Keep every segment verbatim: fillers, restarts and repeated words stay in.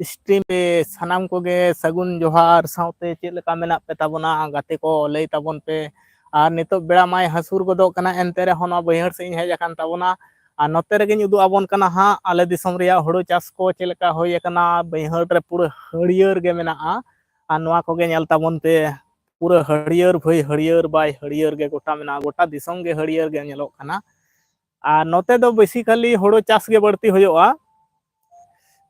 stream ᱨᱮ ᱥᱟᱱᱟᱢ ᱠᱚᱜᱮ ᱥᱟᱹᱜᱩᱱ ᱡᱚᱦᱟᱨ, ᱥᱟᱶᱛᱮ ᱪᱮᱫ ᱞᱮᱠᱟ ᱢᱮᱱᱟᱜ ᱯᱮ ᱛᱟᱵᱚᱱᱟ ᱜᱟᱛᱮ ᱠᱚ, ᱞᱟᱹᱭ ᱛᱟᱵᱚᱱ ᱯᱮ᱾ ᱟᱨ ᱱᱤᱛᱚᱜ ᱵᱮᱲᱟ ᱢᱟᱭ ᱦᱟᱹᱥᱩᱨ ᱜᱚᱫᱚᱜ ᱠᱟᱱᱟ, ᱮᱱᱛᱮ ᱨᱮᱦᱚᱸ ᱱᱚᱣᱟ ᱵᱟᱹᱭᱦᱟᱹᱲ ᱥᱮᱫ ᱤᱧ ᱦᱮᱡ ᱟᱠᱟᱱ ᱛᱟᱵᱚᱱᱟ᱾ ᱟᱨ ᱱᱚᱛᱮ ᱨᱮᱜᱮᱧ ᱩᱫᱩᱜ ᱟᱵᱚᱱ ᱠᱟᱱᱟ ᱦᱟᱸᱜ ᱟᱞᱮ ᱫᱤᱥᱚᱢ ᱨᱮᱭᱟᱜ ᱦᱩᱲᱩ ᱪᱟᱥ ᱠᱚ ᱪᱮᱫ ᱞᱮᱠᱟ ᱦᱩᱭ ᱟᱠᱟᱱᱟ, ᱵᱟᱹᱭᱦᱟᱹᱲ ᱨᱮ ᱯᱩᱨᱟᱹ ᱦᱟᱹᱨᱭᱟᱹᱲ ᱜᱮ ᱢᱮᱱᱟᱜᱼᱟ᱾ ᱟᱨ ᱱᱚᱣᱟ ᱠᱚᱜᱮ ᱧᱮᱞ ᱛᱟᱵᱚᱱ ᱯᱮ, ᱯᱩᱨᱟᱹ ᱦᱟᱹᱨᱭᱟᱹᱲ ᱵᱷᱟᱹᱭ ᱦᱟᱹᱨᱭᱟᱹᱲ ᱵᱟᱭ ᱦᱟᱹᱨᱭᱟᱹᱲ ᱜᱮ ᱜᱚᱴᱟ ᱢᱮᱱᱟᱜᱼᱟ, ᱜᱚᱴᱟ ᱫᱤᱥᱚᱢ ᱜᱮ ᱦᱟᱹᱨᱭᱟᱹᱲ ᱜᱮ ᱧᱮᱞᱚᱜ ᱠᱟᱱᱟ᱾ ᱟᱨ ᱱᱚᱛᱮ ᱫᱚ basically ᱦᱩᱲᱩ ᱪᱟᱥ ᱜᱮ ᱵᱟᱹᱲᱛᱤ ᱦᱩᱭᱩᱜᱼᱟ,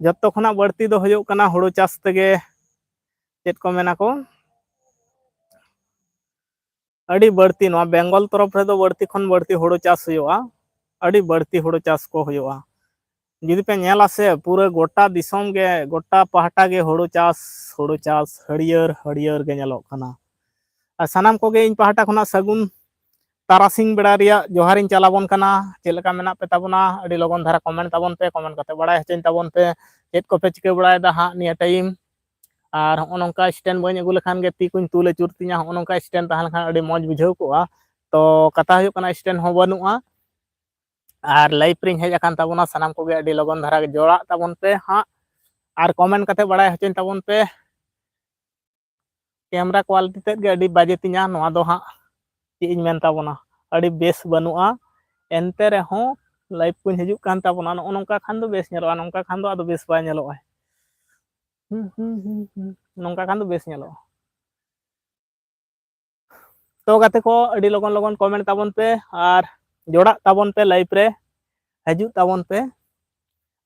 ᱡᱚᱛᱚ ᱠᱷᱚᱱᱟᱜ ᱵᱟᱹᱲᱛᱤ ᱫᱚ ᱦᱩᱭᱩᱜ ᱠᱟᱱᱟ ᱦᱩᱲᱩ ᱪᱟᱥ ᱛᱮᱜᱮ, ᱪᱮᱫ ᱠᱚ ᱢᱮᱱᱟ ᱠᱚ, ᱟᱹᱰᱤ ᱵᱟᱹᱲᱛᱤ ᱱᱚᱣᱟ ᱵᱮᱝᱜᱚᱞ ᱛᱚᱨᱚᱯ ᱨᱮᱫᱚ ᱵᱟᱹᱲᱛᱤ ᱠᱷᱚᱱ ᱵᱟᱹᱲᱛᱤ ᱦᱩᱲᱩ ᱪᱟᱥ ᱦᱩᱭᱩᱜᱼᱟ, ᱟᱹᱰᱤ ᱵᱟᱹᱲᱛᱤ ᱦᱩᱲᱩ ᱪᱟᱥ ᱠᱚ ᱦᱩᱭᱩᱜᱼᱟ᱾ ᱡᱩᱫᱤ ᱯᱮ ᱧᱮᱞᱟ ᱥᱮ, ᱯᱩᱨᱟᱹ ᱜᱚᱴᱟ ᱫᱤᱥᱚᱢ ᱜᱮ, ᱜᱚᱴᱟ ᱯᱟᱦᱴᱟ ᱜᱮ ᱦᱩᱲᱩ ᱪᱟᱥ, ᱦᱩᱲᱩ ᱪᱟᱥ, ᱦᱟᱹᱨᱭᱟᱹᱲ ᱦᱟᱹᱨᱭᱟᱹᱲ ᱜᱮ ᱧᱮᱞᱚᱜ ᱠᱟᱱᱟ᱾ ᱟᱨ ᱥᱟᱱᱟᱢ ᱠᱚᱜᱮ ᱤᱧ ᱯᱟᱦᱴᱟ ᱠᱷᱚᱱᱟᱜ ᱥᱟᱹᱜᱩᱱ ᱛᱟᱨᱟᱥᱤᱧ ᱵᱮᱲᱟ ᱨᱮᱭᱟᱜ ᱡᱚᱦᱟᱨᱤᱧ ᱪᱟᱞ ᱟᱵᱚᱱ ᱠᱟᱱᱟ᱾ ᱪᱮᱫ ᱞᱮᱠᱟ ᱢᱮᱱᱟᱜ ᱯᱮ ᱛᱟᱵᱚᱱᱟ? ᱟᱹᱰᱤ ᱞᱚᱜᱚᱱ ᱫᱷᱟᱨᱟ comment ᱛᱟᱵᱚᱱ ᱯᱮ, comment ᱠᱟᱛᱮ ᱵᱟᱲᱟᱭ ᱦᱚᱪᱚᱧ ᱛᱟᱵᱚᱱ ᱯᱮ, ᱪᱮᱫ ᱠᱚᱯᱮ ᱪᱤᱠᱟᱹ ᱵᱟᱲᱟᱭᱮᱫᱟ ᱦᱟᱸᱜ ᱱᱤᱭᱟᱹ time᱾ ᱟᱨ ᱦᱚᱸᱜᱼᱚ ᱱᱚᱝᱠᱟ stand ᱵᱟᱹᱧ ᱟᱹᱜᱩ ᱞᱮᱠᱷᱟᱱ ᱜᱮ ᱛᱤ ᱠᱚᱧ ᱛᱩᱞ ᱟᱹᱪᱩᱨ ᱛᱤᱧᱟ, ᱦᱚᱸᱜᱼᱚ ᱱᱚᱝᱠᱟ stand ᱛᱟᱦᱮᱸ ᱞᱮᱱᱠᱷᱟᱱ ᱟᱹᱰᱤ ᱢᱚᱡᱽ ᱵᱩᱡᱷᱟᱹᱣ ᱠᱚᱜᱼᱟ᱾ ᱛᱚ ᱠᱟᱛᱷᱟ ᱦᱩᱭᱩᱜ ᱠᱟᱱᱟ, stand ᱦᱚᱸ ᱵᱟᱹᱱᱩᱜᱼᱟ᱾ ᱟᱨ live ᱨᱤᱧ ᱦᱮᱡ ᱟᱠᱟᱱ ᱛᱟᱵᱚᱱᱟ, ᱥᱟᱱᱟᱢ ᱠᱚᱜᱮ ᱟᱹᱰᱤ ᱞᱚᱜᱚᱱ ᱫᱷᱟᱨᱟ ᱜᱮ ᱡᱚᱲᱟᱜ ᱛᱟᱵᱚᱱ ᱯᱮ ᱦᱟᱸᱜ, ᱟᱨ comment ᱠᱟᱛᱮ ᱵᱟᱲᱟᱭ ᱦᱚᱪᱚᱧ ᱛᱟᱵᱚᱱ ᱯᱮ᱾ Camera quality ᱛᱮᱫ ᱜᱮ ᱟᱹᱰᱤ ᱵᱟᱡᱮ ᱛᱤᱧᱟ ᱱᱚᱣᱟ ᱫᱚ ᱦᱟᱸᱜ, ᱪᱮᱫ ᱤᱧ ᱢᱮᱱ ᱛᱟᱵᱚᱱᱟ, ᱟᱹᱰᱤ ᱵᱮᱥ ᱵᱟᱹᱱᱩᱜᱼᱟ᱾ ᱮᱱᱛᱮ ᱨᱮᱦᱚᱸ live ᱠᱚᱧ ᱦᱤᱡᱩᱜ ᱠᱟᱱ ᱛᱟᱵᱚᱱᱟ, ᱱᱚᱜᱼᱚ ᱱᱚᱝᱠᱟ ᱠᱷᱟᱱ ᱫᱚ ᱵᱮᱥ ᱧᱮᱞᱚᱜᱼᱟ, ᱱᱚᱝᱠᱟ ᱠᱷᱟᱱ ᱫᱚ ᱟᱫᱚ ᱵᱮᱥ ᱵᱟᱭ ᱧᱮᱞᱚᱜᱼᱟ᱾ ᱦᱩᱸ, ᱦᱩᱸ, ᱦᱩᱸ, ᱦᱩᱸ᱾ ᱱᱚᱝᱠᱟ ᱠᱷᱟᱱ ᱫᱚ ᱵᱮᱥ ᱧᱮᱞᱚᱜᱼᱟ᱾ ᱛᱚ ᱜᱟᱛᱮ ᱠᱚ, ᱟᱹᱰᱤ ᱞᱚᱜᱚᱱ ᱞᱚᱜᱚᱱ comment ᱛᱟᱵᱚᱱ ᱯᱮ ᱟᱨ ᱡᱚᱲᱟᱜ ᱛᱟᱵᱚᱱ ᱯᱮ, live ᱨᱮ ᱦᱤᱡᱩᱜ ᱛᱟᱵᱚᱱ ᱯᱮ᱾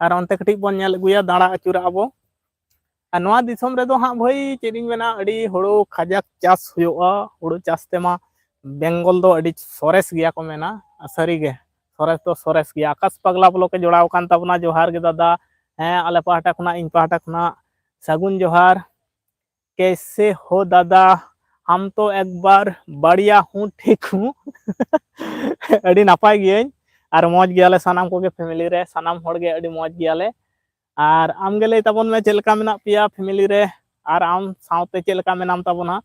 ᱟᱨ ᱚᱱᱛᱮ ᱠᱟᱹᱴᱤᱡ ᱵᱚᱱ ᱧᱮᱞ ᱟᱹᱜᱩᱭᱟ, ᱫᱟᱬᱟ ᱟᱹᱪᱩᱨᱟᱜᱼᱟ ᱵᱚ᱾ ᱟᱨ ᱱᱚᱣᱟ ᱫᱤᱥᱚᱢ ᱨᱮᱫᱚ ᱦᱟᱸᱜ ᱵᱷᱟᱹᱭ, ᱪᱮᱫ ᱤᱧ ᱢᱮᱱᱟ, ᱟᱹᱰᱤ ᱦᱩᱲᱩ ᱠᱟᱡᱟᱠ ᱪᱟᱥ ᱦᱩᱭᱩᱜᱼᱟ᱾ ᱦᱩᱲᱩ ᱪᱟᱥ ᱛᱮᱢᱟ ᱵᱮᱝᱜᱚᱞ ᱫᱚ ᱟᱹᱰᱤ ᱥᱚᱨᱮᱥ ᱜᱮᱭᱟ ᱠᱚ ᱢᱮᱱᱟ᱾ ᱟᱨ ᱥᱟᱹᱨᱤ ᱜᱮ, ᱥᱚᱨᱮᱥ ᱫᱚ ᱥᱚᱨᱮᱥ ᱜᱮᱭᱟ᱾ ᱟᱠᱟᱥ ᱯᱟᱜᱽᱞᱟ vlog ᱮ ᱡᱚᱲᱟᱣ ᱟᱠᱟᱱ ᱛᱟᱵᱚᱱᱟ, ᱡᱚᱦᱟᱨ ᱜᱮ ᱫᱟᱫᱟ᱾ ᱦᱮᱸ, ᱟᱞᱮ ᱯᱟᱦᱴᱟ ᱠᱷᱚᱱᱟᱜ, ᱤᱧ ᱯᱟᱦᱴᱟ ᱠᱷᱚᱱᱟᱜ ᱥᱟᱹᱜᱩᱱ ᱡᱚᱦᱟᱨ᱾ कैसे हो दादा, हम तो एक बार बढ़िया हूँ, ठीक हूँ। ᱟᱹᱰᱤ ᱱᱟᱯᱟᱭ ᱜᱤᱭᱟᱹᱧ ᱟᱨ ᱢᱚᱡᱽ ᱜᱮᱭᱟᱞᱮ ᱥᱟᱱᱟᱢ ᱠᱚᱜᱮ, family ᱨᱮ ᱥᱟᱱᱟᱢ ᱦᱚᱲ ᱜᱮ ᱟᱹᱰᱤ ᱢᱚᱡᱽ ᱜᱮᱭᱟᱞᱮ᱾ ᱟᱨ ᱟᱢ ᱜᱮ ᱞᱟᱹᱭ ᱛᱟᱵᱚᱱ ᱢᱮ, ᱪᱮᱫ ᱞᱮᱠᱟ ᱢᱮᱱᱟᱜ ᱯᱮᱭᱟ family ᱨᱮ, ᱟᱨ ᱟᱢ ᱥᱟᱶᱛᱮ ᱪᱮᱫ ᱞᱮᱠᱟ ᱢᱮᱱᱟᱢ ᱛᱟᱵᱚᱱᱟ?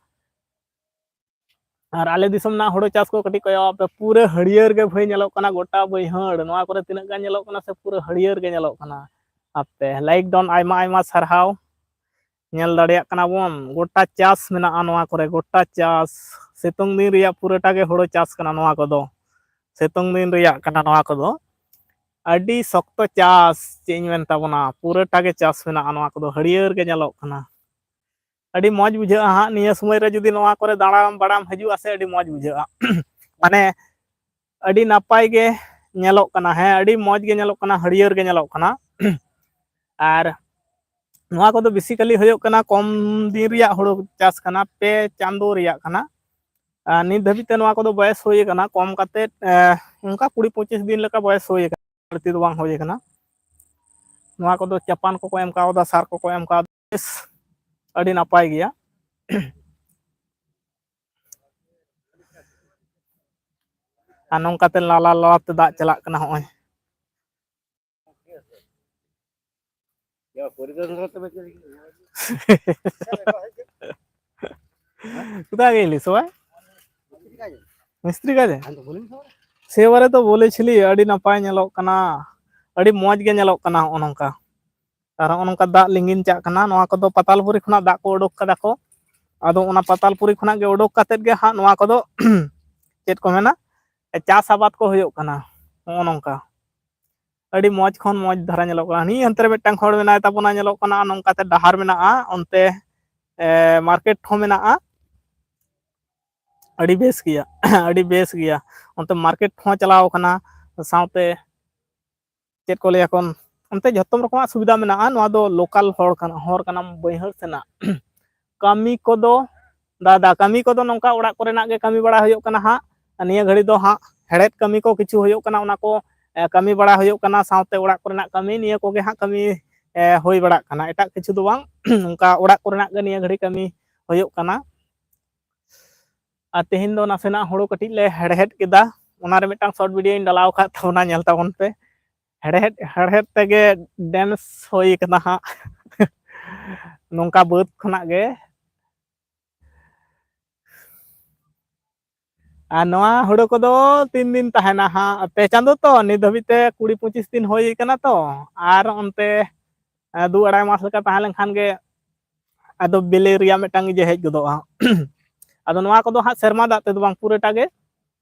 ᱟᱨ ᱟᱞᱮ ᱫᱤᱥᱚᱢ ᱨᱮᱱᱟᱜ ᱦᱩᱲᱩ ᱪᱟᱥ ᱠᱚ ᱠᱟᱹᱴᱤᱡ ᱠᱚᱭᱚᱜ ᱟᱯᱮ, ᱯᱩᱨᱟᱹ ᱦᱟᱹᱨᱭᱟᱹᱲ ᱜᱮ ᱵᱷᱟᱹᱭ ᱧᱮᱞᱚᱜ ᱠᱟᱱᱟ ᱜᱚᱴᱟ ᱵᱟᱹᱭᱦᱟᱹᱲ᱾ ᱱᱚᱣᱟ ᱠᱚᱨᱮ ᱛᱤᱱᱟᱹᱜ ᱜᱟᱱ ᱧᱮᱞᱚᱜ ᱠᱟᱱᱟ ᱥᱮ, ᱯᱩᱨᱟᱹ ᱦᱟᱹᱨᱭᱟᱹᱲ ᱜᱮ ᱧᱮᱞᱚᱜ ᱠᱟᱱᱟ᱾ ᱟᱯᱮ ᱞᱟᱭᱤᱠ ᱰᱚᱱ, ᱟᱭᱢᱟ ᱟᱭᱢᱟ ᱥᱟᱨᱦᱟᱣ᱾ ᱧᱮᱞ ᱫᱟᱲᱮᱭᱟᱜ ᱠᱟᱱᱟ ᱵᱚᱱ, ᱜᱚᱴᱟ ᱪᱟᱥ ᱢᱮᱱᱟᱜᱼᱟ ᱱᱚᱣᱟ ᱠᱚᱨᱮ, ᱜᱚᱴᱟ ᱪᱟᱥ᱾ ᱥᱤᱛᱩᱝ ᱫᱤᱱ ᱨᱮᱭᱟᱜ ᱯᱩᱨᱟᱹᱴᱟ ᱜᱮ ᱦᱳᱲᱳ ᱪᱟᱥ ᱠᱟᱱᱟ ᱱᱚᱣᱟ ᱠᱚᱫᱚ᱾ ᱥᱤᱛᱩᱝ ᱫᱤᱱ ᱨᱮᱭᱟᱜ ᱠᱟᱱᱟ ᱱᱚᱣᱟ ᱠᱚᱫᱚ᱾ ᱟᱹᱰᱤ ᱥᱚᱠᱛᱚ ᱪᱟᱥ, ᱪᱮᱫ ᱤᱧ ᱢᱮᱱ ᱛᱟᱵᱚᱱᱟ, ᱯᱩᱨᱟᱹᱴᱟ ᱜᱮ ᱪᱟᱥ ᱢᱮᱱᱟᱜᱼᱟ ᱱᱚᱣᱟ ᱠᱚᱫᱚ, ᱦᱟᱹᱨᱭᱟᱹᱲ ᱜᱮ ᱧᱮᱞᱚᱜ ᱠᱟᱱᱟ᱾ ᱟᱹᱰᱤ ᱢᱚᱡᱽ ᱵᱩᱡᱷᱟᱹᱜᱼᱟ ᱦᱟᱸᱜ ᱱᱤᱭᱟᱹ ᱥᱚᱢᱚᱭ ᱨᱮ ᱡᱩᱫᱤ ᱱᱚᱣᱟ ᱠᱚᱨᱮ ᱫᱟᱬᱟᱱ ᱵᱟᱲᱟᱢ ᱦᱤᱡᱩᱜᱼᱟ ᱥᱮ, ᱟᱹᱰᱤ ᱢᱚᱡᱽ ᱵᱩᱡᱷᱟᱹᱜᱼᱟ᱾ ᱢᱟᱱᱮ ᱟᱹᱰᱤ ᱱᱟᱯᱟᱭ ᱜᱮ ᱧᱮᱞᱚᱜ ᱠᱟᱱᱟ, ᱦᱮᱸ, ᱟᱹᱰᱤ ᱢᱚᱡᱽ ᱜᱮ ᱧᱮᱞᱚᱜ ᱠᱟᱱᱟ, ᱦᱟᱹᱨᱭᱟᱹᱲ ᱜᱮ ᱧᱮᱞᱚᱜ ᱠᱟᱱᱟ᱾ ᱟᱨ ᱱᱚᱣᱟ ᱠᱚᱫᱚ ᱵᱮᱥᱤᱠᱟᱞᱤ ᱦᱩᱭᱩᱜ ᱠᱟᱱᱟ ᱠᱚᱢ ᱫᱤᱱ ᱨᱮᱭᱟᱜ ᱦᱩᱲᱩ ᱪᱟᱥ ᱠᱟᱱᱟ, ᱯᱮ ᱪᱟᱸᱫᱳ ᱨᱮᱭᱟᱜ ᱠᱟᱱᱟ᱾ ᱟᱨ ᱱᱤᱛ ᱫᱷᱟᱹᱵᱤᱡ ᱛᱮ ᱱᱚᱣᱟ ᱠᱚᱫᱚ ᱵᱚᱭᱮᱥ ᱦᱩᱭ ᱟᱠᱟᱱᱟ ᱠᱚᱢ ᱠᱟᱛᱮ, ᱮ, ᱚᱱᱠᱟ ᱠᱩᱲᱤ ᱯᱚᱸᱪᱤᱥ ᱫᱤᱱ ᱞᱮᱠᱟ ᱵᱚᱭᱮᱥ ᱦᱩᱭ ᱟᱠᱟᱱᱟ, ᱵᱟᱹᱲᱛᱤ ᱫᱚ ᱵᱟᱝ ᱦᱩᱭ ᱟᱠᱟᱱᱟ᱾ ᱱᱚᱣᱟ ᱠᱚᱫᱚ ᱪᱟᱯᱟᱱ ᱠᱚᱠᱚ ᱮᱢ ᱠᱟᱣᱫᱟ, ᱥᱟᱨ ᱠᱚᱠᱚ ᱮᱢ ᱠᱟᱣᱫᱟ, ᱵᱮᱥ ᱟᱹᱰᱤ ᱱᱟᱯᱟᱭ ᱜᱮᱭᱟ᱾ ᱟᱨ ᱱᱚᱝᱠᱟᱛᱮ ᱞᱟᱞᱟ ᱞᱟᱞᱟᱛᱮ ᱫᱟᱜ ᱪᱟᱞᱟᱜ ᱠᱟᱱᱟ ᱦᱚᱸᱜᱼᱚᱭ᱾ কোথায় গেলি সবাই? মিস্ত্রি কাজে? সেবারে তো বলেছিলি, ᱟᱹᱰᱤ ᱱᱟᱯᱟᱭ ᱧᱮᱞᱚᱜ ᱠᱟᱱᱟ, ᱟᱹᱰᱤ ᱢᱚᱡᱽ ᱜᱮ ᱧᱮᱞᱚᱜ ᱠᱟᱱᱟ ᱦᱚᱸᱜᱼᱚ ᱱᱚᱝᱠᱟ᱾ ᱟᱨ ᱦᱚᱸᱜᱼᱚ ᱱᱚᱝᱠᱟ ᱫᱟᱜ ᱞᱤᱸᱜᱤᱱ ᱪᱟᱜ ᱠᱟᱱᱟ᱾ ᱱᱚᱣᱟ ᱠᱚᱫᱚ ᱯᱟᱛᱟᱞᱯᱩᱨᱤ ᱠᱷᱚᱱᱟᱜ ᱫᱟᱜ ᱠᱚ ᱩᱰᱩᱠ ᱠᱟᱫᱟ ᱠᱚ᱾ ᱟᱫᱚ ᱚᱱᱟ ᱯᱟᱛᱟᱞᱯᱩᱨᱤ ᱠᱷᱚᱱᱟᱜ ᱜᱮ ᱩᱰᱩᱠ ᱠᱟᱛᱮᱫ ᱜᱮ ᱦᱟᱸᱜ ᱱᱚᱣᱟ ᱠᱚᱫᱚ ᱪᱮᱫ ᱠᱚ ᱢᱮᱱᱟ, ᱪᱟᱥ ᱟᱵᱟᱫ ᱠᱚ ᱦᱩᱭᱩᱜ ᱠᱟᱱᱟ᱾ ᱦᱚᱸᱜᱼᱚ ᱱᱚᱝᱠᱟ ᱟᱹᱰᱤ ᱢᱚᱡᱽ ᱠᱷᱚᱱ ᱢᱚᱡᱽ ᱫᱷᱟᱨᱟ ᱧᱮᱞᱚᱜ ᱠᱟᱱᱟ᱾ ᱱᱤᱭᱟᱹ ᱦᱟᱱᱛᱮ ᱨᱮ ᱢᱤᱫᱴᱟᱝ ᱦᱚᱲ ᱢᱮᱱᱟᱭ ᱛᱟᱵᱚᱱᱟ, ᱧᱮᱞᱚᱜ ᱠᱟᱱᱟ ᱱᱚᱝᱠᱟᱛᱮ ᱰᱟᱦᱟᱨ ᱢᱮᱱᱟᱜᱼᱟ, ᱚᱱᱛᱮ ᱮ, ᱢᱟᱨᱠᱮᱴ ᱦᱚᱸ ᱢᱮᱱᱟᱜᱼᱟ᱾ ᱟᱹᱰᱤ ᱵᱮᱥ ᱜᱮᱭᱟ, ᱟᱹᱰᱤ ᱵᱮᱥ ᱜᱮᱭᱟ᱾ ᱚᱱᱛᱮ ᱢᱟᱨᱠᱮᱴ ᱦᱚᱸ ᱪᱟᱞᱟᱣ ᱠᱟᱱᱟ, ᱥᱟᱶᱛᱮ ᱪᱮᱫ ᱠᱚ ᱞᱟᱹᱭᱟ ᱠᱚ, ᱚᱱᱛᱮ ᱡᱷᱚᱛᱚ ᱨᱚᱠᱚᱢᱟᱜ ᱥᱩᱵᱤᱫᱷᱟ ᱢᱮᱱᱟᱜᱼᱟ᱾ ᱱᱚᱣᱟ ᱫᱚ ᱞᱳᱠᱟᱞ ᱦᱚᱲ ᱠᱟᱱᱟ, ᱦᱚᱨ ᱠᱟᱱᱟ ᱵᱟᱹᱭᱦᱟᱹᱲ ᱥᱮᱱᱟᱜ᱾ ᱠᱟᱹᱢᱤ ᱠᱚᱫᱚ, ᱫᱟᱫᱟ, ᱠᱟᱹᱢᱤ ᱠᱚᱫᱚ ᱱᱚᱝᱠᱟ ᱚᱲᱟᱜ ᱠᱚᱨᱮᱱᱟᱜ ᱜᱮ ᱠᱟᱹᱢᱤ ᱵᱟᱲᱟ ᱦᱩᱭᱩᱜ ᱠᱟᱱᱟ ᱦᱟᱸᱜ᱾ ᱟᱨ ᱱᱤᱭᱟᱹ ᱜᱷᱟᱹᱲᱤ ᱫᱚ ᱦᱟᱸᱜ ᱦᱮᱲᱦᱮᱫ ᱠᱟᱹᱢᱤ ᱠᱚ ᱠᱤᱪᱷᱩ ᱦᱩᱭᱩᱜ ᱠᱟᱱᱟ, ᱚᱱᱟ ᱠᱚ, ᱮ, ᱠᱟᱹᱢᱤ ᱵᱟᱲᱟ ᱦᱩᱭᱩᱜ ᱠᱟᱱᱟ, ᱥᱟᱶᱛᱮ ᱚᱲᱟᱜ ᱠᱚᱨᱮᱱᱟᱜ ᱠᱟᱹᱢᱤ, ᱱᱤᱭᱟᱹ ᱠᱚᱜᱮ ᱦᱟᱸᱜ ᱠᱟᱹᱢᱤ, ᱮ, ᱦᱩᱭ ᱵᱟᱲᱟᱜ ᱠᱟᱱᱟ᱾ ᱮᱴᱟᱜ ᱠᱤᱪᱷᱩ ᱫᱚ ᱵᱟᱝ, ᱱᱚᱝᱠᱟ ᱚᱲᱟᱜ ᱠᱚᱨᱮᱱᱟᱜ ᱜᱮ ᱱᱤᱭᱟᱹ ᱜᱷᱟᱹᱲᱤ ᱠᱟᱹᱢᱤ ᱦᱩᱭᱩᱜ ᱠᱟᱱᱟ᱾ ᱟᱨ ᱛᱮᱦᱮᱧ ᱫᱚ ᱱᱟᱥᱮᱱᱟᱜ ᱦᱩᱲᱩ ᱠᱟᱹᱴᱤᱡ ᱞᱮ ᱦᱮᱲᱦᱮᱫ ᱠᱮᱫᱟ, ᱚᱱᱟ ᱨᱮ ᱢᱤᱫᱴᱟᱝ ᱥᱚᱨᱴ ᱵᱷᱤᱰᱤᱭᱳᱧ ᱰᱟᱞᱟᱣ ᱟᱠᱟᱫ ᱛᱟᱵᱚᱱᱟ, ᱧᱮᱞ ᱛᱟᱵᱚᱱ ᱯᱮ᱾ ᱦᱮᱲᱦᱮᱫ, ᱦᱮᱲᱦᱮᱫ ᱛᱮᱜᱮ ᱰᱮᱱᱥ ᱦᱩᱭ ᱠᱟᱱᱟ ᱦᱟᱸᱜ᱾ ᱱᱚᱝᱠᱟ ᱵᱟᱹᱫᱽ ᱠᱷᱚᱱᱟᱜ ᱜᱮ᱾ ᱟᱨ ᱱᱚᱣᱟ ᱦᱩᱲᱩ ᱠᱚᱫᱚ ᱛᱤᱱ ᱫᱤᱱ ᱛᱟᱦᱮᱱᱟ ᱦᱟᱸᱜ? ᱯᱮ ᱪᱟᱸᱫᱚ ᱛᱚ, ᱱᱤᱛ ᱫᱷᱟᱹᱵᱤᱡ ᱛᱮ ᱠᱩᱲᱤ ᱯᱚᱸᱪᱤᱥ ᱫᱤᱱ ᱦᱩᱭ ᱠᱟᱱᱟ ᱛᱚ, ᱟᱨ ᱚᱱᱛᱮ ᱮ, ᱫᱩ ᱟᱲᱟᱭ ᱢᱟᱥ ᱞᱮᱠᱟ ᱛᱟᱦᱮᱸ ᱞᱮᱱᱠᱷᱟᱱ ᱜᱮ ᱟᱫᱚ ᱵᱤᱞᱤ ᱨᱮᱭᱟᱜ ᱢᱤᱫᱴᱟᱝ ᱤᱭᱟᱹ ᱦᱮᱡ ᱜᱚᱫᱚᱜᱼᱟ᱾ ᱟᱫᱚ ᱱᱚᱣᱟ ᱠᱚᱫᱚ ᱦᱟᱸᱜ ᱥᱮᱨᱢᱟ ᱫᱟᱜ ᱛᱮᱫᱚ ᱵᱟᱝ, ᱯᱩᱨᱟᱹᱴᱟ ᱜᱮ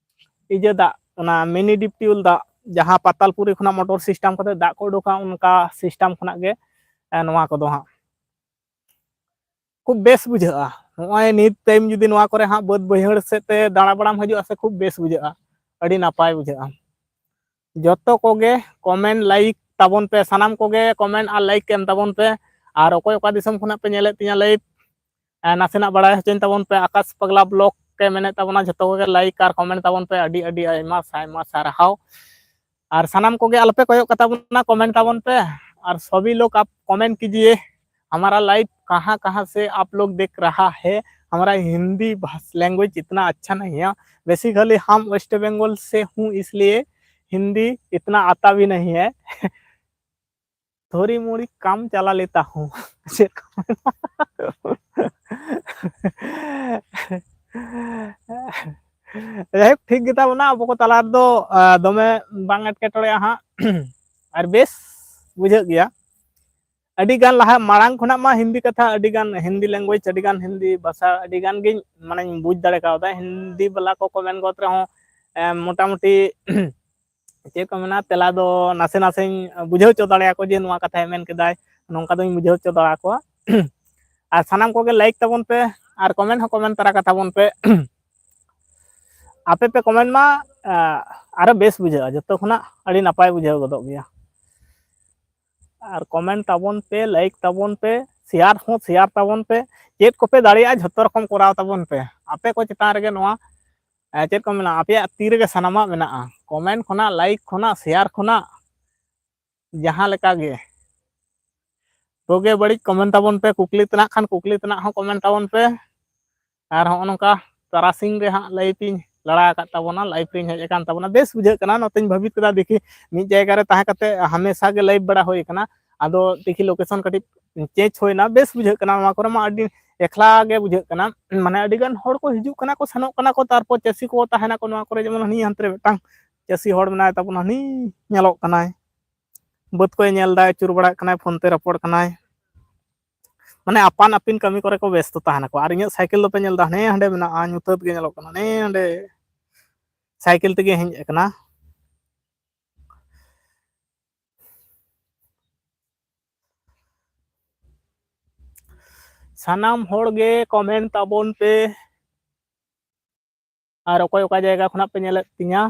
ᱤᱭᱟᱹ ᱫᱟᱜ, ᱚᱱᱟ ᱢᱤᱱᱤ ᱰᱤᱯ ᱴᱤᱭᱩᱞ ᱫᱟᱜ, ᱡᱟᱦᱟᱸ ᱯᱟᱛᱟᱞᱯᱩᱨᱤ ᱠᱷᱚᱱᱟᱜ ᱢᱚᱴᱚᱨ ᱥᱤᱥᱴᱮᱢ ᱠᱟᱛᱮ ᱫᱟᱜ ᱠᱚ ᱩᱰᱩᱠᱟ, ᱚᱱᱠᱟ ᱥᱤᱥᱴᱮᱢ ᱠᱷᱚᱱᱟᱜ ᱜᱮ ᱮ, ᱱᱚᱣᱟ ᱠᱚᱫᱚ ᱦᱟᱸᱜ ᱠᱷᱩᱵ ᱵᱮᱥ ᱵᱩᱡᱷᱟᱹᱜᱼᱟ᱾ ᱱᱚᱜᱼᱚᱭ ᱱᱤᱛ ᱴᱟᱭᱤᱢ ᱡᱩᱫᱤ ᱱᱚᱣᱟ ᱠᱚᱨᱮ ᱦᱟᱸᱜ ᱵᱟᱹᱫᱽ ᱵᱟᱹᱭᱦᱟᱹᱲ ᱥᱮᱫ ᱛᱮ ᱫᱟᱬᱟ ᱵᱟᱲᱟᱢ ᱦᱤᱡᱩᱜᱼᱟ ᱥᱮ, ᱠᱷᱩᱵ ᱵᱮᱥ ᱵᱩᱡᱷᱟᱹᱜᱼᱟ, ᱟᱹᱰᱤ ᱱᱟᱯᱟᱭ ᱵᱩᱡᱷᱟᱹᱜᱼᱟ᱾ ᱡᱚᱛᱚ ᱠᱚᱜᱮ ᱠᱚᱢᱮᱱᱴ ᱞᱟᱭᱤᱠ ᱛᱟᱵᱚᱱ ᱯᱮ, ᱥᱟᱱᱟᱢ ᱠᱚᱜᱮ ᱠᱚᱢᱮᱱᱴ ᱟᱨ ᱞᱟᱭᱤᱠ ᱮᱢ ᱛᱟᱵᱚᱱ ᱯᱮ᱾ ᱟᱨ ᱚᱠᱚᱭ ᱚᱠᱟ ᱫᱤᱥᱚᱢ ᱠᱷᱚᱱᱟᱜ ᱯᱮ ᱧᱮᱞᱮᱫ ᱛᱤᱧᱟ ᱞᱟᱭᱤᱵᱷ, ᱮ, ᱱᱟᱥᱮᱱᱟᱜ ᱵᱟᱲᱟᱭ ᱦᱚᱪᱚᱧ ᱛᱟᱵᱚᱱ ᱯᱮ᱾ ᱟᱠᱟᱥ ᱯᱟᱜᱽᱞᱟ ᱵᱞᱚᱜ ᱮ ᱢᱮᱱᱮᱫ ᱛᱟᱵᱚᱱᱟ, ᱡᱚᱛᱚ ᱠᱚᱜᱮ ᱞᱟᱭᱤᱠ ᱟᱨ ᱠᱚᱢᱮᱱᱴ ᱛᱟᱵᱚᱱ ᱯᱮ, ᱟᱹᱰᱤ ᱟᱹᱰᱤ ᱟᱭᱢᱟ ᱥᱟᱭᱢᱟ ᱥᱟᱨᱦᱟᱣ᱾ ᱟᱨ ᱥᱟᱱᱟᱢ ᱠᱚᱜᱮ ᱟᱞᱚᱯᱮ ᱠᱚᱭᱚᱜ ᱠᱟᱛᱟ ᱵᱚᱱᱟ, ᱠᱚᱢᱮᱱᱴ ᱛᱟᱵᱚᱱ ᱯᱮ᱾ ᱟᱨ ᱥᱚᱵᱤ ᱞᱳᱜ ᱟᱯ ᱠᱚᱢᱮᱱᱴ ᱠᱤᱡᱤᱭᱮ, ᱦᱟᱢᱟᱨᱟ ᱞᱟᱭᱤᱵᱷ ᱠᱟᱦᱟᱸ ᱠᱟᱦᱟᱸ ᱥᱮ ᱟᱯ ᱞᱳᱜ ᱫᱮᱠᱷ ᱨᱟᱦᱟ ᱦᱮ, ᱦᱟᱢᱟᱨᱟ ᱦᱤᱱᱫᱤ ᱞᱮᱝᱜᱩᱭᱮᱡᱽ ᱤᱛᱱᱟ ᱟᱪᱪᱷᱟ ᱱᱟᱦᱤ ᱦᱮ, ᱵᱮᱥᱤᱠᱟᱞᱤ ᱦᱟᱢ ᱳᱭᱮᱥᱴ ᱵᱮᱝᱜᱚᱞ ᱥᱮ ᱦᱩᱸ ᱤᱥᱞᱤᱭᱮ ᱦᱤᱱᱫᱤ ᱤᱛᱱᱟ ᱟᱛᱟ ᱵᱷᱤ ᱱᱟᱦᱤ ᱦᱮ, ᱛᱷᱳᱨᱤ ᱢᱳᱨᱤ ᱠᱟᱢ ᱪᱟᱞᱟ ᱞᱮᱛᱟ ᱦᱩᱸ᱾ ᱪᱮᱫ ᱠᱚ ᱢᱮᱱᱟ? ᱡᱟᱭᱦᱳᱠ, ᱴᱷᱤᱠ ᱜᱮᱛᱟ ᱵᱚᱱᱟ, ᱟᱵᱚ ᱠᱚ ᱛᱟᱞᱟ ᱨᱮᱫᱚ ᱫᱚᱢᱮ ᱵᱟᱝ ᱮᱴᱠᱮᱴᱚᱬᱮᱜᱼᱟ ᱦᱟᱸᱜ᱾ ᱟᱨ ᱵᱮᱥ ᱵᱩᱡᱷᱟᱹᱜ ᱜᱮᱭᱟ᱾ ᱟᱹᱰᱤ ᱜᱟᱱ ᱞᱟᱦᱟ ᱢᱟᱲᱟᱝ ᱠᱷᱚᱱᱟᱜ ᱢᱟ ᱦᱤᱱᱫᱤ ᱠᱟᱛᱷᱟ, ᱟᱹᱰᱤ ᱜᱟᱱ ᱦᱤᱱᱫᱤ ᱞᱮᱝᱜᱩᱭᱮᱡᱽ, ᱟᱹᱰᱤ ᱜᱟᱱ ᱦᱤᱱᱫᱤ ᱵᱷᱟᱥᱟ ᱟᱹᱰᱤ ᱜᱟᱱ ᱜᱤᱧ ᱢᱟᱱᱮᱧ ᱵᱩᱡᱽ ᱫᱟᱲᱮ ᱠᱟᱣᱫᱟ᱾ ᱦᱤᱱᱫᱤ ᱵᱟᱞᱟ ᱠᱚ ᱠᱚᱢᱮᱱᱴ ᱜᱚᱫ ᱨᱮᱦᱚᱸ ᱢᱚᱴᱟᱢᱩᱴᱤ ᱪᱮᱫ ᱠᱚ ᱢᱮᱱᱟ, ᱛᱮᱞᱟ ᱫᱚ ᱱᱟᱥᱮ ᱱᱟᱥᱮᱧ ᱵᱩᱡᱷᱟᱹᱣ ᱦᱚᱪᱚ ᱫᱟᱲᱮᱭᱟᱠᱚᱣᱟ ᱡᱮ ᱱᱚᱣᱟ ᱠᱟᱛᱷᱟᱭ ᱢᱮᱱ ᱠᱮᱫᱟᱭ, ᱱᱚᱝᱠᱟ ᱫᱚᱧ ᱵᱩᱡᱷᱟᱹᱣ ᱦᱚᱪᱚ ᱫᱟᱲᱮᱭᱟᱠᱚᱣᱟ᱾ ᱟᱨ ᱥᱟᱱᱟᱢ ᱠᱚᱜᱮ ᱞᱟᱭᱤᱠ ᱛᱟᱵᱚᱱ ᱯᱮ ᱟᱨ ᱠᱚᱢᱮᱱᱴ ᱦᱚᱸ ᱠᱚᱢᱮᱱᱴ ᱛᱟᱨᱟ ᱠᱟᱛᱟ ᱵᱚᱱ ᱯᱮ᱾ ᱟᱯᱮ ᱯᱮ ᱠᱚᱢᱮᱱᱴ ᱢᱟ, ᱟᱨᱚ ᱵᱮᱥ ᱵᱩᱡᱷᱟᱹᱜᱼᱟ, ᱡᱚᱛᱚ ᱠᱷᱚᱱᱟᱜ ᱟᱹᱰᱤ ᱱᱟᱯᱟᱭ ᱵᱩᱡᱷᱟᱹᱣ ᱜᱚᱫᱚᱜ ᱜᱮᱭᱟ᱾ ᱟᱨ ᱠᱚᱢᱮᱱᱴ ᱛᱟᱵᱚᱱ ᱯᱮ, ᱞᱟᱭᱤᱠ ᱛᱟᱵᱚᱱ ᱯᱮ, ᱥᱮᱭᱟᱨ ᱦᱚᱸ ᱥᱮᱭᱟᱨ ᱛᱟᱵᱚᱱ ᱯᱮ᱾ ᱪᱮᱫ ᱠᱚᱯᱮ ᱫᱟᱲᱮᱭᱟᱜᱼᱟ ᱡᱷᱚᱛᱚ ᱨᱚᱠᱚᱢ ᱠᱚᱨᱟᱣ ᱛᱟᱵᱚᱱ ᱯᱮ᱾ ᱟᱯᱮ ᱠᱚ ᱪᱮᱛᱟᱱ ᱨᱮᱜᱮ ᱱᱚᱣᱟ ᱪᱮᱫ ᱠᱚ ᱢᱮᱱᱟ, ᱟᱯᱮᱭᱟᱜ ᱛᱤ ᱨᱮᱜᱮ ᱥᱟᱱᱟᱢᱟᱜ ᱢᱮᱱᱟᱜᱼᱟ᱾ ᱠᱚᱢᱮᱱᱴ ᱠᱷᱚᱱᱟᱜ, ᱞᱟᱭᱤᱠ ᱠᱷᱚᱱᱟᱜ, ᱥᱮᱭᱟᱨ ᱠᱷᱚᱱᱟᱜ, ᱡᱟᱦᱟᱸ ᱞᱮᱠᱟ ᱜᱮ ᱵᱩᱜᱤ ᱵᱟᱹᱲᱤᱡ ᱠᱚᱢᱮᱱᱴ ᱛᱟᱵᱚᱱ ᱯᱮ᱾ ᱠᱩᱠᱞᱤ ᱛᱮᱱᱟᱜ ᱠᱷᱟᱱ ᱠᱩᱠᱞᱤ ᱛᱮᱱᱟᱜ ᱦᱚᱸ ᱠᱚᱢᱮᱱᱴ ᱛᱟᱵᱚᱱ ᱯᱮ᱾ ᱟᱨ ᱦᱚᱸᱜᱼᱚ ᱱᱚᱝᱠᱟ ᱛᱟᱨᱟᱥᱤᱧ ᱨᱮ ᱦᱟᱸᱜ ᱞᱟᱭᱤᱵᱷ ᱤᱧ ᱞᱟᱲᱟ ᱟᱠᱟᱫ ᱛᱟᱵᱚᱱᱟ, ᱞᱟᱭᱤᱵᱷ ᱨᱤᱧ ᱦᱮᱡ ᱟᱠᱟᱱ ᱛᱟᱵᱚᱱᱟ᱾ ᱵᱮᱥ ᱵᱩᱡᱷᱟᱹᱜ ᱠᱟᱱᱟ, ᱱᱚᱛᱮᱧ ᱵᱷᱟᱹᱵᱤᱛ ᱠᱮᱫᱟ, ᱫᱮᱠᱷᱤ ᱢᱤᱫ ᱡᱟᱭᱜᱟ ᱨᱮ ᱛᱟᱦᱮᱸ ᱠᱟᱛᱮ ᱦᱟᱢᱮᱥᱟ ᱜᱮ ᱞᱟᱭᱤᱵᱷ ᱵᱟᱲᱟ ᱦᱩᱭ ᱟᱠᱟᱱᱟ, ᱟᱫᱚ ᱫᱮᱠᱷᱤ ᱞᱳᱠᱮᱥᱚᱱ ᱠᱟᱹᱴᱤᱡ ᱪᱮᱧᱡᱽ ᱦᱩᱭᱱᱟ᱾ ᱵᱮᱥ ᱵᱩᱡᱷᱟᱹᱜ ᱠᱟᱱᱟ, ᱱᱚᱣᱟ ᱠᱚᱨᱮ ᱢᱟ ᱟᱹᱰᱤ ᱮᱠᱞᱟ ᱜᱮ ᱵᱩᱡᱷᱟᱹᱜ ᱠᱟᱱᱟ᱾ ᱢᱟᱱᱮ ᱟᱹᱰᱤ ᱜᱟᱱ ᱦᱚᱲ ᱠᱚ ᱦᱤᱡᱩᱜ ᱠᱟᱱᱟ ᱠᱚ, ᱥᱮᱱᱚᱜ ᱠᱟᱱᱟ ᱠᱚ, ᱛᱟᱨᱯᱚᱨ ᱪᱟᱹᱥᱤ ᱠᱚ ᱛᱟᱦᱮᱱᱟᱠᱚ ᱱᱚᱣᱟ ᱠᱚᱨᱮ, ᱡᱮᱢᱚᱱ ᱦᱟᱹᱱᱤ ᱦᱟᱱᱛᱮ ᱨᱮ ᱢᱤᱫᱴᱟᱝ ᱪᱟᱹᱥᱤ ᱦᱚᱲ ᱢᱮᱱᱟᱭ ᱛᱟᱵᱚᱱᱟ, ᱦᱟᱹᱱᱤ ᱧᱮᱞᱚᱜ ᱠᱟᱱᱟᱭ, ᱵᱟᱹᱫᱽ ᱠᱚᱭ ᱧᱮᱞ ᱫᱟᱭ, ᱟᱹᱪᱩᱨ ᱵᱟᱲᱟᱜ ᱠᱟᱱᱟᱭ, ᱯᱷᱳᱱ ᱛᱮ ᱨᱚᱯᱚᱲ ᱠᱟᱱᱟᱭ᱾ ᱢᱟᱱᱮ ᱟᱯᱟᱱ ᱟᱹᱯᱤᱱ ᱠᱟᱹᱢᱤ ᱠᱚᱨᱮ ᱠᱚ ᱵᱮᱥᱛᱚ ᱛᱟᱦᱮᱱᱟᱠᱚ᱾ ᱟᱨ ᱤᱧᱟᱹᱜ ᱥᱟᱭᱠᱮᱞ ᱫᱚᱯᱮ ᱧᱮᱞ ᱮᱫᱟ, ᱦᱟᱱᱮ ᱦᱟᱸᱰᱮ ᱢᱮᱱᱟᱜᱼᱟ, ᱧᱩᱛᱟᱹᱛ ᱜᱮ ᱧᱮᱞᱚᱜ ᱠᱟᱱᱟ, ᱦᱟᱱᱮ ᱦᱟᱸᱰᱮ ᱥᱟᱭᱠᱮᱞ ᱛᱮᱜᱮ ᱦᱮᱡ ᱟᱠᱟᱱᱟ᱾ ᱥᱟᱱᱟᱢ ᱦᱚᱲ ᱜᱮ ᱠᱚᱢᱮᱱᱴ ᱛᱟᱵᱚᱱ ᱯᱮ᱾ ᱟᱨ ᱚᱠᱚᱭ ᱚᱠᱟ ᱡᱟᱭᱜᱟ ᱠᱷᱚᱱᱟᱜ ᱯᱮ ᱧᱮᱞᱮᱫ ᱛᱤᱧᱟ?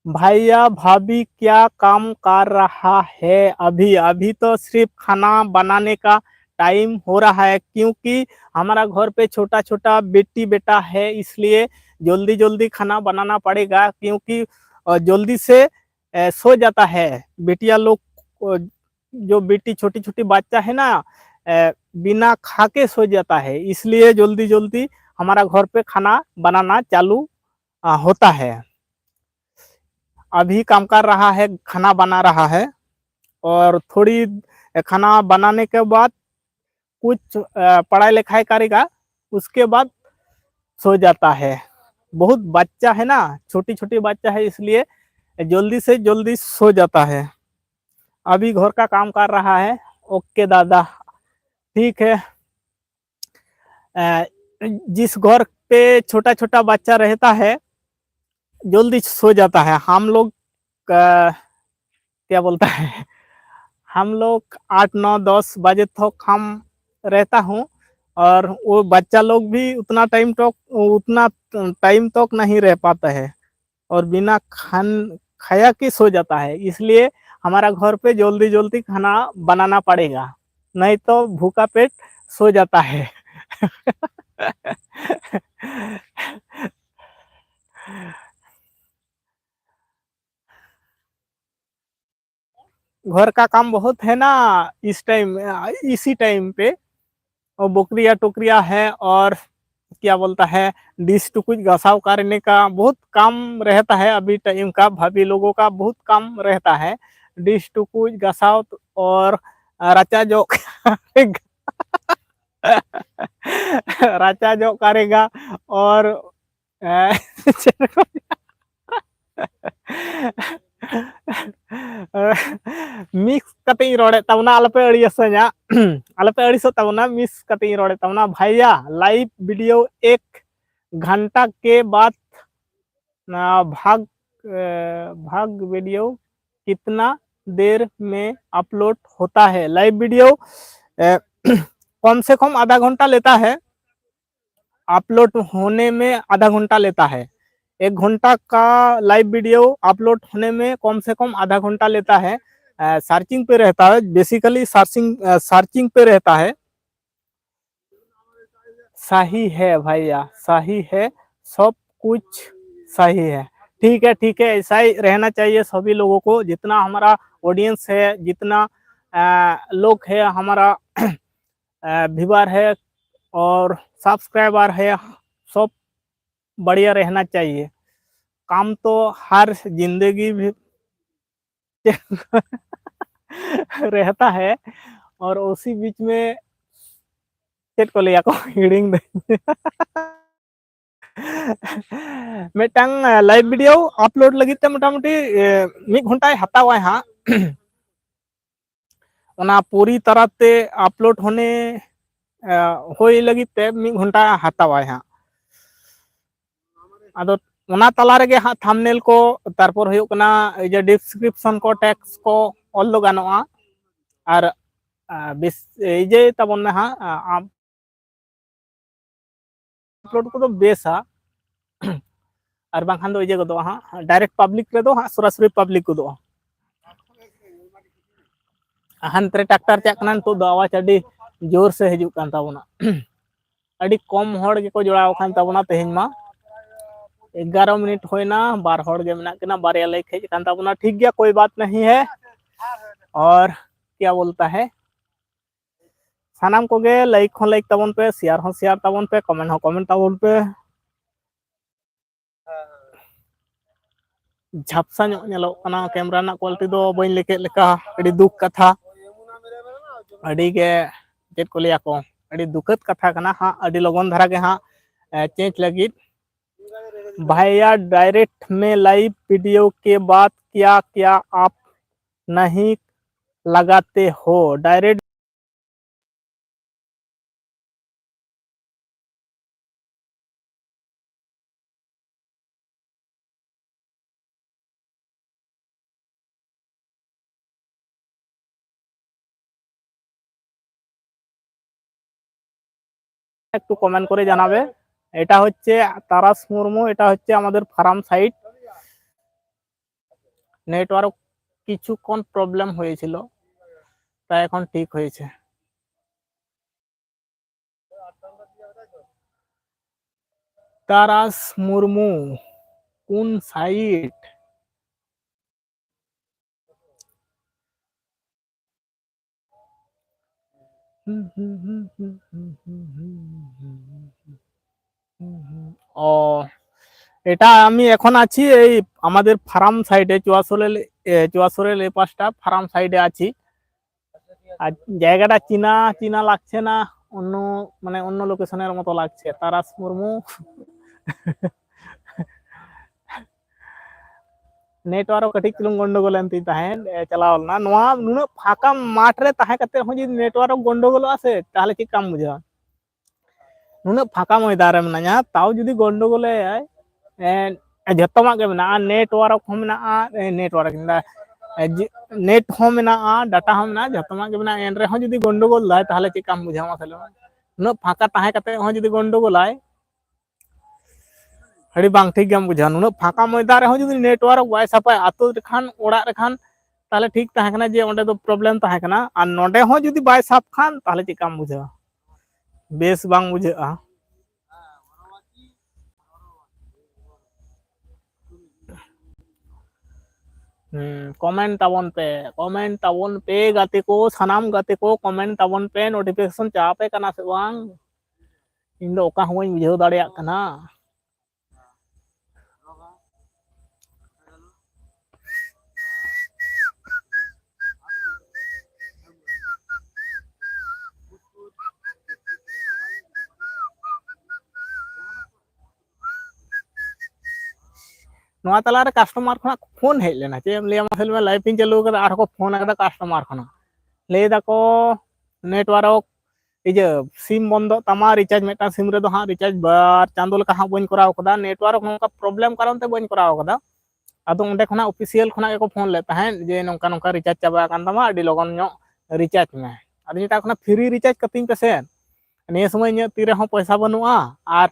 भैया भाभी क्या काम कर रहा है अभी? अभी तो सिर्फ खाना बनाने का टाइम हो रहा है, क्योंकि हमारा घर पे छोटा छोटा बेटी बेटा है, इसलिए जल्दी जल्दी खाना बनाना पड़ेगा, क्योंकि अ, जल्दी से अ, सो जाता है। बेटियां लोग, अ, जो बेटी छोटी छोटी बच्चा है ना, अ, बिना खा के सो जाता है, इसलिए जल्दी जल्दी हमारा घर पे खाना बनाना चालू अ, होता है। अभी काम कर रहा है, खाना बना रहा है, और थोड़ी खाना बनाने के बाद कुछ अ, पढ़ाई लिखाई करेगा, उसके बाद सो जाता है। बहुत बच्चा है ना, छोटी छोटी बच्चा है, इसलिए जल्दी से जल्दी सो जाता है। अभी घर का काम कर रहा है। ओके दादा, ठीक है। अ, जिस घर पे छोटा छोटा बच्चा रहता है, जल्दी सो जाता है। हम लोग का, क्या बोलता है, हम लोग आठ नौ दस बजे तक हम रहता हूँ, और वो बच्चा लोग भी उतना टाइम तक, उतना टाइम तक नहीं रह पाता है, और बिना खान खाया के सो जाता है। इसलिए हमारा घर पे जल्दी जल्दी खाना बनाना पड़ेगा, नहीं तो भूखा पेट सो जाता है। घर का काम बहुत है ना इस टाइम, इसी टाइम पे। और बकरिया टोकरिया है, और क्या बोलता है, डिश टुकुच घसाव करने का बहुत काम रहता है। अभी टाइम का भाभी लोगों का बहुत काम रहता है, डिश टुकुच घसाव और राचा जो। ᱨᱟᱪᱟ ᱡᱚᱜ ᱠᱟᱨᱮᱜᱟ ᱚᱨ ᱢᱤᱠᱥ ᱠᱟᱛᱮ ᱤᱧ ᱨᱚᱲᱮᱫ ᱛᱟᱵᱚᱱᱟ, ᱟᱞᱚᱯᱮ ᱟᱹᱲᱤᱭᱟᱹᱥᱟᱹᱧᱟ᱾ ᱟᱞᱚᱯᱮ ᱟᱹᱲᱤᱥᱚᱜ ᱛᱟᱵᱚᱱᱟ, ᱢᱤᱠᱥ ᱠᱟᱛᱮ ᱤᱧ ᱨᱚᱲᱮᱫ ᱛᱟᱵᱚᱱᱟ᱾ ᱵᱷᱟᱭᱭᱟ, ᱞᱟᱭᱤᱵᱷ ᱵᱷᱤᱰᱤᱭᱳ ᱮᱠ ᱜᱷᱟᱱᱴᱟ ᱠᱮ ᱵᱟᱫ ᱵᱷᱟᱜᱽ ᱵᱷᱟᱜᱽ ᱵᱷᱤᱰᱤᱭᱳ ᱠᱤᱛᱱᱟ ᱫᱮᱨ ᱢᱮ ᱟᱯᱞᱳᱰ ᱦᱳᱛᱟ ᱦᱮ? ᱞᱟᱭᱤᱵᱷ ᱵᱷᱤᱰᱤᱭᱳ कम से कम आधा घंटा लेता है, अपलोड होने में आधा घंटा लेता है। एक घंटा का लाइव वीडियो अपलोड होने में कम से कम आधा घंटा लेता है। सर्चिंग पे रहता है, बेसिकली सर्चिंग सर्चिंग पे रहता है। सही है भैया, सही है, सब कुछ सही है। ठीक है, ठीक है, ऐसा ही रहना चाहिए सभी लोगों को। जितना हमारा ऑडियंस है, जितना लोग है, हमारा व्यूअर है और सब्सक्राइबर है, सब बढ़िया रहना चाहिए। काम तो हर जिंदगी भी रहता है और उसी बीच में ᱪᱮᱫ ᱠᱚ ᱞᱟᱹᱭᱟ ᱠᱚ ᱦᱤᱲᱤᱧ ᱫᱟᱹᱧ᱾ ᱢᱤᱫᱴᱟᱝ ᱞᱟᱭᱤᱵᱷ ᱵᱷᱤᱰᱤᱭᱳ ᱟᱯᱞᱳᱰ ᱞᱟᱹᱜᱤᱫ ᱛᱮ ᱢᱚᱴᱟᱢᱩᱴᱤ ᱢᱤᱫ ᱜᱷᱚᱱᱴᱟᱭ ᱦᱟᱛᱟᱣᱟᱭ ᱦᱟᱸᱜ᱾ ᱚᱱᱟ ᱯᱩᱨᱤ ᱛᱟᱨᱟᱛᱮ ᱟᱯᱞᱳᱰ ᱦᱚᱱᱮ ᱦᱩᱭ ᱞᱟᱹᱜᱤᱫ ᱛᱮ ᱢᱤᱫ ᱜᱷᱚᱱᱴᱟ ᱦᱟᱛᱟᱣᱟᱭ ᱦᱟᱸᱜ᱾ ᱟᱫᱚ ᱚᱱᱟ ᱛᱟᱞᱟ ᱨᱮᱜᱮ ᱦᱟᱸᱜ ᱛᱷᱟᱢᱵᱱᱮᱞ ᱠᱚ, ᱛᱟᱨᱯᱚᱨ ᱦᱩᱭᱩᱜ ᱠᱟᱱᱟ ᱤᱭᱟᱹ ᱰᱤᱥᱠᱨᱤᱯᱥᱚᱱ ᱠᱚ, ᱴᱮᱠᱥ ᱠᱚ ᱚᱞ ᱫᱚ ᱜᱟᱱᱚᱜᱼᱟ᱾ ᱟᱨ ᱵᱮᱥ ᱤᱭᱟᱹᱭ ᱛᱟᱵᱚᱱ ᱢᱮ ᱦᱟᱸᱜ, ᱟᱢ ᱟᱯᱞᱳᱰ ᱠᱚᱫᱚ ᱵᱮᱥᱟ᱾ ᱟᱨ ᱵᱟᱝᱠᱷᱟᱱ ᱫᱚ ᱤᱭᱟᱹ ᱜᱚᱫᱚᱜᱼᱟ ᱦᱟᱸᱜ, ᱰᱟᱭᱨᱮᱠᱴ ᱯᱟᱵᱽᱞᱤᱠ ᱨᱮᱫᱚ ᱦᱟᱸᱜ ᱥᱚᱨᱟᱥᱚᱨᱤ ᱯᱟᱵᱽᱞᱤᱠ ᱜᱚᱫᱚᱜᱼᱟ᱾ ᱦᱟᱱᱛᱮ ᱨᱮ ᱴᱨᱟᱠᱴᱟᱨ ᱪᱟᱜ ᱠᱟᱱᱟ, ᱱᱤᱛᱚᱜ ᱫᱚ ᱟᱣᱟᱡᱽ ᱟᱹᱰᱤ ᱡᱳᱨ ᱥᱮ ᱦᱤᱡᱩᱜ ᱠᱟᱱ ᱛᱟᱵᱚᱱᱟ᱾ ᱟᱹᱰᱤ ᱠᱚᱢ ᱦᱚᱲ ᱜᱮᱠᱚ ᱡᱚᱲᱟᱣ ᱟᱠᱟᱱ ᱛᱟᱵᱚᱱᱟ ᱛᱮᱦᱮᱧ ᱢᱟ᱾ ᱮᱜᱟᱨᱚ ᱢᱤᱱᱤᱴ ᱦᱩᱭᱱᱟ, ᱵᱟᱨ ᱦᱚᱲ ᱜᱮ ᱢᱮᱱᱟᱜ ᱠᱤᱱᱟ, ᱵᱟᱨᱭᱟ ᱞᱟᱭᱤᱠ ᱦᱮᱡ ᱟᱠᱟᱱ ᱛᱟᱵᱚᱱᱟ᱾ ᱴᱷᱤᱠ ᱜᱮᱭᱟ, ᱠᱳᱭ ᱵᱟᱛ ᱱᱟᱦᱤ ᱦᱮ᱾ ᱚᱨ ᱠᱭᱟ ᱵᱳᱞᱛᱟ ᱦᱮ, ᱥᱟᱱᱟᱢ ᱠᱚᱜᱮ ᱞᱟᱭᱤᱠ ᱦᱚᱸ ᱞᱟᱭᱤᱠ ᱛᱟᱵᱚᱱ ᱯᱮ, ᱥᱮᱭᱟᱨ ᱦᱚᱸ ᱥᱮᱭᱟᱨ ᱛᱟᱵᱚᱱ ᱯᱮ, ᱠᱚᱢᱮᱱᱴ ᱦᱚᱸ ᱠᱚᱢᱮᱱᱴ ᱛᱟᱵᱚᱱ ᱯᱮ᱾ ᱡᱷᱟᱯᱥᱟ ᱧᱚᱜ ᱧᱮᱞᱚᱜ ᱠᱟᱱᱟ, ᱠᱮᱢᱨᱟ ᱨᱮᱱᱟᱜ ᱠᱳᱣᱟᱞᱤᱴᱤ ᱫᱚ ᱵᱟᱹᱧ ᱞᱟᱹᱭ ᱠᱮᱫ ᱞᱮᱠᱟ, ᱟᱹᱰᱤ ᱫᱩᱠ ᱠᱟᱛᱷᱟ᱾ ᱟᱹᱰᱤ ᱜᱮ ᱪᱮᱫ ᱠᱚ ᱞᱟᱹᱭᱟ ᱠᱚ, ᱟᱹᱰᱤ ᱫᱩᱠᱷᱟᱹᱛ ᱠᱟᱛᱷᱟ ᱠᱟᱱᱟ ᱦᱟᱸᱜ, ᱟᱹᱰᱤ ᱞᱚᱜᱚᱱ ᱫᱷᱟᱨᱟ ᱜᱮ ᱦᱟᱸᱜ ᱪᱮᱧᱡᱽ ᱞᱟᱹᱜᱤᱫ᱾ भैया, डायरेक्ट में लाइव वीडियो के बाद क्या क्या आप नहीं लगाते हो? डायरेक्ट একটু কমেন্ট করে জানাবে। এটা হচ্ছে তারাস মুর্মু, এটা হচ্ছে আমাদের ফার্ম সাইট। নেটওয়ার্ক কিছুক্ষণ প্রবলেম হয়েছিল, তা এখন ঠিক হয়েছে। তারাস মুর্মু কোন সাইট? ও, এটা আমি এখন আছি এই আমাদের ফার্ম সাইডে, চুয়াশোরেল, এ, চুয়াশোরেল এই পাশটা ফার্ম সাইডে আছি। আর জায়গাটা চিনা চিনা লাগছে না, অন্য, মানে, অন্য লোকেশনের মতো লাগছে। তারাস মুর্মু। নেটওয়ার্ক ᱠᱟᱹᱴᱤᱡ ᱪᱩᱞᱩᱝ ᱜᱚᱱᱰᱚᱜᱳᱞ ᱮᱱ ᱛᱤᱧ ᱛᱟᱦᱮᱸᱫ, ᱮ, ᱪᱟᱞᱟᱣ ᱞᱮᱱᱟ᱾ ᱱᱚᱣᱟ ᱱᱩᱱᱟᱹᱜ ᱯᱷᱟᱸᱠᱟ ᱢᱟᱴᱷ ᱨᱮ ᱛᱟᱦᱮᱸ ᱠᱟᱛᱮ ᱦᱚᱸ ᱡᱩᱫᱤ ᱱᱮᱴᱣᱟᱨᱠ ᱜᱚᱱᱰᱚᱜᱳᱞᱚᱜᱼᱟ ᱥᱮ, ᱛᱟᱦᱚᱞᱮ ᱪᱮᱫ ᱞᱮᱠᱟᱢ ᱵᱩᱡᱷᱟᱹᱣᱟ? ᱱᱩᱱᱟᱹᱜ ᱯᱷᱟᱸᱠᱟ ᱢᱚᱭᱫᱟᱱ ᱨᱮ ᱢᱮᱱᱟᱧᱟ, ᱛᱟᱣ ᱡᱩᱫᱤ ᱜᱚᱱᱰᱚᱜᱳᱞᱟᱭ, ᱮ, ᱡᱷᱚᱛᱚᱢᱟᱜ ᱜᱮ ᱢᱮᱱᱟᱜᱼᱟ, ᱱᱮᱴᱣᱟᱨᱠ ᱦᱚᱸ ᱢᱮᱱᱟᱜᱼᱟ, ᱮ, ᱱᱮᱴᱣᱟᱨᱠ ᱤᱧ ᱢᱮᱱᱫᱟ, ᱮ, ᱡᱤ-, ᱱᱮᱴ ᱦᱚᱸ ᱢᱮᱱᱟᱜᱼᱟ, ᱰᱟᱴᱟ ᱦᱚᱸ ᱢᱮᱱᱟᱜᱼᱟ, ᱡᱷᱚᱛᱚᱢᱟᱜ ᱜᱮ ᱢᱮᱱᱟᱜᱼᱟ, ᱮᱱ ᱨᱮᱦᱚᱸ ᱡᱩᱫᱤ ᱜᱚᱱᱰᱚᱜᱳᱞ ᱫᱟᱭ, ᱛᱟᱦᱚᱞᱮ ᱪᱮᱫ ᱞᱮᱠᱟᱢ ᱵᱩᱡᱷᱟᱹᱣᱟ ᱢᱟᱥᱮ ᱞᱟᱹᱭ ᱢᱮ? ᱩᱱᱟᱹᱜ ᱯᱷᱟᱸᱠᱟ ᱛᱟᱦᱮᱸ ᱠᱟᱛᱮ ᱦᱚᱸ ᱡᱩᱫᱤ ᱜᱚᱱᱰᱚᱜᱳᱞᱟᱭ, ᱟᱹᱰᱤ ᱵᱟᱝ ᱴᱷᱤᱠ ᱜᱮᱢ ᱵᱩᱡᱷᱟᱹᱣᱟ᱾ ᱱᱩᱱᱟᱹᱜ ᱯᱷᱟᱸᱠᱟ ᱢᱚᱭᱫᱟᱱ ᱨᱮᱦᱚᱸ ᱡᱩᱫᱤ ᱱᱮᱴᱣᱟᱨᱠ ᱵᱟᱭ ᱥᱟᱯᱟᱭᱟ, ᱟᱛᱳ ᱨᱮᱠᱷᱟᱱ, ᱚᱲᱟᱜ ᱨᱮᱠᱷᱟᱱ, ᱛᱟᱦᱚᱞᱮ ᱴᱷᱤᱠ ᱛᱟᱦᱮᱸ ᱠᱟᱱᱟ ᱡᱮ ᱚᱸᱰᱮ ᱫᱚ ᱯᱨᱚᱵᱞᱮᱢ ᱛᱟᱦᱮᱸ ᱠᱟᱱᱟ, ᱟᱨ ᱱᱚᱸᱰᱮ ᱦᱚᱸ ᱡᱩᱫᱤ ᱵᱟᱭ ᱥᱟᱵ ᱠᱷᱟᱱ, ᱛᱟᱦᱚᱞᱮ ᱪᱮᱫ ᱞᱮᱠᱟᱢ ᱵᱩᱡᱷᱟᱹᱣᱟ? ᱵᱮᱥ ᱵᱟᱝ ᱵᱩᱡᱷᱟᱹᱜᱼᱟ᱾ ᱦᱩᱸ, ᱠᱚᱢᱮᱱᱴ ᱛᱟᱵᱚᱱ ᱯᱮ, ᱠᱚᱢᱮᱱᱴ ᱛᱟᱵᱚᱱ ᱯᱮ ᱜᱟᱛᱮ ᱠᱚ, ᱥᱟᱱᱟᱢ ᱜᱟᱛᱮ ᱠᱚ ᱠᱚᱢᱮᱱᱴ ᱛᱟᱵᱚᱱ ᱯᱮ, ᱱᱳᱴᱤᱯᱷᱤᱠᱮᱥᱚᱱ ᱪᱟᱯᱮ ᱠᱟᱱᱟ ᱥᱮ ᱵᱟᱝ? ᱤᱧ ᱫᱚ ᱚᱠᱟ ᱦᱚᱸ ᱵᱟᱹᱧ ᱵᱩᱡᱷᱟᱹᱣ ᱫᱟᱲᱮᱭᱟᱜ ᱠᱟᱱᱟ᱾ ᱱᱚᱣᱟ ᱛᱟᱞᱟᱨᱮ ᱠᱟᱥᱴᱚᱢᱟᱨ ᱠᱷᱚᱱᱟᱜ ᱯᱷᱳᱱ ᱦᱮᱡ ᱞᱮᱱᱟ, ᱪᱮᱫ ᱮᱢ ᱞᱟᱹᱭᱟ ᱢᱟᱥᱮ, ᱞᱟᱹᱭ ᱢᱮ, ᱞᱟᱭᱤᱵᱷ ᱤᱧ ᱪᱟᱹᱞᱩ ᱠᱟᱫᱟ, ᱟᱨᱦᱚᱸ ᱠᱚ ᱯᱷᱳᱱ ᱠᱟᱫᱟ ᱠᱟᱥᱴᱚᱢᱟᱨ ᱠᱷᱚᱱᱟᱜ, ᱞᱟᱹᱭ ᱫᱟᱠᱚ ᱱᱮᱴᱣᱟᱨᱠ, ᱤᱭᱟᱹ, ᱥᱤᱢ ᱵᱚᱱᱫᱚᱜ ᱛᱟᱢᱟ, ᱨᱤᱪᱟᱨᱡᱽ ᱢᱤᱫᱴᱟᱝ ᱥᱤᱢ ᱨᱮᱫᱚ ᱦᱟᱸᱜ ᱨᱤᱪᱟᱨᱡᱽ ᱵᱟᱨ ᱪᱟᱸᱫᱳ ᱞᱮᱠᱟ ᱦᱟᱸᱜ ᱵᱟᱹᱧ ᱠᱚᱨᱟᱣ ᱠᱟᱫᱟ, ᱱᱮᱴᱣᱟᱨᱠ ᱱᱚᱝᱠ ᱯᱨᱚᱵᱞᱮᱢ ᱠᱟᱨᱚᱱ ᱛᱮ ᱵᱟᱹᱧ ᱠᱚᱨᱟᱣ ᱠᱟᱫᱟ᱾ ᱟᱫᱚ ᱚᱸᱰᱮ ᱠᱷᱚᱱᱟᱜ ᱚᱯᱷᱤᱥᱤᱭᱟᱞ ᱠᱷᱚᱱᱟᱜ ᱜᱮᱠᱚ ᱯᱷᱳᱱ ᱞᱮᱫ ᱛᱟᱦᱮᱸᱫ ᱡᱮ ᱱᱚᱝᱠᱟ ᱱᱚᱝᱠᱟ ᱨᱤᱪᱟᱨᱡᱽ ᱪᱟᱵᱟ ᱟᱠᱟᱱ ᱛᱟᱢᱟ, ᱟᱹᱰᱤ ᱞᱚᱜᱚᱱ ᱧᱚᱜ ᱨᱤᱪᱟᱨᱡᱽ ᱢᱮ᱾ ᱟᱫᱚ ᱢᱮᱛᱟ ᱠᱚ ᱠᱟᱱᱟ, ᱯᱷᱨᱤ ᱨᱤᱪᱟᱨᱡᱽ ᱠᱟᱹᱛᱤᱧ ᱯᱮᱥᱮ, ᱱᱤᱭᱟᱹ ᱥᱚᱢᱚᱭ ᱤᱧᱟᱹᱜ ᱛᱤ ᱨᱮᱦᱚᱸ ᱯᱚᱭᱥᱟ ᱵᱟᱹᱱᱩᱜᱼᱟ, ᱟᱨ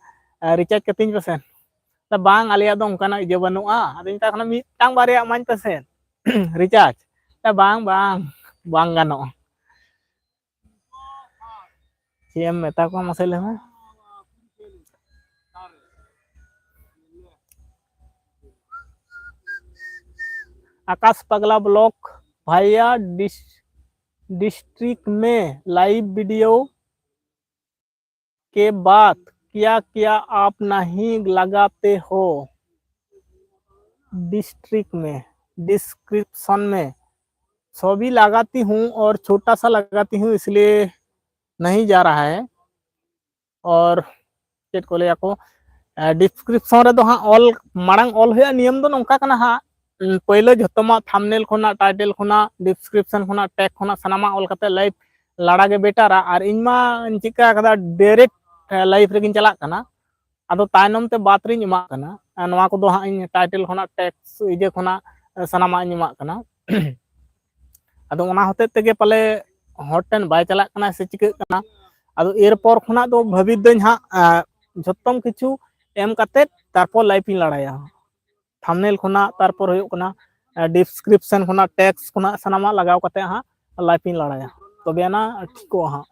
ᱨᱤᱪᱟᱨᱡᱽ ᱠᱟᱹᱛᱤᱧ ᱯᱮᱥᱮ᱾ ᱵᱟᱝ, ᱟᱞᱮᱭᱟᱜ ᱫᱚ ᱚᱱᱠᱟᱱᱟᱜ ᱤᱭᱟᱹ ᱵᱟᱹᱱᱩᱜᱼᱟ᱾ ᱟᱫᱚ ᱢᱮᱛᱟ ᱠᱚ ᱠᱟᱱᱟ, ᱢᱤᱫᱴᱟᱝ ᱵᱟᱨᱭᱟ ᱮᱢᱟᱹᱧ ᱯᱮᱥᱮ ᱨᱤᱪᱟᱨᱡᱽ᱾ ᱵᱟᱝ, ᱵᱟᱝ, ᱵᱟᱝ ᱜᱟᱱᱚᱜᱼᱟ᱾ ᱪᱮᱫ ᱮᱢ ᱢᱮᱛᱟ ᱠᱚᱣᱟ ᱢᱟᱥᱮ ᱞᱟᱹᱭ ᱢᱮ? आकाश पगला ब्लॉग, भैया डिस डिस्ट्रिक्ट में लाइव वीडियो के बाद क्या क्या आप नहीं लगाते हो डिस्ट्रिक्ट में? डिस्क्रिप्शन में सभी लगाती हूँ और छोटा सा लगाती हूँ, इसलिए नहीं जा रहा है। और ᱪᱮᱫ ᱠᱚ ᱞᱟᱹᱭᱟ ᱠᱚ, ᱰᱤᱥᱠᱨᱤᱯᱥᱚᱱ ᱨᱮᱫᱚ ᱦᱟᱸᱜ ᱚᱞ, ᱢᱟᱲᱟᱝ ᱚᱞ ᱦᱩᱭᱩᱜᱼᱟ᱾ ᱱᱤᱭᱚᱢ ᱫᱚ ᱱᱚᱝᱠᱟ ᱠᱟᱱᱟ ᱦᱟᱸᱜ, ᱩᱸ, ᱯᱳᱭᱞᱳ ᱡᱷᱚᱛᱚ ᱢᱟ ᱛᱷᱟᱢᱵᱱᱮᱞ ᱠᱷᱚᱱᱟᱜ, ᱴᱟᱭᱴᱮᱞ ᱠᱷᱚᱱᱟᱜ, ᱰᱤᱥᱠᱨᱤᱯᱥᱚᱱ ᱠᱷᱚᱱᱟᱜ, ᱴᱮᱜᱽ ᱠᱷᱚᱱᱟᱜ ᱥᱟᱱᱟᱢᱟᱜ ᱚᱞ ᱠᱟᱛᱮ ᱞᱟᱭᱤᱵᱷ ᱞᱟᱲᱟ ᱜᱮ ᱵᱮᱴᱟᱨᱟ᱾ ᱟᱨ ᱤᱧ ᱢᱟ ᱪᱮᱫ ᱠᱟ ᱠᱟᱫᱟ, ᱰᱟᱭᱨᱮᱠᱴ ᱞᱟᱭᱤᱵᱷ ᱨᱮᱜᱤᱧ ᱪᱟᱞᱟᱜ ᱠᱟᱱᱟ᱾ ᱟᱫᱚ ᱛᱟᱭᱱᱚᱢ ᱛᱮ ᱵᱟᱫ ᱨᱤᱧ ᱮᱢᱟᱜ ᱠᱟᱱᱟ᱾ ᱟᱨ ᱱᱚᱣᱟ ᱠᱚᱫᱚ ᱦᱟᱸᱜ ᱤᱧ ᱴᱟᱭᱴᱮᱞ ᱠᱷᱚᱱᱟᱜ, ᱴᱮᱜᱽ, ᱤᱭᱟᱹ ᱠᱷᱚᱱᱟᱜ, ᱥᱟᱱᱟᱢᱟᱜ ᱤᱧ ᱮᱢᱟᱜ ᱠᱟᱱᱟ᱾ ᱟᱫᱚ ᱚᱱᱟ ᱦᱚᱛᱮᱡ ᱛᱮᱜᱮ ᱯᱟᱞᱮ ᱦᱚᱲ ᱴᱷᱮᱱ ᱵᱟᱭ ᱪᱟᱞᱟᱜ ᱠᱟᱱᱟ ᱥᱮ ᱪᱤᱠᱟᱹᱜ ᱠᱟᱱᱟ᱾ ᱟᱫᱚ ᱮᱨᱯᱚᱨ ᱠᱷᱚᱱᱟᱜ ᱫᱚ ᱵᱷᱟᱹᱵᱤᱛ ᱫᱟᱹᱧ ᱦᱟᱸᱜ, ᱟᱸ, ᱡᱷᱚᱛᱚᱢ ᱠᱤᱪᱷᱩ ᱮᱢ ᱠᱟᱛᱮᱫ ᱛᱟᱨᱯᱚᱨ ᱞᱟᱭᱤᱵᱷ ᱤᱧ ᱞᱟᱲᱟᱭᱟ᱾ ᱛᱷᱟᱢᱵᱱᱮᱞ ᱠᱷᱚᱱᱟᱜ, ᱛᱟᱨᱯᱚᱨ ᱦᱩᱭᱩᱜ ᱠᱟᱱᱟ, ᱟᱸ, ᱰᱤᱥᱠᱨᱤᱯᱥᱚᱱ ᱠᱷᱚᱱᱟᱜ, ᱴᱮᱜᱽᱥ ᱠᱷᱚᱱᱟᱜ ᱥᱟᱱᱟᱢᱟᱜ ᱞᱟᱜᱟᱣ ᱠᱟᱛᱮᱫ ᱦᱟᱸᱜ ᱞᱟᱭᱤᱵᱷ ᱤᱧ ᱞᱟᱲᱟᱭᱟ, ᱛᱚᱵᱮ ᱟᱱᱟ ᱴᱷᱤᱠᱚᱜᱼᱟ ᱦᱟᱸᱜ᱾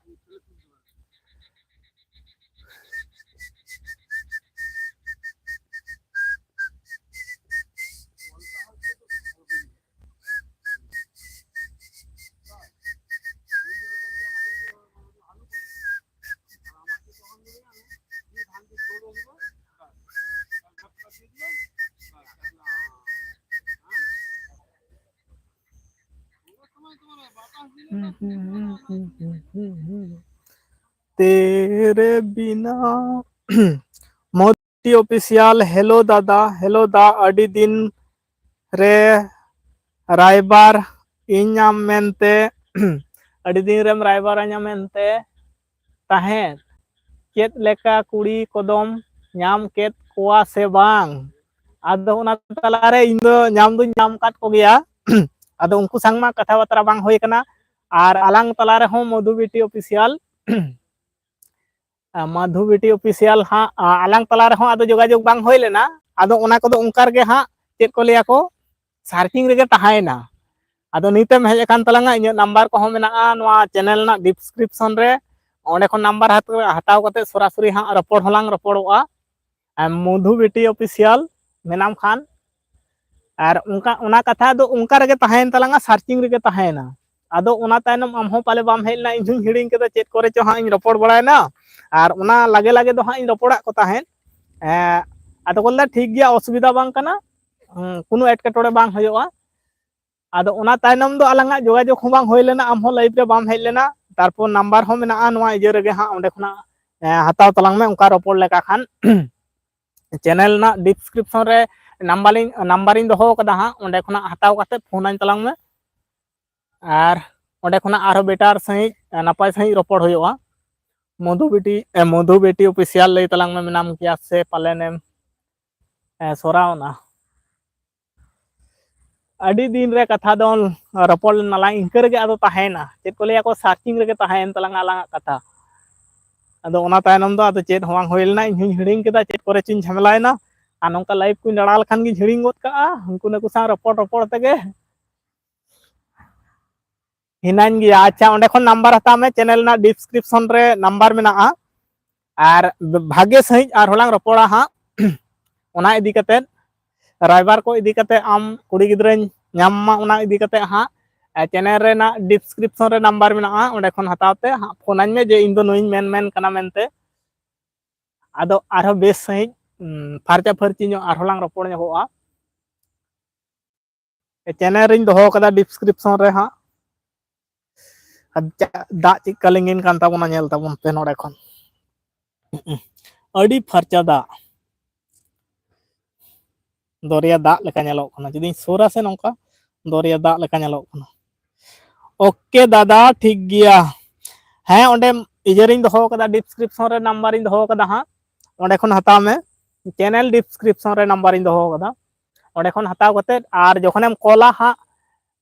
तेरे बिना मौत ᱵᱤᱴᱤ ᱚᱯᱷᱤᱥᱤᱭᱟᱞ, ᱦᱮᱞᱳ ᱫᱟᱫᱟ, ᱦᱮᱞᱳ ᱫᱟ, ᱟᱹᱰᱤ ᱫᱤᱱ ᱨᱮ ᱨᱟᱭᱵᱟᱨ ᱤᱧᱟᱢ ᱢᱮᱱᱛᱮ, ᱟᱹᱰᱤ ᱫᱤᱱ ᱨᱮᱢ ᱨᱟᱭᱵᱟᱨ ᱟᱹᱧᱟ ᱢᱮᱱᱛᱮ ᱛᱟᱦᱮᱸᱫ, ᱪᱮᱫ ᱞᱮᱠᱟ ᱠᱩᱲᱤ ᱠᱚᱫᱚᱢ ᱧᱟᱢ ᱠᱮᱫ ᱠᱚᱣᱟ ᱥᱮ ᱵᱟᱝ? ᱟᱫᱚ ᱚᱱᱟ ᱛᱟᱞᱟᱨᱮ ᱤᱧ ᱫᱚ ᱧᱟᱢ ᱫᱩᱧ ᱧᱟᱢ ᱟᱠᱟᱫ ᱠᱚᱜᱮᱭᱟ᱾ ᱟᱫᱚ ᱩᱱᱠᱩ ᱥᱟᱝ ᱢᱟ ᱠᱟᱛᱷᱟ ᱵᱟᱛᱨᱟ ᱵᱟᱝ ᱦᱩᱭ ᱠᱟᱱᱟ᱾ ᱟᱨ ᱟᱞᱟᱝ ᱛᱟᱞᱟ ᱨᱮᱦᱚᱸ ᱢᱚᱫᱷᱩ ᱵᱤᱴᱤ ᱚᱯᱷᱤᱥᱤᱭᱟᱞ, ᱢᱚᱫᱷᱩ ᱵᱤᱴᱤ ᱚᱯᱷᱤᱥᱤᱭᱟᱞ ᱦᱟᱸᱜ, ᱟᱞᱟᱝ ᱛᱟᱞᱟ ᱨᱮᱦᱚᱸ ᱟᱫᱚ ᱡᱳᱜᱟᱡᱳᱜᱽ ᱵᱟᱝ ᱦᱩᱭ ᱞᱮᱱᱟ᱾ ᱟᱫᱚ ᱚᱱᱟ ᱠᱚᱫᱚ ᱚᱱᱠᱟ ᱨᱮᱜᱮ ᱦᱟᱸᱜ, ᱪᱮᱫ ᱠᱚ ᱞᱟᱹᱭᱟ ᱠᱚ, ᱥᱟᱨᱪᱤᱝ ᱨᱮᱜᱮ ᱛᱟᱦᱮᱸᱭᱮᱱᱟ᱾ ᱟᱫᱚ ᱱᱤᱛᱮᱢ ᱦᱮᱡ ᱟᱠᱟᱱ ᱛᱟᱞᱟᱝᱟ, ᱤᱧᱟᱹᱜ ᱱᱟᱢᱵᱟᱨ ᱠᱚᱦᱚᱸ ᱢᱮᱱᱟᱜᱼᱟ ᱱᱚᱣᱟ ᱪᱮᱱᱮᱞ ᱨᱮᱱᱟᱜ ᱰᱤᱥᱠᱨᱤᱯᱥᱚᱱ ᱨᱮ᱾ ᱚᱸᱰᱮ ᱠᱷᱚᱱ ᱱᱟᱢᱵᱟᱨ ᱦᱟᱛ-, ᱦᱟᱛᱟᱣ ᱠᱟᱛᱮ ᱥᱚᱨᱟᱥᱚᱨᱤ ᱦᱟᱸᱜ ᱨᱚᱯᱚᱲ ᱦᱚᱸᱞᱟᱝ ᱨᱚᱯᱚᱲᱚᱜᱼᱟ᱾ ᱟᱨ ᱢᱚᱫᱷᱩ ᱵᱤᱴᱤ ᱚᱯᱷᱤᱥᱤᱭᱟᱞ ᱢᱮᱱᱟᱢ ᱠᱷᱟᱱ, ᱟᱨ ᱚᱱᱠᱟ, ᱚᱱᱟ ᱠᱟᱛᱷᱟ ᱫᱚ ᱚᱱᱠᱟ ᱨᱮᱜᱮ ᱛᱟᱦᱮᱸᱭᱮᱱ ᱛᱟᱞᱟᱝᱟ, ᱥᱟᱨᱪᱤᱝ ᱨᱮᱜᱮ ᱛᱟᱦᱮᱸᱭᱮᱱᱟ᱾ ᱟᱫᱚ ᱚᱱᱟ ᱛᱟᱭᱱᱚᱢ ᱟᱢ ᱦᱚᱸ ᱯᱟᱞᱮ ᱵᱟᱢ ᱦᱮᱡ ᱞᱮᱱᱟ, ᱤᱧ ᱦᱚᱸᱧ ᱦᱤᱲᱤᱧ ᱠᱮᱫᱟ ᱪᱮᱫ ᱠᱚᱨᱮ ᱪᱚ ᱦᱟᱸᱜ ᱤᱧ ᱨᱚᱯᱚᱲ ᱵᱟᱲᱟᱭᱮᱱᱟ᱾ ᱟᱨ ᱚᱱᱟ ᱞᱟᱜᱮ ᱞᱟᱜᱮ ᱫᱚ ᱦᱟᱸᱜ ᱤᱧ ᱨᱚᱯᱚᱲᱟᱜ ᱠᱚ ᱛᱟᱦᱮᱸᱫ᱾ ᱮᱸ, ᱟᱫᱚ ᱠᱚ ᱞᱟᱹᱭᱫᱟ, "ᱴᱷᱤᱠ ᱜᱮᱭᱟ, ᱚᱥᱩᱵᱤᱫᱷᱟ ᱵᱟᱝ ᱠᱟᱱᱟ, ᱦᱩᱸ, ᱠᱳᱱᱳ ᱮᱴᱠᱮᱴᱚᱬᱮ ᱵᱟᱝ ᱦᱩᱭᱩᱜᱼᱟ᱾" ᱟᱫᱚ ᱚᱱᱟ ᱛᱟᱭᱱᱚᱢ ᱫᱚ ᱟᱞᱟᱝᱟᱜ ᱡᱳᱜᱟᱡᱳᱜᱽ ᱦᱚᱸ ᱵᱟᱝ ᱦᱩᱭ ᱞᱮᱱᱟ, ᱟᱢ ᱦᱚᱸ ᱞᱟᱭᱤᱵᱷ ᱨᱮ ᱵᱟᱢ ᱦᱮᱡ ᱞᱮᱱᱟ᱾ ᱛᱟᱨᱯᱚᱨ ᱱᱟᱢᱵᱟᱨ ᱦᱚᱸ ᱢᱮᱱᱟᱜᱼᱟ ᱱᱚᱣᱟ ᱤᱭᱟᱹ ᱨᱮᱜᱮ ᱦᱟᱸᱜ, ᱚᱸᱰᱮ ᱠᱷᱚᱱᱟᱜ, ᱮᱸ, ᱦᱟᱛᱟᱣ ᱛᱟᱞᱟᱝ ᱢᱮ᱾ ᱚᱱᱠᱟ ᱨᱚᱯᱚᱲ ᱞᱮᱠᱟ ᱠᱷᱟᱱ ᱪᱮᱱᱮᱞ ᱨᱮᱱᱟᱜ ᱰᱤᱥᱠᱨᱤᱯᱥᱚᱱ ᱨᱮ ᱱᱟᱢᱵᱟᱨᱤᱧ, ᱱᱟᱢᱵᱟᱨᱤᱧ ᱫᱚᱦᱚ ᱠᱟᱫᱟ ᱦᱟᱸᱜ, ᱚᱸᱰᱮ ᱠᱷᱚᱱᱟᱜ ᱦᱟᱛᱟᱣ ᱠᱟᱛᱮ ᱯᱷᱳᱱ ᱟᱹᱧ ᱛᱟᱞᱟᱝ ᱢᱮ᱾ ᱟᱨ ᱚᱸᱰᱮ ᱠᱷᱚᱱᱟᱜ ᱟᱨᱦᱚᱸ ᱵᱮᱴᱟᱨ ᱥᱟᱺᱦᱤᱡ, ᱱᱟᱯᱟᱭ ᱥᱟᱺᱦᱤᱡ ᱨᱚᱯᱚᱲ ᱦᱩᱭᱩᱜᱼᱟ᱾ ᱢᱚᱫᱷᱩ ᱵᱤᱴᱤ, ᱮ, ᱢᱚᱫᱷᱩ ᱵᱤᱴᱤ ᱚᱯᱷᱤᱥᱤᱭᱟᱞ ᱞᱟᱹᱭ ᱛᱟᱞᱟᱝ ᱢᱮ, ᱢᱮᱱᱟᱢ ᱜᱮᱭᱟ ᱥᱮ ᱯᱟᱞᱮᱱᱮᱢ, ᱮ, ᱥᱚᱨᱟᱣᱱᱟ? ᱟᱹᱰᱤ ᱫᱤᱱ ᱨᱮ ᱠᱟᱛᱷᱟ ᱫᱚ ᱨᱚᱯᱚᱲ ᱞᱮᱱᱟ ᱞᱟᱝ, ᱤᱱᱠᱟᱹ ᱨᱮᱜᱮ ᱟᱫᱚ ᱛᱟᱦᱮᱸᱭᱮᱱᱟ, ᱪᱮᱫ ᱠᱚ ᱞᱟᱹᱭᱟ ᱠᱚ, ᱥᱟᱨᱪᱤᱝ ᱨᱮᱜᱮ ᱛᱟᱦᱮᱸᱭᱮᱱ ᱛᱟᱞᱟᱝᱟ ᱟᱞᱟᱝᱟᱜ ᱠᱟᱛᱷᱟ᱾ ᱟᱫᱚ ᱚᱱᱟ ᱛᱟᱭᱱᱚᱢ ᱫᱚ ᱟᱫᱚ ᱪᱮᱫ ᱦᱚᱸ ᱵᱟᱝ ᱦᱩᱭ ᱞᱮᱱᱟ, ᱤᱧ ᱦᱚᱸᱧ ᱦᱤᱲᱤᱧ ᱠᱮᱫᱟ ᱪᱮᱫ ᱠᱚᱨᱮ ᱪᱚᱧ ᱡᱷᱟᱢᱮᱞᱟᱭᱮᱱᱟ᱾ ᱟᱨ ᱱᱚᱝᱠᱟ ᱞᱟᱭᱤᱵᱷ ᱠᱚᱧ ᱫᱟᱬᱟ ᱞᱮᱠᱷᱟᱱ ᱜᱤᱧ ᱦᱤᱲᱤᱧ ᱜᱚᱫ ᱠᱟᱜᱼᱟ, ᱩᱱᱠᱩ ᱱᱩᱠᱩ ᱥᱟᱶ ᱨᱚᱯᱚᱲ ᱨᱚᱯᱚᱲ ᱛᱮᱜᱮ ᱦᱤᱱᱟᱹᱧ ᱜᱮᱭᱟ᱾ ᱟᱪᱪᱷᱟ, ᱚᱸᱰᱮ ᱠᱷᱚᱱ ᱱᱟᱢᱵᱟᱨ ᱦᱟᱛᱟᱣ ᱢᱮ, ᱪᱮᱱᱮᱞ ᱨᱮᱱᱟᱜ ᱰᱤᱥᱠᱨᱤᱯᱥᱚᱱ ᱨᱮ ᱱᱟᱢᱵᱟᱨ ᱢᱮᱱᱟᱜᱼᱟ᱾ ᱟᱨ ᱵᱷᱟᱜᱮ ᱥᱟᱺᱦᱤᱡ ᱟᱨᱦᱚᱸ ᱞᱟᱝ ᱨᱚᱯᱚᱲᱟ ᱦᱟᱸᱜ ᱚᱱᱟ ᱤᱫᱤ ᱠᱟᱛᱮᱫ, ᱨᱟᱭᱵᱟᱨ ᱠᱚ ᱤᱫᱤ ᱠᱟᱛᱮᱫ, ᱟᱢ ᱠᱩᱲᱤ ᱜᱤᱫᱽᱨᱟᱹᱧ ᱧᱟᱢ ᱢᱟ, ᱚᱱᱟ ᱤᱫᱤ ᱠᱟᱛᱮᱫ ᱦᱟᱸᱜ᱾ ᱟᱨ ᱪᱮᱱᱮᱞ ᱨᱮᱱᱟᱜ ᱰᱤᱥᱠᱨᱤᱯᱥᱚᱱ ᱨᱮ ᱱᱟᱢᱵᱟᱨ ᱢᱮᱱᱟᱜᱼᱟ, ᱚᱸᱰᱮ ᱠᱷᱚᱱ ᱦᱟᱛᱟᱣ ᱛᱮ ᱦᱟᱸᱜ ᱯᱷᱳᱱ ᱟᱹᱧ ᱢᱮ ᱡᱮ ᱤᱧ ᱫᱚ ᱱᱩᱭᱤᱧ ᱢᱮᱱ ᱢᱮᱱ ᱠᱟᱱᱟ ᱢᱮᱱᱛᱮ᱾ ᱟᱫᱚ ᱟᱨᱦᱚᱸ ᱵᱮᱥ ᱥᱟᱺᱦᱤᱡ, ᱩᱢ, ᱯᱷᱟᱨᱪᱟ ᱯᱷᱟᱹᱨᱪᱤ ᱧᱚᱜ ᱟᱨᱦᱚᱸ ᱞᱟᱝ ᱨᱚᱯᱚᱲ ᱧᱚᱜᱚᱜᱼᱟ᱾ ᱪᱮᱱᱮᱞ ᱨᱤᱧ ᱫᱚᱦᱚ ᱠᱟᱫᱟ ᱰᱤᱥᱠᱨᱤᱯᱥᱚᱱ ᱨᱮ ᱦᱟᱸᱜ᱾ ᱟᱨ ᱪᱟ-, ᱫᱟᱜ ᱪᱮᱫᱠᱟ ᱞᱤᱸᱜᱤᱱ ᱠᱟᱱ ᱛᱟᱵᱚᱱᱟ ᱧᱮᱞ ᱛᱟᱵᱚᱱ ᱯᱮ ᱱᱚᱰᱮ ᱠᱷᱚᱱ᱾ ᱟᱹᱰᱤ ᱯᱷᱟᱨᱪᱟ ᱫᱟᱜ᱾ ᱫᱚᱨᱭᱟ ᱫᱟᱜ ᱞᱮᱠᱟ ᱧᱮᱞᱚᱜ ᱠᱟᱱᱟ᱾ ᱡᱩᱫᱤᱧ ᱥᱩᱨᱟ ᱥᱮ ᱱᱚᱝᱠᱟ, ᱫᱚᱨᱭᱟ ᱫᱟᱜ ᱞᱮᱠᱟ ᱧᱮᱞᱚᱜ ᱠᱟᱱᱟ᱾ ᱳᱠᱮ ᱫᱟᱫᱟ, ᱴᱷᱤᱠ ᱜᱮᱭᱟ᱾ ᱦᱮᱸ, ᱚᱸᱰᱮ ᱤᱭᱟᱹ ᱨᱤᱧ ᱫᱚᱦᱚ ᱠᱟᱫᱟ, ᱰᱤᱥᱠᱨᱤᱯᱥᱚᱱ ᱨᱮ ᱱᱟᱢᱵᱟᱨ ᱤᱧ ᱫᱚᱦᱚ ᱠᱟᱫᱟ ᱦᱟᱸᱜ, ᱚᱸᱰᱮ ᱠᱷᱚᱱ ᱦᱟᱛᱟᱣ ᱢᱮ᱾ ᱪᱮᱱᱮᱞ ᱰᱤᱥᱠᱨᱤᱯᱥᱚᱱ ᱨᱮ ᱱᱟᱢᱵᱟᱨ ᱤᱧ ᱫᱚᱦᱚ ᱠᱟᱫᱟ, ᱚᱸᱰᱮ ᱠᱷᱚᱱ ᱦᱟᱛᱟᱣ ᱠᱟᱛᱮ ᱟᱨ ᱡᱚᱠᱷᱚᱱᱮᱢ ᱠᱚᱞᱟ ᱦᱟᱸᱜ,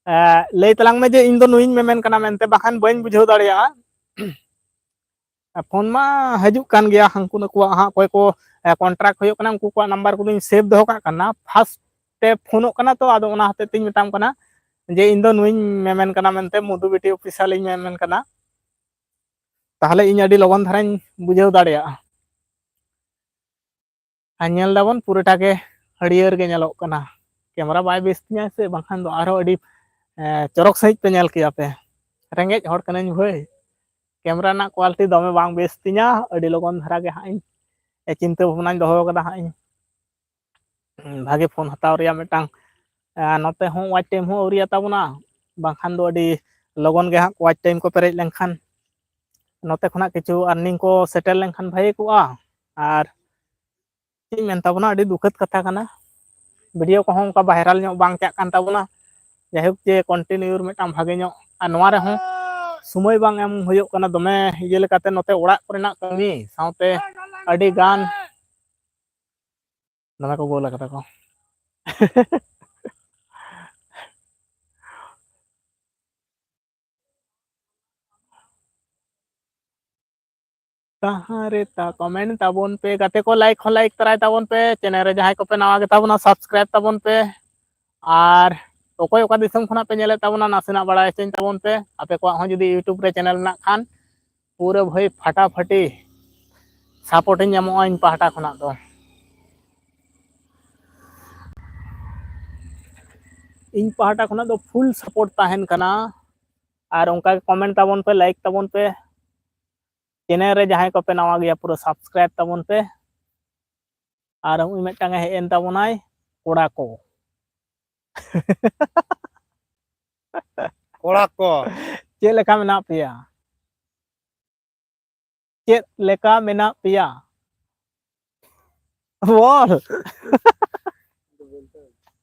ᱮ, ᱞᱟᱹᱭ ᱛᱟᱞᱟᱝ ᱢᱮ ᱡᱮ ᱤᱧ ᱫᱚ ᱱᱩᱭᱤᱧ ᱢᱮᱢᱮᱱ ᱠᱟᱱᱟ ᱢᱮᱱᱛᱮ, ᱵᱟᱠᱷᱟᱱ ᱵᱟᱹᱧ ᱵᱩᱡᱷᱟᱹᱣ ᱫᱟᱲᱮᱭᱟᱜᱼᱟ᱾ ᱯᱷᱳᱱ ᱢᱟ ᱦᱤᱡᱩᱜ ᱠᱟᱱ ᱜᱮᱭᱟ, ᱦᱟᱱᱠᱩ ᱱᱩᱠᱩᱣᱟᱜ ᱦᱟᱸᱜ, ᱚᱠᱚᱭ ᱠᱚ, ᱮ, ᱠᱚᱱᱴᱨᱟᱠᱴ ᱦᱩᱭᱩᱜ ᱠᱟᱱᱟ, ᱩᱱᱠᱩ ᱠᱚᱣᱟᱜ ᱱᱟᱢᱵᱟᱨ ᱠᱚᱫᱚᱧ ᱥᱮᱵᱷ ᱫᱚᱦᱚ ᱠᱟᱜ ᱠᱟᱱᱟ᱾ ᱯᱷᱟᱥᱴ ᱛᱮ ᱯᱷᱳᱱᱚᱜ ᱠᱟᱱᱟ ᱛᱚ, ᱟᱫᱚ ᱚᱱᱟ ᱦᱚᱛᱮᱡ ᱛᱮᱧ ᱢᱮᱛᱟᱢ ᱠᱟᱱᱟ ᱡᱮ ᱤᱧ ᱫᱚ ᱱᱩᱭᱤᱧ ᱢᱮᱢᱮᱱ ᱠᱟᱱᱟ ᱢᱮᱱᱛᱮ, ᱢᱚᱫᱷᱩ ᱵᱤᱴᱤ ᱚᱯᱷᱤᱥᱤᱭᱟᱞ ᱤᱧ ᱢᱮᱢᱮᱱ ᱠᱟᱱᱟ᱾ ᱛᱟᱦᱚᱞᱮ ᱤᱧ ᱟᱹᱰᱤ ᱞᱚᱜᱚᱱ ᱫᱷᱟᱨᱟᱧ ᱵᱩᱡᱷᱟᱹᱣ ᱫᱟᱲᱮᱭᱟᱜᱼᱟ᱾ ᱟᱨ ᱧᱮᱞ ᱫᱟᱵᱚᱱ ᱯᱩᱨᱟᱹᱴᱟ ᱜᱮ ᱦᱟᱹᱨᱭᱟᱹᱲ ᱜᱮ ᱧᱮᱞᱚᱜ ᱠᱟᱱᱟ᱾ ᱠᱮᱢᱮᱨᱟ ᱵᱟᱭ ᱵᱮᱥ ᱛᱤᱧᱟᱹ ᱥᱮ, ᱵᱟᱝᱠᱷᱟᱱ ᱫᱚ ᱟᱨᱦᱚᱸ ᱟᱹᱰᱤ, ᱮ, ᱪᱚᱨᱚᱠ ᱥᱟᱺᱦᱤᱡ ᱯᱮ ᱧᱮᱞ ᱠᱮᱭᱟ ᱯᱮ᱾ ᱨᱮᱸᱜᱮᱡ ᱦᱚᱲ ᱠᱟᱹᱱᱟᱹᱧ ᱵᱷᱟᱹᱭ, ᱠᱮᱢᱮᱨᱟ ᱨᱮᱱᱟᱜ ᱠᱳᱣᱟᱞᱤᱴᱤ ᱫᱚᱢᱮ ᱵᱟᱝ ᱵᱮᱥ ᱛᱤᱧᱟᱹ᱾ ᱟᱹᱰᱤ ᱞᱚᱜᱚᱱ ᱫᱷᱟᱨᱟ ᱜᱮ ᱦᱟᱸᱜ ᱤᱧ, ᱮ, ᱪᱤᱱᱛᱟᱹ ᱵᱷᱟᱵᱽᱱᱟᱧ ᱫᱚᱦᱚ ᱠᱟᱫᱟ ᱦᱟᱸᱜ ᱤᱧ, ᱩᱸ, ᱵᱷᱟᱜᱮ ᱯᱷᱳᱱ ᱦᱟᱛᱟᱣ ᱨᱮᱭᱟᱜ ᱢᱤᱫᱴᱟᱝ, ᱮ, ᱱᱚᱛᱮ ᱦᱚᱸ ᱣᱟᱪ ᱴᱟᱭᱤᱢ ᱦᱚᱸ ᱟᱹᱣᱨᱤᱭᱟ ᱛᱟᱵᱚᱱᱟ, ᱵᱟᱝᱠᱷᱟᱱ ᱫᱚ ᱟᱹᱰᱤ ᱞᱚᱜᱚᱱ ᱜᱮ ᱦᱟᱸᱜ ᱣᱟᱪ ᱴᱟᱭᱤᱢ ᱠᱚ ᱯᱮᱨᱮᱡ ᱞᱮᱱᱠᱷᱟᱱ, ᱱᱚᱛᱮ ᱠᱷᱚᱱᱟᱜ ᱠᱤᱪᱷᱩ ᱟᱨᱱᱤᱝ ᱠᱚ ᱥᱮᱴᱮᱨ ᱞᱮᱱᱠᱷᱟᱱ ᱵᱷᱟᱜᱮ ᱠᱚᱜᱼᱟ᱾ ᱟᱨ ᱪᱮᱫ ᱤᱧ ᱢᱮᱱ ᱛᱟᱵᱚᱱᱟ, ᱟᱹᱰᱤ ᱫᱩᱠᱷᱟᱹᱛ ᱠᱟᱛᱷᱟ ᱠᱟᱱᱟ, ᱵᱷᱤᱰᱤᱭᱳ ᱠᱚᱦᱚᱸ ᱚᱱᱠᱟ ᱵᱷᱟᱭᱨᱟᱞ ᱧᱚᱜ ᱵᱟᱝ ᱪᱟᱜ ᱠᱟᱱ ᱛᱟᱵᱚᱱᱟ᱾ ᱡᱟᱭᱦᱳᱠ, ᱡᱮ ᱠᱚᱱᱴᱤᱱᱤᱭᱩ ᱢᱤᱫᱴᱟᱝ ᱵᱷᱟᱜᱮ ᱧᱚᱜ, ᱟᱨ ᱱᱚᱣᱟ ᱨᱮᱦᱚᱸ ᱥᱚᱢᱚᱭ ᱵᱟᱝ ᱮᱢ ᱦᱩᱭᱩᱜ ᱠᱟᱱᱟ ᱫᱚᱢᱮ ᱤᱭᱟᱹ ᱞᱮᱠᱟᱛᱮ, ᱱᱚᱛᱮ ᱚᱲᱟᱜ ᱠᱚᱨᱮᱱᱟᱜ ᱠᱟᱹᱢᱤ ᱥᱟᱶᱛᱮ ᱟᱹᱰᱤ ᱜᱟᱱ ᱫᱚᱢᱮ ᱠᱚ ᱜᱳᱞ ᱟᱠᱟᱫᱟ ᱠᱚ᱾ ᱛᱟᱦᱟᱸ ᱨᱮ ᱛᱟ ᱠᱚᱢᱮᱱᱴ ᱛᱟᱵᱚᱱ ᱯᱮ, ᱜᱟᱛᱮ ᱠᱚ ᱞᱟᱭᱤᱠ ᱦᱚᱸ ᱞᱟᱭᱤᱠ ᱛᱟᱨᱟᱭ ᱛᱟᱵᱚᱱ ᱯᱮ᱾ ᱪᱮᱱᱮᱞ ᱨᱮ ᱡᱟᱦᱟᱸᱭ ᱠᱚᱯᱮ ᱱᱟᱣᱟ ᱜᱮᱛᱟ ᱵᱚᱱᱟ, ᱥᱟᱵᱥᱠᱨᱟᱭᱤᱵ ᱛᱟᱵᱚᱱ ᱯᱮ᱾ ᱟᱨ ᱚᱠᱚᱭ ᱚᱠᱟ ᱫᱤᱥᱚᱢ ᱠᱷᱚᱱᱟᱜ ᱯᱮ ᱧᱮᱞᱮᱫ ᱛᱟᱵᱚᱱᱟ, ᱱᱟᱥᱮᱱᱟᱜ ᱵᱟᱲᱟᱭ ᱦᱚᱪᱚᱧ ᱛᱟᱵᱚᱱ ᱯᱮ᱾ ᱟᱯᱮ ᱠᱚᱣᱟᱜ ᱦᱚᱸ ᱡᱩᱫᱤ ᱭᱩᱴᱩᱵᱽ ᱨᱮ ᱪᱮᱱᱮᱞ ᱢᱮᱱᱟᱜ ᱠᱷᱟᱱ, ᱯᱩᱨᱟᱹ ᱵᱷᱟᱹᱭ ᱯᱷᱟᱴᱟᱯᱷᱟᱴᱤ ᱥᱟᱯᱳᱨᱴ ᱤᱧ ᱮᱢᱚᱜᱼᱟ ᱤᱧ ᱯᱟᱦᱴᱟ ᱠᱷᱚᱱᱟᱜ ᱫᱚ᱾ ᱤᱧ ᱯᱟᱦᱴᱟ ᱠᱷᱚᱱᱟᱜ ᱫᱚ ᱯᱷᱩᱞ ᱥᱟᱯᱳᱨᱴ ᱛᱟᱦᱮᱱ ᱠᱟᱱᱟ᱾ ᱟᱨ ᱚᱱᱠᱟ ᱜᱮ ᱠᱚᱢᱮᱱᱴ ᱛᱟᱵᱚᱱ ᱯᱮ, ᱞᱟᱭᱤᱠ ᱛᱟᱵᱚᱱ ᱯᱮ᱾ ᱪᱮᱱᱮᱞ ᱨᱮ ᱡᱟᱦᱟᱸᱭ ᱠᱚᱯᱮ ᱱᱟᱣᱟ ᱜᱮᱭᱟ, ᱯᱩᱨᱟᱹ ᱥᱟᱵᱥᱠᱨᱟᱭᱤᱵ ᱛᱟᱵᱚᱱ ᱯᱮ᱾ ᱟᱨ ᱩᱱᱤ ᱢᱤᱫᱴᱟᱝ ᱮ ᱦᱮᱡ ᱮᱱ ᱛᱟᱵᱚᱱᱟᱭ, ᱠᱚᱲᱟ ᱠᱚ᱾ ᱠᱚᱲᱟ ᱠᱚ᱾ ᱪᱮᱫ ᱞᱮᱠᱟ ᱢᱮᱱᱟᱜ ᱯᱮᱭᱟ? ᱪᱮᱫ ᱞᱮᱠᱟ ᱢᱮᱱᱟᱜ ᱯᱮᱭᱟ? ᱵᱚᱞ᱾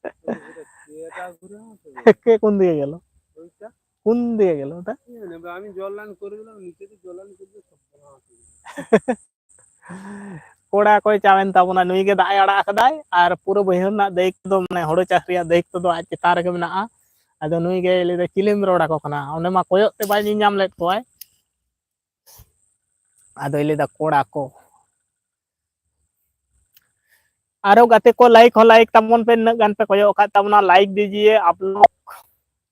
এটা ঘুরে আসে। কে কোন দিকে গেল? ওইটা? কোন দিকে গেল ওটা? কি জানি, আমি জল লাইন করে দিলাম, নিচে তো জল লাইন করে দিলে সব ভালো আছে। ᱠᱚᱲᱟ ᱠᱚᱭ ᱪᱟᱣᱮᱱ ᱛᱟᱵᱚᱱᱟ, ᱱᱩᱭ ᱜᱮ ᱫᱟᱜ ᱮ ᱟᱲᱟᱜ ᱟᱠᱟᱫᱟᱭ, ᱟᱨ ᱯᱩᱨᱟᱹ ᱵᱟᱹᱭᱦᱟᱹᱲ ᱨᱮᱱᱟᱜ ᱫᱟᱭᱤᱛᱛᱚ ᱫᱚ, ᱢᱟᱱᱮ, ᱦᱳᱲᱳ ᱪᱟᱥ ᱨᱮᱭᱟᱜ ᱫᱟᱭᱤᱛᱛᱚ ᱫᱚ ᱟᱡ ᱪᱮᱛᱟᱱ ᱨᱮᱜᱮ ᱢᱮᱱᱟᱜᱼᱟ᱾ ᱟᱫᱚ ᱱᱩᱭ ᱜᱮ ᱞᱟᱹᱭᱫᱟ, "ᱪᱤᱞᱤᱢ ᱨᱚᱲ ᱟᱠᱚ ᱠᱟᱱᱟ?" ᱚᱸᱰᱮ ᱢᱟ ᱠᱚᱭᱚᱜ ᱛᱮ ᱵᱟᱭ ᱧᱮᱧᱟᱢ ᱞᱮᱫ ᱠᱚᱣᱟᱭ᱾ ᱟᱫᱚᱭ ᱞᱟᱹᱭᱫᱟ, "ᱠᱚᱲᱟ ᱠᱚ, ᱟᱨᱚ ᱜᱟᱛᱮ ᱠᱚ, ᱞᱟᱭᱤᱠ ᱦᱚᱸ ᱞᱟᱭᱤᱠ ᱛᱟᱵᱚᱱ ᱯᱮ, ᱛᱤᱱᱟᱹᱜ ᱜᱟᱱ ᱯᱮ ᱠᱚᱭᱚᱜ ᱟᱠᱟᱫ ᱛᱟᱵᱚᱱᱟ, ᱞᱟᱭᱤᱠ ᱫᱤᱡᱤᱭᱮ ᱟᱯ ᱞᱳᱜ,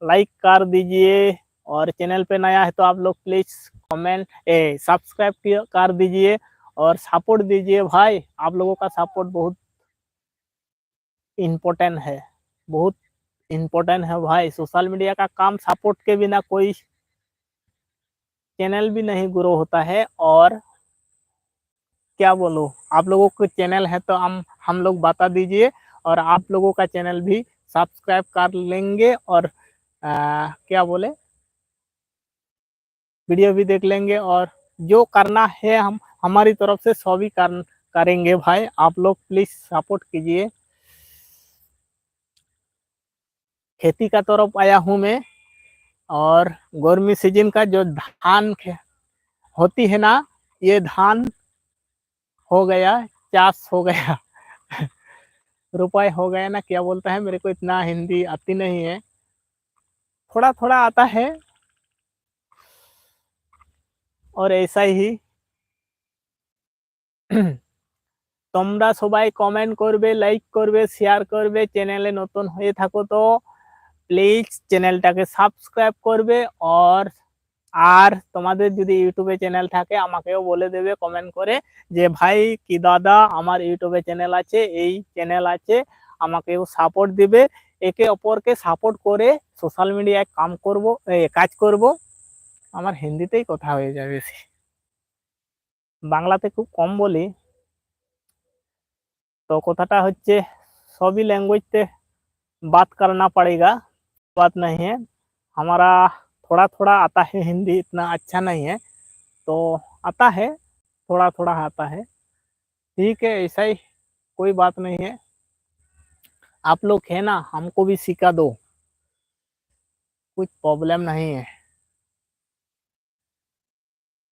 ᱞᱟᱭᱤᱠ ᱠᱟᱨ ᱫᱤᱡᱤᱭᱮ, ᱚᱨ ᱪᱮᱱᱮᱞ ᱯᱮ ᱱᱟᱭᱟ ᱦᱮ ᱛᱚ ᱟᱯ ᱞᱳᱜ ᱯᱞᱤᱡᱽ ᱠᱚᱢᱮᱱᱴ, ᱮ, ᱥᱟᱵᱥᱠᱨᱟᱭᱤᱵ ᱠᱤᱭᱟ, ᱠᱟᱨ ᱫᱤᱡᱤᱭᱮ, ᱚᱨ ᱥᱟᱯᱳᱨᱴ ᱫᱤᱡᱤᱭᱮ ᱵᱷᱟᱭ, ᱟᱯ ᱞᱳᱜᱳ ᱠᱟ ᱥᱟᱯᱳᱨᱴ ᱵᱚᱦᱩᱛ ᱤᱢᱯᱚᱨᱴᱮᱱᱴ ᱦᱮ, ᱵᱚᱦᱩᱛ ᱤᱢᱯᱚᱨᱴᱮᱱᱴ ᱦᱮ ᱵᱷᱟᱭ, ᱥᱳᱥᱟᱞ ᱢᱤᱰᱤᱭᱟ ᱠᱟ ᱠᱟᱢ ᱥᱟᱯᱳᱨᱴ ᱠᱮ ᱵᱤᱱᱟ ᱠᱳᱭ चैनल भी नहीं ग्रो होता है। और क्या बोलूँ, आप लोगों को चैनल है तो हम हम लोग बता दीजिए, और आप लोगों का चैनल भी सब्सक्राइब कर लेंगे, और आ, क्या बोले, वीडियो भी देख लेंगे, और जो करना है हम हमारी तरफ से सभी कर, करेंगे भाई। आप लोग प्लीज सपोर्ट कीजिए। खेती का तरफ आया हूँ मैं। और गर्मी सीजन का जो धान खे- होती है ना, ये धान हो गया, चास हो गया। रुपाई हो गया ना, क्या बोलता है, मेरे को इतना हिंदी आती नहीं है, थोड़ा थोड़ा आता है। और ऐसा ही তোমরা সবাই কমেন্ট করবে, লাইক করবে, শেয়ার করবে। চ্যানেলে নতুন হয়ে থাকো তো প্লিজ চ্যানেলটাকে সাবস্ক্রাইব করবে। আর আর তোমাদের যদি ইউটিউবে চ্যানেল থাকে, আমাকেও বলে দেবে কমেন্ট করে যে, "ভাই কি দাদা, আমার ইউটিউবে চ্যানেল আছে, এই চ্যানেল আছে, আমাকেও সাপোর্ট দিবে।" একে অপরকে সাপোর্ট করে সোশ্যাল মিডিয়ায় কাম করব, এ, কাজ করব। আমার হিন্দিতেই কথা হয়ে যায় বেশি, বাংলাতে খুব কম বলি। তো কথাটা হচ্ছে, সবই ল্যাঙ্গুয়েজতে বাত করনা পড়েগা, বাত নেই হ্যাঁ। हमारा थोड़ा थोड़ा आता है, हिंदी इतना अच्छा नहीं है, तो आता है, थोड़ा थोड़ा आता है, ठीक है, ऐसा ही, कोई बात नहीं है। आप लोग है ना, हमको भी सिखा दो, कुछ प्रॉब्लम नहीं है।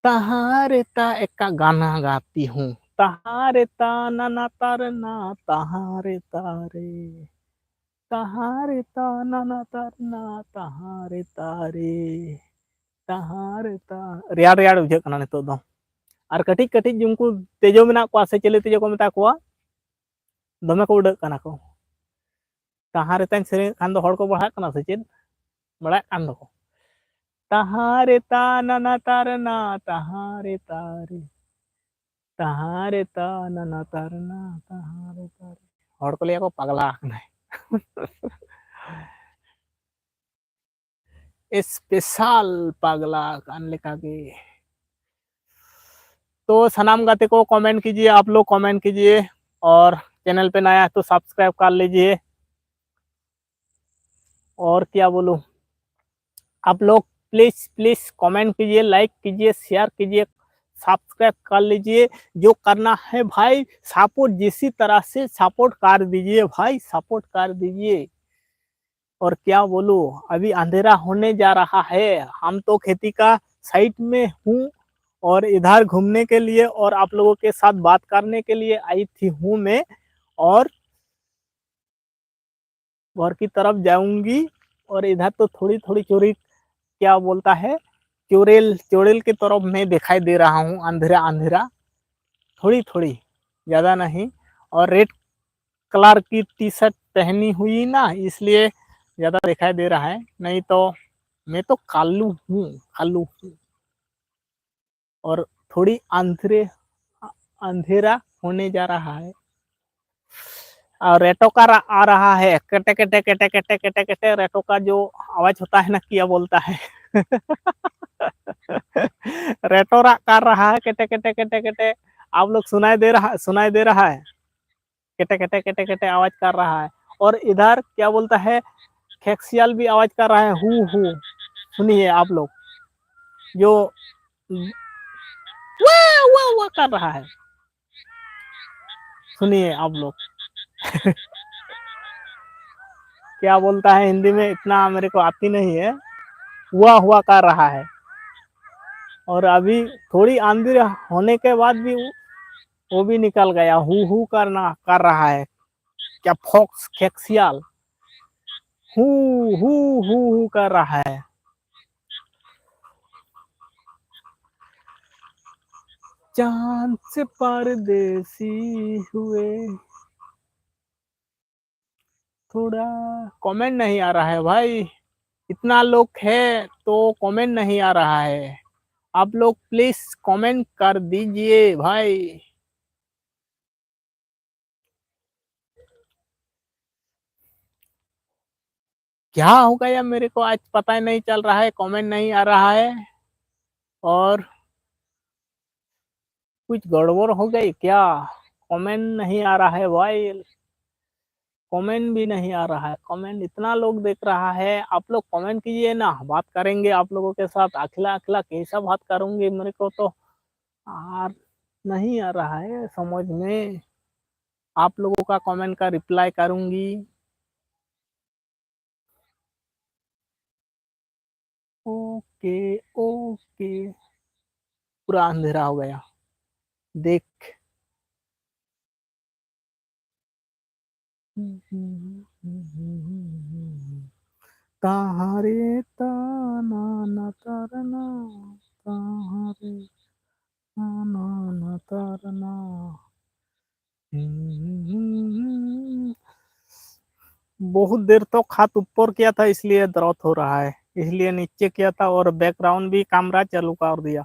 तहारे ता एक गाना गाती हूँ। तहारे ता नना तरना, तहारे तारे, तहारे ता नना तरना, तहारे तारे, तहारे ता। ᱨᱮᱭᱟᱲ ᱨᱮᱭᱟᱲ ᱵᱩᱡᱷᱟᱹᱜ ᱠᱟᱱᱟ ᱱᱤᱛᱚᱜ ᱫᱚ᱾ ᱟᱨ ᱠᱟᱹᱴᱤᱡ ᱠᱟᱹᱴᱤᱡ ᱩᱱᱠᱩ ᱛᱮᱡᱚ ᱢᱮᱱᱟᱜ ᱠᱚᱣᱟ ᱥᱮ ᱪᱤᱞᱤ ᱛᱮᱡᱚ ᱠᱚ ᱢᱮᱛᱟ ᱠᱚᱣᱟ, ᱫᱚᱢᱮ ᱠᱚ ᱩᱰᱟᱹᱜ ᱠᱟᱱᱟ ᱠᱚ᱾ ᱛᱟᱦᱟᱸ ᱨᱮᱛᱟᱧ ᱥᱮᱨᱮᱧ ᱠᱷᱟᱱ ᱫᱚ ᱦᱚᱲ ᱠᱚ ᱵᱟᱲᱦᱟᱜ ᱠᱟᱱᱟ ᱥᱮ ᱪᱮᱫ? ᱵᱟᱲᱟᱜ ᱠᱟᱱ ᱫᱚᱠᱚ᱾ ᱛᱟᱦᱟᱸ ᱨᱮ ᱛᱟ ᱱᱟᱱᱟ ᱛᱟᱨᱱᱟ, ᱛᱟᱦᱟᱸ ᱨᱮ ᱛᱟᱨᱮ, ᱛᱟᱦᱟᱸ ᱨᱮ ᱛᱟ ᱱᱟᱱᱟ ᱛᱟᱨᱱᱟ, ᱛᱟᱦᱟᱸ ᱨᱮ ᱛᱟᱨᱮ᱾ ᱦᱚᱲ ᱠᱚ ᱞᱟᱹᱭᱟ ᱠᱚ ᱯᱟᱜᱽᱞᱟ ᱟᱠᱟᱱᱟᱭ᱾ ᱥᱯᱮᱥᱟᱞ ᱯᱟᱜᱽᱞᱟ ᱟᱠᱟᱱ ᱞᱮᱠᱟᱜᱮ᱾ तो ᱥᱟᱱᱟᱢ ᱜᱟᱛᱮ ᱠᱚ, कमेंट कीजिए, आप लोग कमेंट कीजिए, और चैनल पे नया है तो सब्सक्राइब कर लीजिए। और क्या बोलूं, आप लोग प्लीज प्लीज कमेंट कीजिए, लाइक कीजिए, शेयर कीजिए, सब्सक्राइब कर लीजिए। जो करना है भाई, सपोर्ट जिसी तरह से सपोर्ट कर दीजिए भाई, सपोर्ट कर दीजिए। और क्या बोलूं, अभी अंधेरा होने जा रहा है। हम तो खेती का साइड में हूँ और इधर घूमने के लिए और आप लोगों के साथ बात करने के लिए आई थी हूँ मैं। और घर की तरफ जाऊंगी। और इधर तो थोड़ी थोड़ी चोरी, क्या बोलता है, चोरेल, चोरेल की तरफ मैं दिखाई दे रहा हूँ, अंधेरा अंधेरा, थोड़ी थोड़ी, ज़्यादा नहीं। और रेड कलर की टी शर्ट पहनी हुई ना, इसलिए ज़्यादा दिखाई दे रहा है, नहीं तो मैं तो कालू हूँ, कालू हूँ। और थोड़ी अंधेरे, अंधेरा होने जा रहा है। और रेटो का रा-, आ रहा है, केटे केटे केटे केटे केटे केटे, रेटो का जो आवाज होता है ना, क्या बोलता है? रेटो रा कर रहा है, केटे केटे केटे केटे। आप लोग सुनाई दे रहा, सुनाई दे रहा है? केटे केटे केटे केटे आवाज कर रहा है। और इधर क्या बोलता है, खेक्सियाल भी आवाज कर रहा है, हु हु। सुनिए आप लोग, जो वाह वाह वाह कर रहा है, सुनिए आप लोग। क्या बोलता है हिंदी में, इतना मेरे को आती नहीं है। हुआ हुआ कर रहा है। और अभी थोड़ी आंधी होने के बाद भी वो भी निकल गया। हु हु करना कर रहा है। क्या फॉक्स खेक्सियाल हु हु हु हु कर रहा है। चांद से परदेसी हुए। थोड़ा कमेंट नहीं आ रहा है भाई। इतना लोग है तो कमेंट नहीं आ रहा है। आप लोग प्लीज कमेंट कर दीजिए भाई। क्या हो गया, मेरे को आज पता ही नहीं चल रहा है, कमेंट नहीं आ रहा है। और कुछ गड़बड़ हो गई क्या? कमेंट नहीं आ रहा है भाई, कमेंट भी नहीं आ रहा है। कमेंट इतना लोग देख रहा है, आप लोग कमेंट कीजिए ना, बात करेंगे आप लोगों के साथ। अखिला अखिला कैसा बात करूंगी, मेरे को तो आर नहीं आ रहा है समझ में। आप लोगों का कमेंट का रिप्लाई करूंगी। Okay, okay. पूरा अंधेरा हो गया। देख। ताहारे ताना ना तारना, ताहारे ताना ना तारना। बहुत देर तक हाथ ऊपर किया था, इसलिए दर्द हो रहा है, इसलिए नीचे किया था। और बैकग्राउंड भी कैमरा चालू कर दिया।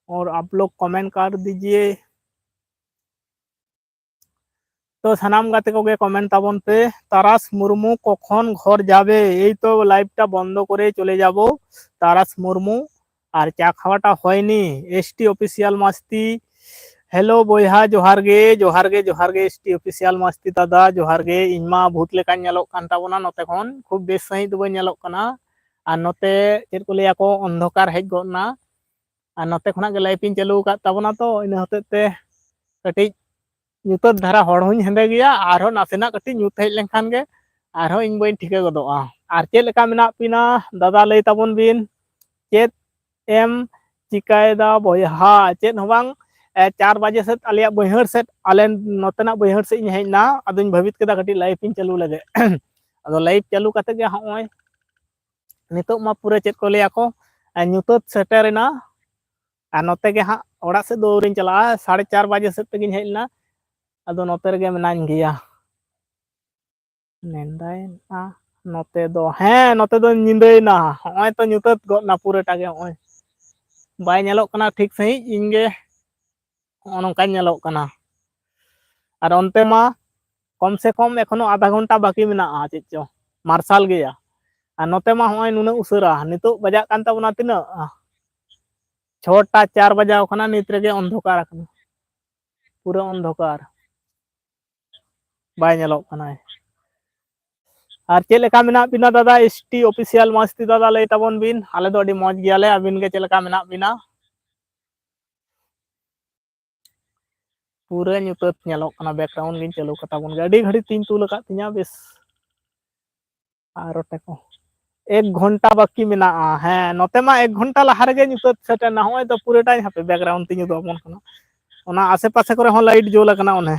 और आप लोग कमेंट कर दीजिए। तो ᱥᱟᱱᱟᱢ ᱜᱟᱛᱮ ᱠᱚᱜᱮ ᱠᱚᱢᱮᱱᱴ ᱛᱟᱵᱚᱱ ᱯᱮ᱾ ᱛᱟᱨᱟᱥ ᱢᱩᱨᱢᱩ, কখন ঘর যাবে? এই তো লাইভটা বন্ধ করে চলে যাব। তারাস মুর্মু, আর চা খাওয়াটা হয়নি। এসটি অফিসিয়াল মাস্তি, ᱦᱮᱞᱳ ᱵᱚᱭᱦᱟ, ᱡᱚᱦᱟᱨ ᱜᱮ, ᱡᱚᱦᱟᱨ ᱜᱮ, ᱡᱚᱦᱟᱨ ᱜᱮ, ᱮᱥᱴᱤ ᱚᱯᱷᱤᱥᱤᱭᱟᱞ ᱢᱟᱥᱛᱤ ᱫᱟᱫᱟ, ᱡᱚᱦᱟᱨ ᱜᱮ᱾ ᱤᱧ ᱢᱟ ᱵᱷᱩᱛ ᱞᱮᱠᱟᱧ ᱧᱮᱞᱚᱜ ᱠᱟᱱ ᱛᱟᱵᱚᱱᱟ, ᱱᱚᱛᱮ ᱠᱷᱚᱱ ᱠᱷᱩᱵ ᱵᱮᱥ ᱥᱟᱺᱦᱤᱡ ᱫᱚ ᱵᱟᱹᱧ ᱧᱮᱞᱚᱜ ᱠᱟᱱᱟ᱾ ᱟᱨ ᱱᱚᱛᱮ ᱪᱮᱫ ᱠᱚ ᱞᱟᱹᱭᱟ ᱠᱚ, ᱚᱱᱫᱷᱚᱠᱟᱨ ᱦᱮᱡ ᱜᱚᱫ ᱮᱱᱟ᱾ ᱟᱨ ᱱᱚᱛᱮ ᱠᱷᱚᱱᱟᱜ ᱜᱮ ᱞᱟᱭᱤᱵᱷ ᱤᱧ ᱪᱟᱹᱞᱩ ᱟᱠᱟᱫ ᱛᱟᱵᱚᱱᱟ, ᱛᱚ ᱤᱱᱟᱹ ᱦᱚᱛᱮᱡ ᱛᱮ ᱠᱟᱹᱴᱤᱡ ᱧᱩᱛᱟᱹᱛ ᱫᱷᱟᱨᱟ ᱦᱚᱲ ᱦᱚᱸᱧ ᱦᱮᱸᱫᱮ ᱜᱮᱭᱟ᱾ ᱟᱨᱦᱚᱸ ᱱᱟᱥᱮᱱᱟᱜ ᱠᱟᱹᱴᱤᱡ ᱧᱩᱛ ᱦᱮᱡ ᱞᱮᱱᱠᱷᱟᱱ ᱜᱮ ᱟᱨᱦᱚᱸ ᱤᱧ ᱵᱟᱹᱧ ᱴᱷᱤᱠᱟᱹ ᱜᱚᱫᱚᱜᱼᱟ᱾ ᱟᱨ ᱪᱮᱫ ᱞᱮᱠᱟ ᱢᱮᱱᱟᱜ ᱵᱤᱱᱟ ᱫᱟᱫᱟ, ᱞᱟᱹᱭ ᱛᱟᱵᱚᱱ ᱵᱤᱱ? ᱪᱮᱫ ᱮᱢ ᱪᱤᱠᱟᱹᱭᱮᱫᱟ ᱵᱚᱭᱦᱟ? ᱪᱮᱫ ᱦᱚᱸ ᱵᱟᱝ, ᱮ, ᱪᱟᱨ ᱵᱟᱡᱮ ᱥᱮᱫ ᱟᱞᱮᱭᱟᱜ ᱵᱟᱹᱭᱦᱟᱹᱲ ᱥᱮᱫ, ᱟᱞᱮ ᱱᱚᱛᱮᱱᱟᱜ ᱵᱟᱹᱭᱦᱟᱹᱲ ᱥᱮᱫ ᱤᱧ ᱦᱮᱡ ᱮᱱᱟ᱾ ᱟᱫᱚᱧ ᱵᱷᱟᱹᱵᱤᱛ ᱠᱮᱫᱟ ᱠᱟᱹᱴᱤᱡ live ᱤᱧ ᱪᱟᱹᱞᱩ ᱞᱮᱜᱮ᱾ ᱟᱫᱚ live ᱪᱟᱹᱞᱩ ᱠᱟᱛᱮ ᱜᱮ ᱦᱚᱸᱜᱼᱚᱭ ᱱᱤᱛᱚᱜ ᱢᱟ ᱯᱩᱨᱟᱹ ᱪᱮᱫ ᱠᱚ ᱞᱟᱹᱭᱟ ᱠᱚ, ᱮ, ᱧᱩᱛᱟᱹᱛ ᱥᱮᱴᱮᱨᱮᱱᱟ᱾ ᱟᱨ ᱱᱚᱛᱮ ᱜᱮ ᱦᱟᱸᱜ ᱚᱲᱟᱜ ᱥᱮᱫ ᱫᱚ ᱟᱹᱣᱨᱤᱧ ᱪᱟᱞᱟᱜᱼᱟ, ᱥᱟᱲᱮ ᱪᱟᱨ ᱵᱟᱡᱮ ᱥᱮᱫ ᱛᱮᱜᱤᱧ ᱦᱮᱡ ᱞᱮᱱᱟ᱾ ᱟᱫᱚ ᱱᱚᱛᱮ ᱨᱮᱜᱮ ᱢᱮᱱᱟᱧ ᱜᱮᱭᱟ᱾ ᱧᱤᱫᱟᱹᱭᱮᱱᱟ ᱱᱚᱛᱮ ᱫᱚ, ᱦᱮᱸ, ᱱᱚᱛᱮ ᱫᱚ ᱧᱤᱫᱟᱹᱭᱮᱱᱟ᱾ ᱦᱚᱸᱜᱼᱚᱭ ᱛᱚ ᱧᱩᱛᱟᱹᱛ ᱜᱚᱫ ᱱᱟ ᱯᱩᱨᱟᱹᱴᱟ ᱜᱮ᱾ ᱦᱚᱸᱜᱼᱚᱭ ᱵᱟᱭ ᱧᱮᱞᱚᱜ ᱠᱟᱱᱟ ᱴᱷᱤᱠ ᱥᱟᱺᱦᱤᱡ, ᱤᱧ ᱜᱮ ᱦᱚᱸᱜᱼᱚ ᱱᱚᱝᱠᱟᱧ ᱧᱮᱞᱚᱜ ᱠᱟᱱᱟ᱾ ᱟᱨ ᱚᱱᱛᱮ ᱢᱟ ᱠᱚᱢ ᱥᱮ ᱠᱚᱢ ᱮᱠᱷᱚᱱᱳ ᱟᱫᱷᱟ ᱜᱷᱚᱱᱴᱟ ᱵᱟᱹᱠᱤ ᱢᱮᱱᱟᱜᱼᱟ, ᱪᱮᱫ ᱪᱚ ᱢᱟᱨᱥᱟᱞ ᱜᱮᱭᱟ᱾ ᱟᱨ ᱱᱚᱛᱮ ᱢᱟ ᱦᱚᱸᱜᱼᱚᱭ ᱱᱩᱱᱟᱹᱜ ᱩᱥᱟᱹᱨᱟ, ᱱᱤᱛᱚᱜ ᱵᱟᱡᱟᱜ ᱠᱟᱱ ᱛᱟᱵᱚᱱᱟ ᱛᱤᱱᱟᱹᱜ? ᱪᱷᱚᱴᱟ ᱪᱟᱨ ᱵᱟᱡᱟᱣ ᱠᱟᱱᱟ, ᱱᱤᱛ ᱨᱮᱜᱮ ᱚᱱᱫᱷᱚᱠᱟᱨ ᱟᱠᱟᱱᱟ, ᱯᱩᱨᱟᱹ ᱚᱱᱫᱷᱚᱠᱟᱨ, ᱵᱟᱭ ᱧᱮᱞᱚᱜ ᱠᱟᱱᱟᱭ᱾ ᱟᱨ ᱪᱮᱫ ᱞᱮᱠᱟ ᱢᱮᱱᱟᱜ ᱵᱤᱱᱟ ᱫᱟᱫᱟ? ST Official ᱢᱟᱥᱛᱤ ᱫᱟᱫᱟ, ᱞᱟᱹᱭ ᱛᱟᱵᱚᱱ ᱵᱤᱱ᱾ ᱟᱞᱮ ᱫᱚ ᱟᱹᱰᱤ ᱢᱚᱡᱽ ᱜᱮᱭᱟᱞᱮ, ᱟᱹᱵᱤᱱ ᱜᱮ ᱪᱮᱫ ᱞᱮᱠᱟ ᱢᱮᱱᱟᱜ ᱵᱤᱱᱟ? ᱯᱩᱨᱟᱹ ᱧᱩᱛᱟᱹᱛ ᱧᱮᱞᱚᱜ ᱠᱟᱱᱟ, background ᱜᱤᱧ ᱪᱟᱹᱞᱩ ᱠᱟᱛᱟ ᱵᱚᱱ ᱜᱮ᱾ ᱟᱹᱰᱤ ᱜᱷᱟᱹᱲᱤᱡ ᱛᱤᱧ ᱛᱩᱞ ᱟᱠᱟᱫ ᱛᱤᱧᱟ, ᱵᱮᱥ᱾ ᱟᱨ ᱨᱚᱴᱮ ᱠᱚ, ᱮᱠ ᱜᱷᱚᱱᱴᱟ ᱵᱟᱹᱠᱤ ᱢᱮᱱᱟᱜᱼᱟ᱾ ᱦᱮᱸ, ᱱᱚᱛᱮ ᱢᱟ ᱮᱠ ᱜᱷᱚᱱᱴᱟ ᱞᱟᱦᱟ ᱨᱮᱜᱮ ᱧᱩᱛᱟᱹᱛ ᱥᱮᱴᱮᱨ ᱮᱱᱟ᱾ ᱦᱚᱸᱜᱼᱚᱭ ᱫᱚ ᱯᱩᱨᱟᱹᱴᱟᱭ ᱦᱟᱯᱮ background ᱛᱤᱧ ᱩᱫᱩᱜ ᱟᱵᱚᱱ ᱠᱟᱱᱟ᱾ ᱚᱱᱟ ᱟᱥᱮ ᱯᱟᱥᱮ ᱠᱚᱨᱮ ᱦᱚᱸ light ᱡᱩᱞ ᱟᱠᱟᱱᱟ, ᱚᱱᱮ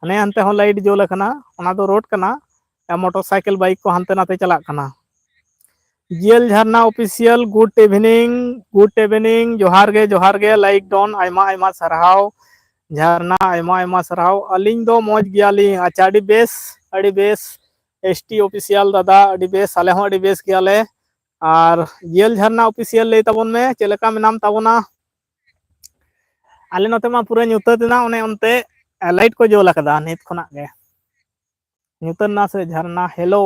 ᱦᱟᱱᱮ ᱦᱟᱱᱛᱮ ᱦᱚᱸ light ᱡᱩᱞ ᱟᱠᱟᱱᱟ, ᱚᱱᱟ ᱫᱚ road ᱠᱟᱱᱟ, ᱢᱚᱴᱚᱨ ᱥᱟᱭᱠᱮᱞ ᱵᱟᱭᱤᱠ ᱠᱚ ᱦᱟᱱᱛᱮ ᱱᱟᱛᱮ ᱪᱟᱞᱟᱜ ᱠᱟᱱᱟ᱾ ᱡᱤᱭᱮᱞ ᱡᱷᱟᱨᱱᱟ Official, good evening, good evening, ᱡᱚᱦᱟᱨ ᱜᱮ, ᱡᱚᱦᱟᱨ ᱜᱮ, ᱞᱟᱭᱤᱠ ᱰᱚᱱ, ᱟᱭᱢᱟ ᱟᱭᱢᱟ ᱥᱟᱨᱦᱟᱣ᱾ ᱡᱷᱟᱨᱱᱟ, ᱟᱭᱢᱟ ᱟᱭᱢᱟ ᱥᱟᱨᱦᱟᱣ᱾ ᱟᱹᱞᱤᱧ ᱫᱚ ᱢᱚᱡᱽ ᱜᱮᱭᱟᱞᱤᱧ᱾ ᱟᱪᱪᱷᱟ, ᱟᱹᱰᱤ ᱵᱮᱥ, ᱟᱹᱰᱤ ᱵᱮᱥ᱾ ST Official ᱫᱟᱫᱟ, ᱟᱹᱰᱤ ᱵᱮᱥ, ᱟᱞᱮ ᱦᱚᱸ ᱟᱹᱰᱤ ᱵᱮᱥ ᱜᱮᱭᱟᱞᱮ᱾ ᱟᱨ ᱡᱤᱭᱮᱞ ᱡᱷᱟᱨᱱᱟ Official, ᱞᱟᱹᱭ ᱛᱟᱵᱚᱱ ᱢᱮ, ᱪᱮᱫ ᱞᱮᱠᱟ ᱢᱮᱱᱟᱢ ᱛᱟᱵᱚᱱᱟ? ᱟᱞᱮ ᱱᱚᱛᱮ ᱢᱟ ᱯᱩᱨᱟᱹ ᱧᱩᱛᱟᱹᱛ ᱮᱱᱟ, ᱚᱱᱮ ᱚᱱᱛᱮ ᱞᱟᱭᱤᱴ ᱠᱚ ᱡᱩᱞ ᱟᱠᱟᱫᱟ ᱱᱤᱛ ᱠᱷᱚᱱᱟᱜ ᱜᱮ᱾ ᱧᱩᱛᱟᱹᱛ ᱮᱱᱟ ᱥᱮ ᱡᱷᱟᱨᱱᱟ? Hello,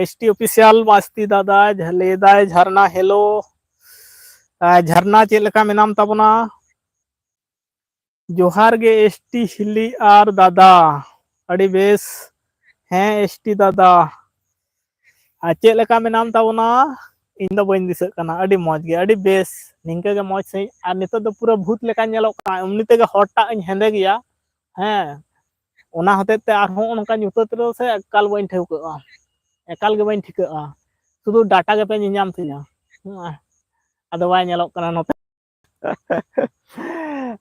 ST Official ᱢᱟᱥᱛᱤ ᱫᱟᱫᱟ ᱞᱟᱹᱭᱫᱟᱭ ᱡᱷᱟᱨᱱᱟ, hello᱾ ᱟᱨ ᱡᱷᱟᱨᱱᱟ, ᱪᱮᱫ ᱞᱮᱠᱟ ᱢᱮᱱᱟᱢ ᱛᱟᱵᱚᱱᱟ? ᱡᱚᱦᱟᱨ ᱜᱮ ST ᱦᱤᱞᱤ ᱟᱨ ᱫᱟᱫᱟ᱾ ᱟᱹᱰᱤ ᱵᱮᱥ᱾ ᱦᱮᱸ ST ᱫᱟᱫᱟ, ᱟᱨ ᱪᱮᱫ ᱞᱮᱠᱟ ᱢᱮᱱᱟᱢ ᱛᱟᱵᱚᱱᱟ? ᱤᱧ ᱫᱚ ᱵᱟᱹᱧ ᱫᱤᱥᱟᱹᱜ ᱠᱟᱱᱟ᱾ ᱟᱹᱰᱤ ᱢᱚᱡᱽ ᱜᱮ, ᱟᱹᱰᱤ ᱵᱮᱥ᱾ ᱱᱤᱝᱠᱟᱹ ᱜᱮ ᱢᱚᱡᱽ ᱥᱟᱺᱦᱤᱡ᱾ ᱟᱨ ᱱᱤᱛᱚᱜ ᱫᱚ ᱯᱩᱨᱟᱹ ᱵᱷᱩᱛ ᱞᱮᱠᱟᱧ ᱧᱮᱞᱚᱜ ᱠᱟᱱᱟ, ᱮᱢᱱᱤ ᱛᱮᱜᱮ ᱦᱚᱲᱴᱟᱜ ᱤᱧ ᱦᱮᱸᱫᱮ ᱜᱮᱭᱟ᱾ ᱦᱮᱸ, ᱚᱱᱟ ᱦᱚᱛᱮᱡ ᱛᱮ ᱟᱨᱦᱚᱸ ᱱᱚᱝᱠᱟ ᱧᱩᱛᱟᱹᱛ ᱨᱮᱫᱚ ᱥᱮ ᱮᱠᱟᱞ ᱵᱟᱹᱧ ᱴᱷᱟᱹᱣᱠᱟᱹᱜᱼᱟ, ᱮᱠᱟᱞ ᱜᱮ ᱵᱟᱹᱧ ᱴᱷᱤᱠᱟᱹᱜᱼᱟ᱾ ᱥᱩᱫᱷᱩ ᱰᱟᱴᱟ ᱜᱮᱯᱮ ᱧᱮᱧᱟᱢ ᱛᱤᱧᱟ᱾ ᱦᱮᱸ, ᱟᱫᱚ ᱵᱟᱭ ᱧᱮᱞᱚᱜ ᱠᱟᱱᱟ ᱱᱚᱛᱮ᱾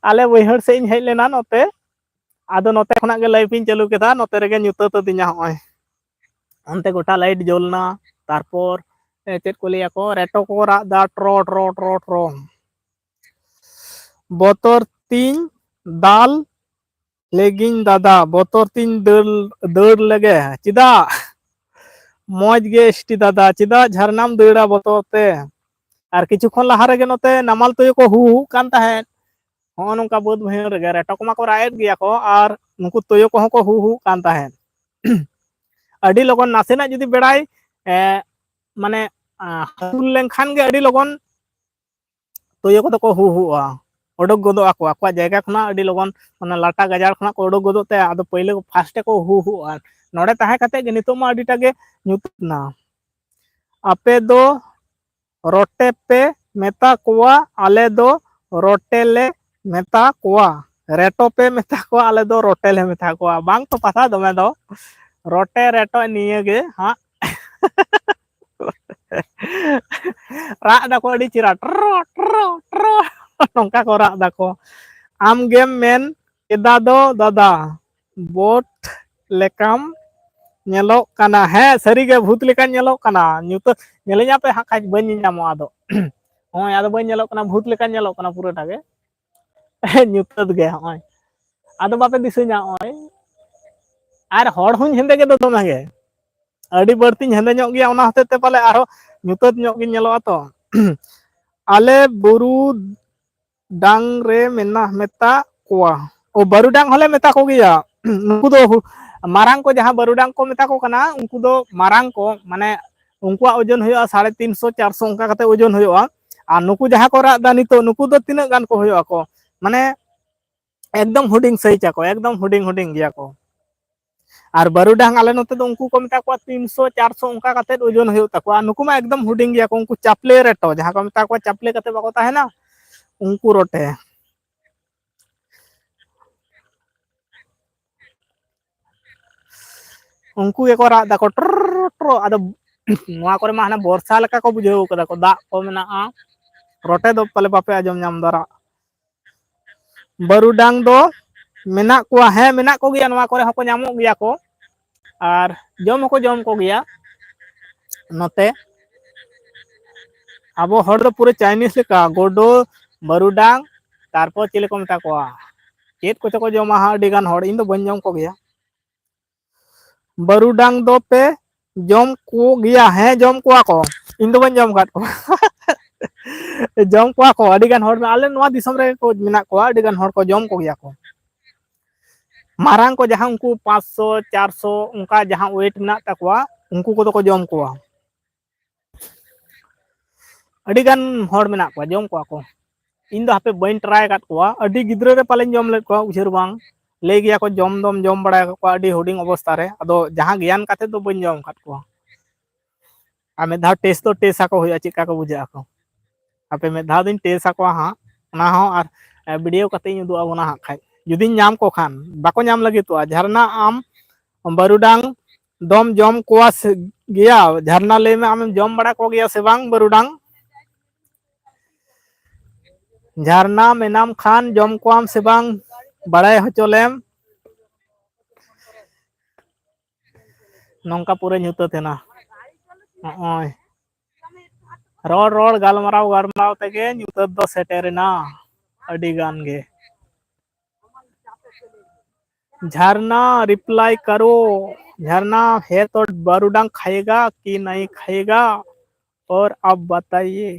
ᱟᱞᱮ ᱵᱟᱹᱭᱦᱟᱹᱲ ᱥᱮᱫ ᱤᱧ ᱦᱮᱡ ᱞᱮᱱᱟ ᱱᱚᱛᱮ, ᱟᱫᱚ ᱱᱚᱛᱮ ᱠᱷᱚᱱᱟᱜ ᱜᱮ ᱞᱟᱭᱤᱵᱷ ᱤᱧ ᱪᱟᱹᱞᱩ ᱠᱮᱫᱟ, ᱱᱚᱛᱮ ᱨᱮᱜᱮ ᱧᱩᱛᱟᱹᱛ ᱟᱹᱫᱤᱧᱟ᱾ ᱦᱚᱸᱜᱼᱚᱭ ᱚᱱᱛᱮ ᱜᱚᱴᱟ ᱞᱟᱭᱤᱴ ᱡᱩᱞ ᱮᱱᱟ, ᱛᱟᱨᱯᱚᱨ ᱮ, ᱪᱮᱫ ᱠᱚ ᱞᱟᱹᱭᱟ ᱠᱚ, ᱨᱮᱴᱚ ᱠᱚ ᱨᱟᱜ ᱮᱫᱟ, ᱴᱨᱚ ᱴᱨᱚ ᱴᱨᱚ ᱴᱨᱚ᱾ ᱵᱚᱛᱚᱨ ᱛᱤᱧ ᱫᱟᱞ ᱞᱮᱜᱤᱧ ᱫᱟᱫᱟ, ᱵᱚᱛᱚᱨ ᱛᱤᱧ ᱫᱟᱹᱲ, ᱫᱟᱹᱲ ᱞᱮᱜᱮ᱾ ᱪᱮᱫᱟᱜ? ᱢᱚᱡᱽ ᱜᱮ ᱮᱥ ᱴᱤ ᱫᱟᱫᱟ, ᱪᱮᱫᱟᱜ ᱡᱷᱟᱨᱱᱟᱢ ᱫᱟᱹᱲᱟ ᱵᱚᱛᱚᱨ ᱛᱮ? ᱟᱨ ᱠᱤᱪᱷᱩ ᱠᱷᱚᱱ ᱞᱟᱦᱟ ᱨᱮᱜᱮ ᱱᱚᱛᱮ ᱱᱟᱢᱟᱞ ᱛᱩᱭᱩ ᱠᱚ ᱦᱩ ᱦᱩᱜ ᱠᱟᱱ ᱛᱟᱦᱮᱸᱫ᱾ ᱦᱚᱸᱜᱼᱚ ᱱᱚᱝᱠᱟ ᱵᱟᱹᱫᱽ ᱵᱟᱹᱭᱦᱟᱹᱲ ᱨᱮᱜᱮ ᱨᱮᱴᱚ ᱠᱚᱢᱟ ᱠᱚ ᱨᱟᱜ ᱮᱫ ᱜᱮᱭᱟ ᱠᱚ, ᱟᱨ ᱱᱩᱠᱩ ᱛᱩᱭᱩ ᱠᱚᱦᱚᱸ ᱠᱚ ᱦᱩ ᱦᱩᱜ ᱠᱟᱱ ᱛᱟᱦᱮᱸᱫ᱾ ᱟᱹᱰᱤ ᱞᱚᱜᱚᱱ ᱱᱟᱥᱮᱱᱟᱜ ᱡᱩᱫᱤ ᱵᱮᱲᱟᱭ, ᱮ, ᱢᱟᱱᱮ, ᱟ, ᱦᱟᱹᱥᱩᱨ ᱞᱮᱱᱠᱷᱟᱱ ᱜᱮ ᱟᱹᱰᱤ ᱞᱚᱜᱚᱱ ᱛᱩᱭᱩ ᱠᱚᱫᱚ ᱠᱚ ᱦᱩ ᱦᱩᱜᱼᱟ, ᱚᱰᱚᱠ ᱜᱚᱫᱚᱜ ᱟᱠᱚ ᱟᱠᱚᱣᱟᱜ ᱡᱟᱭᱜᱟ ᱠᱷᱚᱱᱟᱜ᱾ ᱟᱹᱰᱤ ᱞᱚᱜᱚᱱ ᱚᱱᱟ ᱞᱟᱴᱟ ᱜᱟᱡᱟᱲ ᱠᱷᱚᱱᱟᱜ ᱠᱚ ᱚᱰᱚᱠ ᱜᱚᱫᱚᱜ ᱛᱮ, ᱟᱫᱚ ᱯᱟᱹᱭᱞᱟᱹ ᱯᱷᱟᱥᱴ ᱛᱮᱠᱚ ᱦᱩ ᱦᱩᱜᱼᱟ᱾ ᱱᱚᱰᱮ ᱛᱟᱦᱮᱸ ᱠᱟᱛᱮ ᱜᱮ ᱱᱤᱛᱚᱜ ᱢᱟ ᱟᱹᱰᱤᱴᱟ ᱜᱮ ᱧᱩᱛᱟᱹᱛ ᱮᱱᱟ᱾ ᱟᱯᱮ ᱫᱚ ᱨᱚᱴᱮ ᱯᱮ ᱢᱮᱛᱟ ᱠᱚᱣᱟ, ᱟᱞᱮ ᱫᱚ ᱨᱚᱴᱮ ᱞᱮ ᱢᱮᱛᱟ ᱠᱚᱣᱟ᱾ ᱨᱮᱴᱚ ᱯᱮ ᱢᱮᱛᱟ ᱠᱚᱣᱟ, ᱟᱞᱮ ᱫᱚ ᱨᱚᱴᱮ ᱞᱮ ᱢᱮᱛᱟ ᱠᱚᱣᱟ᱾ ᱵᱟᱝ ᱛᱚᱯᱷᱟᱛᱟ ᱫᱚᱢᱮ ᱫᱚ, ᱨᱚᱴᱮ ᱨᱮᱴᱚ ᱱᱤᱭᱟᱹ ᱜᱮ ᱦᱟᱸᱜ᱾ ᱨᱟᱜ ᱫᱟᱠᱚ ᱟᱹᱰᱤ ᱪᱮᱦᱨᱟ, ᱴᱨᱚ, ᱴᱨᱚ, ᱴᱨᱚ, ᱱᱚᱝᱠᱟ ᱠᱚ ᱨᱟᱜ ᱫᱟᱠᱚ᱾ ᱟᱢ ᱜᱮᱢ ᱢᱮᱱ ᱠᱮᱫᱟ ᱫᱚ ᱫᱟᱫᱟ, ᱵᱚᱴ ᱞᱮᱠᱟᱢ ᱧᱮᱞᱚᱜ ᱠᱟᱱᱟ᱾ ᱦᱮᱸ, ᱥᱟᱹᱨᱤᱜᱮ ᱵᱷᱩᱛ ᱞᱮᱠᱟᱧ ᱧᱮᱞᱚᱜ ᱠᱟᱱᱟ᱾ ᱧᱩᱛᱟᱹ-, ᱧᱮᱞᱤᱧ ᱟᱯᱮ ᱦᱟᱸᱜ ᱠᱷᱟᱡ ᱵᱟᱹᱧ ᱧᱮᱧᱟᱢᱚᱜᱼᱟ ᱟᱫᱚ᱾ ᱦᱚᱸᱜᱼᱚᱭ ᱟᱫᱚ ᱵᱟᱹᱧ ᱧᱮᱞᱚᱜ ᱠᱟᱱᱟ, ᱵᱷᱩᱛ ᱞᱮᱠᱟᱧ ᱧᱮᱞᱚᱜ ᱠᱟᱱᱟ ᱯᱩᱨᱟᱹᱴᱟ ᱜᱮ᱾ ᱧᱩᱛᱟᱹᱛ ᱜᱮ ᱦᱚᱸᱜᱼᱚᱭ᱾ ᱟᱫᱚ ᱵᱟᱯᱮ ᱫᱤᱥᱟᱹᱧᱟ ᱦᱚᱸᱜᱼᱚᱭ᱾ ᱟᱨ ᱦᱚᱲ ᱦᱚᱸᱧ ᱦᱮᱸᱫᱮ ᱜᱮ ᱫᱚ ᱫᱚᱢᱮ ᱜᱮ᱾ ᱟᱹᱰᱤ ᱵᱟᱹᱲᱛᱤᱧ ᱦᱮᱸᱫᱮ ᱧᱚᱜ ᱜᱮᱭᱟ, ᱚᱱᱟ ᱦᱚᱛᱮᱡ ᱛᱮ ᱯᱟᱞᱮ ᱟᱨᱦᱚᱸ ᱧᱩᱛᱟᱹᱛ ᱧᱚᱜ ᱜᱤᱧ ᱧᱮᱞᱚᱜᱼᱟ ᱛᱚ᱾ ᱟᱞᱮ ᱵᱩᱨᱩ ᱰᱟᱝ ᱨᱮ ᱢᱮᱱᱟ-, ᱢᱮᱛᱟ ᱠᱚᱣᱟ᱾ ᱚ, ᱵᱟᱹᱨᱩᱰᱟᱝ ᱦᱚᱸᱞᱮ ᱢᱮᱛᱟ ᱠᱚᱜᱮᱭᱟ᱾ ᱱᱩᱠᱩ ᱫᱚ ᱦᱩ-, ᱢᱟᱨᱟᱝ ᱠᱚ, ᱡᱟᱦᱟᱸ ᱵᱟᱹᱨᱩᱰᱟᱝ ᱠᱚ ᱢᱮᱛᱟ ᱠᱚ ᱠᱟᱱᱟ, ᱩᱱᱠᱩ ᱫᱚ ᱢᱟᱨᱟᱝ ᱠᱚ, ᱢᱟᱱᱮ ᱩᱱᱠᱩᱣᱟᱜ ᱳᱡᱚᱱ ᱦᱩᱭᱩᱜᱼᱟ ᱥᱟᱲᱮ ᱛᱤᱱᱥᱚ, ᱪᱟᱨᱥᱚ ᱚᱱᱠᱟ ᱠᱟᱛᱮ ᱳᱡᱚᱱ ᱦᱩᱭᱩᱜᱼᱟ᱾ ᱟᱨ ᱱᱩᱠᱩ ᱡᱟᱦᱟᱸ ᱠᱚ ᱨᱟᱜ ᱮᱫᱟ ᱱᱤᱛᱚᱜ, ᱱᱩᱠᱩ ᱫᱚ ᱛᱤᱱᱟᱹᱜ ᱜᱟᱱ ᱠᱚ ᱦᱩᱭᱩᱜ ᱟᱠᱚ? ᱢᱟᱱᱮ ᱮᱠᱫᱚᱢ ᱦᱩᱰᱤᱧ ᱥᱟᱭᱤᱡ ᱟᱠᱚ, ᱮᱠᱫᱚᱢ ᱦᱩᱰᱤᱧ ᱦᱩᱰᱤᱧ ᱜᱮᱭᱟ ᱠᱚ᱾ ᱟᱨ ᱵᱟᱹᱨᱩᱰᱟᱝ ᱟᱞᱮ ᱱᱚᱛᱮ ᱫᱚ ᱩᱱᱠᱩ ᱠᱚ ᱢᱮᱛᱟ ᱠᱚᱣᱟ ᱛᱤᱱᱥᱚ, ᱪᱟᱨᱥᱚ ᱚᱱᱠᱟ ᱠᱟᱛᱮ ᱳᱡᱚᱱ ᱦᱩᱭᱩᱜ ᱛᱟᱠᱚᱣᱟ᱾ ᱟᱨ ᱱᱩᱠᱩ ᱢᱟ ᱮᱠᱫᱚᱢ ᱦᱩᱰᱤᱧ ᱜᱮᱭᱟ ᱠᱚ, ᱩᱱᱠᱩ ᱪᱟᱯᱞᱮ ᱨᱮᱴᱚ, ᱡᱟᱦᱟᱸ ᱠᱚ ᱢᱮᱛᱟ ᱠᱚᱣᱟ ᱪᱟᱯᱞᱮ ᱠᱟᱛᱮ ᱵᱟᱠᱚ ᱛᱟᱦᱮᱱᱟ, ᱩᱱᱠᱩ ᱨᱚᱴᱮ᱾ ᱩᱱᱠᱩ ᱜᱮᱠᱚ ᱨᱟᱜ ᱫᱟᱠᱚ ᱴᱨᱚ ᱴᱨᱚ᱾ ᱟᱫᱚ ᱱᱚᱣᱟ ᱠᱚᱨᱮ ᱢᱟ ᱦᱟᱱᱮ ᱵᱚᱨᱥᱟ ᱞᱮᱠᱟ ᱠᱚ ᱵᱩᱡᱷᱟᱹᱣ ᱠᱟᱫᱟ ᱠᱚ, ᱫᱟᱜ ᱠᱚ ᱢᱮᱱᱟᱜᱼᱟ, ᱨᱚᱴᱮ ᱫᱚ ᱯᱟᱞᱮ ᱵᱟᱯᱮ ᱟᱸᱡᱚᱢ ᱧᱟᱢ ᱫᱟ ᱨᱟᱜ᱾ ᱵᱟᱹᱨᱩᱰᱟᱝ ᱫᱚ ᱢᱮᱱᱟᱜ ᱠᱚᱣᱟ, ᱦᱮᱸ ᱢᱮᱱᱟᱜ ᱠᱚᱜᱮᱭᱟ, ᱱᱚᱣᱟ ᱠᱚᱨᱮ ᱦᱚᱸᱠᱚ ᱧᱟᱢᱚᱜ ᱜᱮᱭᱟ ᱠᱚ ᱟᱨ ᱡᱚᱢ ᱦᱚᱸᱠᱚ ᱡᱚᱢ ᱠᱚᱜᱮᱭᱟ᱾ ᱱᱚᱛᱮ ᱟᱵᱚ ᱦᱚᱲ ᱫᱚ ᱯᱩᱨᱟᱹ ᱪᱟᱭᱱᱤᱡᱽ ᱞᱮᱠᱟ, ᱜᱳᱰᱳ, ᱵᱟᱹᱨᱩᱰᱟᱝ, ᱛᱟᱨᱯᱚᱨ ᱪᱮᱞᱮ ᱠᱚ ᱢᱮᱛᱟ ᱠᱚᱣᱟ, ᱪᱮᱫ ᱠᱚᱪᱚ ᱠᱚ ᱡᱚᱢᱟ ᱦᱟᱸᱜ, ᱟᱹᱰᱤ ᱜᱟᱱ ᱦᱚᱲ, ᱤᱧ ᱫᱚ ᱵᱟᱹᱧ ᱡᱚᱢ ᱠᱚᱜᱮᱭᱟ᱾ ᱵᱟᱹᱨᱩᱰᱟᱝ ᱫᱚ ᱯᱮ ᱡᱚᱢ ᱠᱚ ᱜᱮᱭᱟ? ᱦᱮᱸ ᱡᱚᱢ ᱠᱚᱣᱟ ᱠᱚ, ᱤᱧ ᱫᱚ ᱵᱟᱹᱧ ᱡᱚᱢ ᱟᱠᱟᱫ ᱠᱚᱣᱟ᱾ ᱡᱚᱢ ᱠᱚᱣᱟ ᱠᱚ ᱟᱹᱰᱤ ᱜᱟᱱ ᱦᱚᱲ, ᱟᱞᱮ ᱱᱚᱣᱟ ᱫᱤᱥᱚᱢ ᱨᱮᱜᱮ ᱠᱚ ᱢᱮᱱᱟᱜ ᱠᱚᱣᱟ, ᱟᱹᱰᱤ ᱜᱟᱱ ᱦᱚᱲ ᱠᱚ ᱡᱚᱢ ᱠᱚᱜᱮᱭᱟ ᱠᱚ᱾ ᱢᱟᱨᱟᱝ ᱠᱚ ᱡᱟᱦᱟᱸ ᱩᱱᱠᱩ ᱯᱟᱸᱪᱥᱚ ᱪᱟᱨᱥᱚ ᱚᱱᱠᱟ ᱡᱟᱦᱟᱸ weight ᱢᱮᱱᱟᱜ ᱛᱟᱠᱚᱣᱟ, ᱩᱱᱠᱩ ᱠᱚᱫᱚ ᱠᱚ ᱡᱚᱢ ᱠᱚᱣᱟ᱾ ᱟᱹᱰᱤ ᱜᱟᱱ ᱦᱚᱲ ᱢᱮᱱᱟᱜ ᱠᱚᱣᱟ, ᱡᱚᱢ ᱠᱚᱣᱟ ᱠᱚ᱾ ᱤᱧ ᱫᱚ ᱦᱟᱯᱮ ᱵᱟᱹᱧ try ᱟᱠᱟᱫ ᱠᱚᱣᱟ, ᱟᱹᱰᱤ ᱜᱤᱫᱽᱨᱟᱹ ᱨᱮ ᱯᱟᱞᱮᱧ ᱡᱚᱢ ᱞᱮᱫ ᱠᱚᱣᱟ, ᱩᱭᱦᱟᱹᱨ ᱵᱟᱝ᱾ ᱞᱟᱹᱭ ᱜᱮᱭᱟ ᱠᱚ ᱡᱚᱢ ᱫᱚᱢ ᱡᱚᱢ ᱵᱟᱲᱟ ᱟᱠᱟᱫ ᱠᱚᱣᱟ ᱟᱹᱰᱤ ᱦᱩᱰᱤᱧ ᱚᱵᱚᱥᱛᱟ ᱨᱮ, ᱟᱫᱚ ᱡᱟᱦᱟᱸ ᱜᱮᱭᱟᱱ ᱠᱟᱛᱮ ᱫᱚ ᱵᱟᱹᱧ ᱡᱚᱢ ᱟᱠᱟᱫ ᱠᱚᱣᱟ᱾ ᱟᱨ ᱢᱤᱫ ᱫᱷᱟᱣ taste ᱫᱚ taste ᱟᱠᱚ ᱦᱩᱭᱩᱜᱼᱟ, ᱪᱮᱫ ᱞᱮᱠᱟ ᱠᱚ ᱵᱩᱡᱷᱟᱹᱜ ᱟᱠᱚ᱾ ᱦᱟᱯᱮ ᱢᱤᱫ ᱫᱷᱟᱣ ᱫᱚᱧ taste ᱟᱠᱚᱣᱟ ᱦᱟᱸᱜ, ᱚᱱᱟ ᱦᱚᱸ ᱟᱨ video ᱠᱟᱛᱮ ᱤᱧ ᱩᱫᱩᱜ ᱟᱵᱚᱱᱟ ᱦᱟᱸᱜ ᱠᱷᱟᱡ, ᱡᱩᱫᱤᱧ ᱧᱟᱢ ᱠᱚ ᱠᱷᱟᱱ᱾ ᱵᱟᱠᱚ ᱧᱟᱢ ᱞᱟᱹᱜᱤᱫᱚᱜᱼᱟ᱾ ᱡᱷᱟᱨᱱᱟ, ᱟᱢ ᱵᱟᱹᱨᱩᱰᱟᱝ ᱫᱚᱢ ᱡᱚᱢ ᱠᱚᱣᱟ ᱥᱮ ᱜᱮᱭᱟ? ᱡᱷᱟᱨᱱᱟ, ᱞᱟᱹᱭ ᱢᱮ, ᱟᱢᱮᱢ ᱡᱚᱢ ᱵᱟᱲᱟ ᱠᱚᱜᱮᱭᱟ ᱥᱮ ᱵᱟᱝ ᱵᱟᱹᱨᱩᱰᱟᱝ? ᱡᱷᱟᱨᱱᱟ, ᱢᱮᱱᱟᱢ ᱠᱷᱟᱱ ᱡᱚᱢ ᱠᱚᱣᱟᱢ ᱥᱮ ᱵᱟᱝ, ᱵᱟᱲᱟᱭ ᱦᱚᱪᱚ ᱞᱮᱢ᱾ ᱱᱚᱝᱠᱟ ᱯᱩᱨᱟᱹ ᱧᱩᱛᱟᱹᱛ ᱮᱱᱟ᱾ ᱱᱚᱜᱼᱚᱭ ᱨᱚᱲ ᱨᱚᱲ, ᱜᱟᱞᱢᱟᱨᱟᱣ ᱜᱟᱞᱢᱟᱨᱟᱣ ᱛᱮᱜᱮ ᱧᱩᱛᱟᱹᱛ ᱫᱚ ᱥᱮᱴᱮᱨ ᱮᱱᱟ ᱟᱹᱰᱤ ᱜᱟᱱ ᱜᱮ᱾ झरना, reply करो। झरना, है तो बारूदांग खाएगा कि नहीं खाएगा? और आप बताइए।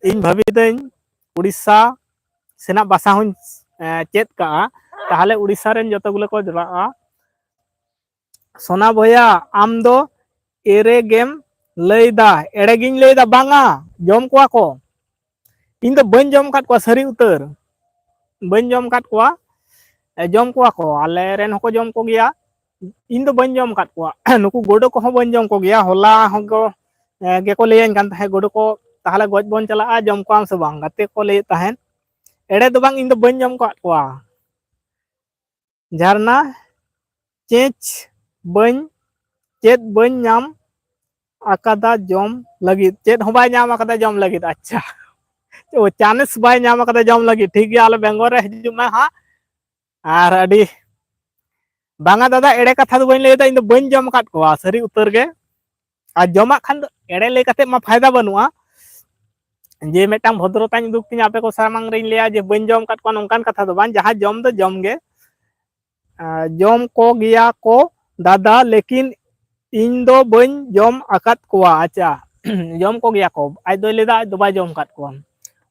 ᱤᱧ ᱵᱷᱟᱹᱵᱤᱭᱮᱫᱟᱹᱧ ᱩᱲᱤᱥᱥᱟ ᱥᱮᱱᱟᱜ ᱵᱷᱟᱥᱟ ᱦᱚᱸᱧ, ᱮ, ᱪᱮᱫ ᱠᱟᱜᱼᱟ, ᱛᱟᱦᱚᱞᱮ ᱩᱲᱤᱥᱥᱟ ᱨᱮᱱ ᱡᱚᱛᱚ ᱜᱩᱞᱟᱹ ᱠᱚ ᱡᱚᱲᱟᱜᱼᱟ᱾ ᱥᱳᱱᱟ ᱵᱚᱭᱦᱟ, ᱟᱢ ᱫᱚ ᱮᱲᱮ ᱜᱮᱢ ᱞᱟᱹᱭᱫᱟ᱾ ᱮᱲᱮ ᱜᱤᱧ ᱞᱟᱹᱭᱫᱟ, ᱵᱟᱝᱟ, ᱡᱚᱢ ᱠᱚᱣᱟ ᱠᱚ᱾ ᱤᱧ ᱫᱚ ᱵᱟᱹᱧ ᱡᱚᱢ ᱟᱠᱟᱫ ᱠᱚᱣᱟ, ᱥᱟᱹᱨᱤ ᱩᱛᱟᱹᱨ ᱵᱟᱹᱧ ᱡᱚᱢ ᱟᱠᱟᱫ ᱠᱚᱣᱟ᱾ ᱮ, ᱡᱚᱢ ᱠᱚᱣᱟ ᱠᱚ, ᱟᱞᱮ ᱨᱮᱱ ᱦᱚᱸᱠᱚ ᱡᱚᱢ ᱠᱚᱜᱮᱭᱟ᱾ ᱤᱧ ᱫᱚ ᱵᱟᱹᱧ ᱡᱚᱢ ᱟᱠᱟᱫ ᱠᱚᱣᱟ᱾ ᱱᱩᱠᱩ ᱜᱳᱰᱳ ᱠᱚᱦᱚᱸ ᱵᱟᱹᱧ ᱡᱚᱢ ᱠᱚᱜᱮᱭᱟ᱾ ᱦᱚᱞᱟ ᱦᱚᱸ ᱠᱚ, ᱮ, ᱜᱮᱠᱚ ᱞᱟᱹᱭᱟᱹᱧ ᱠᱟᱱ ᱛᱟᱦᱮᱸᱫ, ᱜᱳᱰᱳ ᱠᱚ, ᱛᱟᱦᱚᱞᱮ ᱜᱚᱡ ᱵᱚᱱ ᱪᱟᱞᱟᱜᱼᱟ, ᱡᱚᱢ ᱠᱚᱣᱟᱢ ᱥᱮ ᱵᱟᱝ? ᱜᱟᱛᱮ ᱠᱚ ᱞᱟᱹᱭᱮᱫ ᱛᱟᱦᱮᱸᱫ᱾ ᱮᱲᱮ ᱫᱚ ᱵᱟᱝ, ᱤᱧ ᱫᱚ ᱵᱟᱹᱧ ᱡᱚᱢ ᱟᱠᱟᱫ ᱠᱚᱣᱟ᱾ ᱡᱷᱟᱨᱱᱟ, ᱪᱮᱸᱪ, ᱵᱟᱹᱧ ᱪᱮᱫ ᱵᱟᱹᱧ ᱧᱟᱢ ᱟᱠᱟᱫᱟ ᱡᱚᱢ ᱞᱟᱹᱜᱤᱫ? ᱪᱮᱫ ᱦᱚᱸ ᱵᱟᱭ ᱧᱟᱢ ᱟᱠᱟᱫᱟ ᱡᱚᱢ ᱞᱟᱹᱜᱤᱫ᱾ ᱟᱪᱪᱷᱟ, ᱚ, ᱪᱟᱱᱥ ᱵᱟᱭ ᱧᱟᱢ ᱟᱠᱟᱫᱟ ᱡᱚᱢ ᱞᱟᱹᱜᱤᱫ᱾ ᱴᱷᱤᱠ ᱜᱮᱭᱟ, ᱟᱞᱮ ᱵᱮᱝᱜᱚᱞ ᱨᱮ ᱦᱤᱡᱩᱜ ᱢᱮ ᱦᱟᱸᱜ᱾ ᱟᱨ ᱟᱹᱰᱤ, ᱵᱟᱝᱟ ᱫᱟᱫᱟ, ᱮᱲᱮ ᱠᱟᱛᱷᱟ ᱫᱚ ᱵᱟᱹᱧ ᱞᱟᱹᱭᱫᱟ, ᱤᱧ ᱫᱚ ᱵᱟᱹᱧ ᱡᱚᱢ ᱟᱠᱟᱫ ᱠᱚᱣᱟ, ᱥᱟᱹᱨᱤ ᱩᱛᱟᱹᱨ ᱜᱮ᱾ ᱟᱨ ᱡᱚᱢᱟᱜ ᱠᱷᱟᱱ ᱫᱚ ᱮᱲᱮ ᱞᱟᱹᱭ ᱠᱟᱛᱮ ᱢᱟ ᱯᱷᱟᱭᱫᱟ ᱵᱟᱹᱱᱩᱜᱼᱟ᱾ ᱡᱮ ᱢᱤᱫᱴᱟᱝ ᱵᱷᱚᱫᱨᱚᱛᱟᱧ ᱩᱫᱩᱜ ᱛᱤᱧᱟ ᱟᱯᱮ ᱠᱚ ᱥᱟᱢᱟᱝ ᱨᱤᱧ ᱞᱟᱹᱭᱟ ᱡᱮ ᱵᱟᱹᱧ ᱡᱚᱢ ᱟᱠᱟᱫ ᱠᱚᱣᱟ, ᱱᱚᱝᱠᱟᱱ ᱠᱟᱛᱷᱟ ᱫᱚ ᱵᱟᱝ᱾ ᱡᱟᱦᱟᱸ ᱡᱚᱢ ᱫᱚ ᱡᱚᱢ ᱜᱮ᱾ ᱟᱨ ᱡᱚᱢ ᱠᱚ ᱜᱮᱭᱟ ᱠᱚ ᱫᱟᱫᱟ, ᱞᱮᱠᱤᱱ ᱤᱧ ᱫᱚ ᱵᱟᱹᱧ ᱡᱚᱢ ᱟᱠᱟᱫ ᱠᱚᱣᱟ᱾ ᱟᱪᱪᱷᱟ, ᱡᱚᱢ ᱠᱚ ᱜᱮᱭᱟ ᱠᱚ, ᱟᱡ ᱫᱚᱭ ᱞᱟᱹᱭᱫᱟ ᱟᱡ ᱫᱚ ᱵᱟᱭ ᱡᱚᱢ ᱟᱠᱟᱫ ᱠᱚᱣᱟ᱾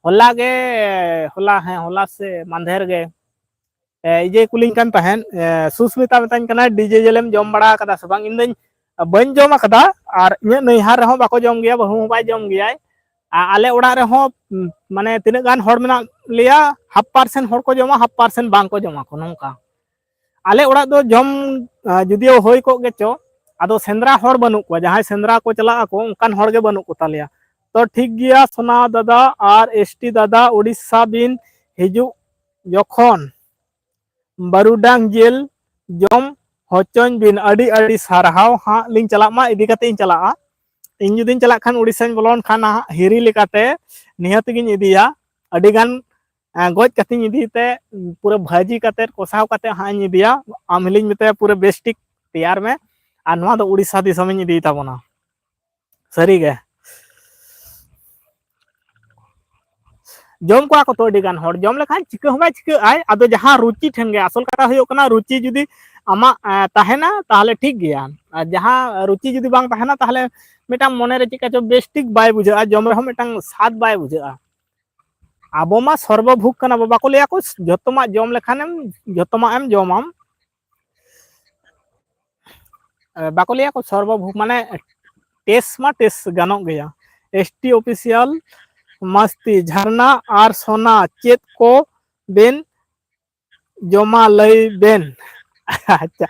ᱦᱚᱞᱟ ᱜᱮ, ᱦᱚᱞᱟ, ᱦᱮᱸ, ᱦᱚᱞᱟ ᱥᱮ ᱢᱟᱫᱷᱮᱨ ᱜᱮ, ᱮ, ᱤᱡᱮᱭ ᱠᱩᱞᱤᱧ ᱠᱟᱱ ᱛᱟᱦᱮᱸᱫ, ᱮ, ᱥᱩᱥᱢᱤᱛᱟ ᱢᱮᱛᱟᱧ ᱠᱟᱱᱟᱭ, "ᱰᱤᱡᱮ ᱡᱮᱞᱮᱢ ᱡᱚᱢ ᱵᱟᱲᱟ ᱟᱠᱟᱫᱟ ᱥᱮ ᱵᱟᱝ?" ᱤᱧ ᱫᱚᱧ, ᱵᱟᱹᱧ ᱡᱚᱢ ᱟᱠᱟᱫᱟ, ᱟᱨ ᱤᱧᱟᱹᱜ ᱱᱟᱹᱭᱦᱟᱨ ᱨᱮᱦᱚᱸ ᱵᱟᱠᱚ ᱡᱚᱢ ᱜᱮᱭᱟ, ᱵᱟᱹᱦᱩ ᱦᱚᱸ ᱵᱟᱭ ᱡᱚᱢ ᱜᱮᱭᱟᱭ᱾ ᱟᱨ ᱟᱞᱮ ᱚᱲᱟᱜ ᱨᱮᱦᱚᱸ, ᱩᱢ, ᱢᱟᱱᱮ ᱛᱤᱱᱟᱹᱜ ᱜᱟᱱ ᱦᱚᱲ ᱢᱮᱱᱟᱜ ᱞᱮᱭᱟ, ᱦᱟᱯ ᱯᱟᱨᱥᱮᱱ ᱦᱚᱲ ᱠᱚ ᱡᱚᱢᱟ, ᱦᱟᱯ ᱯᱟᱨᱥᱮᱱ ᱵᱟᱝ ᱠᱚ ᱡᱚᱢᱟ ᱠᱚ, ᱱᱚᱝᱠᱟ᱾ ᱟᱞᱮ ᱚᱲᱟᱜ ᱫᱚ ᱡᱚᱢ, ᱟ, ᱡᱩᱫᱤᱭᱳ ᱦᱩᱭ ᱠᱚᱜ ᱜᱮᱪᱚ, ᱟᱫᱚ ᱥᱮᱸᱫᱽᱨᱟ ᱦᱚᱲ ᱵᱟᱹᱱᱩᱜ ᱠᱚᱣᱟ, ᱡᱟᱦᱟᱸᱭ ᱥᱮᱸᱫᱽᱨᱟ ᱠᱚ ᱪᱟᱞᱟᱜ ᱟᱠᱚ, ᱚᱱᱠᱟᱱ ᱦᱚᱲ ᱜᱮ ᱵᱟᱹᱱᱩᱜ ᱠᱚ ᱛᱟᱞᱮᱭᱟ᱾ ᱛᱚ ᱴᱷᱤᱠ ᱜᱮᱭᱟ, ᱥᱳᱱᱟ ᱫᱟᱫᱟ ᱟᱨ ᱮᱥ ᱴᱤ ᱫᱟᱫᱟ, ᱩᱲᱤᱥᱥᱟ ᱵᱤᱱ ᱦᱤᱡᱩᱜ ᱡᱚᱠᱷᱚᱱ ᱵᱟᱹᱨᱩᱰᱟᱝ ᱡᱤᱞ ᱡᱚᱢ ᱦᱚᱪᱚᱧ ᱵᱤᱱ᱾ ᱟᱹᱰᱤ ᱟᱹᱰᱤ ᱥᱟᱨᱦᱟᱣ᱾ ᱦᱟᱸᱜ ᱞᱤᱧ ᱪᱟᱞᱟᱜ ᱢᱟ, ᱤᱫᱤ ᱠᱟᱛᱮ ᱤᱧ ᱪᱟᱞᱟᱜᱼᱟ᱾ ᱤᱧ ᱡᱩᱫᱤᱧ ᱪᱟᱞᱟᱜ ᱠᱷᱟᱱ, ᱩᱲᱤᱥᱥᱟᱧ ᱵᱚᱞᱚᱱ ᱠᱷᱟᱱ ᱦᱟᱸᱜ, ᱦᱤᱨᱤ ᱞᱮᱠᱟᱛᱮ ᱱᱤᱦᱟᱹᱛ ᱜᱤᱧ ᱤᱫᱤᱭᱟ᱾ ᱟᱹᱰᱤ ᱜᱟᱱ, ᱮᱸ, ᱜᱚᱡ ᱠᱟᱛᱮᱧ ᱤᱫᱤ ᱛᱮ, ᱯᱩᱨᱟᱹ ᱵᱷᱟᱹᱡᱤ ᱠᱟᱛᱮ, ᱠᱚᱥᱟᱣ ᱠᱟᱛᱮ ᱦᱟᱸᱜ ᱤᱧ ᱤᱫᱤᱭᱟ᱾ ᱟᱢ ᱦᱤᱞᱤᱧ ᱢᱮᱛᱟᱭᱟ, ᱯᱩᱨᱟᱹ ᱵᱮᱥ ᱴᱷᱤᱠ ᱛᱮᱭᱟᱨ ᱢᱮ᱾ ᱟᱨ ᱱᱚᱣᱟ ᱫᱚ ᱩᱲᱤᱥᱥᱟ ᱫᱤᱥᱚᱢᱤᱧ ᱤᱫᱤᱭ ᱛᱟᱵᱚᱱᱟ᱾ ᱥᱟᱹᱨᱤ ᱜᱮ᱾ ᱡᱚᱢ ᱠᱚᱣᱟ ᱠᱚ ᱛᱚ ᱟᱹᱰᱤ ᱜᱟᱱ ᱦᱚᱲ᱾ ᱡᱚᱢ ᱞᱮᱠᱷᱟᱱ ᱪᱤᱠᱟᱹ ᱦᱚᱸ ᱵᱟᱭ ᱪᱤᱠᱟᱹᱜ ᱟᱭ, ᱟᱫᱚ ᱡᱟᱦᱟᱸ ᱨᱩᱪᱤ ᱴᱷᱮᱱ ᱜᱮ ᱟᱥᱚᱞ ᱠᱟᱛᱷᱟ ᱦᱩᱭᱩᱜ ᱠᱟᱱᱟ, ᱨᱩᱪᱤ ᱡᱩᱫᱤ ᱟᱢᱟᱜ, ᱮ, ᱛᱟᱦᱮᱱᱟ, ᱛᱟᱦᱚᱞᱮ ᱴᱷᱤᱠ ᱜᱮᱭᱟ᱾ ᱟᱨ ᱡᱟᱦᱟᱸ ᱨᱩᱪᱤ ᱡᱩᱫᱤ ᱵᱟᱝ ᱛᱟᱦᱮᱱᱟ, ᱛᱟᱦᱚᱞᱮ ᱢᱤᱫᱴᱟᱝ ᱢᱚᱱᱮᱨᱮ ᱪᱮᱫᱠᱟ ᱪᱚ ᱵᱮᱥ ᱴᱷᱤᱠ ᱵᱟᱭ ᱵᱩᱡᱷᱟᱹᱜᱼᱟ, ᱡᱚᱢ ᱨᱮᱦᱚᱸ ᱢᱤᱫᱴᱟᱝ ᱥᱟᱫ ᱵᱟᱭ ᱵᱩᱡᱷᱟᱹᱜᱼᱟ᱾ ᱟᱵᱚ ᱢᱟ ᱥᱚᱨᱵᱚ ᱵᱷᱳᱜᱽ ᱠᱟᱱᱟ ᱵᱚ, ᱵᱟᱠᱚ ᱞᱟᱹᱭᱟ ᱠᱚ ᱡᱷᱚᱛᱚᱢᱟᱜ ᱡᱚᱢ ᱞᱮᱠᱷᱟᱱᱮᱢ, ᱡᱷᱚᱛᱚᱢᱟᱜ ᱮᱢ ᱡᱚᱢᱟᱢ᱾ ᱮ, ᱵᱟᱠᱚ ᱞᱟᱹᱭᱟ ᱠᱚ ᱥᱚᱨᱵᱚ ᱵᱷᱳᱜᱽ, ᱢᱟᱱᱮ ᱴᱮᱥ ᱢᱟ ᱴᱮᱥ ᱜᱟᱱᱚᱜ ᱜᱮᱭᱟ᱾ ᱮᱥ ᱴᱤ ᱚᱯᱷᱤᱥᱤᱭᱟᱞ ᱢᱟᱥᱛᱤ, ᱡᱷᱟᱨᱱᱟ ᱟᱨ ᱥᱳᱱᱟ, ᱪᱮᱫ ᱠᱚ ᱵᱮᱱ ᱡᱚᱢᱟ ᱞᱟᱹᱭ ᱵᱮᱱ᱾ ᱟᱪᱪᱷᱟ,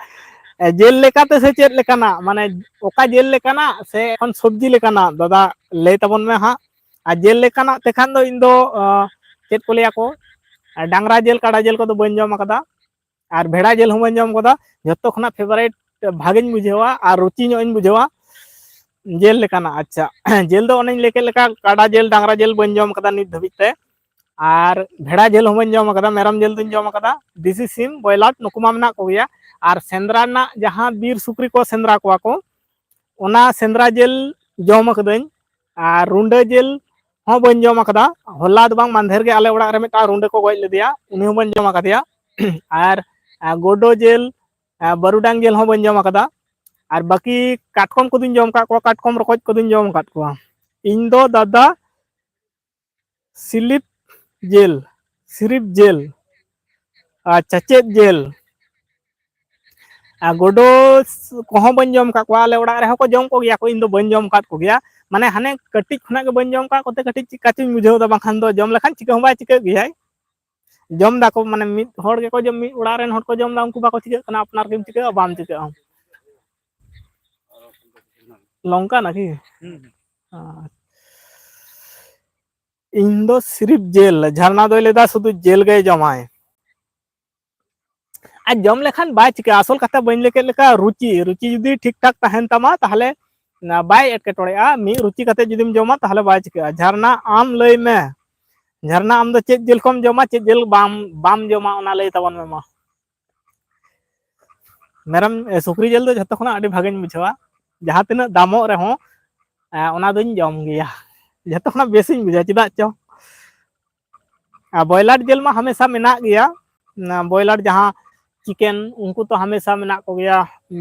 ᱮ, ᱡᱮᱞ ᱞᱮᱠᱟᱛᱮ ᱥᱮ ᱪᱮᱫ ᱞᱮᱠᱟᱱᱟᱜ, ᱢᱟᱱᱮ ᱚᱠᱟ ᱡᱮᱞ ᱞᱮᱠᱟᱱᱟᱜ ᱥᱮ ᱮᱠᱷᱚᱱ ᱥᱚᱵᱽᱡᱤ ᱞᱮᱠᱟᱱᱟᱜ, ᱫᱟᱫᱟ ᱞᱟᱹᱭ ᱛᱟᱵᱚᱱ ᱢᱮ ᱦᱟᱸᱜ᱾ ᱟᱨ ᱡᱮᱞ ᱞᱮᱠᱟᱱᱟᱜ ᱛᱮᱠᱷᱟᱱ ᱫᱚ ᱤᱧ ᱫᱚ, ᱟ, ᱪᱮᱫ ᱠᱚ ᱞᱟᱹᱭᱟ ᱠᱚ, ᱰᱟᱝᱨᱟ ᱡᱮᱞ, ᱠᱟᱰᱟ ᱡᱮᱞ ᱠᱚᱫᱚ ᱵᱟᱹᱧ ᱡᱚᱢ ᱟᱠᱟᱫᱟ, ᱟᱨ ᱵᱷᱮᱲᱟ ᱡᱮᱞ ᱦᱚᱸ ᱵᱟᱹᱧ ᱡᱚᱢ ᱟᱠᱟᱫᱟ᱾ ᱡᱷᱚᱛᱚ ᱠᱷᱚᱱᱟᱜ ᱯᱷᱮᱵᱟᱨᱤᱴ ᱵᱷᱟᱜᱮᱧ ᱵᱩᱡᱷᱟᱹᱣᱟ ᱟᱨ ᱨᱩᱪᱤ ᱧᱚᱜ ᱤᱧ ᱵᱩᱡᱷᱟᱹᱣᱟ ᱡᱮᱞ ᱞᱮᱠᱟᱱᱟᱜ᱾ ᱟᱪᱪᱷᱟ, ᱡᱮᱞ ᱫᱚ ᱚᱱᱮᱧ ᱞᱟᱹᱭ ᱠᱮᱫ ᱞᱮᱠᱟ, ᱠᱟᱰᱟ ᱡᱮᱞ, ᱰᱟᱝᱨᱟ ᱡᱮᱞ ᱵᱟᱹᱧ ᱡᱚᱢ ᱠᱟᱫᱟ ᱱᱤᱛ ᱫᱷᱟᱹᱵᱤᱡ ᱛᱮ, ᱟᱨ ᱵᱷᱮᱲᱟ ᱡᱮᱞ ᱦᱚᱸ ᱵᱟᱹᱧ ᱡᱚᱢ ᱠᱟᱫᱟ, ᱢᱮᱨᱚᱢ ᱡᱮᱞ ᱫᱚᱧ ᱡᱚᱢ ᱠᱟᱫᱟ, ᱫᱮᱥᱤ ᱥᱤᱢ, ᱵᱚᱭᱞᱟᱨ, ᱱᱩᱠᱩ ᱢᱟ ᱢᱮᱱᱟᱜ ᱠᱚᱜᱮᱭᱟ᱾ ᱟᱨ ᱥᱮᱸᱫᱽᱨᱟ ᱨᱮᱱᱟᱜ ᱡᱟᱦᱟᱸ ᱵᱤᱨ ᱥᱩᱠᱨᱤ ᱠᱚ ᱥᱮᱸᱫᱽᱨᱟ ᱠᱚᱣᱟ ᱠᱚ, ᱚᱱᱟ ᱥᱮᱸᱫᱽᱨᱟ ᱡᱮᱞ ᱡᱚᱢ ᱟᱠᱟᱫᱟᱹᱧ᱾ ᱟᱨ ᱨᱩᱸᱰᱟᱹ ᱡᱮᱞ ᱦᱚᱸ ᱵᱟᱹᱧ ᱡᱚᱢ ᱟᱠᱟᱫᱟ᱾ ᱦᱚᱞᱟ ᱫᱚ ᱵᱟᱝ, ᱢᱟᱱᱫᱷᱮᱨ ᱜᱮ ᱟᱞᱮ ᱚᱲᱟᱜ ᱨᱮ ᱢᱤᱫᱴᱟᱝ ᱨᱩᱸᱰᱟᱹ ᱠᱚ ᱜᱚᱡ ᱞᱮᱫᱮᱭᱟ, ᱩᱱᱤ ᱦᱚᱸ ᱵᱟᱹᱧ ᱡᱚᱢ ᱟᱠᱟᱫᱮᱭᱟ᱾ ᱟᱨ, ᱟᱨ ᱜᱳᱰᱳ ᱡᱮᱞ, ᱟᱨ ᱵᱟᱹᱨᱩᱰᱟᱝ ᱡᱮᱞ ᱦᱚᱸ ᱵᱟᱹᱧ ᱡᱚᱢ ᱟᱠᱟᱫᱟ᱾ ᱟᱨ ᱵᱟᱹᱠᱤ ᱠᱟᱴᱠᱚᱢ ᱠᱚᱫᱚᱧ ᱡᱚᱢ ᱟᱠᱟᱫ ᱠᱚᱣᱟ, ᱠᱟᱴᱠᱚᱢ ᱨᱚᱠᱚᱡ ᱠᱚᱫᱚᱧ ᱡᱚᱢ ᱟᱠᱟᱫ ᱠᱚᱣᱟ᱾ ᱤᱧ ᱫᱚ ᱫᱟᱫᱟ ᱥᱤᱞᱤᱯ ᱡᱮᱞ, ᱥᱤᱨᱤᱯ ᱡᱮᱞ, ᱟᱪᱪᱷᱟ, ᱪᱮᱫ ᱡᱮᱞ? ᱟᱨ ᱜᱳᱰᱳ ᱠᱚᱦᱚᱸ ᱵᱟᱹᱧ ᱡᱚᱢ ᱟᱠᱟᱫ ᱠᱚᱣᱟ᱾ ᱟᱞᱮ ᱚᱲᱟᱜ ᱨᱮᱦᱚᱸ ᱠᱚ ᱡᱚᱢ ᱠᱚᱜᱮᱭᱟ ᱠᱚ, ᱤᱧ ᱫᱚ ᱵᱟᱹᱧ ᱡᱚᱢ ᱟᱠᱟᱫ ᱠᱚᱜᱮᱭᱟ᱾ ᱢᱟᱱᱮ, ᱦᱟᱱᱮ ᱠᱟᱹᱴᱤᱡ ᱠᱷᱚᱱᱟᱜ ᱜᱮ ᱵᱟᱹᱧ ᱡᱚᱢ ᱟᱠᱟᱫ ᱠᱚᱛᱮ ᱠᱟᱹᱴᱤᱡ ᱪᱮᱫ ᱠᱟ ᱪᱚᱧ ᱵᱩᱡᱷᱟᱹᱣ ᱮᱫᱟ, ᱵᱟᱝᱠᱷᱟᱱ ᱫᱚ ᱡᱚᱢ ᱞᱮᱠᱷᱟᱱ ᱪᱤᱠᱟᱹ ᱦᱚᱸ ᱵᱟᱭ ᱪᱤᱠᱟᱹᱜ ᱜᱮᱭᱟᱭ᱾ ᱡᱚᱢ ᱫᱟᱠᱚ, ᱢᱟᱱᱮ, ᱢᱤᱫ ᱦᱚᱲ ᱜᱮᱠᱚ ᱡᱚᱢ, ᱢᱤᱫ ᱚᱲᱟᱜ ᱨᱮᱱ ᱦᱚᱲ ᱠᱚ ᱡᱚᱢ ᱮᱫᱟ, ᱩᱱᱠᱩ ᱵᱟᱠᱚ ᱪᱤᱠᱟᱹᱜ ᱠᱟᱱᱟ, ᱟᱯᱱᱟᱨ ᱜᱮᱢ ᱪᱤᱠᱟᱹᱜᱼᱟ? ᱵᱟᱢ ᱪᱤᱠᱟᱹᱜᱼᱟ᱾ ᱱᱚᱝᱠᱟ ᱱᱟᱠᱤ? ᱦᱩᱸ᱾ ᱟᱪᱪᱷᱟ᱾ ᱤᱧ ᱫᱚ ᱥᱤᱨᱤᱯ ᱡᱮᱞ, ᱡᱷᱟᱨᱱᱟ ᱫᱚᱭ ᱞᱟᱹᱭᱫᱟ ᱥᱩᱫᱷᱩ ᱡᱮᱞ ᱜᱮᱭ ᱡᱚᱢᱟᱭ᱾ ᱟᱨ ᱡᱚᱢ ᱞᱮᱠᱷᱟᱱ ᱵᱟᱭ ᱪᱤᱠᱟᱹᱜᱼᱟ, ᱟᱥᱚᱞ ᱠᱟᱛᱷᱟ ᱵᱟᱹᱧ ᱞᱟᱹᱭ ᱠᱮᱫ ᱞᱮᱠᱟ, ᱨᱩᱪᱤ, ᱨᱩᱪᱤ ᱡᱩᱫᱤ ᱴᱷᱤᱠ ᱴᱷᱟᱠ ᱛᱟᱦᱮᱱ ᱛᱟᱢᱟ, ᱛᱟᱦᱞᱮ ᱚᱱᱟ ᱵᱟᱭ ᱮᱴᱠᱮᱴᱚᱬᱮᱜᱼᱟ᱾ ᱢᱤᱫ ᱨᱩᱪᱤ ᱠᱟᱛᱮ ᱡᱩᱫᱤᱢ ᱡᱚᱢᱟ, ᱛᱟᱦᱞᱮ ᱵᱟᱭ ᱪᱤᱠᱟᱹᱜᱼᱟ᱾ ᱡᱷᱟᱨᱱᱟ, ᱟᱢ ᱞᱟᱹᱭ ᱢᱮ, ᱡᱷᱟᱨᱱᱟ, ᱟᱢ ᱫᱚ ᱪᱮᱫ ᱡᱤᱞ ᱠᱚᱢ ᱡᱚᱢᱟ, ᱪᱮᱫ ᱡᱤᱞ ᱵᱟᱢ, ᱵᱟᱢ ᱡᱚᱢᱟ, ᱚᱱᱟ ᱞᱟᱹᱭ ᱛᱟᱵᱚᱱ ᱢᱮ ᱢᱟ᱾ ᱢᱮᱨᱚᱢ, ᱮ, ᱥᱩᱠᱨᱤ ᱡᱤᱞ ᱫᱚ ᱡᱷᱚᱛᱚ ᱠᱷᱚᱱᱟᱜ ᱟᱹᱰᱤ ᱵᱷᱟᱜᱮᱧ ᱵᱩᱡᱷᱟᱹᱣᱟ, ᱡᱟᱦᱟᱸ ᱛᱤᱱᱟᱹᱜ ᱫᱟᱢᱚᱜ ᱨᱮᱦᱚᱸ, ᱮ, ᱚᱱᱟ ᱫᱚᱧ ᱡᱚᱢ ᱜᱮᱭᱟ, ᱡᱷᱚᱛᱚ ᱠᱷᱚᱱᱟᱜ ᱵᱮᱥᱤᱧ ᱵᱩᱡᱷᱟᱹᱣᱟ, ᱪᱮᱫᱟᱜ ᱪᱚ᱾ ᱟᱨ ᱵᱚᱭᱞᱟᱨ ᱡᱤᱞ ᱢᱟ ᱦᱟᱢᱮᱥᱟ ᱢᱮᱱᱟᱜ ᱜᱮᱭᱟ, ᱚᱱᱟ ᱵᱚᱭᱞᱟᱨ ᱡᱟᱦᱟᱸ ᱪᱤᱠᱮᱱ, ᱩᱱᱠᱩ ᱛᱚ ᱦᱟᱢᱮᱥᱟ ᱢᱮᱱᱟᱜ ᱠᱚᱜᱮᱭᱟ,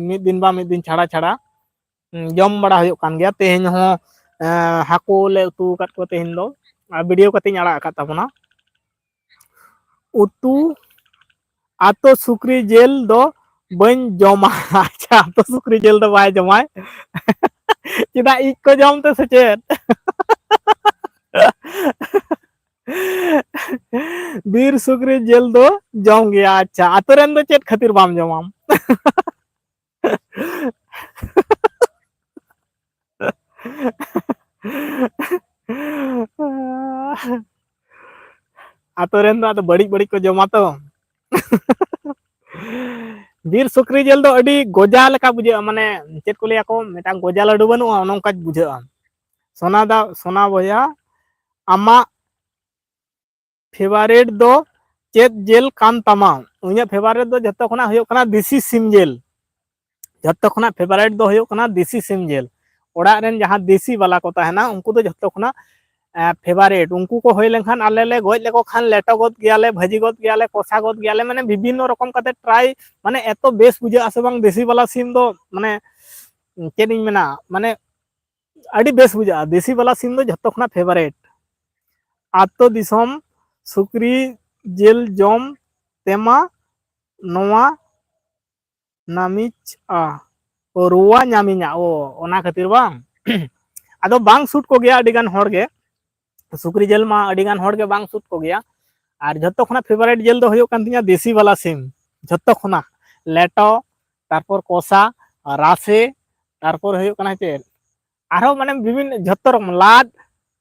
ᱢᱤᱫ ᱫᱤᱱ ᱵᱟ ᱢᱤᱫ ᱫᱤᱱ ᱪᱷᱟᱲᱟ ᱪᱷᱟᱲᱟ᱾ ᱩᱸ, ᱡᱚᱢ ᱵᱟᱲᱟ ᱦᱩᱭᱩᱜ ᱠᱟᱱ ᱜᱮᱭᱟ᱾ ᱛᱮᱦᱮᱧ ᱦᱚᱸ, ᱮᱸ, ᱦᱟᱹᱠᱩ ᱞᱮ ᱩᱛᱩ ᱟᱠᱟᱫ ᱠᱚᱣᱟ ᱛᱮᱦᱮᱧ ᱫᱚ, ᱟᱨ ᱵᱷᱤᱰᱤᱭᱳ ᱠᱟᱛᱮᱧ ᱟᱲᱟᱜ ᱟᱠᱟᱫ ᱛᱟᱵᱚᱱᱟ᱾ ᱩᱛᱩ, ᱟᱛᱳ ᱥᱩᱠᱨᱤ ᱡᱤᱞ ᱫᱚ ᱵᱟᱹᱧ ᱡᱚᱢᱟ᱾ ᱟᱪᱪᱷᱟ, ᱟᱛᱳ ᱥᱩᱠᱨᱤ ᱡᱤᱞ ᱫᱚ ᱵᱟᱭ ᱡᱚᱢᱟᱭ᱾ ᱪᱮᱫᱟᱜ, ᱤᱡ ᱠᱚ ᱡᱚᱢ ᱛᱮ ᱥᱮ ᱪᱮᱫ? ᱵᱤᱨ ᱥᱩᱠᱨᱤ ᱡᱤᱞ ᱫᱚ ᱡᱚᱢ ᱜᱮᱭᱟ᱾ ᱟᱪᱪᱷᱟ, ᱟᱛᱳ ᱨᱮᱱ ᱫᱚ ᱪᱮᱫ ᱠᱷᱟᱹᱛᱤᱨ ᱵᱟᱢ ᱡᱚᱢᱟᱢ? ᱟᱛᱳ ᱨᱮᱱ ᱫᱚ ᱟᱫᱚ ᱵᱟᱹᱲᱤᱡ ᱵᱟᱹᱲᱤᱡ ᱠᱚ ᱡᱚᱢᱟ ᱛᱚ᱾ ᱵᱤᱨ ᱥᱩᱠᱨᱤ ᱡᱤᱞ ᱫᱚ ᱟᱹᱰᱤ ᱜᱚᱡᱟ ᱞᱮᱠᱟ ᱵᱩᱡᱷᱟᱹᱜᱼᱟ, ᱢᱟᱱᱮ ᱪᱮᱫ ᱠᱚ ᱞᱟᱹᱭᱟ ᱠᱚ, ᱢᱤᱫᱴᱟᱝ ᱜᱚᱡᱟ ᱞᱟᱹᱰᱩ ᱵᱟᱹᱱᱩᱜᱼᱟ, ᱚᱱᱮ ᱚᱱᱠᱟ ᱵᱩᱡᱷᱟᱹᱜᱼᱟ᱾ ᱥᱳᱱᱟ ᱫᱟ, ᱥᱳᱱᱟ ᱵᱚᱭᱦᱟ, ᱟᱢᱟᱜ ᱯᱷᱮᱵᱟᱨᱮᱴ ᱫᱚ ᱪᱮᱫ ᱡᱤᱞ ᱠᱟᱱ ᱛᱟᱢᱟ? ᱤᱧᱟᱹᱜ ᱯᱷᱮᱵᱟᱨᱮᱴ ᱫᱚ ᱡᱷᱚᱛᱚ ᱠᱷᱚᱱᱟᱜ ᱦᱩᱭᱩᱜ ᱠᱟᱱᱟ ᱫᱮᱥᱤ ᱥᱤᱢ ᱡᱤᱞ᱾ ᱡᱷᱚᱛᱚ ᱠᱷᱚᱱᱟᱜ ᱯᱷᱮᱵᱟᱨᱮᱴ ᱫᱚ ᱦᱩᱭᱩᱜ ᱠᱟᱱᱟ ᱫᱮᱥᱤ ᱥᱤᱢ ᱡᱤᱞ᱾ ᱚᱲᱟᱜ ᱨᱮᱱ ᱡᱟᱦᱟᱸ ᱫᱮᱥᱤ ᱵᱟᱞᱟ ᱠᱚ ᱛᱟᱦᱮᱱᱟ, ᱩᱱᱠᱩ ᱫᱚ ᱡᱷᱚᱛᱚ ᱠᱷᱚᱱᱟᱜ ᱯᱷᱮᱵᱟᱨᱮᱴ᱾ ᱩᱱᱠᱩ ᱠᱚ ᱦᱩᱭ ᱞᱮᱱᱠᱷᱟᱱ ᱟᱞᱮ ᱞᱮ ᱜᱚᱡ ᱞᱮᱠᱚ ᱠᱷᱟᱱ ᱞᱮᱴᱚ ᱜᱚᱫ ᱜᱮᱭᱟᱞᱮ, ᱵᱷᱟᱹᱡᱤ ᱜᱚᱫ ᱜᱮᱭᱟᱞᱮ, ᱠᱚᱥᱟ ᱜᱚᱫ ᱜᱮᱭᱟᱞᱮ, ᱢᱟᱱᱮ ᱵᱤᱵᱷᱤᱱᱱᱚ ᱨᱚᱠᱚᱢ ᱠᱟᱛᱮ ᱴᱨᱟᱭ, ᱢᱟᱱᱮ ᱮᱛᱚ ᱵᱮᱥ ᱵᱩᱡᱷᱟᱹᱜᱼᱟ ᱥᱮ ᱵᱟᱝ ᱫᱮᱥᱤ ᱵᱟᱞᱟ ᱥᱤᱢ ᱫᱚ, ᱢᱟᱱᱮ ᱪᱮᱫ ᱤᱧ ᱢᱮᱱᱟ, ᱢᱟᱱᱮ ᱟᱹᱰᱤ ᱵᱮᱥ ᱵᱩᱡᱷᱟᱹᱜᱼᱟ᱾ ᱫᱮᱥᱤ ᱵᱟᱞᱟ ᱥᱤᱢ ᱫᱚ ᱡᱷᱚᱛᱚ ᱠᱷᱚᱱᱟᱜ ᱯᱷᱮᱵᱟᱨᱮᱴ᱾ ᱟᱛᱳ ᱫᱤᱥᱚᱢ ᱥᱩᱠᱨᱤ ᱡᱤᱞ ᱡᱚᱢ ᱛᱮᱢᱟ ᱱᱚᱣᱟ ᱱᱟᱢᱤᱡᱼᱟ᱾ ᱚ, ᱨᱩᱣᱟ ᱧᱟᱢᱤᱧᱟ᱾ ᱚ, ᱚᱱᱟ ᱠᱷᱟᱹᱛᱤᱨ ᱵᱟᱝ? ᱟᱫᱚ ᱵᱟᱝ ᱥᱩᱴ ᱠᱚᱜᱮᱭᱟ ᱟᱹᱰᱤ ᱜᱟᱱ ᱦᱚᱲ ᱜᱮ᱾ ᱥᱩᱠᱨᱤ ᱡᱤᱞ ᱢᱟ ᱟᱹᱰᱤ ᱜᱟᱱ ᱦᱚᱲ ᱜᱮ ᱵᱟᱝ ᱥᱩᱴ ᱠᱚᱜᱮᱭᱟ᱾ ᱟᱨ ᱡᱷᱚᱛᱚ ᱠᱷᱚᱱᱟᱜ ᱯᱷᱮᱵᱟᱨᱮᱴ ᱡᱤᱞ ᱫᱚ ᱦᱩᱭᱩᱜ ᱠᱟᱱ ᱛᱤᱧᱟ ᱫᱮᱥᱤ ᱵᱟᱞᱟ ᱥᱤᱢ᱾ ᱡᱷᱚᱛᱚ ᱠᱷᱚᱱᱟᱜ ᱞᱮᱴᱚ, ᱛᱟᱨᱯᱚᱨ ᱠᱚᱥᱟ, ᱨᱟᱥᱮ, ᱛᱟᱨᱯᱚᱨ ᱦᱩᱭᱩᱜ ᱠᱟᱱᱟ ᱪᱮᱫ, ᱟᱨᱦᱚᱸ ᱢᱟᱱᱮ ᱵᱤᱵᱷᱤᱱᱱᱚ ᱡᱷᱚᱛᱚ ᱨᱚᱠᱚᱢ ᱞᱟᱫ,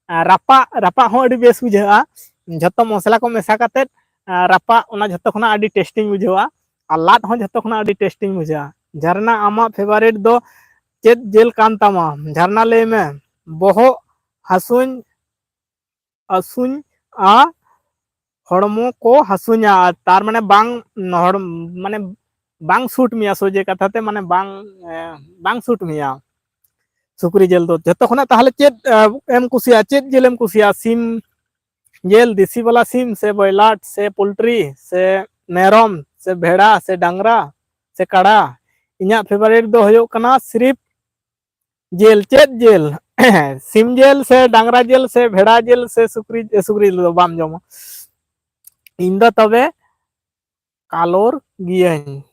ᱟᱨ ᱨᱟᱯᱟᱜ, ᱨᱟᱯᱟᱜ ᱦᱚᱸ ᱟᱹᱰᱤ ᱵᱮᱥ ᱵᱩᱡᱷᱟᱹᱜᱼᱟ᱾ ᱡᱷᱚᱛᱚ ᱢᱚᱥᱞᱟ ᱠᱚ ᱢᱮᱥᱟ ᱠᱟᱛᱮᱫ, ᱟᱨ ᱨᱟᱯᱟᱜ, ᱚᱱᱟ ᱡᱷᱚᱛᱚ ᱠᱷᱚᱱᱟᱜ ᱟᱹᱰᱤ ᱴᱮᱥᱴᱤᱧ ᱵᱩᱡᱷᱟᱹᱣᱟ᱾ ᱟᱨ ᱞᱟᱫ ᱦᱚᱸ ᱡᱷᱚᱛᱚ ᱠᱷᱚᱱᱟᱜ ᱟᱹᱰᱤ ᱴᱮᱥᱴᱤᱧ ᱵᱩᱡᱷᱟᱹᱣᱟ᱾ ᱡᱷᱟᱨᱱᱟ, ᱟᱢᱟᱜ ᱯᱷᱮᱵᱟᱨᱮᱴ ᱫᱚ ᱪᱮᱫ ᱡᱤᱞ ᱠᱟᱱ ᱛᱟᱢᱟ? ᱡᱷᱟᱨᱱᱟ, ᱞᱟᱹᱭ ᱢᱮ᱾ ᱵᱚᱦᱚᱜ ᱦᱟᱹᱥᱩᱧ, ᱦᱟᱹᱥᱩᱧ ᱟ, ᱦᱚᱲᱢᱚ ᱠᱚ ᱦᱟᱹᱥᱩᱧᱟ, ᱟᱨ ᱛᱟᱨ ᱢᱟᱱᱮ ᱵᱟᱝ, ᱦᱚᱲ-, ᱢᱟᱱᱮ ᱵᱟᱝ ᱥᱩᱴ ᱢᱮᱭᱟ, ᱥᱚᱡᱷᱮ ᱠᱟᱛᱷᱟ ᱛᱮ ᱢᱟᱱᱮ ᱵᱟᱝ, ᱮ, ᱵᱟᱝ ᱥᱩᱴ ᱢᱮᱭᱟ ᱥᱩᱠᱨᱤ ᱡᱤᱞ ᱫᱚ᱾ ᱡᱷᱚᱛᱚ ᱠᱷᱚᱱᱟᱜ ᱛᱟᱦᱚᱞᱮ ᱪᱮᱫ, ᱮ, ᱮᱢ ᱠᱩᱥᱤᱭᱟᱜᱼᱟ? ᱪᱮᱫ ᱡᱤᱞ ᱮᱢ ᱠᱩᱥᱤᱭᱟᱜᱼᱟ? ᱥᱤᱢ ᱡᱤᱞ, ᱫᱮᱥᱤ ᱵᱟᱞᱟ ᱥᱤᱢ, ᱥᱮ ᱵᱚᱭᱞᱟᱴ, ᱥᱮ ᱯᱳᱞᱴᱨᱤ, ᱥᱮ ᱢᱮᱨᱚᱢ, ᱥᱮ ᱵᱷᱮᱲᱟ, ᱥᱮ ᱰᱟᱝᱨᱟ, ᱥᱮ ᱠᱟᱲᱟ? ᱤᱧᱟᱹᱜ ᱯᱷᱮᱵᱟᱨᱤᱴ ᱫᱚ ᱦᱩᱭᱩᱜ ᱠᱟᱱᱟ ᱥᱤᱨᱤᱯ ᱡᱤᱞ᱾ ᱪᱮᱫ ᱡᱤᱞ? ᱥᱤᱢ ᱡᱤᱞ, ᱥᱮ ᱰᱟᱝᱨᱟ ᱡᱤᱞ, ᱥᱮ ᱵᱷᱮᱲᱟ ᱡᱤᱞ, ᱥᱮ ᱥᱩᱠᱨᱤ, ᱥᱩᱠᱨᱤ ᱡᱤᱞ ᱫᱚ ᱵᱟᱢ ᱡᱚᱢᱟ? ᱤᱧ ᱫᱚ ᱛᱚᱵᱮ ᱠᱟᱞᱚᱨ ᱜᱤᱭᱟᱹᱧ᱾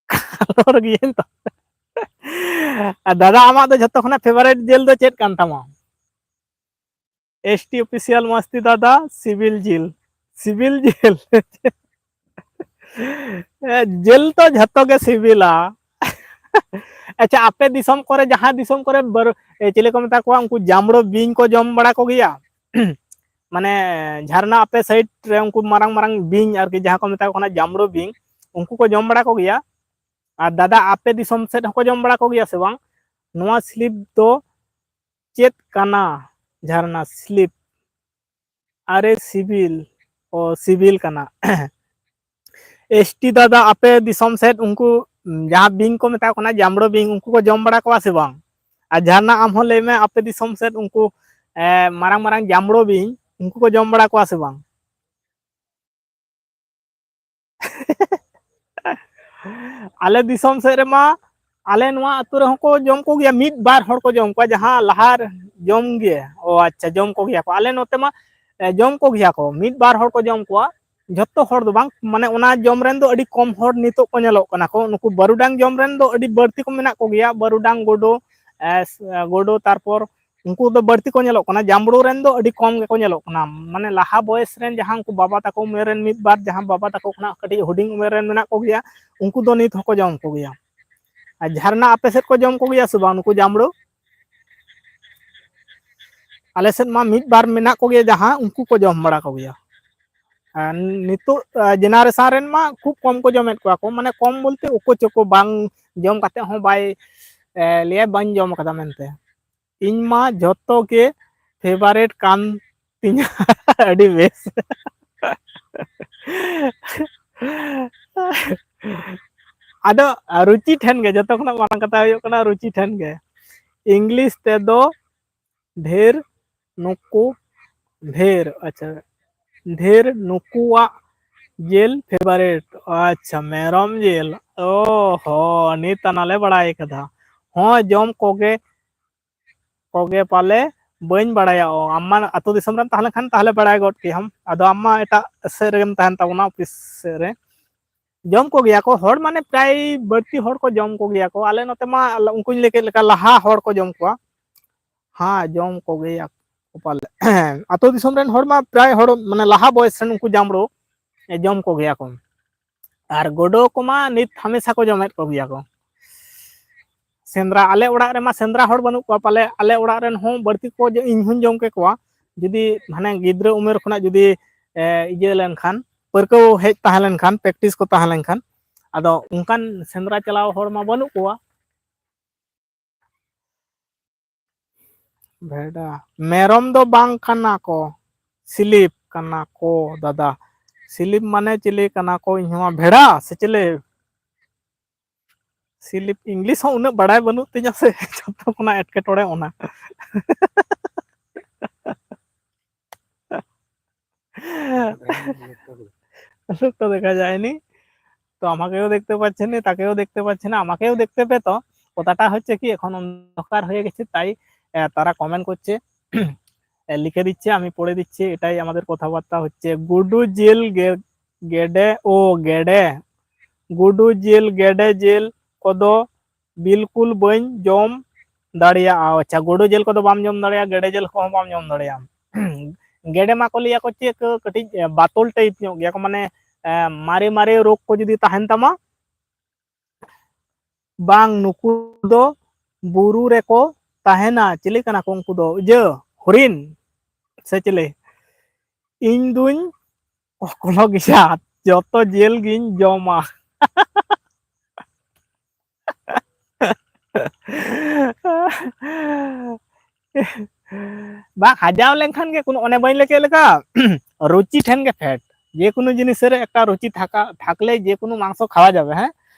ᱠᱟᱞᱚᱨ ᱜᱤᱭᱟᱹᱧ ᱛᱚ᱾ ᱟᱨ ᱫᱟᱫᱟ, ᱟᱢᱟᱜ ᱫᱚ ᱡᱷᱚᱛᱚ ᱠᱷᱚᱱᱟᱜ ᱯᱷᱮᱵᱟᱨᱤᱴ ᱡᱤᱞ ᱫᱚ ᱪᱮᱫ ᱠᱟᱱ ᱛᱟᱢᱟ? ᱮᱥ ᱴᱤ ᱚᱯᱷᱤᱥᱤᱭᱟᱞ ᱢᱟᱥᱛᱤ ᱫᱟᱫᱟ, ᱥᱤᱵᱤᱞ ᱡᱤᱞ᱾ ᱥᱤᱵᱤᱞ ᱡᱤᱞ᱾ ᱡᱤᱞ ᱛᱚ ᱡᱷᱚᱛᱚ ᱜᱮ ᱥᱤᱵᱤᱞᱟ᱾ ᱟᱪᱪᱷᱟ, ᱟᱯᱮ ᱫᱤᱥᱚᱢ ᱠᱚᱨᱮ, ᱡᱟᱦᱟᱸ ᱫᱤᱥᱚᱢ ᱠᱚᱨᱮ ᱵᱟᱨ-, ᱮ, ᱪᱤᱞᱤ ᱠᱚ ᱢᱮᱛᱟ ᱠᱚᱣᱟ, ᱩᱱᱠᱩ ᱡᱟᱢᱲᱳ ᱵᱤᱧ ᱠᱚ ᱡᱚᱢ ᱵᱟᱲᱟ ᱠᱚᱜᱮᱭᱟ? ᱢᱟᱱᱮ ᱡᱷᱟᱨᱱᱟ ᱟᱯᱮ ᱥᱟᱭᱤᱰ ᱨᱮ ᱩᱱᱠᱩ ᱢᱟᱨᱟᱝ ᱢᱟᱨᱟᱝ ᱵᱤᱧ ᱟᱨᱠᱤ, ᱡᱟᱦᱟᱸ ᱠᱚ ᱢᱮᱛᱟ ᱠᱚ ᱠᱟᱱᱟ ᱡᱟᱢᱲᱳ ᱵᱤᱧ, ᱩᱱᱠᱩ ᱠᱚ ᱡᱚᱢ ᱵᱟᱲᱟ ᱠᱚᱜᱮᱭᱟ᱾ ᱟᱨ ᱫᱟᱫᱟ, ᱟᱯᱮ ᱫᱤᱥᱚᱢ ᱥᱮᱫ ᱦᱚᱸᱠᱚ ᱡᱚᱢ ᱵᱟᱲᱟ ᱠᱚᱜᱮᱭᱟ ᱥᱮ ᱵᱟᱝ? ᱱᱚᱣᱟ ᱥᱤᱞᱤᱯ ᱫᱚ ᱪᱮᱫ ᱠᱟᱱᱟ? ᱡᱷᱟᱨᱱᱟ ᱥᱤᱞᱤᱯ᱾ ᱟᱨᱮ ᱥᱤᱵᱤᱞ, ᱚ, ᱥᱤᱵᱤᱞ ᱠᱟᱱᱟ᱾ ᱮᱥ ᱴᱤ ᱫᱟᱫᱟ, ᱟᱯᱮ ᱫᱤᱥᱚᱢ ᱥᱮᱫ ᱩᱱᱠᱩ, ᱩᱢ, ᱡᱟᱦᱟᱸ ᱵᱤᱧ ᱠᱚ ᱢᱮᱛᱟ ᱠᱚ ᱠᱟᱱᱟ, ᱡᱟᱢᱲᱳ ᱵᱤᱧ, ᱩᱱᱠᱩ ᱠᱚ ᱡᱚᱢ ᱵᱟᱲᱟ ᱠᱚᱣᱟ ᱥᱮ ᱵᱟᱝ? ᱟᱨ ᱡᱷᱟᱨᱱᱟ, ᱟᱢ ᱦᱚᱸ ᱞᱟᱹᱭ ᱢᱮ, ᱟᱯᱮ ᱫᱤᱥᱚᱢ ᱥᱮᱫ ᱩᱱᱠᱩ, ᱮ, ᱢᱟᱨᱟᱝ ᱢᱟᱨᱟᱝ ᱡᱟᱢᱲᱳ ᱵᱤᱧ, ᱩᱱᱠᱩ ᱠᱚ ᱡᱚᱢ ᱵᱟᱲᱟ ᱠᱚᱣᱟ ᱥᱮ ᱵᱟᱝ? ᱟᱞᱮ ᱫᱤᱥᱚᱢ ᱥᱮᱫ ᱨᱮᱢᱟ, ᱟᱞᱮ ᱱᱚᱣᱟ ᱟᱹᱛᱩ ᱨᱮᱦᱚᱸ ᱠᱚ ᱡᱚᱢ ᱠᱚᱜᱮᱭᱟ, ᱢᱤᱫ ᱵᱟᱨ ᱦᱚᱲ ᱠᱚ ᱡᱚᱢ ᱠᱚᱣᱟ, ᱡᱟᱦᱟᱸ ᱞᱟᱦᱟ ᱨᱮ ᱡᱚᱢ ᱜᱮ᱾ ᱚ, ᱟᱪᱪᱷᱟ, ᱡᱚᱢ ᱠᱚᱜᱮᱭᱟ ᱠᱚ᱾ ᱟᱞᱮ ᱱᱚᱛᱮ ᱢᱟ, ᱮ, ᱡᱚᱢ ᱠᱚᱜᱮᱭᱟ ᱠᱚ, ᱢᱤᱫ ᱵᱟᱨ ᱦᱚᱲ ᱠᱚ ᱡᱚᱢ ᱠᱚᱣᱟ, ᱡᱷᱚᱛᱚ ᱦᱚᱲ ᱫᱚ ᱵᱟᱝ᱾ ᱢᱟᱱᱮ, ᱚᱱᱟ ᱡᱚᱢ ᱨᱮᱱ ᱫᱚ ᱟᱹᱰᱤ ᱠᱚᱢ ᱦᱚᱲ ᱱᱤᱛᱚᱜ ᱠᱚ ᱧᱮᱞᱚᱜ ᱠᱟᱱᱟ ᱠᱚ᱾ ᱱᱩᱠᱩ ᱵᱟᱹᱨᱩᱰᱟᱝ ᱡᱚᱢ ᱨᱮᱱ ᱫᱚ ᱟᱹᱰᱤ ᱵᱟᱹᱲᱛᱤ ᱠᱚ ᱢᱮᱱᱟᱜ ᱠᱚᱜᱮᱭᱟ, ᱵᱟᱹᱨᱩᱰᱟᱝ, ᱜᱳᱰᱳ, ᱮ, ᱜᱳᱰᱳ, ᱛᱟᱨᱯᱚᱨ ᱩᱱᱠᱩ ᱫᱚ ᱵᱟᱹᱲᱛᱤ ᱠᱚ ᱧᱮᱞᱚᱜ ᱠᱟᱱᱟ᱾ ᱡᱟᱢᱵᱽᱲᱩ ᱨᱮᱱ ᱫᱚ ᱟᱹᱰᱤ ᱠᱚᱢ ᱜᱮᱠᱚ ᱧᱮᱞᱚᱜ ᱠᱟᱱᱟ᱾ ᱢᱟᱱᱮ, ᱞᱟᱦᱟ ᱵᱚᱭᱮᱥ ᱨᱮᱱ ᱡᱟᱦᱟᱸ ᱩᱱᱠᱩ ᱵᱟᱵᱟ ᱛᱟᱠᱚ ᱩᱢᱮᱨ ᱨᱮᱱ ᱢᱤᱫ ᱵᱟᱨ, ᱡᱟᱦᱟᱸ ᱵᱟᱵᱟ ᱛᱟᱠᱚ ᱠᱷᱚᱱᱟᱜ ᱠᱟᱹᱴᱤᱡ ᱦᱩᱰᱤᱧ ᱩᱢᱮᱨ ᱨᱮᱱ ᱢᱮᱱᱟᱜ ᱠᱚᱜᱮᱭᱟ, ᱩᱱᱠᱩ ᱫᱚ ᱱᱤᱛ ᱦᱚᱸᱠᱚ ᱡᱚᱢ ᱠᱚᱜᱮᱭᱟ᱾ ᱟᱨ ᱡᱷᱟᱨᱱᱟ, ᱟᱯᱮ ᱥᱮᱫ ᱠᱚ ᱡᱚᱢ ᱠᱚᱜᱮᱭᱟ ᱥᱮ ᱵᱟᱝ ᱱᱩᱠᱩ ᱡᱟᱢᱵᱽᱲᱩ? ᱟᱞᱮ ᱥᱮᱫ ᱢᱟ ᱢᱤᱫ ᱵᱟᱨ ᱢᱮᱱᱟᱜ ᱠᱚᱜᱮᱭᱟ, ᱡᱟᱦᱟᱸ ᱩᱱᱠᱩ ᱠᱚ ᱡᱚᱢ ᱵᱟᱲᱟ ᱠᱚᱜᱮᱭᱟ᱾ ᱟᱨ ᱱᱤᱛᱚᱜ, ᱟ, ᱡᱮᱱᱟᱨᱮᱥᱚᱱ ᱨᱮᱱ ᱢᱟ ᱠᱷᱩᱵ ᱠᱚᱢ ᱠᱚ ᱡᱚᱢᱮᱫ ᱠᱚᱣᱟ ᱠᱚ, ᱢᱟᱱᱮ, ᱠᱚᱢ ᱵᱚᱞᱛᱮ ᱚᱠᱚᱭ ᱪᱚᱠᱚ ᱵᱟᱝ ᱡᱚᱢ ᱠᱟᱛᱮ ᱦᱚᱸ ᱵᱟᱭ, ᱮ, ᱞᱟᱹᱭᱟ ᱵᱟᱹᱧ ᱡᱚᱢ ᱠᱟᱫᱟ ᱢᱮᱱᱛᱮ᱾ ᱤᱧ ᱢᱟ ᱡᱷᱚᱛᱚ ᱜᱮ ᱯᱷᱮᱵᱟᱨᱮᱴ ᱠᱟᱱ ᱛᱤᱧᱟ᱾ ᱟᱹᱰᱤ ᱵᱮᱥ᱾ ᱟᱫᱚ ᱨᱩᱪᱤ ᱴᱷᱮᱱ ᱜᱮ, ᱡᱚᱛᱚ ᱠᱷᱚᱱᱟᱜ ᱢᱟᱨᱟᱝ ᱠᱟᱛᱷᱟ ᱦᱩᱭᱩᱜ ᱠᱟᱱᱟ ᱨᱩᱪᱤ ᱴᱷᱮᱱ ᱜᱮ᱾ ᱤᱝᱞᱤᱥ ᱛᱮᱫᱚ ᱰᱷᱮᱨ ᱱᱩᱠᱩ, ᱰᱷᱮᱨ, ᱟᱪᱪᱷᱟ, ᱰᱷᱮᱨ ᱱᱩᱠᱩᱣᱟᱜ ᱡᱤᱞ ᱯᱷᱮᱵᱟᱨᱮᱴ᱾ ᱟᱪᱪᱷᱟ, ᱢᱮᱨᱚᱢ ᱡᱤᱞ᱾ ᱚ ᱦᱚ, ᱱᱤᱛ ᱟᱱᱟᱞᱮ ᱵᱟᱲᱟᱭ ᱠᱟᱫᱟ᱾ ᱦᱚᱸ, ᱡᱚᱢ ᱠᱚᱜᱮ, ᱠᱚᱜᱮ ᱯᱟᱞᱮ, ᱵᱟᱹᱧ ᱵᱟᱲᱟᱭᱟ᱾ ᱚ, ᱟᱢ ᱢᱟ ᱟᱹᱛᱩ ᱫᱤᱥᱚᱢ ᱨᱮᱢ ᱛᱟᱦᱮᱸ ᱞᱮᱱᱠᱷᱟᱱ ᱛᱟᱦᱚᱞᱮ ᱵᱟᱲᱟᱭ ᱜᱚᱫ ᱠᱮᱭᱟᱢ᱾ ᱟᱫᱚ ᱟᱢ ᱢᱟ ᱮᱴᱟᱜ ᱥᱮᱫ ᱨᱮᱜᱮᱢ ᱛᱟᱦᱮᱱ ᱛᱟᱵᱚᱱᱟ, ᱚᱯᱷᱤᱥ ᱥᱮᱫ ᱨᱮ᱾ ᱡᱚᱢ ᱠᱚᱜᱮᱭᱟ ᱠᱚ ᱦᱚᱲ, ᱢᱟᱱᱮ, ᱯᱨᱟᱭ ᱵᱟᱹᱲᱛᱤ ᱦᱚᱲ ᱠᱚ ᱡᱚᱢ ᱠᱚᱜᱮᱭᱟ ᱠᱚ᱾ ᱟᱞᱮ ᱱᱚᱛᱮ ᱢᱟ ᱩᱱᱠᱩᱧ ᱞᱟᱹᱭ ᱠᱮᱫ ᱞᱮᱠᱟ, ᱞᱟᱦᱟ ᱦᱚᱲ ᱠᱚ ᱡᱚᱢ ᱠᱚᱣᱟ᱾ ᱦᱮᱸ, ᱡᱚᱢ ᱠᱚᱜᱮᱭᱟ ᱠᱚ ᱯᱟᱞᱮ᱾ ᱟᱹᱛᱩ ᱫᱤᱥᱚᱢ ᱨᱮᱱ ᱦᱚᱲ ᱢᱟ ᱯᱨᱟᱭ ᱦᱚᱲ, ᱢᱟᱱᱮ, ᱞᱟᱦᱟ ᱵᱚᱭᱮᱥ ᱨᱮᱱ ᱩᱱᱠᱩ ᱡᱟᱢᱵᱽᱲᱩ, ᱮ, ᱡᱚᱢ ᱠᱚᱜᱮᱭᱟ ᱠᱚ᱾ ᱟᱨ ᱜᱳᱰᱳ ᱠᱚᱢᱟ ᱱᱤᱛ ᱦᱟᱢᱮᱥᱟ ᱠᱚ ᱡᱚᱢᱮᱫ ᱠᱚᱜᱮᱭᱟ ᱠᱚ᱾ ᱥᱮᱸᱫᱽᱨᱟ, ᱟᱞᱮ ᱚᱲᱟᱜ ᱨᱮᱢᱟ ᱥᱮᱸᱫᱽᱨᱟ ᱦᱚᱲ ᱵᱟᱹᱱᱩᱜ ᱠᱚᱣᱟ ᱯᱟᱞᱮ, ᱟᱞᱮ ᱚᱲᱟᱜ ᱨᱮᱱ ᱦᱚᱸ ᱵᱟᱹᱲᱛᱤ ᱠᱚ ᱡᱚ-, ᱤᱧ ᱦᱚᱸᱧ ᱡᱚᱢ ᱠᱮᱠᱚᱣᱟ᱾ ᱡᱩᱫᱤ ᱦᱟᱱᱮ ᱜᱤᱫᱽᱨᱟᱹ ᱩᱢᱮᱨ ᱠᱷᱚᱱᱟᱜ ᱡᱩᱫᱤ, ᱮ, ᱤᱭᱟᱹ ᱞᱮᱱᱠᱷᱟᱱ, ᱯᱟᱹᱨᱠᱟᱹᱣ ᱦᱮᱡ ᱛᱟᱦᱮᱸ ᱞᱮᱱᱠᱷᱟᱱ, practice ᱠᱚ ᱛᱟᱦᱮᱸ ᱞᱮᱱᱠᱷᱟᱱ᱾ ᱟᱫᱚ ᱚᱱᱠᱟᱱ ᱥᱮᱸᱫᱽᱨᱟ ᱪᱟᱞᱟᱣ ᱦᱚᱲ ᱢᱟ ᱵᱟᱹᱱᱩᱜ ᱠᱚᱣᱟ᱾ ᱵᱷᱮᱰᱟ, ᱢᱮᱨᱚᱢ ᱫᱚ ᱵᱟᱝ ᱠᱟᱱᱟ ᱠᱚ, ᱥᱤᱞᱤᱯ ᱠᱟᱱᱟ ᱠᱚ ᱫᱟᱫᱟ᱾ ᱥᱤᱞᱤᱯ ᱢᱟᱱᱮ ᱪᱤᱞᱤ ᱠᱟᱱᱟ ᱠᱚ? ᱤᱧ ᱦᱚᱸ ᱵᱷᱮᱲᱟ ᱥᱮ ᱪᱤᱞᱤ? ᱥᱤᱞᱤᱯ, English ᱦᱚᱸ ᱩᱱᱟᱹᱜ ᱵᱟᱲᱟᱭ ᱵᱟᱹᱱᱩᱜ ᱛᱤᱧᱟᱹ ᱥᱮ, ᱡᱚᱛᱚ ᱠᱷᱚᱱᱟᱜ ᱮᱴᱠᱮᱴᱚᱬᱮ ᱚᱱᱟ᱾ লোকটা দেখা যায়নি। তো আমাকেও দেখতে পাচ্ছে না, তাকেও দেখতে পাচ্ছে না, আমাকেও দেখতে পেত। কথাটা হচ্ছে কি, এখন অন্ধকার হয়ে গেছে, তাই আহ, তারা কমেন্ট করছে, আহ, লিখে দিচ্ছে, আমি পড়ে দিচ্ছি। এটাই আমাদের কথাবার্তা হচ্ছে। গুডু জেল গে- গেডে ও গেডে, গুডু জেল গেডে জেল ᱠᱚᱫᱚ ᱵᱤᱞᱠᱩᱞ ᱵᱟᱹᱧ ᱡᱚᱢ ᱫᱟᱲᱮᱭᱟᱜᱼᱟ᱾ ᱟᱪᱪᱷᱟ, ᱜᱩᱰᱩ ᱡᱤᱞ ᱠᱚᱫᱚ ᱵᱟᱢ ᱡᱚᱢ ᱫᱟᱲᱮᱭᱟᱜᱼᱟ, ᱜᱮᱰᱮ ᱡᱤᱞ ᱠᱚᱦᱚᱸ ᱵᱟᱢ ᱡᱚᱢ ᱫᱟᱲᱮᱭᱟᱜᱼᱟ᱾ ᱜᱮᱰᱮ ᱢᱟ ᱠᱚ ᱞᱟᱹᱭᱟ ᱠᱚ ᱪᱮᱫ ᱠᱚ ᱠᱟᱹᱴᱤᱡ ᱵᱟᱛᱚᱞ type ᱧᱚᱜ ᱜᱮᱭᱟ ᱠᱚ, ᱢᱟᱱᱮ ᱮ, ᱢᱟᱨᱮ ᱢᱟᱨᱮ ᱨᱳᱜᱽ ᱠᱚ ᱡᱩᱫᱤ ᱛᱟᱦᱮᱱ ᱛᱟᱢᱟ, ᱵᱟᱝ, ᱱᱩᱠᱩ ᱫᱚ ᱵᱩᱨᱩ ᱨᱮᱠᱚ ᱛᱟᱦᱮᱱᱟ᱾ ᱪᱤᱞᱤ ᱠᱟᱱᱟ ᱠᱚ ᱩᱱᱠᱩ ᱫᱚ? ᱤᱭᱟᱹ, ᱦᱚᱨᱤᱱ ᱥᱮ ᱪᱤᱞᱤ? ᱤᱧ ᱫᱩᱧ ᱚᱠᱞᱚ ᱜᱮᱭᱟ, ᱡᱚᱛᱚ ᱡᱮᱞ ᱜᱤᱧ ᱡᱚᱢᱟ᱾ ᱵᱟᱝ, ᱦᱟᱡᱟᱣ ᱞᱮᱱᱠᱷᱟᱱ ᱜᱮ ᱠᱳᱱᱳ, ᱚᱱᱮ ᱵᱟᱹᱧ ᱞᱟᱹᱭ ᱠᱮᱫ ᱞᱮᱠᱟ, ᱨᱩᱪᱤ ᱴᱷᱮᱱ ᱜᱮ ᱯᱷᱮᱰ᱾ ᱡᱮ ᱠᱳᱱᱳ ᱡᱤᱱᱤᱥ ᱨᱮ ᱮᱠᱴᱟ ᱨᱩᱪᱤ ᱛᱷᱟᱠᱟ, ᱛᱷᱟᱠᱞᱮ ᱡᱮ ᱠᱳᱱᱳ ᱢᱟᱝᱥᱚ ᱠᱷᱟᱣᱟ ᱡᱟᱵᱮ, ᱦᱮᱸ?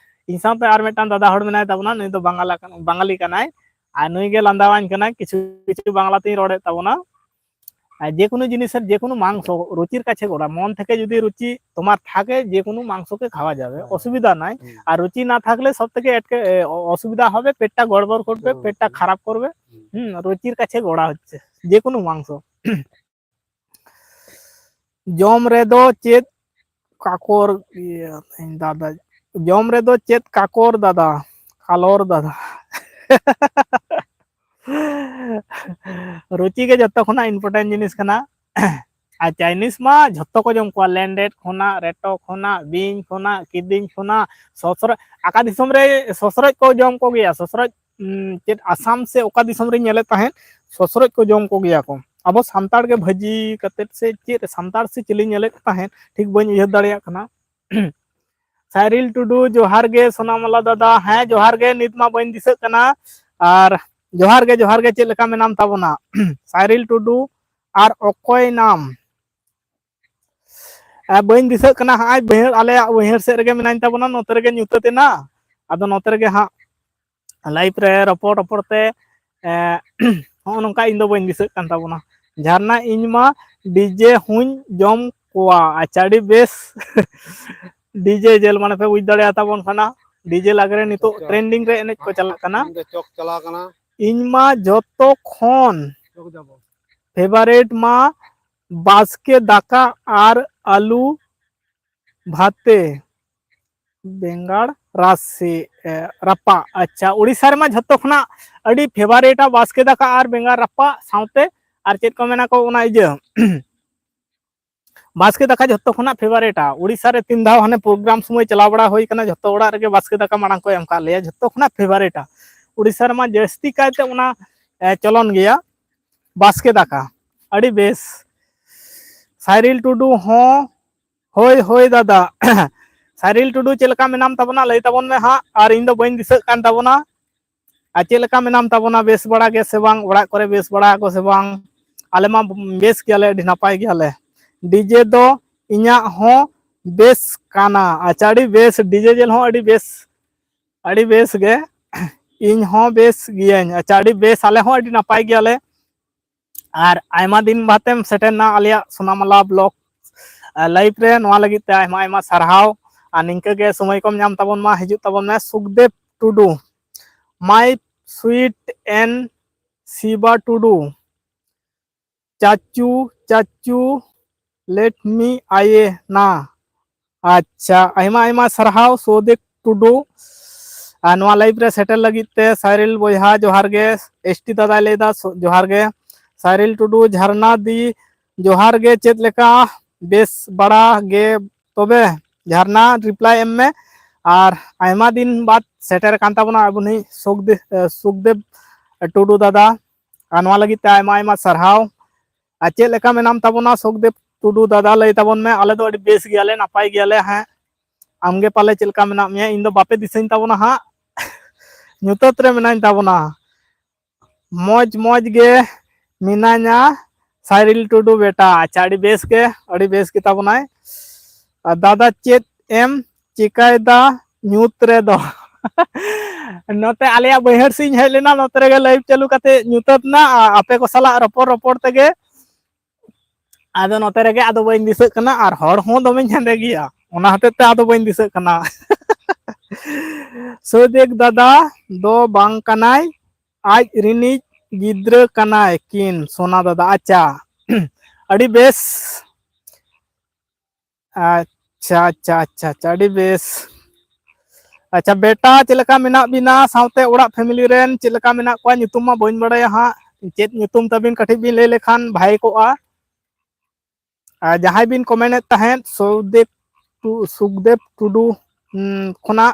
ᱤᱧ ᱥᱟᱶᱛᱮ ᱟᱨ ᱢᱤᱫᱴᱟᱝ ᱫᱟᱫᱟ ᱦᱚᱲ ᱢᱮᱱᱟᱭ ᱛᱟᱵᱚᱱᱟ, ᱱᱩᱭ ᱫᱚ ᱵᱟᱝᱜᱟᱞᱟ ᱠᱟᱱᱟ, ᱵᱟᱝᱜᱟᱞᱤ ᱠᱟᱱᱟᱭ, ᱟᱨ ᱱᱩᱭ ᱜᱮ ᱞᱟᱸᱫᱟᱣᱟᱹᱧ ᱠᱟᱱᱟᱭ, ᱠᱤᱪᱷᱩ ᱠᱤᱪᱷᱩ ᱵᱟᱝᱞᱟ ᱛᱤᱧ ᱨᱚᱲᱮᱫ ᱛᱟᱵᱚᱱᱟ᱾ আর যে কোনো জিনিসের যে কোনো মাংস রুচির কাছে গড়া, মন থেকে যদি রুচি তোমার থাকে, যে কোনো মাংসকে খাওয়া যাবে, হ্যাঁ। অসুবিধা নাই। হুম। আর রুচি না থাকলে সব থেকে এটকে, এ, অ-, অসুবিধা হবে, পেটটা গড়বড় করবে, হুম, পেটটা হুম। খারাপ করবে। হুম। হুম, রুচির কাছে গড়া হচ্ছে যে কোনো মাংস। ᱡᱚᱢ ᱨᱮᱫᱚ ᱪᱮᱫ ᱠᱟᱠᱚᱨ, ᱤᱭᱟᱹ, ᱫᱟᱫᱟ, ᱡᱚᱢ ᱨᱮᱫᱚ ᱪᱮᱫ ᱠᱟᱠᱚᱨ ᱫᱟᱫᱟ, ᱠᱟᱞᱚᱨ ᱫᱟᱫᱟ᱾ ᱨᱩᱪᱤ ᱜᱮ ᱡᱚᱛᱚ ᱠᱷᱚᱱᱟᱜ important ᱡᱤᱱᱤᱥ ᱠᱟᱱᱟ᱾ ᱟᱨ ᱪᱟᱭᱱᱤᱡᱽ ᱢᱟ ᱡᱷᱚᱛᱚ ᱠᱚ ᱡᱚᱢ ᱠᱚᱣᱟ, ᱞᱮᱱᱰᱮᱫ ᱠᱷᱚᱱᱟᱜ, ᱨᱮᱴᱚ ᱠᱷᱚᱱᱟᱜ, ᱵᱤᱧ ᱠᱷᱚᱱᱟᱜ, ᱠᱤᱫᱤᱧ ᱠᱷᱚᱱᱟᱜ, ᱥᱚᱥᱨᱚᱡ, ᱟᱠᱟ ᱫᱤᱥᱚᱢ ᱨᱮ ᱥᱚᱥᱨᱚᱡ ᱠᱚ ᱡᱚᱢ ᱠᱚᱜᱮᱭᱟ? ᱥᱚᱥᱨᱚᱡ, ᱩᱸ, ᱪᱮᱫ ᱟᱥᱟᱢ ᱥᱮ ᱚᱠᱟ ᱫᱤᱥᱚᱢ ᱨᱤᱧ ᱧᱮᱞᱮᱫ ᱛᱟᱦᱮᱸᱫ, ᱥᱚᱥᱨᱚᱡ ᱠᱚ ᱡᱚᱢ ᱠᱚᱜᱮᱭᱟ ᱠᱚ᱾ ᱟᱵᱚ ᱥᱟᱱᱛᱟᱲ ᱜᱮ ᱵᱷᱟᱹᱡᱤ ᱠᱟᱛᱮᱫ ᱥᱮ ᱪᱮᱫ ᱨᱮ, ᱥᱟᱱᱛᱟᱲ ᱥᱮ ᱪᱤᱞᱤᱧ ᱧᱮᱞᱮᱫ ᱠᱚ ᱛᱟᱦᱮᱸᱫ, ᱴᱷᱤᱠ ᱵᱟᱹᱧ ᱩᱭᱦᱟᱹᱨ ᱫᱟᱲᱮᱭᱟᱜ ᱠᱟᱱᱟ᱾ ᱥᱟᱭᱨᱤᱞ ᱴᱩᱰᱩ, ᱡᱚᱦᱟᱨ ᱜᱮ ᱥᱳᱱᱟᱢᱟᱞᱟ ᱫᱟᱫᱟ᱾ ᱦᱮᱸ, ᱡᱚᱦᱟᱨ ᱜᱮ, ᱱᱤᱛ ᱢᱟ ᱵᱟᱹᱧ ᱫᱤᱥᱟᱹᱜ ᱠᱟᱱᱟ᱾ ᱟᱨ ᱡᱚᱦᱟᱨ ᱜᱮ, ᱡᱚᱦᱟᱨ ᱜᱮ, ᱪᱮᱫ ᱞᱮᱠᱟ ᱢᱮᱱᱟᱢ ᱛᱟᱵᱚᱱᱟ? ᱥᱟᱭᱨᱤᱞ ᱴᱩᱰᱩ, ᱟᱨ ᱚᱠᱚᱭ ᱱᱟᱢ? ᱟᱨ ᱵᱟᱹᱧ ᱫᱤᱥᱟᱹᱜ ᱠᱟᱱᱟ ᱦᱟᱸᱜ, ᱵᱟᱹᱭᱦᱟᱹᱲ, ᱟᱞᱮᱭᱟᱜ ᱵᱟᱹᱭᱦᱟᱹᱲ ᱥᱮᱫ ᱨᱮᱜᱮ ᱢᱮᱱᱟᱧ ᱛᱟᱵᱚᱱᱟ, ᱱᱚᱛᱮ ᱨᱮᱜᱮ ᱧᱩᱛᱟᱹᱛ ᱮᱱᱟ᱾ ᱟᱫᱚ ᱱᱚᱛᱮ ᱨᱮᱜᱮ ᱦᱟᱸᱜ ᱞᱟᱭᱤᱵᱷ ᱨᱮ ᱨᱚᱯᱚᱲ ᱨᱚᱯᱚᱲ ᱛᱮ, ᱮ, ᱦᱚᱸᱜᱼᱚ ᱱᱚᱝᱠᱟ ᱤᱧ ᱫᱚ ᱵᱟᱹᱧ ᱫᱤᱥᱟᱹᱜ ᱠᱟᱱ ᱛᱟᱵᱚᱱᱟ᱾ ᱡᱷᱟᱨᱱᱟ, ᱤᱧ ᱢᱟ ᱰᱤᱡᱮ ᱦᱚᱸᱧ ᱡᱚᱢ ᱠᱚᱣᱟ᱾ ᱟᱪᱪᱷᱟ, ᱟᱹᱰᱤ ᱵᱮᱥ᱾ ᱰᱤᱡᱮ ᱡᱮᱞ ᱢᱟᱱᱮ ᱯᱮ ᱵᱩᱡᱽ ᱫᱟᱲᱮᱭᱟᱜ ᱛᱟᱵᱚᱱ ᱠᱟᱱᱟ, ᱰᱤᱡᱮ ᱞᱟᱜᱽᱲᱮ ᱱᱤᱛᱚᱜ ᱟᱪᱪᱷᱟ᱾ ᱴᱨᱮᱱᱰᱤᱝ ᱨᱮ ᱮᱱᱮᱡ ᱠᱚ ᱪᱟᱞᱟᱜ ᱠᱟᱱᱟ᱾ ᱤᱧ ᱫᱚ ᱪᱚᱠ ᱪᱟᱞᱟᱣ ᱠᱟᱱᱟ᱾ ᱤᱧ ᱢᱟ ᱡᱚᱛᱚ ᱠᱷᱚᱱ ᱪᱚᱠ ᱡᱟᱵᱚ᱾ ᱯᱷᱮᱵᱟᱨᱮᱴ ᱢᱟ ᱵᱟᱥᱠᱮ ᱫᱟᱠᱟ ᱟᱨ ᱟᱹᱞᱩ ᱵᱷᱟᱛᱮ, ᱵᱮᱸᱜᱟᱲ ᱨᱟᱥᱮ, ᱮ, ᱨᱟᱯᱟᱜ᱾ ᱟᱪᱪᱷᱟ, ᱩᱲᱤᱥᱥᱟ ᱨᱮᱢᱟ ᱡᱷᱚᱛᱚ ᱠᱷᱚᱱᱟᱜ ᱟᱹᱰᱤ ᱯᱷᱮᱵᱟᱨᱮᱴᱟ ᱵᱟᱥᱠᱮ ᱫᱟᱠᱟ ᱟᱨ ᱵᱮᱸᱜᱟᱲ ᱨᱟᱯᱟᱜ, ᱥᱟᱶᱛᱮ ᱟᱨ ᱪᱮᱫ ᱠᱚ ᱢᱮᱱᱟ ᱠᱚ, ᱚᱱᱟ ᱤᱭᱟᱹ ᱵᱟᱥᱠᱮ ᱫᱟᱠᱟ ᱡᱷᱚᱛᱚ ᱠᱷᱚᱱᱟᱜ ᱯᱷᱮᱵᱟᱨᱮᱴᱟ᱾ ᱩᱲᱤᱥᱥᱟ ᱨᱮ ᱛᱤᱱ ᱫᱷᱟᱣ ᱦᱟᱱᱮ ᱯᱨᱳᱜᱨᱟᱢ ᱥᱚᱢᱚᱭ ᱪᱟᱞᱟᱣ ᱵᱟᱲᱟ ᱦᱩᱭ ᱠᱟᱱᱟ, ᱡᱷᱚᱛᱚ ᱚᱲᱟᱜ ᱨᱮᱜᱮ ᱵᱟᱥᱠᱮ ᱫᱟᱠᱟ ᱢᱟᱲᱟᱝ ᱠᱚ ᱮᱢ ᱠᱟᱜ ᱞᱮᱭᱟ, ᱡᱷᱚᱛᱚ ᱠᱷᱚᱱᱟᱜ ᱯᱷᱮᱵᱟᱨᱮᱴᱟ᱾ ᱩᱲᱤᱥᱥᱟ ᱨᱮᱢᱟ ᱡᱟᱹᱥᱛᱤ ᱠᱟᱭᱛᱮ ᱚᱱᱟ, ᱮ, ᱪᱚᱞᱚᱱ ᱜᱮᱭᱟ ᱵᱟᱥᱠᱮ ᱫᱟᱠᱟ᱾ ᱟᱹᱰᱤ ᱵᱮᱥ᱾ ᱥᱟᱭᱨᱤᱞ ᱴᱩᱰᱩ ᱦᱚᱸ, ᱦᱳᱭ, ᱦᱳᱭ ᱫᱟᱫᱟ᱾ ᱥᱟᱭᱨᱤᱞ ᱴᱩᱰᱩ, ᱪᱮᱫ ᱞᱮᱠᱟ ᱢᱮᱱᱟᱢ ᱛᱟᱵᱚᱱᱟ? ᱞᱟᱹᱭ ᱛᱟᱵᱚᱱ ᱢᱮ ᱦᱟᱸᱜ, ᱟᱨ ᱤᱧ ᱫᱚ ᱵᱟᱹᱧ ᱫᱤᱥᱟᱹᱜ ᱠᱟᱱ ᱛᱟᱵᱚᱱᱟ᱾ ᱟᱨ ᱪᱮᱫ ᱞᱮᱠᱟ ᱢᱮᱱᱟᱢ ᱛᱟᱵᱚᱱᱟ? ᱵᱮᱥ ᱵᱟᱲᱟ ᱜᱮ ᱥᱮ ᱵᱟᱝ? ᱚᱲᱟᱜ ᱠᱚᱨᱮ ᱵᱮᱥ ᱵᱟᱲᱟ ᱟᱠᱚ ᱥᱮ ᱵᱟᱝ? ᱟᱞᱮ ᱢᱟ ᱵᱮᱥ ᱜᱮᱭᱟᱞᱮ, ᱟᱹᱰᱤ ᱱᱟᱯᱟᱭ ᱜᱮᱭᱟᱞᱮ᱾ ᱰᱤᱡᱮ ᱫᱚ ᱤᱧᱟᱹᱜ ᱦᱚᱸ ᱵᱮᱥ ᱠᱟᱱᱟ᱾ ᱟᱪᱪᱷᱟ, ᱟᱹᱰᱤ ᱵᱮᱥ, ᱰᱤᱡᱮ ᱡᱮᱞ ᱦᱚᱸ ᱟᱹᱰᱤ ᱵᱮᱥ, ᱟᱹᱰᱤ ᱵᱮᱥ ᱜᱮ᱾ ᱤᱧ ᱦᱚᱸ ᱵᱮᱥ ᱜᱤᱭᱟᱹᱧ᱾ ᱟᱪᱪᱷᱟ, ᱟᱹᱰᱤ ᱵᱮᱥ, ᱟᱞᱮ ᱦᱚᱸ ᱟᱹᱰᱤ ᱱᱟᱯᱟᱭ ᱜᱮᱭᱟᱞᱮ᱾ ᱟᱨ ᱟᱭᱢᱟ ᱫᱤᱱ ᱵᱟᱫᱮᱢ ᱥᱮᱴᱮᱨ ᱮᱱᱟ ᱟᱞᱮᱭᱟᱜ ᱥᱳᱱᱟᱢᱟᱞᱟ ᱵᱞᱚᱜ, ᱟ, ᱞᱟᱭᱤᱵᱷ ᱨᱮ᱾ ᱱᱚᱣᱟ ᱞᱟᱹᱜᱤᱫ ᱛᱮ ᱟᱭᱢᱟ ᱟᱭᱢᱟ ᱥᱟᱨᱦᱟᱣ᱾ ᱟᱨ ᱱᱤᱝᱠᱟᱹ ᱜᱮ ᱥᱚᱢᱚᱭ ᱠᱚᱢ ᱧᱟᱢ ᱛᱟᱵᱚᱱ ᱢᱟ, ᱦᱤᱡᱩᱜ ᱛᱟᱵᱚᱱ ᱢᱮ᱾ ᱥᱩᱠᱫᱮᱵ ᱴᱩᱰᱩ, my sweet and Siba Tudu, ᱪᱟᱪᱩ, ᱪᱟᱪᱩ, let me ᱟᱭᱮ ᱱᱟ᱾ ᱟᱪᱪᱷᱟ, ᱟᱭᱢᱟ ᱟᱭᱢᱟ ᱥᱟᱨᱦᱟᱣ ᱥᱩᱠᱫᱮᱵ ᱴᱩᱰᱩ, ᱟᱨ ᱱᱚᱣᱟ ᱞᱟᱭᱤᱵᱷ ᱨᱮ ᱥᱮᱴᱮᱨ ᱞᱟᱹᱜᱤᱫ ᱛᱮ᱾ ᱥᱟᱭᱨᱤᱞ ᱵᱚᱭᱦᱟ ᱡᱚᱦᱟᱨ ᱜᱮ, ᱮᱥ ᱴᱤ ᱫᱟᱫᱟᱭ ᱞᱟᱹᱭᱫᱟ ᱥᱩ-, ᱡᱚᱦᱟᱨ ᱜᱮ᱾ ᱥᱟᱭᱨᱤᱞ ᱴᱩᱰᱩ, ᱡᱷᱟᱨᱱᱟ ᱫᱤ ᱡᱚᱦᱟᱨ ᱜᱮ, ᱪᱮᱫ ᱞᱮᱠᱟ, ᱵᱮᱥ ᱵᱟᱲᱟ ᱜᱮ ᱛᱚᱵᱮ? ᱡᱷᱟᱨᱱᱟ, ᱨᱤᱯᱞᱟᱭ ᱮᱢ ᱢᱮ᱾ ᱟᱨ ᱟᱭᱢᱟ ᱫᱤᱱ ᱵᱟᱫ ᱥᱮᱴᱮᱨ ᱟᱠᱟᱱ ᱛᱟᱵᱚᱱᱟ ᱟᱵᱚ ᱱᱩᱭ ᱥᱩᱠᱫᱮᱵ, ᱮ, ᱥᱩᱠᱫᱮᱵ ᱴᱩᱰᱩ ᱫᱟᱫᱟ, ᱟᱨ ᱱᱚᱣᱟ ᱞᱟᱹᱜᱤᱫ ᱛᱮ ᱟᱭᱢᱟ ᱟᱭᱢᱟ ᱥᱟᱨᱦᱟᱣ᱾ ᱟᱨ ᱪᱮᱫ ᱞᱮᱠᱟ ᱢᱮᱱᱟᱢ ᱛᱟᱵᱚᱱᱟ ᱥᱩᱠᱫᱮᱵ ᱴᱩᱰᱩ ᱫᱟᱫᱟ? ᱞᱟᱹᱭ ᱛᱟᱵᱚᱱ ᱢᱮ, ᱟᱞᱮ ᱫᱚ ᱟᱹᱰᱤ ᱵᱮᱥ ᱜᱮᱭᱟᱞᱮ, ᱱᱟᱯᱟᱭ ᱜᱮᱭᱟᱞᱮ᱾ ᱦᱮᱸ, ᱟᱢᱜᱮ ᱯᱟᱞᱮ ᱪᱮᱫ ᱞᱮᱠᱟ ᱢᱮᱱᱟᱜ ᱢᱮᱭᱟ? ᱤᱧ ᱫᱚ ᱵᱟᱯᱮ ᱫᱤᱥᱟᱹᱧ ᱛᱟᱵᱚᱱᱟ ᱦᱟᱸᱜ᱾ ᱧᱩᱛᱟᱹᱛ ᱨᱮ ᱢᱮᱱᱟᱧ ᱛᱟᱵᱚᱱᱟ᱾ ᱢᱚᱡᱽ ᱢᱚᱡᱽ ᱜᱮ ᱢᱮᱱᱟᱧᱟ ᱥᱟᱭᱨᱤᱞ ᱴᱩᱰᱩ ᱵᱮᱴᱟ᱾ ᱟᱪᱪᱷᱟ, ᱟᱹᱰᱤ ᱵᱮᱥ ᱜᱮ, ᱟᱹᱰᱤ ᱵᱮᱥ ᱜᱮ ᱛᱟᱵᱚᱱᱟᱭ᱾ ᱟᱨ ᱫᱟᱫᱟ ᱪᱮᱫ ᱮᱢ ᱪᱤᱠᱟᱹᱭᱮᱫᱟ ᱧᱩᱛ ᱨᱮᱫᱚ? ᱱᱚᱛᱮ ᱟᱞᱮᱭᱟᱜ ᱵᱟᱹᱭᱦᱟᱹᱲ ᱥᱮᱫ ᱤᱧ ᱦᱮᱡ ᱞᱮᱱᱟ, ᱱᱚᱛᱮ ᱨᱮᱜᱮ ᱞᱟᱭᱤᱵᱷ ᱪᱟᱹᱞᱩ ᱠᱟᱛᱮ ᱧᱩᱛᱟᱹᱛ ᱮᱱᱟ᱾ ᱟᱨ ᱟᱯᱮ ᱠᱚ ᱥᱟᱞᱟᱜ ᱨᱚᱯᱚᱲ ᱨᱚᱯᱚᱲ ᱛᱮᱜᱮ ᱟᱫᱚ ᱱᱚᱛᱮ ᱨᱮᱜᱮ ᱟᱫᱚ ᱵᱟᱹᱧ ᱫᱤᱥᱟᱹᱜ ᱠᱟᱱᱟ, ᱟᱨ ᱦᱚᱲ ᱦᱚᱸ ᱫᱚᱢᱮᱧ ᱦᱮᱸᱫᱮ ᱜᱮᱭᱟ, ᱚᱱᱟ ᱦᱚᱛᱮᱡ ᱛᱮ ᱟᱫᱚ ᱵᱟᱹᱧ ᱫᱤᱥᱟᱹᱜ ᱠᱟᱱᱟ᱾ ᱥᱳᱫᱮᱠ ᱫᱟᱫᱟ ᱫᱚ ᱵᱟᱝ ᱠᱟᱱᱟᱭ, ᱟᱡ ᱨᱤᱱᱤᱡ ᱜᱤᱫᱽᱨᱟᱹ ᱠᱟᱱᱟᱭ ᱠᱤᱱ ᱥᱳᱱᱟ ᱫᱟᱫᱟ᱾ ᱟᱪᱪᱷᱟ, ᱟᱹᱰᱤ ᱵᱮᱥ᱾ ᱟᱪᱪᱷᱟ, ᱟᱪᱪᱷᱟ, ᱟᱪᱪᱷᱟ, ᱟᱪᱪᱷᱟ, ᱟᱹᱰᱤ ᱵᱮᱥ᱾ ᱟᱪᱪᱷᱟ ᱵᱮᱴᱟ, ᱪᱮᱫ ᱞᱮᱠᱟ ᱢᱮᱱᱟᱜ ᱵᱤᱱᱟ? ᱥᱟᱶᱛᱮ ᱚᱲᱟᱜ ᱯᱷᱮᱢᱤᱞᱤ ᱨᱮᱱ ᱪᱮᱫ ᱞᱮᱠᱟ ᱢᱮᱱᱟᱜ ᱠᱚᱣᱟ? ᱧᱩᱛᱩᱢ ᱢᱟ ᱵᱟᱹᱧ ᱵᱟᱲᱟᱭᱟ ᱦᱟᱸᱜ, ᱪᱮᱫ ᱧᱩᱛᱩᱢ ᱛᱟᱵᱤᱱ ᱠᱟᱹᱴᱤᱡ ᱵᱤᱱ ᱞᱟᱹᱭ ᱞᱮᱠᱷᱟᱱ ᱵᱷᱟᱭ ᱠᱚᱜᱼᱟ᱾ ᱟᱨ ᱡᱟᱦᱟᱸᱭ ᱵᱤᱱ ᱠᱚᱢᱮᱱᱴ ᱮᱫ ᱛᱟᱦᱮᱸᱫ ᱥᱩᱠᱫᱮᱵ ᱴᱩ-, ᱥᱩᱠᱫᱮᱵ ᱴᱩᱰᱩ, ᱩᱸ, ᱠᱷᱚᱱᱟᱜ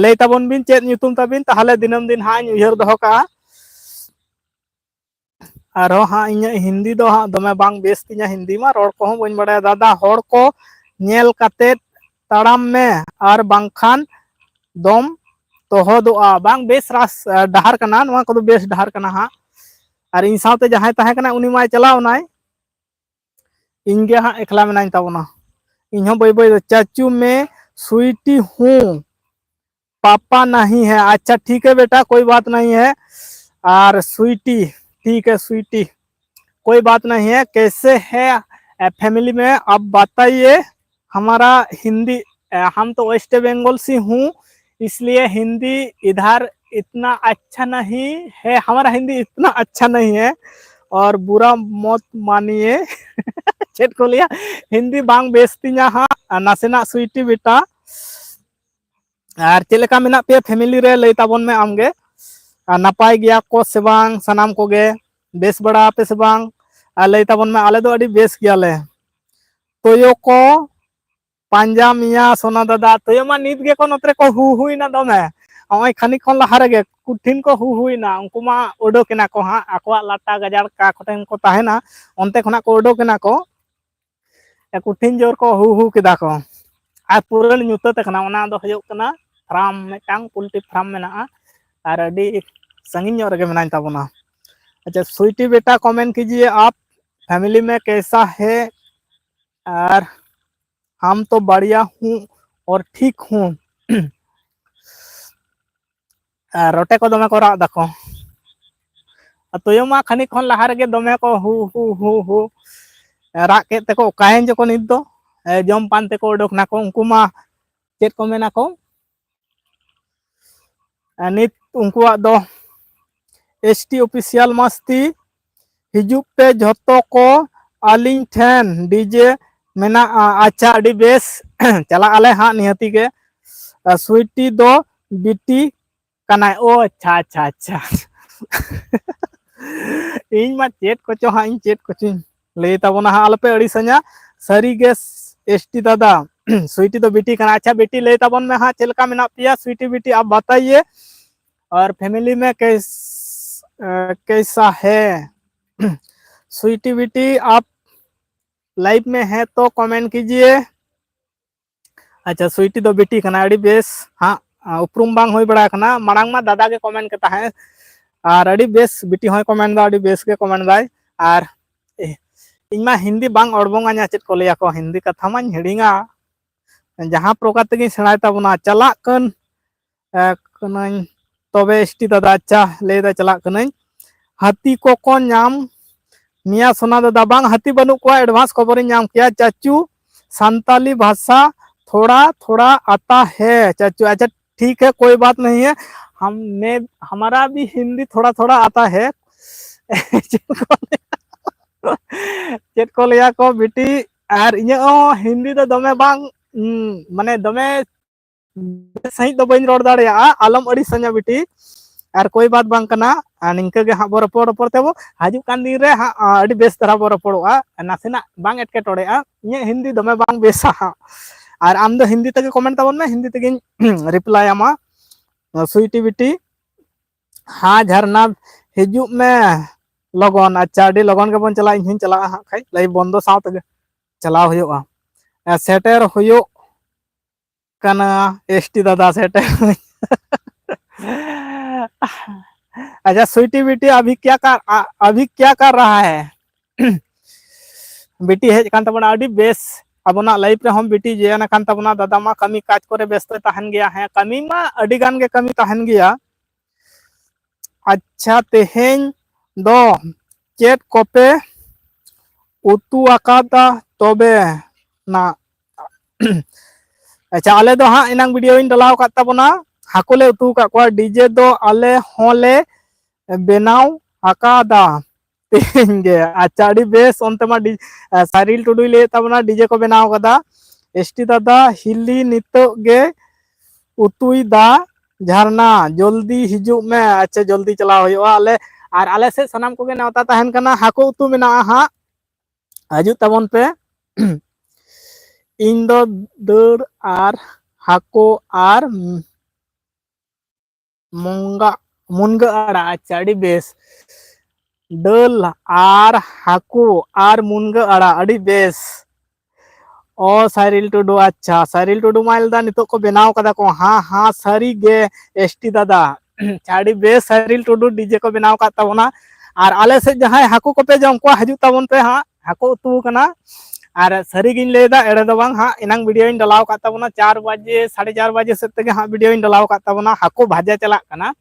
ᱞᱟᱹᱭ ᱛᱟᱵᱚᱱ ᱵᱤᱱ ᱪᱮᱫ ᱧᱩᱛᱩᱢ ᱛᱟᱵᱤᱱ, ᱛᱟᱦᱚᱞᱮ ᱫᱤᱱᱟᱹᱢ ᱫᱤᱱ ᱦᱟᱸᱜ ᱤᱧ ᱩᱭᱦᱟᱹᱨ ᱫᱚᱦᱚ ᱠᱟᱜᱼᱟ᱾ ᱟᱨᱦᱚᱸ ᱦᱟᱸᱜ ᱤᱧᱟᱹᱜ ᱦᱤᱱᱫᱤ ᱫᱚ ᱦᱟᱸᱜ ᱫᱚᱢᱮ ᱵᱟᱝ ᱵᱮᱥ ᱛᱤᱧᱟ, ᱦᱤᱱᱫᱤ ᱢᱟ ᱨᱚᱲ ᱠᱚᱦᱚᱸ ᱵᱟᱹᱧ ᱵᱟᱲᱟᱭᱟ᱾ ᱫᱟᱫᱟ, ᱦᱚᱲ ᱠᱚ ᱧᱮᱞ ᱠᱟᱛᱮᱫ ᱛᱟᱲᱟᱢ ᱢᱮ, ᱟᱨ ᱵᱟᱝᱠᱷᱟᱱ ᱫᱚᱢ ᱛᱚᱦᱚᱫᱚᱜᱼᱟ᱾ ᱵᱟᱝ ᱵᱮᱥ ᱨᱟᱥ-, ᱰᱟᱦᱟᱨ ᱠᱟᱱᱟ, ᱱᱚᱣᱟ ᱠᱚᱫᱚ ᱵᱮᱥ ᱰᱟᱦᱟᱨ ᱠᱟᱱᱟ ᱦᱟᱸᱜ᱾ ᱟᱨ ᱤᱧ ᱥᱟᱶᱛᱮ ᱡᱟᱦᱟᱸᱭ ᱛᱟᱦᱮᱸ ᱠᱟᱱᱟ ᱩᱱᱤ ᱢᱟᱭ ᱪᱟᱞᱟᱣ ᱮᱱᱟᱭ, ᱤᱧ ᱜᱮ ᱦᱟᱸᱜ ᱮᱠᱞᱟ ᱢᱮᱱᱟᱧ ᱛᱟᱵᱚᱱᱟ᱾ ᱤᱧ ᱦᱚᱸ ᱵᱟᱹᱭ ᱵᱟᱹᱭ ᱫᱚ ᱪᱟᱪᱩ ᱢᱮ ᱥᱩᱭᱴᱤ ᱦᱩᱸ ᱯᱟᱯᱟ ᱱᱟᱦᱤ ᱦᱮ᱾ ᱟᱪᱪᱷᱟ ᱴᱷᱤᱠ ᱦᱮ ᱵᱮᱴᱟ, ᱠᱳᱭ ᱵᱟᱛ ᱱᱟᱦᱤ ᱦᱮ᱾ ᱟᱨ ᱥᱩᱭᱴᱤ, ᱴᱷᱤᱠ ᱦᱮ ᱥᱩᱭᱴᱤ, ᱠᱳᱭ ᱵᱟᱛ ᱱᱟᱦᱤ ᱦᱮ᱾ ᱠᱮᱥᱮ ᱦᱮ ᱯᱷᱮᱢᱤᱞᱤ ᱢᱮ ᱟᱯ ᱵᱟᱛᱟᱭᱤᱭᱮ? ᱦᱟᱢᱟᱨᱟ ᱦᱤᱱᱫᱤ, ᱦᱟᱢ ᱛᱚ ᱳᱭᱮᱥᱴ ᱵᱮᱝᱜᱚᱞ ᱥᱮ ᱦᱩᱸ, ᱤᱥᱞᱤᱭᱮ ᱦᱤᱱᱫᱤ ᱤᱫᱷᱟᱨ ᱤᱛᱱᱟ ᱟᱪᱪᱷᱟ ᱱᱟᱦᱤ ᱦᱮ, ᱦᱟᱢᱟᱨᱟ ᱦᱤᱱᱫᱤ ᱤᱛᱱᱟ ᱟᱪᱪᱷᱟ ᱱᱟᱦᱤ ᱦᱮ, ᱚᱨ ᱵᱩᱨᱟ ᱢᱚᱛ ᱢᱟᱱᱤᱭᱮ᱾ ᱪᱮᱫ ᱠᱚ ᱞᱟᱹᱭᱟ, ᱦᱤᱱᱫᱤ ᱵᱟᱝ ᱵᱮᱥ ᱛᱤᱧᱟ ᱦᱟᱸᱜ ᱱᱟᱥᱮᱱᱟᱜ ᱥᱩᱭᱴᱤ ᱵᱮᱴᱟ᱾ ᱟᱨ ᱪᱮᱫ ᱞᱮᱠᱟ ᱢᱮᱱᱟᱜ ᱯᱮᱭᱟ ᱯᱷᱮᱢᱤᱞᱤ ᱨᱮ, ᱞᱟᱹᱭ ᱛᱟᱵᱚᱱ ᱢᱮ ᱟᱢᱜᱮ᱾ ᱟᱨ ᱱᱟᱯᱟᱭ ᱜᱮᱭᱟ ᱠᱚ ᱥᱮ ᱵᱟᱝ ᱥᱟᱱᱟᱢ ᱠᱚᱜᱮ? ᱵᱮᱥ ᱵᱟᱲᱟ ᱟᱯᱮ ᱥᱮ ᱵᱟᱝ? ᱟᱨ ᱞᱟᱹᱭ ᱛᱟᱵᱚᱱ ᱢᱮ, ᱟᱞᱮ ᱫᱚ ᱟᱹᱰᱤ ᱵᱮᱥ ᱜᱮᱭᱟᱞᱮ᱾ ᱛᱚᱭᱚ ᱠᱚ ᱯᱟᱸᱡᱟ ᱢᱮᱭᱟ ᱥᱳᱱᱟ ᱫᱟᱫᱟ᱾ ᱛᱚᱭᱚ ᱢᱟ ᱱᱤᱛ ᱜᱮᱠᱚ ᱱᱚᱛᱮ ᱨᱮᱠᱚ ᱦᱩ ᱦᱩᱭᱱᱟ ᱫᱚᱢᱮ᱾ ᱱᱚᱜᱼᱚᱭ ᱠᱷᱟᱹᱱᱤᱠ ᱠᱷᱚᱱ ᱞᱟᱦᱟ ᱨᱮᱜᱮ ᱠᱚᱴᱷᱤᱱ ᱠᱚ ᱦᱩ ᱦᱩᱭᱱᱟ, ᱩᱱᱠᱩ ᱢᱟ ᱩᱰᱩᱠ ᱮᱱᱟ ᱠᱚ ᱦᱟᱸᱜ, ᱟᱠᱚᱣᱟᱜ ᱞᱟᱴᱟ ᱜᱟᱡᱟᱲ ᱠᱟ ᱠᱚᱴᱷᱮᱱ ᱠᱚ ᱛᱟᱦᱮᱱᱟ, ᱚᱱᱛᱮ ᱠᱷᱚᱱᱟᱜ ᱠᱚ ᱩᱰᱩᱠ ᱮᱱᱟ ᱠᱚ᱾ ᱮ, ᱠᱚᱴᱷᱤᱱ ᱡᱳᱨ ᱠᱚ ᱦᱩ ᱦᱩ ᱠᱮᱫᱟ ᱠᱚ᱾ ᱟᱨ ᱯᱩᱨᱟᱹ ᱧᱩᱛᱟᱹᱛ ᱟᱠᱟᱱᱟ, ᱚᱱᱟ ᱫᱚ ᱦᱩᱭᱩᱜ ᱠᱟᱱᱟ ᱯᱷᱟᱨᱟᱢ, ᱢᱤᱫᱴᱟᱝ ᱯᱳᱞᱴᱨᱤ ᱯᱷᱟᱨᱟᱢ ᱢᱮᱱᱟᱜᱼᱟ, ᱟᱨ ᱟᱹᱰᱤ ᱥᱟᱺᱜᱤᱧ ᱧᱚᱜ ᱨᱮᱜᱮ ᱢᱮᱱᱟᱧ ᱛᱟᱵᱚᱱᱟ᱾ ᱟᱪᱪᱷᱟ, स्वीटी बेटा कमेंट कीजिए आप, फैमिली में कैसा है? और हम तो बढ़िया हूँ और ठीक हूँ। ᱟᱨ ᱨᱚᱴᱮ ᱠᱚ ᱫᱚᱢᱮ ᱠᱚ ᱨᱟᱜ ᱫᱟᱠᱚ᱾ ᱟᱨ ᱛᱩᱭᱩ ᱢᱟ ᱠᱷᱟᱹᱱᱤᱠ ᱠᱷᱚᱱ ᱞᱟᱦᱟ ᱨᱮᱜᱮ ᱫᱚᱢᱮ ᱠᱚ ᱦᱩ ᱦᱩ ᱦᱩ ᱦᱩ ᱨᱟᱜ ᱠᱮᱫ ᱛᱮᱠᱚ ᱚᱠᱟᱭᱮᱱ ᱪᱚᱠᱚ ᱱᱤᱛ ᱫᱚ᱾ ᱮ, ᱡᱚᱢ ᱯᱟᱱᱛᱮ ᱠᱚ ᱩᱰᱩᱠ ᱱᱟᱠᱚ᱾ ᱩᱱᱠᱩ ᱢᱟ ᱪᱮᱫ ᱠᱚ ᱢᱮᱱᱟ ᱠᱚ, ᱮ, ᱱᱤᱛ ᱩᱱᱠᱩᱣᱟᱜ ᱫᱚ ST Official ᱢᱟᱥᱛᱤ ᱦᱤᱡᱩᱜ ᱯᱮ ᱡᱷᱚᱛᱚ ᱠᱚ ᱟᱹᱞᱤᱧ ᱴᱷᱮᱱ, DJ ᱢᱮᱱᱟᱜᱼᱟ᱾ ᱟᱪᱪᱷᱟ, ᱟᱹᱰᱤ ᱵᱮᱥ, ᱪᱟᱞᱟᱜ ᱟᱞᱮ ᱦᱟᱸᱜ ᱱᱤᱦᱟᱹᱛᱤ ᱜᱮ᱾ ᱟᱨ ᱥᱩᱭᱴᱤ ᱫᱚ ᱵᱤᱴᱤ ᱠᱟᱱᱟᱭ᱾ ᱳ ᱟᱪᱪᱷᱟ, ᱟᱪᱪᱷᱟ, ᱟᱪᱪᱷᱟ᱾ ᱤᱧ ᱢᱟ ᱪᱮᱫ ᱠᱚᱪᱚ ᱦᱟᱸᱜ ᱤᱧ ᱪᱮᱫ ᱠᱚᱪᱚᱧ ᱞᱟᱹᱭ ᱛᱟᱵᱚᱱᱟ ᱦᱟᱸᱜ, ᱟᱞᱚᱯᱮ ᱟᱹᱲᱤᱥᱟᱹᱧᱟ᱾ ᱥᱟᱹᱨᱤ ᱜᱮ ST ᱫᱟᱫᱟ, ᱥᱩᱭᱴᱤ ᱫᱚ ᱵᱤᱴᱤ ᱠᱟᱱᱟ᱾ ᱟᱪᱪᱷᱟ ᱵᱤᱴᱤ, ᱞᱟᱹᱭ ᱛᱟᱵᱚᱱ ᱢᱮ ᱦᱟᱸᱜ, ᱪᱮᱫ ᱞᱮᱠᱟ ᱢᱮᱱᱟᱜ ᱯᱮᱭᱟ? स्वीटी बेटी आप बताइए, और फैमिली में कैस-, अ, कैसा है? स्वीटी बेटी आप लाइव में है तो कमेंट कीजिए। ᱟᱪᱪᱷᱟ, ᱥᱩᱭᱴᱤ ᱫᱚ ᱵᱤᱴᱤ ᱠᱟᱱᱟ, ᱟᱹᱰᱤ ᱵᱮᱥ᱾ ᱦᱟᱸᱜ, ᱟ, ᱩᱯᱨᱩᱢ ᱵᱟᱝ ᱦᱩᱭ ᱵᱟᱲᱟ ᱟᱠᱟᱱᱟ, ᱢᱟᱲᱟᱝ ᱢᱟ ᱫᱟᱫᱟ ᱜᱮ ᱠᱚᱢᱮᱱᱴ ᱠᱮᱫ ᱛᱟᱦᱮᱸᱫ᱾ ᱟᱨ ᱟᱹᱰᱤ ᱵᱮᱥ, ᱵᱤᱴᱤ ᱦᱚᱸᱭ ᱠᱚᱢᱮᱱᱴ ᱫᱟ, ᱟᱹᱰᱤ ᱵᱮᱥ ᱜᱮ ᱠᱚᱢᱮᱱᱴ ᱫᱟᱭ᱾ ᱟᱨ, ᱮ, ᱤᱧ ᱢᱟ ᱦᱤᱱᱫᱤ ᱵᱟᱝ ᱚᱲᱵᱚᱝ ᱟᱹᱧᱟ, ᱪᱮᱫ ᱠᱚ ᱞᱟᱹᱭᱟ ᱠᱚ, ᱦᱤᱱᱫᱤ ᱠᱟᱛᱷᱟ ᱢᱟᱧ ᱦᱤᱲᱤᱧᱟ᱾ ᱡᱟᱦᱟᱸ ᱯᱨᱚᱠᱟᱨ ᱛᱮᱜᱮᱧ ᱥᱮᱬᱟᱭ ᱛᱟᱵᱚᱱᱟ, ᱪᱟᱞᱟᱜ ᱠᱟᱱ, ᱮ, ᱠᱟᱹᱱᱟᱹᱧ᱾ ᱛᱚᱵᱮ ST ᱫᱟᱫᱟ, ᱟᱪᱪᱷᱟ, ᱞᱟᱹᱭ ᱫᱟ ᱪᱟᱞᱟᱜ ᱠᱟᱹᱱᱟᱹᱧ᱾ ᱦᱟᱹᱛᱤ ᱠᱚᱠᱚ ᱧᱟᱢ ᱢᱮᱭᱟ ᱥᱳᱱᱟ ᱫᱟᱫᱟ᱾ ᱵᱟᱝ, ᱦᱟᱹᱛᱤ ᱵᱟᱹᱱᱩᱜ ᱠᱚᱣᱟ, advance ᱠᱷᱚᱵᱚᱨᱤᱧ ᱧᱟᱢ ᱠᱮᱭᱟ᱾ चाचू, संताली भाषा थोड़ा थोड़ा आता है चाचू। अच्छा, ठीक है, कोई बात नहीं है, हम, मैं, हमारा भी हिंदी थोड़ा थोड़ा आता है। ᱪᱮᱫ ᱠᱚ ᱞᱟᱹᱭᱟ ᱠᱚ ᱵᱤᱴᱤ, ᱟᱨ ᱤᱧᱟᱹᱜ ᱦᱚᱸ ᱦᱤᱱᱫᱤ ᱫᱚ ᱫᱚᱢᱮ ᱵᱟᱝ, ᱩᱸ, ᱢᱟᱱᱮ ᱫᱚᱢᱮ ᱵᱮᱥ ᱥᱟᱺᱦᱤᱡ ᱫᱚ ᱵᱟᱹᱧ ᱨᱚᱲ ᱫᱟᱲᱮᱭᱟᱜᱼᱟ, ᱟᱞᱚᱢ ᱟᱹᱲᱤᱥ ᱟᱹᱧᱟ ᱵᱤᱴᱤ᱾ ᱟᱨ ᱠᱳᱭ ᱵᱟᱛ ᱵᱟᱝ ᱠᱟᱱᱟ, ᱟᱨ ᱱᱤᱝᱠᱟᱹ ᱜᱮ ᱦᱟᱸᱜ ᱵᱚ ᱨᱚᱯᱚᱲ ᱨᱚᱯᱚᱲ ᱛᱮᱵᱚ ᱦᱤᱡᱩᱜ ᱠᱟᱱ ᱫᱤᱱ ᱨᱮ ᱦᱟᱸᱜ, ᱟ, ᱟᱹᱰᱤ ᱵᱮᱥ ᱫᱷᱟᱨᱟ ᱵᱚ ᱨᱚᱯᱚᱲᱚᱜᱼᱟ, ᱱᱟᱥᱮᱱᱟᱜ ᱵᱟᱝ ᱮᱴᱠᱮᱴᱚᱬᱮᱜᱼᱟ᱾ ᱤᱧᱟᱹᱜ ᱦᱤᱱᱫᱤ ᱫᱚᱢᱮ ᱵᱟᱝ ᱵᱮᱥᱟ ᱦᱟᱸᱜ, ᱟᱨ ᱟᱢ ᱫᱚ ᱦᱤᱱᱫᱤ ᱛᱮᱜᱮ ᱠᱚᱢᱮᱱᱴ ᱛᱟᱵᱚᱱ ᱢᱮ, ᱦᱤᱱᱫᱤ ᱛᱮᱜᱮᱧ ᱨᱤᱯᱞᱟᱭ ᱟᱢᱟ᱾ ᱥᱩᱭᱴᱤ ᱵᱤᱴᱤ, ᱦᱮᱸ ᱡᱷᱟᱨᱱᱟ, ᱦᱤᱡᱩᱜ ᱢᱮ ᱞᱚᱜᱚᱱ᱾ ᱟᱪᱪᱷᱟ, ᱟᱹᱰᱤ ᱞᱚᱜᱚᱱ ᱜᱮᱵᱚᱱ ᱪᱟᱞᱟᱜᱼᱟ, ᱤᱧ ᱦᱚᱸᱧ ᱪᱟᱞᱟᱜᱼᱟ ᱦᱟᱸᱜ ᱠᱷᱟᱡ, ᱞᱟᱭᱤᱵᱷ ᱵᱚᱱᱫᱚ ᱥᱟᱶ ᱛᱮᱜᱮ ᱪᱟᱞᱟᱣ ᱦᱩᱭᱩᱜᱼᱟ᱾ ᱥᱮᱴᱮᱨ ᱦᱩᱭᱩᱜ ᱠᱟᱱᱟ ᱮᱥ ᱴᱤ ᱫᱟᱫᱟ, ᱥᱮᱴᱮᱨ᱾ ᱟᱪᱪᱷᱟ, ᱥᱩᱭᱴᱤ ᱵᱤᱴᱤ, ᱟᱵᱷᱤ ᱠᱭᱟ ᱠᱟᱨ, ᱟ-, ᱟᱵᱷᱤ ᱠᱭᱟ ᱠᱟᱨ ᱨᱟᱦᱟ ᱦᱮ? ᱵᱤᱴᱤ ᱦᱮᱡ ᱟᱠᱟᱱ ᱛᱟᱵᱚᱱᱟ, ᱟᱹᱰᱤ ᱵᱮᱥ᱾ ᱟᱵᱚᱱᱟᱜ ᱞᱟᱭᱤᱵᱷ ᱨᱮᱦᱚᱸ ᱵᱤᱴᱤ ᱡᱚᱭᱮᱱ ᱟᱠᱟᱱ ᱛᱟᱵᱚᱱᱟ᱾ ᱫᱟᱫᱟ ᱢᱟ ᱠᱟᱹᱢᱤ ᱠᱟᱡᱽ ᱠᱚᱨᱮ ᱵᱮᱥᱛᱚᱭ ᱛᱟᱦᱮᱱ ᱜᱮᱭᱟ᱾ ᱦᱮᱸ, ᱠᱟᱹᱢᱤ ᱢᱟ ᱟᱹᱰᱤ ᱜᱟᱱ ᱜᱮ ᱠᱟᱹᱢᱤ ᱛᱟᱦᱮᱱ ᱜᱮᱭᱟ᱾ ᱟᱪᱪᱷᱟ, ᱛᱮᱦᱮᱧ ᱫᱚ ᱪᱮᱫ ᱠᱚᱯᱮ ᱩᱛᱩ ᱟᱠᱟᱫᱟ ᱛᱚᱵᱮ ᱱᱟ? ᱟᱪᱪᱷᱟ, ᱟᱞᱮ ᱫᱚ ᱦᱟᱸᱜ ᱮᱱᱟᱝ ᱵᱷᱤᱰᱤᱭᱳᱧ ᱰᱟᱞᱟᱣ ᱟᱠᱟᱫ ᱛᱟᱵᱚᱱᱟ, ᱦᱟᱹᱠᱩ ᱞᱮ ᱩᱛᱩ ᱟᱠᱟᱫ ᱠᱚᱣᱟ᱾ ᱰᱤᱡᱮ ᱫᱚ ᱟᱞᱮ ᱦᱚᱸᱞᱮ ᱵᱮᱱᱟᱣ ᱟᱠᱟᱫᱟ ᱛᱮᱦᱮᱧ ᱜᱮ᱾ ᱟᱪᱪᱷᱟ, ᱟᱹᱰᱤ ᱵᱮᱥ᱾ ᱚᱱᱛᱮ ᱢᱟ ᱰᱤ-, ᱥᱟᱭᱨᱤᱞ ᱴᱩᱰᱩᱭ ᱞᱟᱹᱭᱮᱫ ᱛᱟᱵᱚᱱᱟ ᱰᱤᱡᱮ ᱠᱚ ᱵᱮᱱᱟᱣ ᱟᱠᱟᱫᱟ᱾ ᱮᱥ ᱴᱤ ᱫᱟᱫᱟ, ᱦᱤᱞᱤ ᱱᱤᱛᱚᱜ ᱜᱮ ᱩᱛᱩᱭ ᱫᱟ ᱡᱷᱟᱨᱱᱟ, ᱡᱚᱞᱫᱤ ᱦᱤᱡᱩᱜ ᱢᱮ᱾ ᱟᱪᱪᱷᱟ, ᱡᱚᱞᱫᱤ ᱪᱟᱞᱟᱣ ᱦᱩᱭᱩᱜᱼᱟ᱾ ᱟᱞᱮ, ᱟᱨ ᱟᱞᱮ ᱥᱮᱫ ᱥᱟᱱᱟᱢ ᱠᱚᱜᱮ ᱱᱮᱣᱛᱟ ᱛᱟᱦᱮᱱ ᱠᱟᱱᱟ, ᱦᱟᱹᱠᱩ ᱩᱛᱩ ᱢᱮᱱᱟᱜᱼᱟ ᱦᱟᱸᱜ, ᱦᱤᱡᱩᱜ ᱛᱟᱵᱚᱱ ᱯᱮ᱾ ᱤᱧ ᱫᱚ ᱫᱟᱹᱲ ᱟᱨ ᱦᱟᱹᱠᱩ ᱟᱨ ᱢᱩᱱᱜᱟ, ᱢᱩᱱᱜᱟᱹ ᱟᱲᱟᱜ᱾ ᱟᱪᱪᱷᱟ, ᱟᱹᱰᱤ ᱵᱮᱥ᱾ ᱫᱟᱹᱞ ᱟᱨ ᱦᱟᱹᱠᱩ ᱟᱨ ᱢᱩᱱᱜᱟᱹ ᱟᱲᱟᱜ, ᱟᱹᱰᱤ ᱵᱮᱥ᱾ ᱚ, ᱥᱟᱭᱨᱤᱞ ᱴᱩᱰᱩ, ᱟᱪᱪᱷᱟ, ᱥᱟᱭᱨᱤᱞ ᱴᱩᱰᱩ ᱢᱟ ᱞᱟᱹᱭᱫᱟ ᱱᱤᱛᱚᱜ ᱠᱚ ᱵᱮᱱᱟᱣ ᱠᱟᱫᱟ ᱠᱚ᱾ ᱦᱟᱸ, ᱦᱟᱸ, ᱥᱟᱹᱨᱤ ᱜᱮ ᱮᱥ ᱴᱤ ᱫᱟᱫᱟ᱾ ᱟᱪᱪᱷᱟ, ᱟᱹᱰᱤ ᱵᱮᱥ, ᱥᱟᱭᱨᱤᱞ ᱴᱩᱰᱩ ᱰᱤᱡᱮ ᱠᱚ ᱵᱮᱱᱟᱣ ᱟᱠᱟᱫ ᱛᱟᱵᱚᱱᱟ᱾ ᱟᱨ ᱟᱞᱮ ᱥᱮᱫ ᱡᱟᱦᱟᱸᱭ ᱦᱟᱹᱠᱩ ᱠᱚᱯᱮ ᱡᱚᱢ ᱠᱚᱣᱟ, ᱦᱤᱡᱩᱜ ᱛᱟᱵᱚᱱ ᱯᱮ ᱦᱟᱸᱜ, ᱦᱟᱹᱠᱩ ᱩᱛᱩ ᱠᱟᱱᱟ᱾ ᱟᱨ ᱥᱟᱹᱨᱤ ᱜᱤᱧ ᱞᱟᱹᱭᱫᱟ, ᱮᱲᱮ ᱫᱚ ᱵᱟᱝ ᱦᱟᱸᱜ᱾ ᱮᱱᱟᱝ ᱵᱷᱤᱰᱤᱭᱳᱧ ᱰᱟᱞᱟᱣ ᱟᱠᱟᱫ ᱛᱟᱵᱚᱱᱟ, ᱪᱟᱨ ᱵᱟᱡᱮ, ᱥᱟᱲᱮ ᱪᱟᱨ ᱵᱟᱡᱮ ᱥᱮᱫ ᱛᱮᱜᱮ ᱦᱟᱸᱜ ᱵᱷᱤᱰᱤᱭᱳᱧ ᱰᱟᱞᱟᱣ ᱟᱠᱟᱫ ᱛᱟᱵᱚᱱᱟ, ᱦᱟᱹᱠᱩ ᱵᱷᱟᱡᱟ ᱪᱟᱞᱟᱜ ᱠᱟᱱᱟ᱾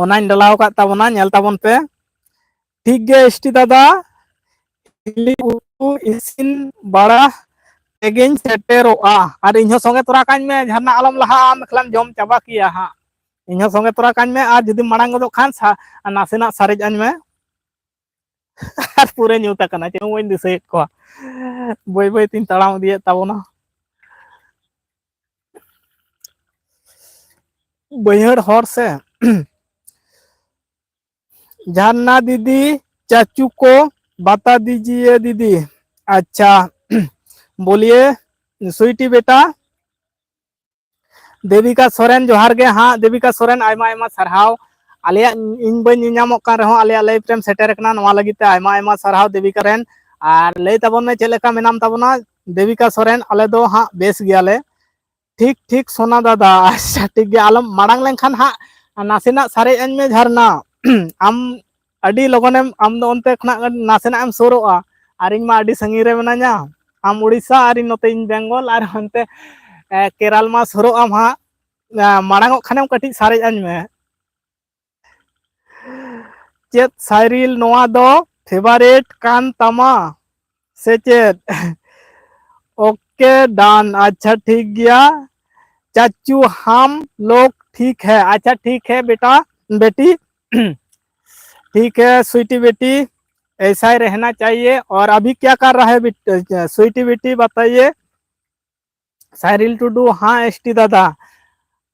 ᱚᱱᱟᱧ ᱰᱟᱞᱟᱣ ᱟᱠᱟᱫ ᱛᱟᱵᱚᱱᱟ, ᱧᱮᱞ ᱛᱟᱵᱚᱱ ᱯᱮ᱾ ᱴᱷᱤᱠ ᱜᱮ ᱮᱥ ᱴᱤ ᱫᱟᱫᱟ, ᱦᱤᱞᱤ ᱩᱛᱩ ᱤᱥᱤᱱ ᱵᱟᱲᱟ ᱛᱮᱜᱮᱧ ᱥᱮᱴᱮᱨᱚᱜᱼᱟ᱾ ᱟᱨ ᱤᱧᱦᱚᱸ ᱥᱚᱸᱜᱮ ᱛᱚᱨᱟ ᱠᱟᱹᱧ ᱢᱮ, ᱡᱷᱟᱨᱱᱟ ᱟᱞᱚᱢ ᱞᱟᱦᱟᱜᱼᱟ, ᱟᱢ ᱮᱠᱞᱟᱢ ᱡᱚᱢ ᱪᱟᱵᱟ ᱠᱮᱭᱟ ᱦᱟᱸᱜ᱾ ᱤᱧᱦᱚᱸ ᱥᱚᱸᱜᱮ ᱛᱚᱨᱟ ᱠᱟᱹᱧ ᱢᱮ, ᱟᱨ ᱡᱩᱫᱤᱢ ᱢᱟᱲᱟᱝ ᱜᱚᱫᱚᱜ ᱠᱷᱟᱱ ᱥᱟ-, ᱱᱟᱥᱮᱱᱟᱜ ᱥᱟᱨᱮᱡ ᱟᱹᱧ ᱢᱮ᱾ ᱟᱨ ᱯᱩᱨᱟᱹ ᱧᱩᱛ ᱟᱠᱟᱱᱟ, ᱪᱮᱫ ᱦᱚᱸ ᱵᱟᱹᱧ ᱫᱤᱥᱟᱹᱭᱮᱫ ᱠᱚᱣᱟ᱾ ᱵᱟᱹᱭ ᱵᱟᱹᱭ ᱛᱤᱧ ᱛᱟᱲᱟᱢ ᱤᱫᱤᱭᱮᱫ ᱛᱟᱵᱚᱱᱟ᱾ ᱵᱟᱹᱭᱦᱟᱹᱲ ᱦᱚᱨ ᱥᱮ᱾ ᱡᱷᱟᱨᱱᱟ ᱫᱤᱫᱤ, ᱪᱟᱪᱩ ᱠᱚ ᱵᱟᱛᱟ ᱫᱤᱡᱤᱭᱮ ᱫᱤᱫᱤ᱾ ᱟᱪᱪᱷᱟ, ᱵᱳᱞᱤᱭᱮ ᱥᱩᱭᱴᱤ ᱵᱮᱴᱟ, ᱫᱮᱵᱤᱠᱟ ᱥᱚᱨᱮᱱ, ᱡᱚᱦᱟᱨ ᱜᱮ ᱦᱟᱸᱜ᱾ ᱫᱮᱵᱤᱠᱟ ᱥᱚᱨᱮᱱ, ᱟᱭᱢᱟ ᱟᱭᱢᱟ ᱥᱟᱨᱦᱟᱣ᱾ ᱟᱞᱮᱭᱟᱜ, ᱤᱧ ᱵᱟᱹᱧ ᱧᱮᱧᱟᱢᱚᱜ ᱠᱟᱱ ᱨᱮᱦᱚᱸ, ᱟᱞᱮᱭᱟᱜ live ᱨᱮᱢ ᱥᱮᱴᱮᱨ ᱟᱠᱟᱱᱟ, ᱱᱚᱣᱟ ᱞᱟᱹᱜᱤᱫ ᱛᱮ ᱟᱭᱢᱟ ᱟᱭᱢᱟ ᱥᱟᱨᱦᱟᱣ ᱫᱮᱵᱤᱠᱟ ᱥᱚᱨᱮᱱ᱾ ᱟᱨ ᱞᱟᱹᱭ ᱛᱟᱵᱚᱱ ᱢᱮ, ᱪᱮᱫ ᱞᱮᱠᱟ ᱢᱮᱱᱟᱢ ᱛᱟᱵᱚᱱᱟ ᱫᱮᱵᱤᱠᱟ ᱥᱚᱨᱮᱱ? ᱟᱞᱮ ᱫᱚ ᱦᱟᱸᱜ ᱵᱮᱥ ᱜᱮᱭᱟᱞᱮ᱾ ᱴᱷᱤᱠ, ᱴᱷᱤᱠ ᱥᱳᱱᱟ ᱫᱟᱫᱟ᱾ ᱟᱪᱪᱷᱟ, ᱴᱷᱤᱠ ᱜᱮᱭᱟ, ᱟᱞᱚᱢ ᱢᱟᱲᱟᱝ ᱞᱮᱱᱠᱷᱟᱱ ᱦᱟᱸᱜ ᱱᱟᱥᱮᱱᱟᱜ ᱥᱟᱨᱮᱡ ᱟᱹᱧ ᱢᱮ ᱡᱷᱟᱨᱱᱟ᱾ ᱟᱢ ᱟᱹᱰᱤ ᱞᱚᱜᱚᱱᱮᱢ, ᱟᱢ ᱫᱚ ᱚᱱᱛᱮ ᱠᱷᱚᱱᱟᱜ ᱱᱟᱥᱮᱱᱟᱜ ᱮᱢ ᱥᱩᱨᱚᱜᱼᱟ, ᱟᱨ ᱤᱧ ᱢᱟ ᱟᱹᱰᱤ ᱥᱟᱺᱜᱤᱧ ᱨᱮ ᱢᱮᱱᱟᱧᱟ᱾ ᱟᱢ ᱩᱲᱤᱥᱥᱟ ᱟᱨ ᱤᱧ ᱱᱚᱛᱮ ᱤᱧ ᱵᱮᱝᱜᱚᱞ, ᱟᱨ ᱦᱟᱱᱛᱮ, ᱮ, ᱠᱮᱨᱟᱞ ᱢᱟ ᱥᱩᱨᱚᱜ ᱟᱢ ᱦᱟᱸᱜ᱾ ᱮ, ᱢᱟᱲᱟᱝ ᱚᱜ ᱠᱷᱟᱱᱮᱢ ᱠᱟᱹᱴᱤᱡ ᱥᱟᱨᱮᱡ ᱟᱹᱧ ᱢᱮ᱾ ᱪᱮᱫ ᱥᱟᱭᱨᱤᱞ ᱱᱚᱣᱟ ᱫᱚ favourite ᱠᱟᱱ ᱛᱟᱢᱟ ᱥᱮ ᱪᱮᱫ? OK, done। ᱟᱪᱪᱷᱟ, ᱴᱷᱤᱠ ᱜᱮᱭᱟ᱾ चाचू हम लोग ठीक है। अच्छा, ठीक है बेटा, बेटी। ठीक है स्वीटी बेटी, ऐसा ही रहना चाहिए। और अभी क्या कर रहा है बेट-, स्वीटी बेटी, बताइए। साइरिल टुडू, हाँ एसटी दादा।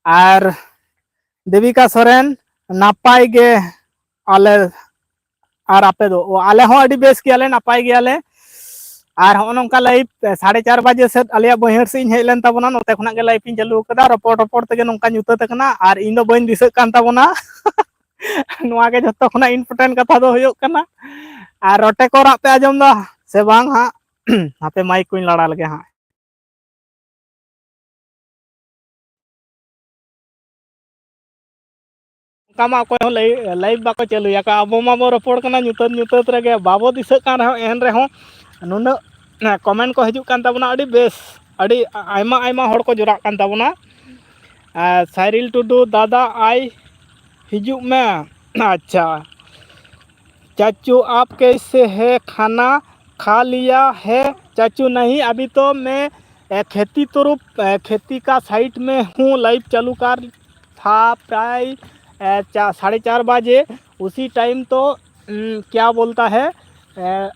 ᱟᱨ ᱫᱮᱵᱤᱠᱟ ᱥᱚᱨᱮᱱ, ᱱᱟᱯᱟᱭ ᱜᱮ ᱟᱞᱮ᱾ ᱟᱨ ᱟᱯᱮ ᱫᱚ? ᱚ, ᱟᱞᱮ ᱦᱚᱸ ᱟᱹᱰᱤ ᱵᱮᱥ ᱜᱮᱭᱟᱞᱮ, ᱱᱟᱯᱟᱭ ᱜᱮᱭᱟᱞᱮ᱾ ᱟᱨ ᱦᱚᱸᱜᱼᱚ ᱱᱚᱝᱠᱟ live ᱥᱟᱲᱮ ᱪᱟᱨ ᱵᱟᱡᱮ ᱥᱮᱫ ᱟᱞᱮᱭᱟᱜ ᱵᱟᱹᱭᱦᱟᱹᱲ ᱥᱮᱫ ᱤᱧ ᱦᱮᱡ ᱞᱮᱱ ᱛᱟᱵᱚᱱᱟ, ᱱᱚᱛᱮ ᱠᱷᱚᱱᱟᱜ ᱜᱮ live ᱤᱧ ᱪᱟᱹᱞᱩ ᱟᱠᱟᱫᱟ᱾ ᱨᱚᱯᱚᱲ ᱨᱚᱯᱚᱲ ᱛᱮᱜᱮ ᱱᱚᱝᱠᱟ ᱧᱩᱛᱟᱹᱛ ᱟᱠᱟᱱᱟ, ᱟᱨ ᱤᱧ ᱫᱚ ᱵᱟᱹᱧ ᱫᱤᱥᱟᱹᱜ ᱠᱟᱱ ᱛᱟᱵᱚᱱᱟ᱾ ᱱᱚᱣᱟ ᱜᱮ ᱡᱷᱚᱛᱚ ᱠᱷᱚᱱᱟᱜ important ᱠᱟᱛᱷᱟ ᱫᱚ ᱦᱩᱭᱩᱜ ᱠᱟᱱᱟ᱾ ᱟᱨ ᱨᱚᱴᱮ ᱠᱚ ᱨᱟᱜ ᱯᱮ ᱟᱸᱡᱚᱢ ᱫᱟ ᱥᱮ ᱵᱟᱝ ᱦᱟᱸᱜ? ᱦᱟᱯᱮ mic ᱠᱚᱧ ᱞᱟᱲᱟ ᱞᱮᱜᱮ ᱦᱟᱸᱜ᱾ ᱚᱱᱠᱟ ᱢᱟ ᱚᱠᱚᱭ ᱦᱚᱸ live, live ᱵᱟᱠᱚ ᱪᱟᱹᱞᱩᱭᱟ᱾ ᱟᱵᱚ ᱢᱟᱵᱚ ᱨᱚᱯᱚᱲ ᱠᱟᱱᱟ ᱧᱩᱛᱟᱹᱛ ᱧᱩᱛᱟᱹᱛ ᱨᱮᱜᱮ, ᱵᱟᱵᱚ ᱫᱤᱥᱟᱹᱜ ᱠᱟᱱ ᱨᱮᱦᱚᱸ, ᱮᱱ ᱨᱮᱦᱚᱸ ᱱᱩᱱᱟᱹᱜ comment ᱠᱚ ᱦᱤᱡᱩᱜ ᱠᱟᱱ ᱛᱟᱵᱚᱱᱟ, ᱟᱹᱰᱤ ᱵᱮᱥ, ᱟᱹᱰᱤ ᱟᱭᱢᱟ ᱟᱭᱢᱟ ᱦᱚᱲ ᱠᱚ ᱡᱚᱲᱟᱜ ᱠᱟᱱ ᱛᱟᱵᱚᱱᱟ᱾ ᱟᱨ ᱥᱟᱭᱨᱤᱞ ᱴᱩᱰᱩ, ᱫᱟᱫᱟ ᱟᱭ ᱦᱤᱡᱩᱜ ᱢᱮ᱾ ᱟᱪᱪᱷᱟ, चाचू आप कैसे है, खाना खा लिया है? चाचू नहीं, अभी तो मैं, ए, खेती तरफ, ए, खेती का साइड में हूँ, live चालू कर था प्राय, ए, चा-, साढ़े चार बजे। उसी टाइम तो, उम, क्या बोलता है, ए,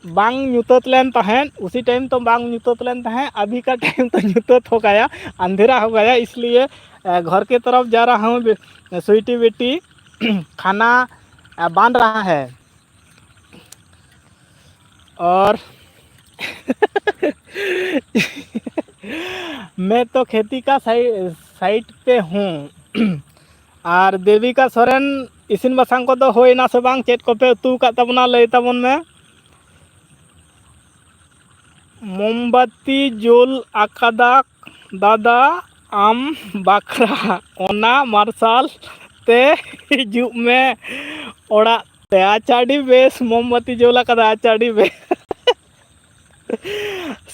ᱵᱟᱝ ᱧᱩᱛᱟᱹᱛ ᱞᱮᱱ ᱛᱟᱦᱮᱸᱫ, उसी टाइम तो ᱵᱟᱝ ᱧᱩᱛᱟᱹᱛ ᱞᱮᱱ ᱛᱟᱦᱮᱸᱫ, अभी का टाइम तो ᱧᱩᱛᱟᱹᱛ हो गया, अंधेरा हो गया, इसलिए, ए, घर के तरफ जा रहा हूँ, बे-, स्वीटी बेटी, खाना, ए, बन रहा है। और मैं तो खेती का साइ-, ᱥᱟᱭᱤᱰ ᱯᱮ ᱦᱚᱸ᱾ ᱟᱨ ᱫᱮᱵᱤᱠᱟ ᱥᱚᱨᱮᱱ, ᱤᱥᱤᱱ ᱵᱟᱥᱟᱝ ᱠᱚᱫᱚ ᱦᱩᱭᱱᱟ ᱥᱮ ᱵᱟᱝ? ᱪᱮᱫ ᱠᱚᱯᱮ ᱩᱛᱩ ᱟᱠᱟᱫ ᱛᱟᱵᱚᱱᱟ, ᱞᱟᱹᱭ ᱛᱟᱵᱚᱱ ᱢᱮ᱾ ᱢᱳᱢᱵᱟᱛᱤ ᱡᱩᱞ ᱟᱠᱟᱫᱟ ᱫᱟᱫᱟ, ᱟᱢ ᱵᱟᱠᱷᱨᱟ ᱚᱱᱟ ᱢᱟᱨᱥᱟᱞ ᱛᱮ ᱦᱤᱡᱩᱜ ᱢᱮ ᱚᱲᱟᱜ ᱛᱮ᱾ ᱟᱪᱪᱷᱟ, ᱟᱹᱰᱤ ᱵᱮᱥ, ᱢᱳᱢᱵᱟᱛᱤ ᱡᱩᱞ ᱟᱠᱟᱫᱟ᱾ ᱟᱪᱪᱷᱟ, ᱟᱹᱰᱤ ᱵᱮᱥ᱾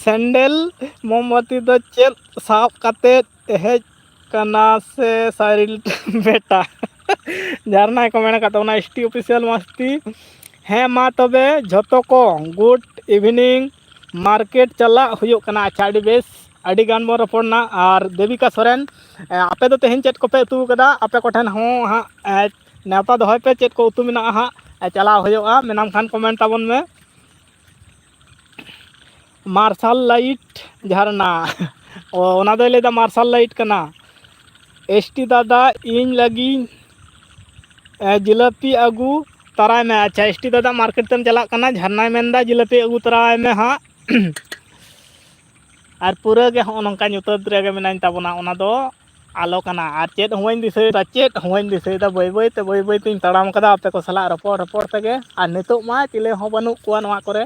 ᱥᱮᱱᱰᱮᱞ ᱢᱳᱢᱵᱟᱛᱤ ᱫᱚ ᱪᱮᱫ ᱥᱟᱵ ᱠᱟᱛᱮ ᱦᱮᱡ ᱠᱟᱱᱟ ᱥᱮ ᱥᱟᱭᱨᱤᱞ ᱵᱮᱴᱟ? ᱡᱷᱟᱨᱱᱟᱭ ᱠᱚ ᱢᱮᱱ ᱟᱠᱟᱫ ᱛᱟᱵᱚᱱᱟ, S T official ᱢᱟᱥᱛᱤ᱾ ᱦᱮᱸ, ᱢᱟ ᱛᱚᱵᱮ ᱡᱷᱚᱛᱚ ᱠᱚ, good evening᱾ ᱢᱟᱨᱠᱮᱴ ᱪᱟᱞᱟᱜ ᱦᱩᱭᱩᱜ ᱠᱟᱱᱟ᱾ ᱟᱪᱪᱷᱟ, ᱟᱹᱰᱤ ᱵᱮᱥ, ᱟᱹᱰᱤ ᱜᱟᱱ ᱵᱚᱱ ᱨᱚᱯᱚᱲ ᱱᱟ᱾ ᱟᱨ ᱫᱮᱵᱤᱠᱟ ᱥᱚᱨᱮᱱ, ᱮ, ᱟᱯᱮ ᱫᱚ ᱛᱮᱦᱮᱧ ᱪᱮᱫ ᱠᱚᱯᱮ ᱩᱛᱩ ᱠᱟᱫᱟ? ᱟᱯᱮ ᱠᱚᱴᱷᱮᱱ ᱦᱚᱸ ᱦᱟᱸᱜ, ᱮ, ᱱᱮᱣᱛᱟ ᱫᱚᱦᱚᱭ ᱯᱮ, ᱪᱮᱫ ᱠᱚ ᱩᱛᱩ ᱢᱮᱱᱟᱜᱼᱟ ᱦᱟᱸᱜ, ᱮ, ᱪᱟᱞᱟᱣ ᱦᱩᱭᱩᱜᱼᱟ᱾ ᱢᱮᱱᱟᱢ ᱠᱷᱟᱱ ᱠᱚᱢᱮᱱᱴ ᱛᱟᱵᱚᱱ ᱢᱮ᱾ ᱢᱟᱨᱥᱟᱞ ᱞᱟᱭᱤᱴ ᱡᱷᱟᱨᱱᱟ᱾ ᱚ, ᱚᱱᱟ ᱫᱚᱭ ᱞᱟᱹᱭᱫᱟ ᱢᱟᱨᱥᱟᱞ ᱞᱟᱭᱤᱴ ᱠᱟᱱᱟ᱾ S T ᱫᱟᱫᱟ, ᱤᱧ ᱞᱟᱹᱜᱤᱫ, ᱮ, ᱡᱤᱞᱟᱹᱯᱤ ᱟᱹᱜᱩ ᱛᱟᱨᱟᱭ ᱢᱮ᱾ ᱟᱪᱪᱷᱟ, S T ᱫᱟᱫᱟ ᱢᱟᱨᱠᱮᱴ ᱛᱮᱢ ᱪᱟᱞᱟᱜ ᱠᱟᱱᱟ, ᱡᱷᱟᱨᱱᱟᱭ ᱢᱮᱱᱫᱟ ᱡᱤᱞᱟᱹᱯᱤ ᱟᱹᱜᱩ ᱛᱟᱨᱟᱭ ᱢᱮ ᱦᱟᱸᱜ᱾ ᱟᱨ ᱯᱩᱨᱟᱹ ᱜᱮ ᱦᱚᱸᱜᱼᱚ ᱱᱚᱝᱠᱟ ᱧᱩᱛᱟᱹᱛ ᱨᱮᱜᱮ ᱢᱮᱱᱟᱹᱧ ᱛᱟᱵᱚᱱᱟ, ᱚᱱᱟ ᱫᱚ ᱟᱞᱚ ᱠᱟᱱᱟ᱾ ᱟᱨ ᱪᱮᱫ ᱦᱚᱸ ᱵᱟᱹᱧ ᱫᱤᱥᱟᱹᱭᱮᱫᱟ, ᱪᱮᱫ ᱦᱚᱸ ᱵᱟᱹᱧ ᱫᱤᱥᱟᱹᱭᱮᱫᱟ᱾ ᱵᱟᱹᱭ ᱵᱟᱹᱭ ᱛᱮ, ᱵᱟᱹᱭ ᱵᱟᱹᱭ ᱛᱮᱧ ᱛᱟᱲᱟᱢ ᱠᱟᱫᱟ ᱟᱯᱮ ᱠᱚ ᱥᱟᱞᱟᱜ ᱨᱚᱯᱚᱲ ᱨᱚᱯᱚᱲ ᱛᱮᱜᱮ᱾ ᱟᱨ ᱱᱤᱛᱚᱜ ᱢᱟ ᱪᱤᱞᱤ ᱦᱚᱸ ᱵᱟᱹᱱᱩᱜ ᱠᱚᱣᱟ ᱱᱚᱣᱟ ᱠᱚᱨᱮ᱾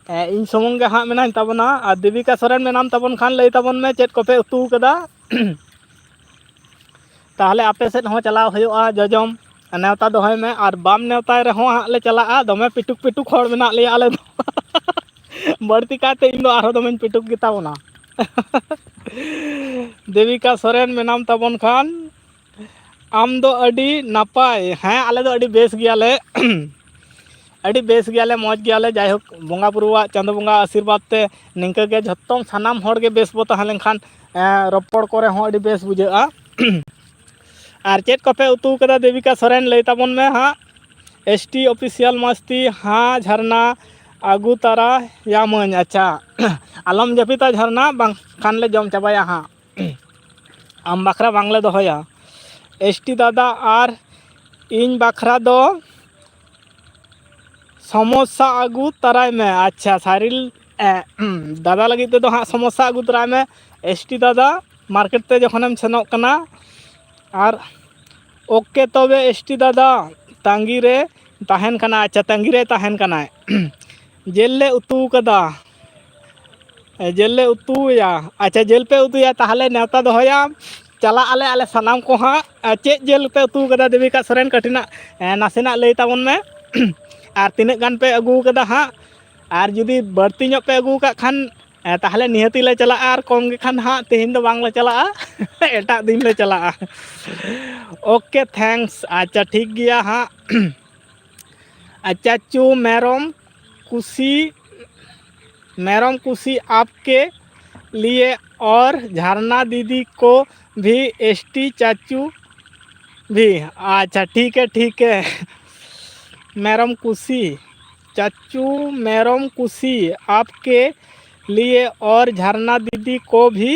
ᱮ, ᱤᱧ ᱥᱩᱢᱩᱝ ᱜᱮ ᱦᱟᱸᱜ ᱢᱮᱱᱟᱹᱧ ᱛᱟᱵᱚᱱᱟ᱾ ᱟᱨ ᱫᱮᱵᱤᱠᱟ ᱥᱚᱨᱮᱱ ᱢᱮᱱᱟᱢ ᱛᱟᱵᱚᱱ ᱠᱷᱟᱱ ᱞᱟᱹᱭ ᱛᱟᱵᱚᱱ ᱢᱮ ᱪᱮᱫ ᱠᱚᱯᱮ ᱩᱛᱩ ᱠᱟᱫᱟ᱾ ᱛᱟᱦᱚᱞᱮ ᱟᱯᱮ ᱥᱮᱫ ᱦᱚᱸ ᱪᱟᱞᱟᱣ ᱦᱩᱭᱩᱜᱼᱟ ᱡᱚᱡᱚᱢ, ᱱᱮᱣᱛᱟ ᱫᱚᱦᱚᱭ ᱢᱮ᱾ ᱟᱨ ᱵᱟᱢ ᱱᱮᱣᱛᱟᱭ ᱨᱮᱦᱚᱸ ᱦᱟᱸᱜ ᱞᱮ ᱪᱟᱞᱟᱜᱼᱟ, ᱫᱚᱢᱮ ᱯᱤᱴᱩᱠ ᱯᱤᱴᱩᱠ ᱦᱚᱲ ᱢᱮᱱᱟᱜ ᱞᱮᱭᱟ ᱟᱞᱮ ᱫᱚ᱾ ᱵᱟᱹᱲᱛᱤ ᱠᱟᱭᱛᱮ ᱤᱧ ᱫᱚ ᱟᱨᱦᱚᱸ ᱫᱚᱢᱮᱧ ᱯᱤᱴᱩᱠ ᱜᱮᱛᱟ ᱵᱚᱱᱟ᱾ ᱫᱮᱵᱤᱠᱟ ᱥᱚᱨᱮᱱ ᱢᱮᱱᱟᱢ ᱛᱟᱵᱚᱱ ᱠᱷᱟᱱ ᱟᱢ ᱫᱚ ᱟᱹᱰᱤ ᱱᱟᱯᱟᱭ᱾ ᱦᱮᱸ, ᱟᱞᱮ ᱫᱚ ᱟᱹᱰᱤ ᱵᱮᱥ ᱜᱮᱭᱟᱞᱮ᱾ ᱟᱹᱰᱤ ᱵᱮᱥ ᱜᱮᱭᱟᱞᱮ, ᱢᱚᱡᱽ ᱜᱮᱭᱟᱞᱮ᱾ ᱡᱟᱭᱦᱳᱠ, ᱵᱚᱸᱜᱟ ᱵᱩᱨᱩᱣᱟᱜ, ᱪᱟᱸᱫᱳ ᱵᱚᱸᱜᱟ ᱟᱥᱤᱨᱵᱟᱫᱽ ᱛᱮ ᱱᱤᱝᱠᱟᱹ ᱜᱮ ᱡᱷᱚᱛᱚᱢ ᱥᱟᱱᱟᱢ ᱦᱚᱲ ᱜᱮ ᱵᱮᱥ ᱵᱚ ᱛᱟᱦᱮᱸ ᱞᱮᱱᱠᱷᱟᱱ, ᱮᱸ, ᱨᱚᱯᱚᱲ ᱠᱚᱨᱮ ᱦᱚᱸ ᱟᱹᱰᱤ ᱵᱮᱥ ᱵᱩᱡᱷᱟᱹᱜᱼᱟ᱾ ᱟᱨ ᱪᱮᱫ ᱠᱚᱯᱮ ᱩᱛᱩ ᱠᱟᱫᱟ ᱫᱮᱵᱤᱠᱟ ᱥᱚᱨᱮᱱ, ᱞᱟᱹᱭ ᱛᱟᱵᱚᱱ ᱢᱮ ᱦᱟᱸᱜ᱾ S T official ᱢᱟᱥᱛᱤ, ᱦᱟᱸ ᱡᱷᱟᱨᱱᱟ, ᱟᱹᱜᱩ ᱛᱟᱨᱟᱭᱟᱢᱟᱹᱧ᱾ ᱟᱪᱪᱷᱟ, ᱟᱞᱚᱢ ᱡᱟᱹᱯᱤᱫᱟ ᱡᱷᱟᱨᱱᱟ, ᱵᱟᱝᱠᱷᱟᱱ ᱞᱮ ᱡᱚᱢ ᱪᱟᱵᱟᱭᱟ ᱦᱟᱸᱜ᱾ ᱟᱢ ᱵᱟᱠᱷᱨᱟ ᱵᱟᱝᱞᱮ ᱫᱚᱦᱚᱭᱟ᱾ S T ᱫᱟᱫᱟ ᱟᱨ ᱤᱧ ᱵᱟᱠᱷᱨᱟ ᱫᱚ ᱥᱚᱢᱳᱥᱟ ᱟᱹᱜᱩ ᱛᱟᱨᱟᱭ ᱢᱮ᱾ ᱟᱪᱪᱷᱟ, ᱥᱟᱭᱨᱤᱞ, ᱮ, ᱫᱟᱫᱟ ᱞᱟᱹᱜᱤᱫ ᱛᱮᱫᱚ ᱦᱟᱸᱜ ᱥᱚᱢᱳᱥᱟ ᱟᱹᱜᱩ ᱛᱟᱨᱟᱭ ᱢᱮ, S T ᱫᱟᱫᱟ᱾ ᱢᱟᱨᱠᱮᱴ ᱛᱮ ᱡᱚᱠᱷᱚᱱᱮᱢ ᱥᱮᱱᱚᱜ ᱠᱟᱱᱟ᱾ ᱟᱨ ᱳᱠᱮ, ᱛᱚᱵᱮ ᱮᱥ ᱴᱤ ᱫᱟᱫᱟ ᱛᱟᱺᱜᱤ ᱨᱮ ᱛᱟᱦᱮᱱ ᱠᱟᱱᱟ᱾ ᱟᱪᱪᱷᱟ, ᱛᱟᱺᱜᱤ ᱨᱮ ᱛᱟᱦᱮᱱ ᱠᱟᱱᱟᱭ᱾ ᱡᱤᱞ ᱞᱮ ᱩᱛᱩ ᱠᱟᱫᱟ᱾ ᱡᱤᱞ ᱞᱮ ᱩᱛᱩᱭᱟ᱾ ᱟᱪᱪᱷᱟ, ᱡᱤᱞ ᱯᱮ ᱩᱛᱩᱭᱟ, ᱛᱟᱦᱚᱞᱮ ᱱᱮᱣᱛᱟ ᱫᱚᱦᱚᱭᱟᱢ᱾ ᱪᱟᱞᱟᱜ ᱟᱞᱮ, ᱟᱞᱮ ᱥᱟᱱᱟᱢ ᱠᱚ ᱦᱟᱸᱜ᱾ ᱟᱨ ᱪᱮᱫ ᱡᱤᱞ ᱯᱮ ᱩᱛᱩ ᱠᱟᱫᱟ ᱫᱮᱵᱤᱠᱟ ᱥᱚᱨᱮᱱ? ᱠᱟᱹᱴᱤᱡ ᱱᱟᱜ, ᱮ, ᱱᱟᱥᱮᱱᱟᱜ ᱞᱟᱹᱭ ᱛᱟᱵᱚᱱ ᱢᱮ᱾ ᱟᱨ ᱛᱤᱱᱟᱹᱜ ᱜᱟᱱ ᱯᱮ ᱟᱹᱜᱩ ᱠᱟᱫᱟ ᱦᱟᱸᱜ? ᱟᱨ ᱡᱩᱫᱤ ᱵᱟᱹᱲᱛᱤ ᱧᱚᱜ ᱯᱮ ᱟᱹᱜᱩ ᱠᱟᱜ ᱠᱷᱟᱱ, ᱮ, ᱛᱟᱦᱚᱞᱮ ᱱᱤᱦᱟᱹᱛᱤ ᱞᱮ ᱪᱟᱞᱟᱜᱼᱟ᱾ ᱟᱨ ᱠᱚᱢ ᱜᱮ ᱠᱷᱟᱱ ᱦᱟᱸᱜ ᱛᱮᱦᱮᱧ ᱫᱚ ᱵᱟᱝ ᱞᱮ ᱪᱟᱞᱟᱜᱼᱟ᱾ ᱮᱴᱟᱜ ᱫᱤᱱ ᱞᱮ ᱪᱟᱞᱟᱜᱼᱟ᱾ ᱳᱠᱮ, ᱛᱷᱮᱝᱠᱥ᱾ ᱟᱪᱪᱷᱟ, ᱴᱷᱤᱠ ᱜᱮᱭᱟ ᱦᱟᱸᱜ᱾ ᱟᱨ ᱪᱟᱪᱩ ᱢᱮᱨᱚᱢ ᱠᱩᱥᱤ, ᱢᱮᱨᱚᱢ ᱠᱩᱥᱤ ᱟᱯᱠᱮ ᱞᱤᱭᱮ ᱚᱨ ᱡᱷᱟᱨᱱᱟ ᱫᱤᱫᱤ ᱠᱚ ᱵᱷᱤ ᱮᱥ ᱴᱤ ᱪᱟᱪᱩ ᱵᱷᱤ᱾ ᱟᱪᱪᱷᱟ, ᱴᱷᱤᱠ ᱦᱮ, ᱴᱷᱤᱠ ᱦᱮ᱾ ᱢᱮᱨᱚᱢ ᱠᱩᱥᱤ, ᱪᱟᱪᱩ ᱢᱮᱨᱚᱢ ᱠᱩᱥᱤ ᱟᱯᱠᱮ ᱞᱤᱭᱮ ᱚᱨ ᱡᱷᱟᱨᱱᱟ ᱫᱤᱫᱤ ᱠᱚ ᱵᱷᱤ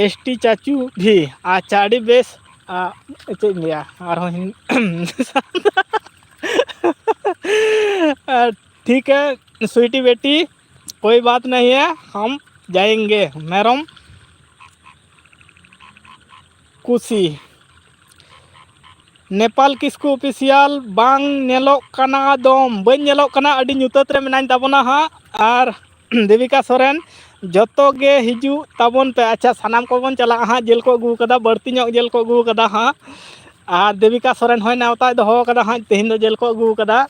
ᱮᱥ ᱴᱤ ᱪᱟᱪᱩ ᱵᱷᱤ᱾ ᱟᱪᱪᱷᱟ, ᱟᱹᱰᱤ ᱵᱮᱥ᱾ ᱟ, ᱪᱮᱫ ᱤᱧ ᱞᱟᱹᱭᱟ ᱟᱨᱦᱚᱸ ᱦᱤᱱ-, ᱟᱨ ᱴᱷᱤᱠ ᱦᱮ, ᱥᱩᱭᱴᱤ ᱵᱮᱴᱤ, ᱠᱳᱭ ᱵᱟᱛ ᱱᱟᱦᱤ ᱦᱮ, ᱦᱟᱢ ᱡᱟᱭᱮᱝᱜᱮ᱾ ᱢᱮᱨᱚᱢ ᱠᱩᱥᱤ᱾ ᱱᱮᱯᱟᱞ ᱠᱤᱥᱠᱩ ᱚᱯᱷᱤᱥᱤᱭᱟᱞ ᱵᱟᱝ ᱧᱮᱞᱚᱜ ᱠᱟᱱᱟ ᱫᱚᱢ᱾ ᱵᱟᱹᱧ ᱧᱮᱞᱚᱜ ᱠᱟᱱᱟ, ᱟᱹᱰᱤ ᱧᱩᱛᱟᱹᱛ ᱨᱮ ᱢᱮᱱᱟᱹᱧ ᱛᱟᱵᱚᱱᱟ ᱦᱟᱸᱜ᱾ ᱟᱨ ᱫᱮᱵᱤᱠᱟ ᱥᱚᱨᱮᱱ, ᱡᱚᱛᱚ ᱜᱮ ᱦᱤᱡᱩᱜ ᱛᱟᱵᱚᱱ ᱯᱮ᱾ ᱟᱪᱪᱷᱟ, ᱥᱟᱱᱟᱢ ᱠᱚᱵᱚᱱ ᱪᱟᱞᱟᱜᱼᱟ ᱦᱟᱸᱜ᱾ ᱡᱤᱞ ᱠᱚ ᱟᱹᱜᱩ ᱠᱟᱫᱟ, ᱵᱟᱹᱲᱛᱤ ᱧᱚᱜ ᱡᱤᱞ ᱠᱚ ᱟᱹᱜᱩ ᱠᱟᱫᱟ ᱦᱟᱸᱜ᱾ ᱟᱨ ᱫᱮᱵᱤᱠᱟ ᱥᱚᱨᱮᱱ ᱦᱚᱸᱭ ᱱᱮᱣᱛᱟᱭ ᱫᱚᱦᱚ ᱠᱟᱫᱟ ᱦᱟᱸᱜ, ᱛᱮᱦᱮᱧ ᱫᱚ ᱡᱤᱞ ᱠᱚ ᱟᱹᱜᱩ ᱠᱟᱫᱟ᱾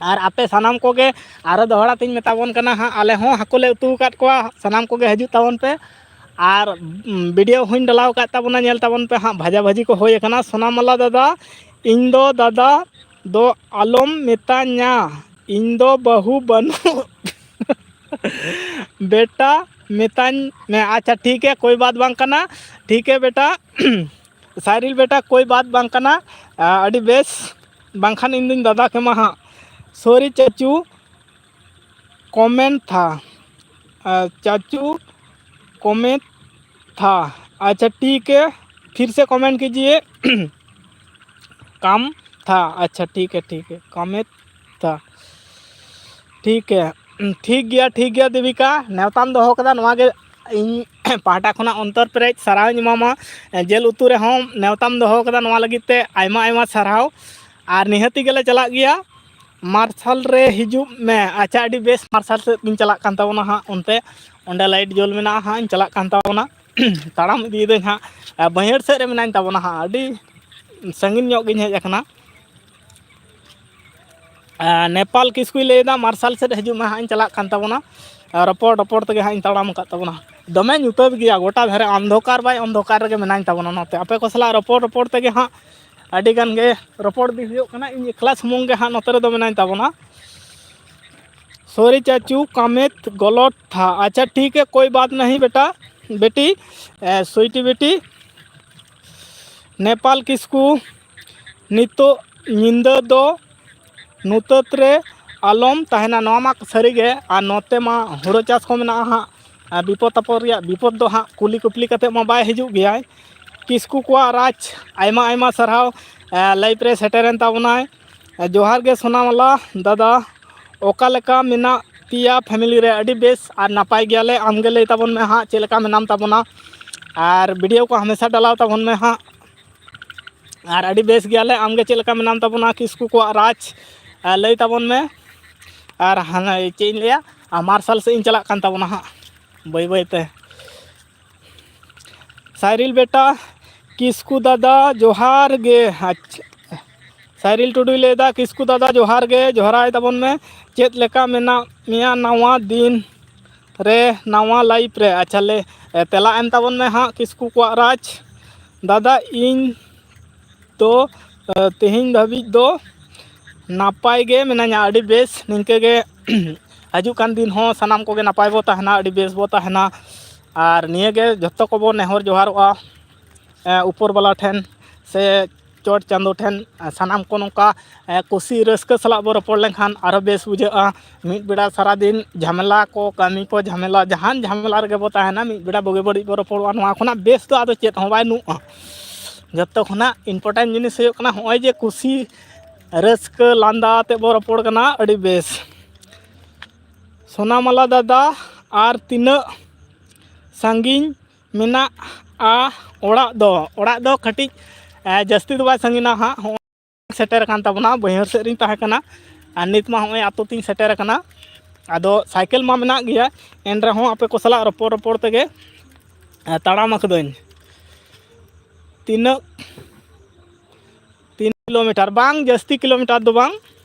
ᱟᱨ ᱟᱯᱮ ᱥᱟᱱᱟᱢ ᱠᱚᱜᱮ ᱟᱨᱚ ᱫᱚᱦᱲᱟ ᱛᱤᱧ ᱢᱮᱛᱟ ᱵᱚᱱ ᱠᱟᱱᱟ ᱦᱟᱸᱜ, ᱟᱞᱮ ᱦᱚᱸ ᱦᱟᱹᱠᱩ ᱞᱮ ᱩᱛᱩ ᱟᱠᱟᱫ ᱠᱚᱣᱟ, ᱥᱟᱱᱟᱢ ᱠᱚᱜᱮ ᱦᱤᱡᱩᱜ ᱛᱟᱵᱚᱱ ᱯᱮ᱾ ᱟᱨ, ᱩᱢ, ᱵᱷᱤᱰᱤᱭᱳ ᱦᱚᱸᱧ ᱰᱟᱞᱟᱣ ᱟᱠᱟᱫ ᱛᱟᱵᱚᱱᱟ, ᱧᱮᱞ ᱛᱟᱵᱚᱱ ᱯᱮ ᱦᱟᱸᱜ, ᱵᱷᱟᱡᱟ ᱵᱷᱟᱹᱡᱤ ᱠᱚ ᱦᱩᱭ ᱟᱠᱟᱱᱟ᱾ ᱥᱳᱱᱟᱢᱟᱞᱟ ᱫᱟᱫᱟ, ᱤᱧ ᱫᱚ ᱫᱟᱫᱟ ᱫᱚ ᱟᱞᱚᱢ ᱢᱮᱛᱟᱧᱟ, ᱤᱧ ᱫᱚ ᱵᱟᱹᱦᱩ ᱵᱟᱹᱱᱩᱜ ᱵᱮᱴᱟ ᱢᱮᱛᱟᱧ ᱢᱮ᱾ ᱟᱪᱪᱷᱟ, ᱴᱷᱤᱠ ᱜᱮᱭᱟ, ᱠᱳᱭ ᱵᱟᱛ ᱵᱟᱝ ᱠᱟᱱᱟ᱾ ᱴᱷᱤᱠ ᱜᱮᱭᱟ ᱵᱮᱴᱟ, ᱥᱟᱭᱨᱤᱞ ᱵᱮᱴᱟ, ᱠᱳᱭ ᱵᱟᱛ ᱵᱟᱝ ᱠᱟᱱᱟ᱾ ᱟ, ᱟᱹᱰᱤ ᱵᱮᱥ, ᱵᱟᱝᱠᱷᱟᱱ ᱤᱧ ᱫᱩᱧ ᱫᱟᱫᱟ ᱠᱮᱢᱟ ᱦᱟᱸᱜ᱾ ᱥᱚᱨᱤ ᱪᱟᱪᱩ, ᱠᱚᱢᱮᱱ ᱛᱷᱟ, ᱟ, ᱪᱟᱪᱩ ᱠᱚᱢᱮᱱ ᱛᱷᱟ᱾ ᱟᱪᱪᱷᱟ, ᱴᱷᱤᱠ ᱦᱮ, ᱯᱷᱤᱨ ᱥᱮ ᱠᱚᱢᱮᱱᱴ ᱠᱤᱡᱤᱭᱮ᱾ ᱠᱟᱢ ᱛᱷᱟ᱾ ᱟᱪᱪᱷᱟ, ᱴᱷᱤᱠ ᱦᱮ, ᱴᱷᱤᱠ ᱦᱮ, ᱠᱟᱢᱮ ᱛᱷᱟ᱾ ᱴᱷᱤᱠ ᱦᱮ, ᱴᱷᱤᱠ ᱜᱮᱭᱟ, ᱴᱷᱤᱠ ᱜᱮᱭᱟ ᱫᱮᱵᱤᱠᱟ, ᱱᱮᱣᱛᱟᱢ ᱫᱚᱦᱚ ᱠᱟᱫᱟ, ᱱᱚᱣᱟ ᱜᱮ ᱤᱧ ᱯᱟᱦᱴᱟ ᱠᱷᱚᱱᱟᱜ ᱚᱱᱛᱚᱨ ᱯᱮᱨᱮᱡ ᱥᱟᱨᱦᱟᱣᱤᱧ ᱮᱢᱟᱢᱟ᱾ ᱡᱤᱞ ᱩᱛᱩ ᱨᱮᱦᱚᱸ ᱱᱮᱣᱛᱟᱢ ᱫᱚᱦᱚ ᱠᱟᱫᱟ, ᱱᱚᱣᱟ ᱞᱟᱹᱜᱤᱫ ᱛᱮ ᱟᱭᱢᱟ ᱟᱭᱢᱟ ᱥᱟᱨᱦᱟᱣ᱾ ᱟᱨ ᱱᱤᱦᱟᱹᱛᱤ ᱜᱮᱞᱮ ᱪᱟᱞᱟᱜ ᱜᱮᱭᱟ᱾ ᱢᱟᱨᱥᱟᱞ ᱨᱮ ᱦᱤᱡᱩᱜ ᱢᱮ᱾ ᱟᱪᱪᱷᱟ, ᱟᱹᱰᱤ ᱵᱮᱥ, ᱢᱟᱨᱥᱟᱞ ᱥᱮᱫ ᱤᱧ ᱪᱟᱞᱟᱜ ᱠᱟᱱ ᱛᱟᱵᱚᱱᱟ ᱦᱟᱸᱜ, ᱚᱱᱛᱮ ᱚᱸᱰᱮ ᱞᱟᱭᱤᱴ ᱡᱳᱞ ᱢᱮᱱᱟᱜᱼᱟ ᱦᱟᱸᱜ, ᱤᱧ ᱪᱟᱞᱟᱜ ᱠᱟᱱ ᱛᱟᱵᱚᱱᱟ᱾ ᱛᱟᱲᱟᱢ ᱤᱫᱤᱭᱮᱫᱟᱹᱧ ᱦᱟᱸᱜ, ᱵᱟᱹᱭᱦᱟᱹᱲ ᱥᱮᱫ ᱨᱮ ᱢᱮᱱᱟᱧ ᱛᱟᱵᱚᱱᱟ ᱦᱟᱸᱜ, ᱟᱹᱰᱤ ᱥᱟᱺᱜᱤᱧ ᱧᱚᱜ ᱜᱤᱧ ᱦᱮᱡ ᱟᱠᱟᱱᱟ᱾ ᱟᱨ ᱱᱮᱯᱟᱞ ᱠᱤᱥᱠᱩᱭ ᱞᱟᱹᱭᱫᱟ, ᱢᱟᱨᱥᱟᱞ ᱥᱮᱫ ᱦᱤᱡᱩᱜ ᱢᱮ ᱦᱟᱸᱜ, ᱤᱧ ᱪᱟᱞᱟᱜ ᱠᱟᱱ ᱛᱟᱵᱚᱱᱟ᱾ ᱟᱨ ᱨᱚᱯᱚᱲ ᱨᱚᱯᱚᱲ ᱛᱮᱜᱮ ᱦᱟᱸᱜ ᱤᱧ ᱛᱟᱲᱟᱢ ᱟᱠᱟᱫ ᱛᱟᱵᱚᱱᱟ᱾ ᱫᱚᱢᱮ ᱧᱩᱛᱟᱹᱛ ᱜᱮᱭᱟ, ᱜᱚᱴᱟ ᱫᱷᱟᱨᱮ ᱚᱱᱫᱷᱚᱠᱟᱨ ᱵᱟᱭ ᱚᱱᱫᱷᱚᱠᱟᱨ ᱨᱮᱜᱮ ᱢᱮᱱᱟᱧ ᱛᱟᱵᱚᱱᱟ᱾ ᱱᱚᱛᱮ ᱟᱯᱮ ᱠᱚ ᱥᱟᱞᱟᱜ ᱨᱚᱯᱚᱲ ᱨᱚᱯᱚᱲ ᱛᱮᱜᱮ ᱦᱟᱸᱜ ᱟᱹᱰᱤ ᱜᱟᱱ ᱜᱮ ᱨᱚᱯᱚᱲ ᱤᱫᱤ ᱦᱩᱭᱩᱜ ᱠᱟᱱᱟ᱾ ᱤᱧ ᱮᱠᱞᱟ ᱥᱩᱢᱩᱝ ᱜᱮ ᱦᱟᱸᱜ ᱱᱚᱛᱮ ᱨᱮᱫᱚ ᱢᱮᱱᱟᱧ ᱛᱟᱵᱚᱱᱟ᱾ ᱥᱚᱨᱤ ᱪᱟᱪᱩ, ᱠᱟᱢᱮᱛ ᱜᱚᱞᱚᱛ ᱛᱷᱟ᱾ ᱟᱪᱪᱷᱟ, ᱴᱷᱤᱠ ᱦᱮ, ᱠᱳᱭ ᱵᱟᱛ ᱱᱟᱦᱤ ᱵᱮᱴᱟ, ᱵᱮᱴᱤ, ᱮ, ᱥᱩᱭᱴᱤ ᱵᱮᱴᱤ᱾ ᱱᱮᱯᱟᱞ ᱠᱤᱥᱠᱩ, ᱱᱤᱛᱚᱜ ᱧᱤᱫᱟᱹ ᱫᱚ ᱧᱩᱛᱟᱹᱛ ᱨᱮ ᱟᱞᱚᱢ ᱛᱟᱦᱮᱱᱟ᱾ ᱱᱚᱣᱟ ᱢᱟ ᱥᱟᱹᱨᱤᱜᱮ᱾ ᱟᱨ ᱱᱚᱛᱮ ᱢᱟ ᱦᱩᱲᱩ ᱪᱟᱥ ᱠᱚ ᱢᱮᱱᱟᱜᱼᱟ ᱦᱟᱸᱜ, ᱟᱨ ᱵᱤᱯᱚᱫ ᱟᱯᱚᱫ ᱨᱮᱭᱟᱜ ᱵᱤᱯᱚᱫ ᱫᱚ ᱦᱟᱸᱜ ᱠᱩᱞᱤ ᱠᱩᱯᱞᱤ ᱠᱟᱛᱮᱫ ᱢᱟ ᱵᱟᱭ ᱦᱤᱡᱩᱜ ᱜᱮᱭᱟᱭ᱾ ᱠᱤᱥᱠᱩ ᱠᱚᱣᱟᱜ ᱨᱟᱡᱽ, ᱟᱭᱢᱟ ᱟᱭᱢᱟ ᱥᱟᱨᱦᱟᱣ, ᱮ, ᱞᱟᱭᱤᱵᱷ ᱨᱮ ᱥᱮᱴᱮᱨᱮᱱ ᱛᱟᱵᱚᱱᱟᱭ᱾ ᱮ, ᱡᱚᱦᱟᱨ ᱜᱮ ᱥᱳᱱᱟᱢᱟᱞᱟ ᱫᱟᱫᱟ, ᱚᱠᱟ ᱞᱮᱠᱟ ᱢᱮᱱᱟᱜ ᱯᱮᱭᱟ ᱯᱷᱮᱢᱮᱞᱤ ᱨᱮ? ᱟᱹᱰᱤ ᱵᱮᱥ ᱟᱨ ᱱᱟᱯᱟᱭ ᱜᱮᱭᱟᱞᱮ᱾ ᱟᱢᱜᱮ ᱞᱟᱹᱭ ᱛᱟᱵᱚᱱ ᱢᱮ ᱦᱟᱸᱜ, ᱪᱮᱫ ᱞᱮᱠᱟ ᱢᱮᱱᱟᱢ ᱛᱟᱵᱚᱱᱟ? ᱟᱨ ᱵᱷᱤᱰᱤᱭᱳ ᱠᱚ ᱦᱟᱢᱮᱥᱟ ᱰᱟᱞᱟᱣ ᱛᱟᱵᱚᱱ ᱢᱮ ᱦᱟᱸᱜ᱾ ᱟᱨ ᱟᱹᱰᱤ ᱵᱮᱥ ᱜᱮᱭᱟᱞᱮ᱾ ᱟᱢᱜᱮ ᱪᱮᱫ ᱞᱮᱠᱟ ᱢᱮᱱᱟᱢ ᱛᱟᱵᱚᱱᱟ? ᱠᱤᱥᱠᱩ ᱠᱚᱣᱟᱜ ᱨᱟᱡᱽ, ᱮ, ᱞᱟᱹᱭ ᱛᱟᱵᱚᱱ ᱢᱮ᱾ ᱟᱨ ᱦᱟᱱᱟ ᱪᱮᱫ ᱤᱧ ᱞᱟᱹᱭᱟ, ᱟᱨ ᱢᱟᱨᱥᱟᱞ ᱥᱮᱫ ᱤᱧ ᱪᱟᱞᱟᱜ ᱠᱟᱱ ᱛᱟᱵᱚᱱᱟ ᱦᱟᱸᱜ ᱵᱟᱹᱭ ᱵᱟᱹᱭ ᱛᱮ᱾ ᱥᱟᱭᱨᱤᱞ ᱵᱮᱴᱟ, ᱠᱤᱥᱠᱩ ᱫᱟᱫᱟ ᱡᱚᱦᱟᱨ ᱜᱮ᱾ ᱟᱪᱪᱷᱟ, ᱥᱟᱭᱨᱤᱞ ᱴᱩᱰᱩᱭ ᱞᱟᱹᱭᱫᱟ, ᱠᱤᱥᱠᱩ ᱫᱟᱫᱟ ᱡᱚᱦᱟᱨ ᱜᱮ, ᱡᱚᱦᱟᱨᱟᱭ ᱛᱟᱵᱚᱱ ᱢᱮ᱾ ᱪᱮᱫ ᱞᱮᱠᱟ ᱢᱮᱱᱟᱜ ᱢᱮᱭᱟ ᱱᱟᱣᱟ ᱫᱤᱱ ᱨᱮ, ᱱᱟᱣᱟ ᱞᱟᱭᱤᱯᱷ ᱨᱮ? ᱟᱪᱪᱷᱟ, ᱞᱮ, ᱮ, ᱛᱮᱞᱟ ᱮᱢ ᱛᱟᱵᱚᱱ ᱢᱮ ᱦᱟᱸᱜ, ᱠᱤᱥᱠᱩ ᱠᱚᱣᱟᱜ ᱨᱟᱡᱽ᱾ ᱫᱟᱫᱟ, ᱤᱧ ᱫᱚ, ᱮ, ᱛᱮᱦᱮᱧ ᱫᱷᱟᱹᱵᱤᱡ ᱫᱚ ᱱᱟᱯᱟᱭ ᱜᱮ ᱢᱤᱱᱟᱹᱧᱟ, ᱟᱹᱰᱤ ᱵᱮᱥ᱾ ᱱᱤᱝᱠᱟᱹ ᱜᱮ ᱦᱤᱡᱩᱜ ᱠᱟᱱ ᱫᱤᱱ ᱦᱚᱸ ᱥᱟᱱᱟᱢ ᱠᱚᱜᱮ ᱱᱟᱯᱟᱭ ᱵᱚ ᱛᱟᱦᱮᱱᱟ, ᱟᱹᱰᱤ ᱵᱮᱥ ᱵᱚ ᱛᱟᱦᱮᱱᱟ᱾ ᱟᱨ ᱱᱤᱭᱟᱹ ᱜᱮ ᱡᱷᱚᱛᱚ ᱠᱚᱵᱚ ᱱᱮᱦᱚᱨ ᱡᱚᱦᱟᱨᱚᱜᱼᱟ, ᱮ, ᱩᱯᱚᱨ ᱵᱟᱞᱟ ᱴᱷᱮᱱ ᱥᱮ ᱪᱚᱴ ᱪᱟᱸᱫᱳ ᱴᱷᱮᱱ, ᱮ, ᱥᱟᱱᱟᱢ ᱠᱚ ᱱᱚᱝᱠᱟ, ᱮ, ᱠᱩᱥᱤ ᱨᱟᱹᱥᱠᱟᱹ ᱥᱟᱞᱟᱜ ᱵᱚ ᱨᱚᱯᱚᱲ ᱞᱮᱱᱠᱷᱟᱱ ᱟᱨᱚ ᱵᱮᱥ ᱵᱩᱡᱷᱟᱹᱜᱼᱟ᱾ ᱢᱤᱫ ᱵᱮᱲᱟ ᱥᱟᱨᱟᱫᱤᱱ ᱡᱷᱟᱢᱮᱞᱟ ᱠᱚ, ᱠᱟᱹᱢᱤ ᱠᱚ ᱡᱷᱟᱢᱮᱞᱟ, ᱡᱟᱦᱟᱱ ᱡᱷᱟᱢᱮᱞᱟ ᱨᱮᱜᱮ ᱵᱚ ᱛᱟᱦᱮᱱᱟ, ᱢᱤᱫ ᱵᱮᱲᱟ ᱵᱩᱜᱤ ᱵᱟᱹᱲᱤᱡ ᱵᱚ ᱨᱚᱯᱚᱲᱚᱜᱼᱟ᱾ ᱱᱚᱣᱟ ᱠᱷᱚᱱᱟᱜ ᱵᱮᱥ ᱫᱚ ᱟᱫᱚ ᱪᱮᱫ ᱦᱚᱸ ᱵᱟᱭ ᱱᱩᱜᱼᱟ᱾ ᱡᱚᱛᱚ ᱠᱷᱚᱱᱟᱜ ᱤᱢᱯᱚᱨᱴᱮᱱᱴ ᱡᱤᱱᱤᱥ ᱦᱩᱭᱩᱜ ᱠᱟᱱᱟ ᱦᱚᱸᱜᱼᱚᱭ ᱡᱮ ᱠᱩᱥᱤ ᱨᱟᱹᱥᱠᱟᱹ ᱞᱟᱸᱫᱟ ᱟᱛᱮᱫ ᱵᱚ ᱨᱚᱯᱚᱲ ᱠᱟᱱᱟ, ᱟᱹᱰᱤ ᱵᱮᱥ᱾ ᱥᱳᱱᱟᱢᱟᱞᱟ ᱫᱟᱫᱟ, ᱟᱨ ᱛᱤᱱᱟᱹᱜ ᱥᱟᱺᱜᱤᱧ ᱢᱮᱱᱟᱜᱼᱟ ᱚᱲᱟᱜ ᱫᱚ᱾ ᱚᱲᱟᱜ ᱫᱚ ᱠᱟᱹᱴᱤᱡ, ᱮ, ᱡᱟᱹᱥᱛᱤ ᱫᱚ ᱵᱟᱭ ᱥᱟᱺᱜᱤᱧᱟ ᱦᱟᱸᱜ᱾ ᱦᱚᱸᱜᱼᱚᱭ ᱥᱮᱴᱮᱨ ᱟᱠᱟᱱ ᱛᱟᱵᱚᱱᱟ, ᱵᱟᱹᱭᱦᱟᱹᱲ ᱥᱮᱫ ᱨᱤᱧ ᱛᱟᱦᱮᱸ ᱠᱟᱱᱟ, ᱟᱨ ᱱᱤᱛ ᱢᱟ ᱦᱚᱸᱜᱼᱚᱭ ᱟᱛᱳ ᱛᱤᱧ ᱥᱮᱴᱮᱨ ᱟᱠᱟᱱᱟ᱾ ᱟᱫᱚ ᱥᱟᱭᱠᱮᱞ ᱢᱟ ᱢᱮᱱᱟᱜ ᱜᱮᱭᱟ, ᱮᱱ ᱨᱮᱦᱚᱸ ᱟᱯᱮ ᱠᱚ ᱥᱟᱞᱟᱜ ᱨᱚᱯᱚᱲ ᱨᱚᱯᱚᱲ ᱛᱮᱜᱮ, ᱮ, ᱛᱟᱲᱟᱢ ᱟᱠᱟᱫᱟᱹᱧ᱾ ᱛᱤᱱᱟᱹᱜ ᱛᱤᱱ ᱠᱤᱞᱳᱢᱤᱴᱟᱨ, ᱵᱟᱝ ᱡᱟᱹᱥᱛᱤ ᱠᱤᱞᱳᱢᱤᱴᱟᱨ ᱫᱚ ᱵᱟᱝ,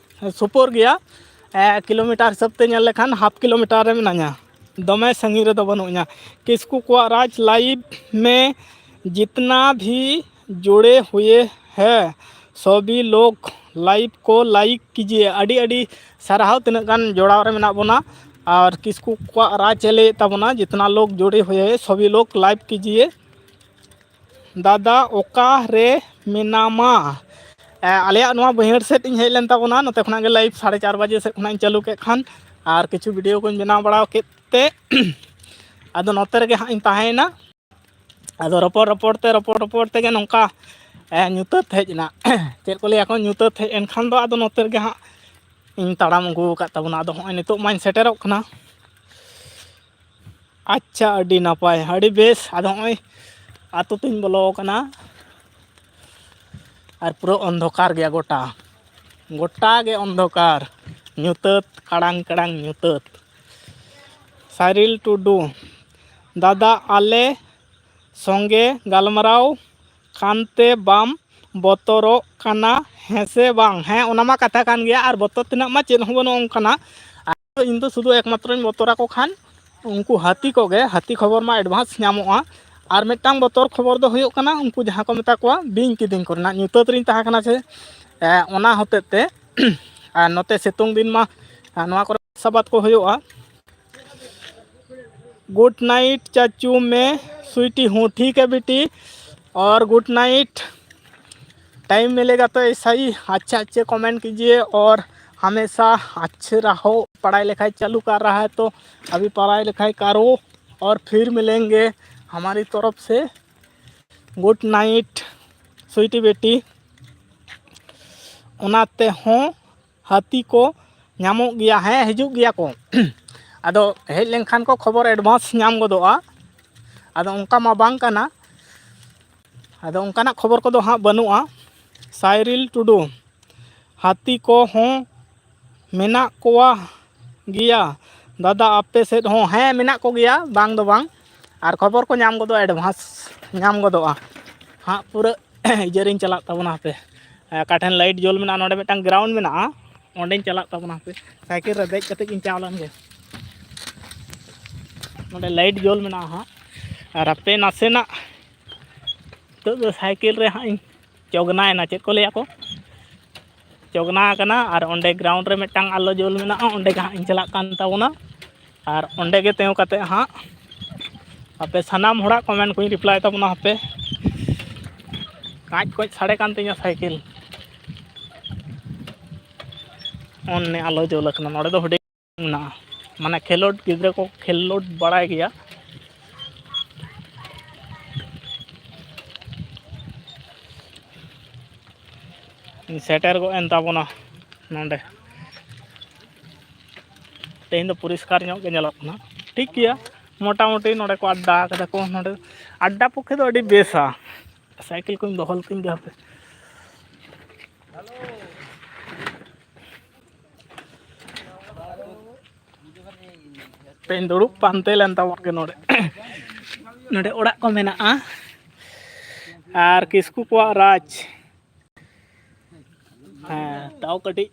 ᱥᱩᱯᱩᱨ ᱜᱮᱭᱟ᱾ ᱮ, ᱠᱤᱞᱳᱢᱤᱴᱟᱨ ᱦᱤᱥᱟᱹᱵ ᱛᱮ ᱧᱮᱞ ᱞᱮᱠᱷᱟᱱ ᱦᱟᱯ ᱠᱤᱞᱳᱢᱤᱴᱟᱨ ᱨᱮ ᱢᱮᱱᱟᱧᱟ, ᱫᱚᱢᱮ ᱥᱟᱺᱜᱤᱧ ᱨᱮᱫᱚ ᱵᱟᱹᱱᱩᱧᱟ᱾ ᱠᱤᱥᱠᱩ ᱠᱚᱣᱟᱜ ᱨᱟᱡᱽ ᱞᱟᱭᱤᱵᱷ ᱢᱮ, ᱡᱤᱛᱱᱟ ᱵᱷᱤ ᱡᱩᱲᱮ ᱦᱩᱭᱮ ᱦᱮ ᱥᱚᱵᱤ ᱞᱳᱜ ᱞᱟᱭᱤᱵᱷ ᱠᱚ ᱞᱟᱭᱤᱠ ᱠᱤᱡᱤᱭᱮ᱾ ᱟᱹᱰᱤ ᱟᱹᱰᱤ ᱥᱟᱨᱦᱟᱣ, ᱛᱤᱱᱟᱹᱜ ᱜᱟᱱ ᱡᱚᱲᱟᱣ ᱨᱮ ᱢᱮᱱᱟᱜ ᱵᱚᱱᱟ᱾ ᱟᱨ ᱠᱤᱥᱠᱩ ᱠᱚᱣᱟᱜ ᱨᱟᱡᱽ ᱮ ᱞᱟᱹᱭᱮᱫ ᱛᱟᱵᱚᱱᱟ, ᱡᱤᱛᱱᱟ ᱞᱳᱜ ᱡᱩᱲᱮ ᱦᱩᱭᱮ ᱦᱮ ᱥᱚᱵᱤ ᱞᱳᱜ ᱞᱟᱭᱤᱠ ᱠᱤᱡᱤᱭᱮ᱾ ᱫᱟᱫᱟ ᱚᱠᱟ ᱨᱮ ᱢᱮᱱᱟᱢᱟ? ᱮ, ᱟᱞᱮᱭᱟᱜ ᱱᱚᱣᱟ ᱵᱟᱹᱭᱦᱟᱹᱲ ᱥᱮᱫ ᱤᱧ ᱦᱮᱡ ᱞᱮᱱ ᱛᱟᱵᱚᱱᱟ, ᱱᱚᱛᱮ ᱠᱷᱚᱱᱟᱜ ᱜᱮ ᱞᱟᱭᱤᱵᱷ ᱥᱟᱲᱮ ᱪᱟᱨ ᱵᱟᱡᱮ ᱥᱮᱫ ᱠᱷᱚᱱᱟᱜ ᱤᱧ ᱪᱟᱹᱞᱩ ᱠᱮᱫ ᱠᱷᱟᱱ, ᱟᱨ ᱠᱤᱪᱷᱩ ᱵᱷᱤᱰᱤᱭᱳ ᱠᱚᱧ ᱵᱮᱱᱟᱣ ᱵᱟᱲᱟ ᱠᱮᱫ ᱛᱮ ᱟᱫᱚ ᱱᱚᱛᱮ ᱨᱮᱜᱮ ᱦᱟᱸᱜ ᱤᱧ ᱛᱟᱦᱮᱸᱭᱮᱱᱟ᱾ ᱟᱫᱚ ᱨᱚᱯᱚᱲ ᱨᱚᱯᱚᱲ ᱛᱮ, ᱨᱚᱯᱚᱲ ᱨᱚᱯᱚᱲ ᱛᱮᱜᱮ ᱱᱚᱝᱠᱟ, ᱮ, ᱧᱩᱛᱟᱹᱛ ᱦᱮᱡ ᱮᱱᱟ᱾ ᱪᱮᱫ ᱠᱚ ᱞᱟᱹᱭᱟ ᱠᱚ, ᱧᱩᱛᱟᱹᱛ ᱦᱮᱡ ᱮᱱ ᱠᱷᱟᱱ ᱫᱚ ᱟᱫᱚ ᱱᱚᱛᱮ ᱨᱮᱜᱮ ᱦᱟᱸᱜ ᱤᱧ ᱛᱟᱲᱟᱢ ᱟᱹᱜᱩ ᱟᱠᱟᱫ ᱛᱟᱵᱚᱱᱟ᱾ ᱟᱫᱚ ᱦᱚᱸᱜᱼᱚᱭ ᱱᱤᱛᱚᱜ ᱢᱟᱧ ᱥᱮᱴᱮᱨᱚᱜ ᱠᱟᱱᱟ᱾ ᱟᱪᱪᱷᱟ, ᱟᱹᱰᱤ ᱱᱟᱯᱟᱭ, ᱟᱹᱰᱤ ᱵᱮᱥ᱾ ᱟᱫᱚ ᱦᱚᱸᱜᱼᱚᱭ ᱟᱛᱳ ᱛᱮᱧ ᱵᱚᱞᱚ ᱟᱠᱟᱱᱟ ᱟᱨ ᱯᱩᱨᱟᱹ ᱚᱱᱫᱷᱚᱠᱟᱨ ᱜᱮᱭᱟ ᱜᱚᱴᱟ, ᱜᱚᱴᱟ ᱜᱮ ᱚᱱᱫᱷᱚᱠᱟᱨ, ᱧᱩᱛᱟᱹᱛ, ᱠᱟᱲᱟᱝ ᱠᱟᱲᱟᱝ ᱧᱩᱛᱟᱹᱛ᱾ ᱥᱟᱭᱨᱤᱞ ᱴᱩᱰᱩ, ᱫᱟᱫᱟ ᱟᱞᱮ ᱥᱚᱸᱜᱮ ᱜᱟᱞᱢᱟᱨᱟᱣ ᱠᱟᱱᱛᱮ ᱵᱟᱢ ᱵᱚᱛᱚᱨᱚᱜ ᱠᱟᱱᱟ ᱦᱮᱸ ᱥᱮ ᱵᱟᱝ? ᱦᱮᱸ, ᱚᱱᱟ ᱢᱟ ᱠᱟᱛᱷᱟ ᱠᱟᱱ ᱜᱮᱭᱟ, ᱟᱨ ᱵᱚᱛᱚᱨ ᱛᱮᱱᱟᱜ ᱢᱟ ᱪᱮᱫ ᱦᱚᱸ ᱵᱟᱹᱱᱩᱜ ᱚᱱᱠᱟᱱᱟᱜ᱾ ᱟᱨ ᱤᱧ ᱫᱚ ᱥᱩᱫᱷᱩ ᱮᱠᱢᱟᱛᱨᱚᱧ ᱵᱚᱛᱚᱨ ᱟᱠᱚ ᱠᱷᱟᱱ ᱩᱱᱠᱩ ᱦᱟᱹᱛᱤ ᱠᱚᱜᱮ, ᱦᱟᱹᱛᱤ ᱠᱷᱚᱵᱚᱨ ᱢᱟ ᱮᱰᱵᱷᱟᱱᱥ ᱧᱟᱢᱚᱜᱼᱟ᱾ ᱟᱨ ᱢᱤᱫᱴᱟᱝ ᱵᱚᱛᱚᱨ ᱠᱷᱚᱵᱚᱨ ᱫᱚ ᱦᱩᱭᱩᱜ ᱠᱟᱱᱟ ᱩᱱᱠᱩ ᱡᱟᱦᱟᱸ ᱠᱚ ᱢᱮᱛᱟ ᱠᱚᱣᱟ ᱵᱤᱧ ᱠᱤᱫᱤᱧ ᱠᱚᱨᱮᱱᱟᱜ ᱧᱩᱛᱟᱹᱛ ᱨᱤᱧ ᱛᱟᱦᱮᱸ ᱠᱟᱱᱟ ᱥᱮ, ᱮ, ᱚᱱᱟ ᱦᱚᱛᱮᱡ ᱛᱮ᱾ ᱟᱨ ᱱᱚᱛᱮ ᱥᱤᱛᱩᱝ ᱫᱤᱱ ᱢᱟ, ᱮ, ᱱᱚᱣᱟ ᱠᱚᱨᱮ ᱥᱟᱵᱟᱫ ᱠᱚ ᱦᱩᱭᱩᱜᱼᱟ᱾ ᱜᱩᱰ ᱱᱟᱭᱤᱴ ᱪᱟᱪᱩ ᱢᱮ ᱥᱩᱭᱴᱤ ᱦᱩᱸ, ᱴᱷᱤᱠ ᱦᱮ ᱵᱤᱴᱤ, ᱚᱨ ᱜᱩᱰ ᱱᱟᱭᱤᱴ। टाइम मिलेगा तो ऐसा ही अच्छे अच्छे कमेंट कीजिए और हमेशा अच्छे रहो। पढ़ाई लिखाई चालू कर रहा है तो अभी पढ़ाई लिखाई करो और फिर मिलेंगे। हमारी तरफ से गुड नाइट स्वीटी बेटी। ᱚᱱᱟᱛᱮ ᱦᱚᱸ ᱦᱟᱹᱛᱤ ᱠᱚ ᱧᱟᱢᱚᱜ ᱜᱮᱭᱟ, ᱦᱮᱸ, ᱦᱤᱡᱩᱜ ᱜᱮᱭᱟ ᱠᱚ᱾ ᱟᱫᱚ ᱦᱮᱡ ᱞᱮᱱᱠᱷᱟᱱ ᱠᱚ ᱠᱷᱚᱵᱚᱨ ᱮᱰᱵᱷᱟᱱᱥ ᱧᱟᱢ ᱜᱚᱫᱚᱜᱼᱟ᱾ ᱟᱫᱚ ᱚᱱᱠᱟ ᱢᱟ ᱵᱟᱝ ᱠᱟᱱᱟ᱾ ᱟᱫᱚ ᱚᱱᱠᱟᱱᱟᱜ ᱠᱷᱚᱵᱚᱨ ᱠᱚᱫᱚ ᱦᱟᱸᱜ ᱵᱟᱹᱱᱩᱜᱼᱟ᱾ ᱥᱟᱭᱨᱤᱞ ᱴᱩᱰᱩ, ᱦᱟᱹᱛᱤ ᱠᱚᱦᱚᱸ ᱢᱮᱱᱟᱜ ᱠᱚᱣᱟ ᱜᱮᱭᱟ ᱫᱟᱫᱟ ᱟᱯᱮ ᱥᱮᱫ ᱦᱚᱸ? ᱦᱮᱸ, ᱢᱮᱱᱟᱜ ᱠᱚᱜᱮᱭᱟ, ᱵᱟᱝ ᱫᱚ ᱵᱟᱝ᱾ ᱟᱨ ᱠᱷᱚᱵᱚᱨ ᱠᱚ ᱧᱟᱢ ᱜᱚᱫᱚᱜᱼᱟ, advance ᱧᱟᱢ ᱜᱚᱫᱚᱜᱼᱟ ᱦᱟᱸᱜ᱾ ᱯᱩᱨᱟᱹ ᱤᱭᱟᱹ ᱨᱤᱧ ᱪᱟᱞᱟᱜ ᱛᱟᱵᱚᱱᱟ ᱦᱟᱯᱮ᱾ ᱚᱠᱟ ᱴᱷᱮᱱ light ᱡᱳᱞ ᱢᱮᱱᱟᱜᱼᱟ, ᱱᱚᱰᱮ ᱢᱤᱫᱴᱟᱝ ground ᱢᱮᱱᱟᱜᱼᱟ, ᱚᱸᱰᱮᱧ ᱪᱟᱞᱟᱜ ᱛᱟᱵᱚᱱᱟ ᱦᱟᱯᱮ᱾ ᱥᱟᱭᱠᱮᱞ ᱨᱮ ᱫᱮᱡ ᱠᱟᱛᱮ ᱤᱧ ᱪᱟᱞᱟᱣ ᱞᱮᱱ ᱜᱮ᱾ ᱱᱚᱰᱮ light ᱡᱳᱞ ᱢᱮᱱᱟᱜᱼᱟ ᱦᱟᱸᱜ, ᱟᱨ ᱦᱟᱯᱮ ᱱᱟᱥᱮᱱᱟᱜ ᱱᱤᱛᱚᱜ ᱫᱚ ᱥᱟᱭᱠᱮᱞ ᱨᱮ ᱦᱟᱸᱜ ᱤᱧ ᱪᱚᱜᱽᱱᱟᱭᱮᱱᱟ, ᱪᱮᱫ ᱠᱚ ᱞᱟᱹᱭᱟ ᱠᱚ, ᱪᱚᱜᱽᱱᱟ ᱟᱠᱟᱱᱟ᱾ ᱟᱨ ᱚᱸᱰᱮ ground ᱨᱮ ᱢᱤᱫᱴᱟᱝ ᱟᱞᱚ ᱡᱳᱞ ᱢᱮᱱᱟᱜᱼᱟ, ᱚᱸᱰᱮ ᱜᱮ ᱦᱟᱸᱜ ᱤᱧ ᱪᱟᱞᱟᱜ ᱠᱟᱱ ᱛᱟᱵᱚᱱᱟ᱾ ᱟᱨ ᱚᱸᱰᱮ ᱜᱮ ᱛᱤᱸᱜᱩ ᱠᱟᱛᱮ ᱦᱟᱸᱜ ᱟᱯᱮ ᱥᱟᱱᱟᱢ ᱦᱚᱲᱟᱜ comment ᱠᱚᱧ reply ᱛᱟᱵᱚᱱᱟ ᱦᱟᱯᱮ᱾ ᱠᱟᱸᱪ ᱠᱚᱪ ᱥᱟᱰᱮ ᱠᱟᱱ ᱛᱤᱧᱟᱹ ᱥᱟᱭᱠᱮᱞ᱾ ᱚᱱᱮ ᱟᱞᱚ ᱡᱳᱞ ᱟᱠᱟᱱᱟ, ᱱᱚᱰᱮ ᱫᱚ ᱦᱩᱰᱤᱧ ᱢᱮᱱᱟᱜᱼᱟ, ᱢᱟᱱᱮ ᱠᱷᱮᱞᱳᱰ, ᱜᱤᱫᱽᱨᱟᱹ ᱠᱚ ᱠᱷᱮᱞᱳᱰ ᱵᱟᱲᱟᱭ ᱜᱮᱭᱟ᱾ ᱥᱮᱴᱮᱨ ᱜᱚᱫ ᱮᱱ ᱛᱟᱵᱚᱱᱟ ᱱᱚᱰᱮ᱾ ᱛᱮᱦᱮᱧ ᱫᱚ ᱯᱚᱨᱤᱥᱠᱟᱨ ᱧᱚᱜ ᱜᱮ ᱧᱮᱞᱚᱜ ᱠᱟᱱᱟ᱾ ᱴᱷᱤᱠ ᱜᱮᱭᱟ, ᱢᱚᱴᱟᱢᱩᱴᱤ ᱱᱚᱰᱮ ᱠᱚ ᱟᱰᱰᱟ ᱠᱟᱫᱟ ᱠᱚ᱾ ᱱᱚᱰᱮ ᱟᱰᱰᱟ ᱯᱚᱠᱠᱷᱮ ᱫᱚ ᱟᱹᱰᱤ ᱵᱮᱥᱟ᱾ ᱥᱟᱭᱠᱮᱞ ᱠᱚᱧ ᱫᱚᱦᱚ ᱞᱮᱛᱤᱧ ᱜᱮ ᱦᱟᱯᱮ᱾ ᱯᱮᱧ ᱫᱩᱲᱩᱵ ᱯᱟᱱᱛᱮ ᱞᱮᱱ ᱛᱟᱵᱚᱱ ᱜᱮ ᱱᱚᱰᱮ᱾ ᱱᱚᱰᱮ ᱚᱲᱟᱜ ᱠᱚ ᱢᱮᱱᱟᱜᱼᱟ᱾ ᱟᱨ ᱠᱤᱥᱠᱩ ᱠᱚᱣᱟᱜ ᱨᱟᱡᱽ᱾ ᱦᱮᱸ, ᱛᱟᱣ ᱠᱟᱹᱴᱤᱡ,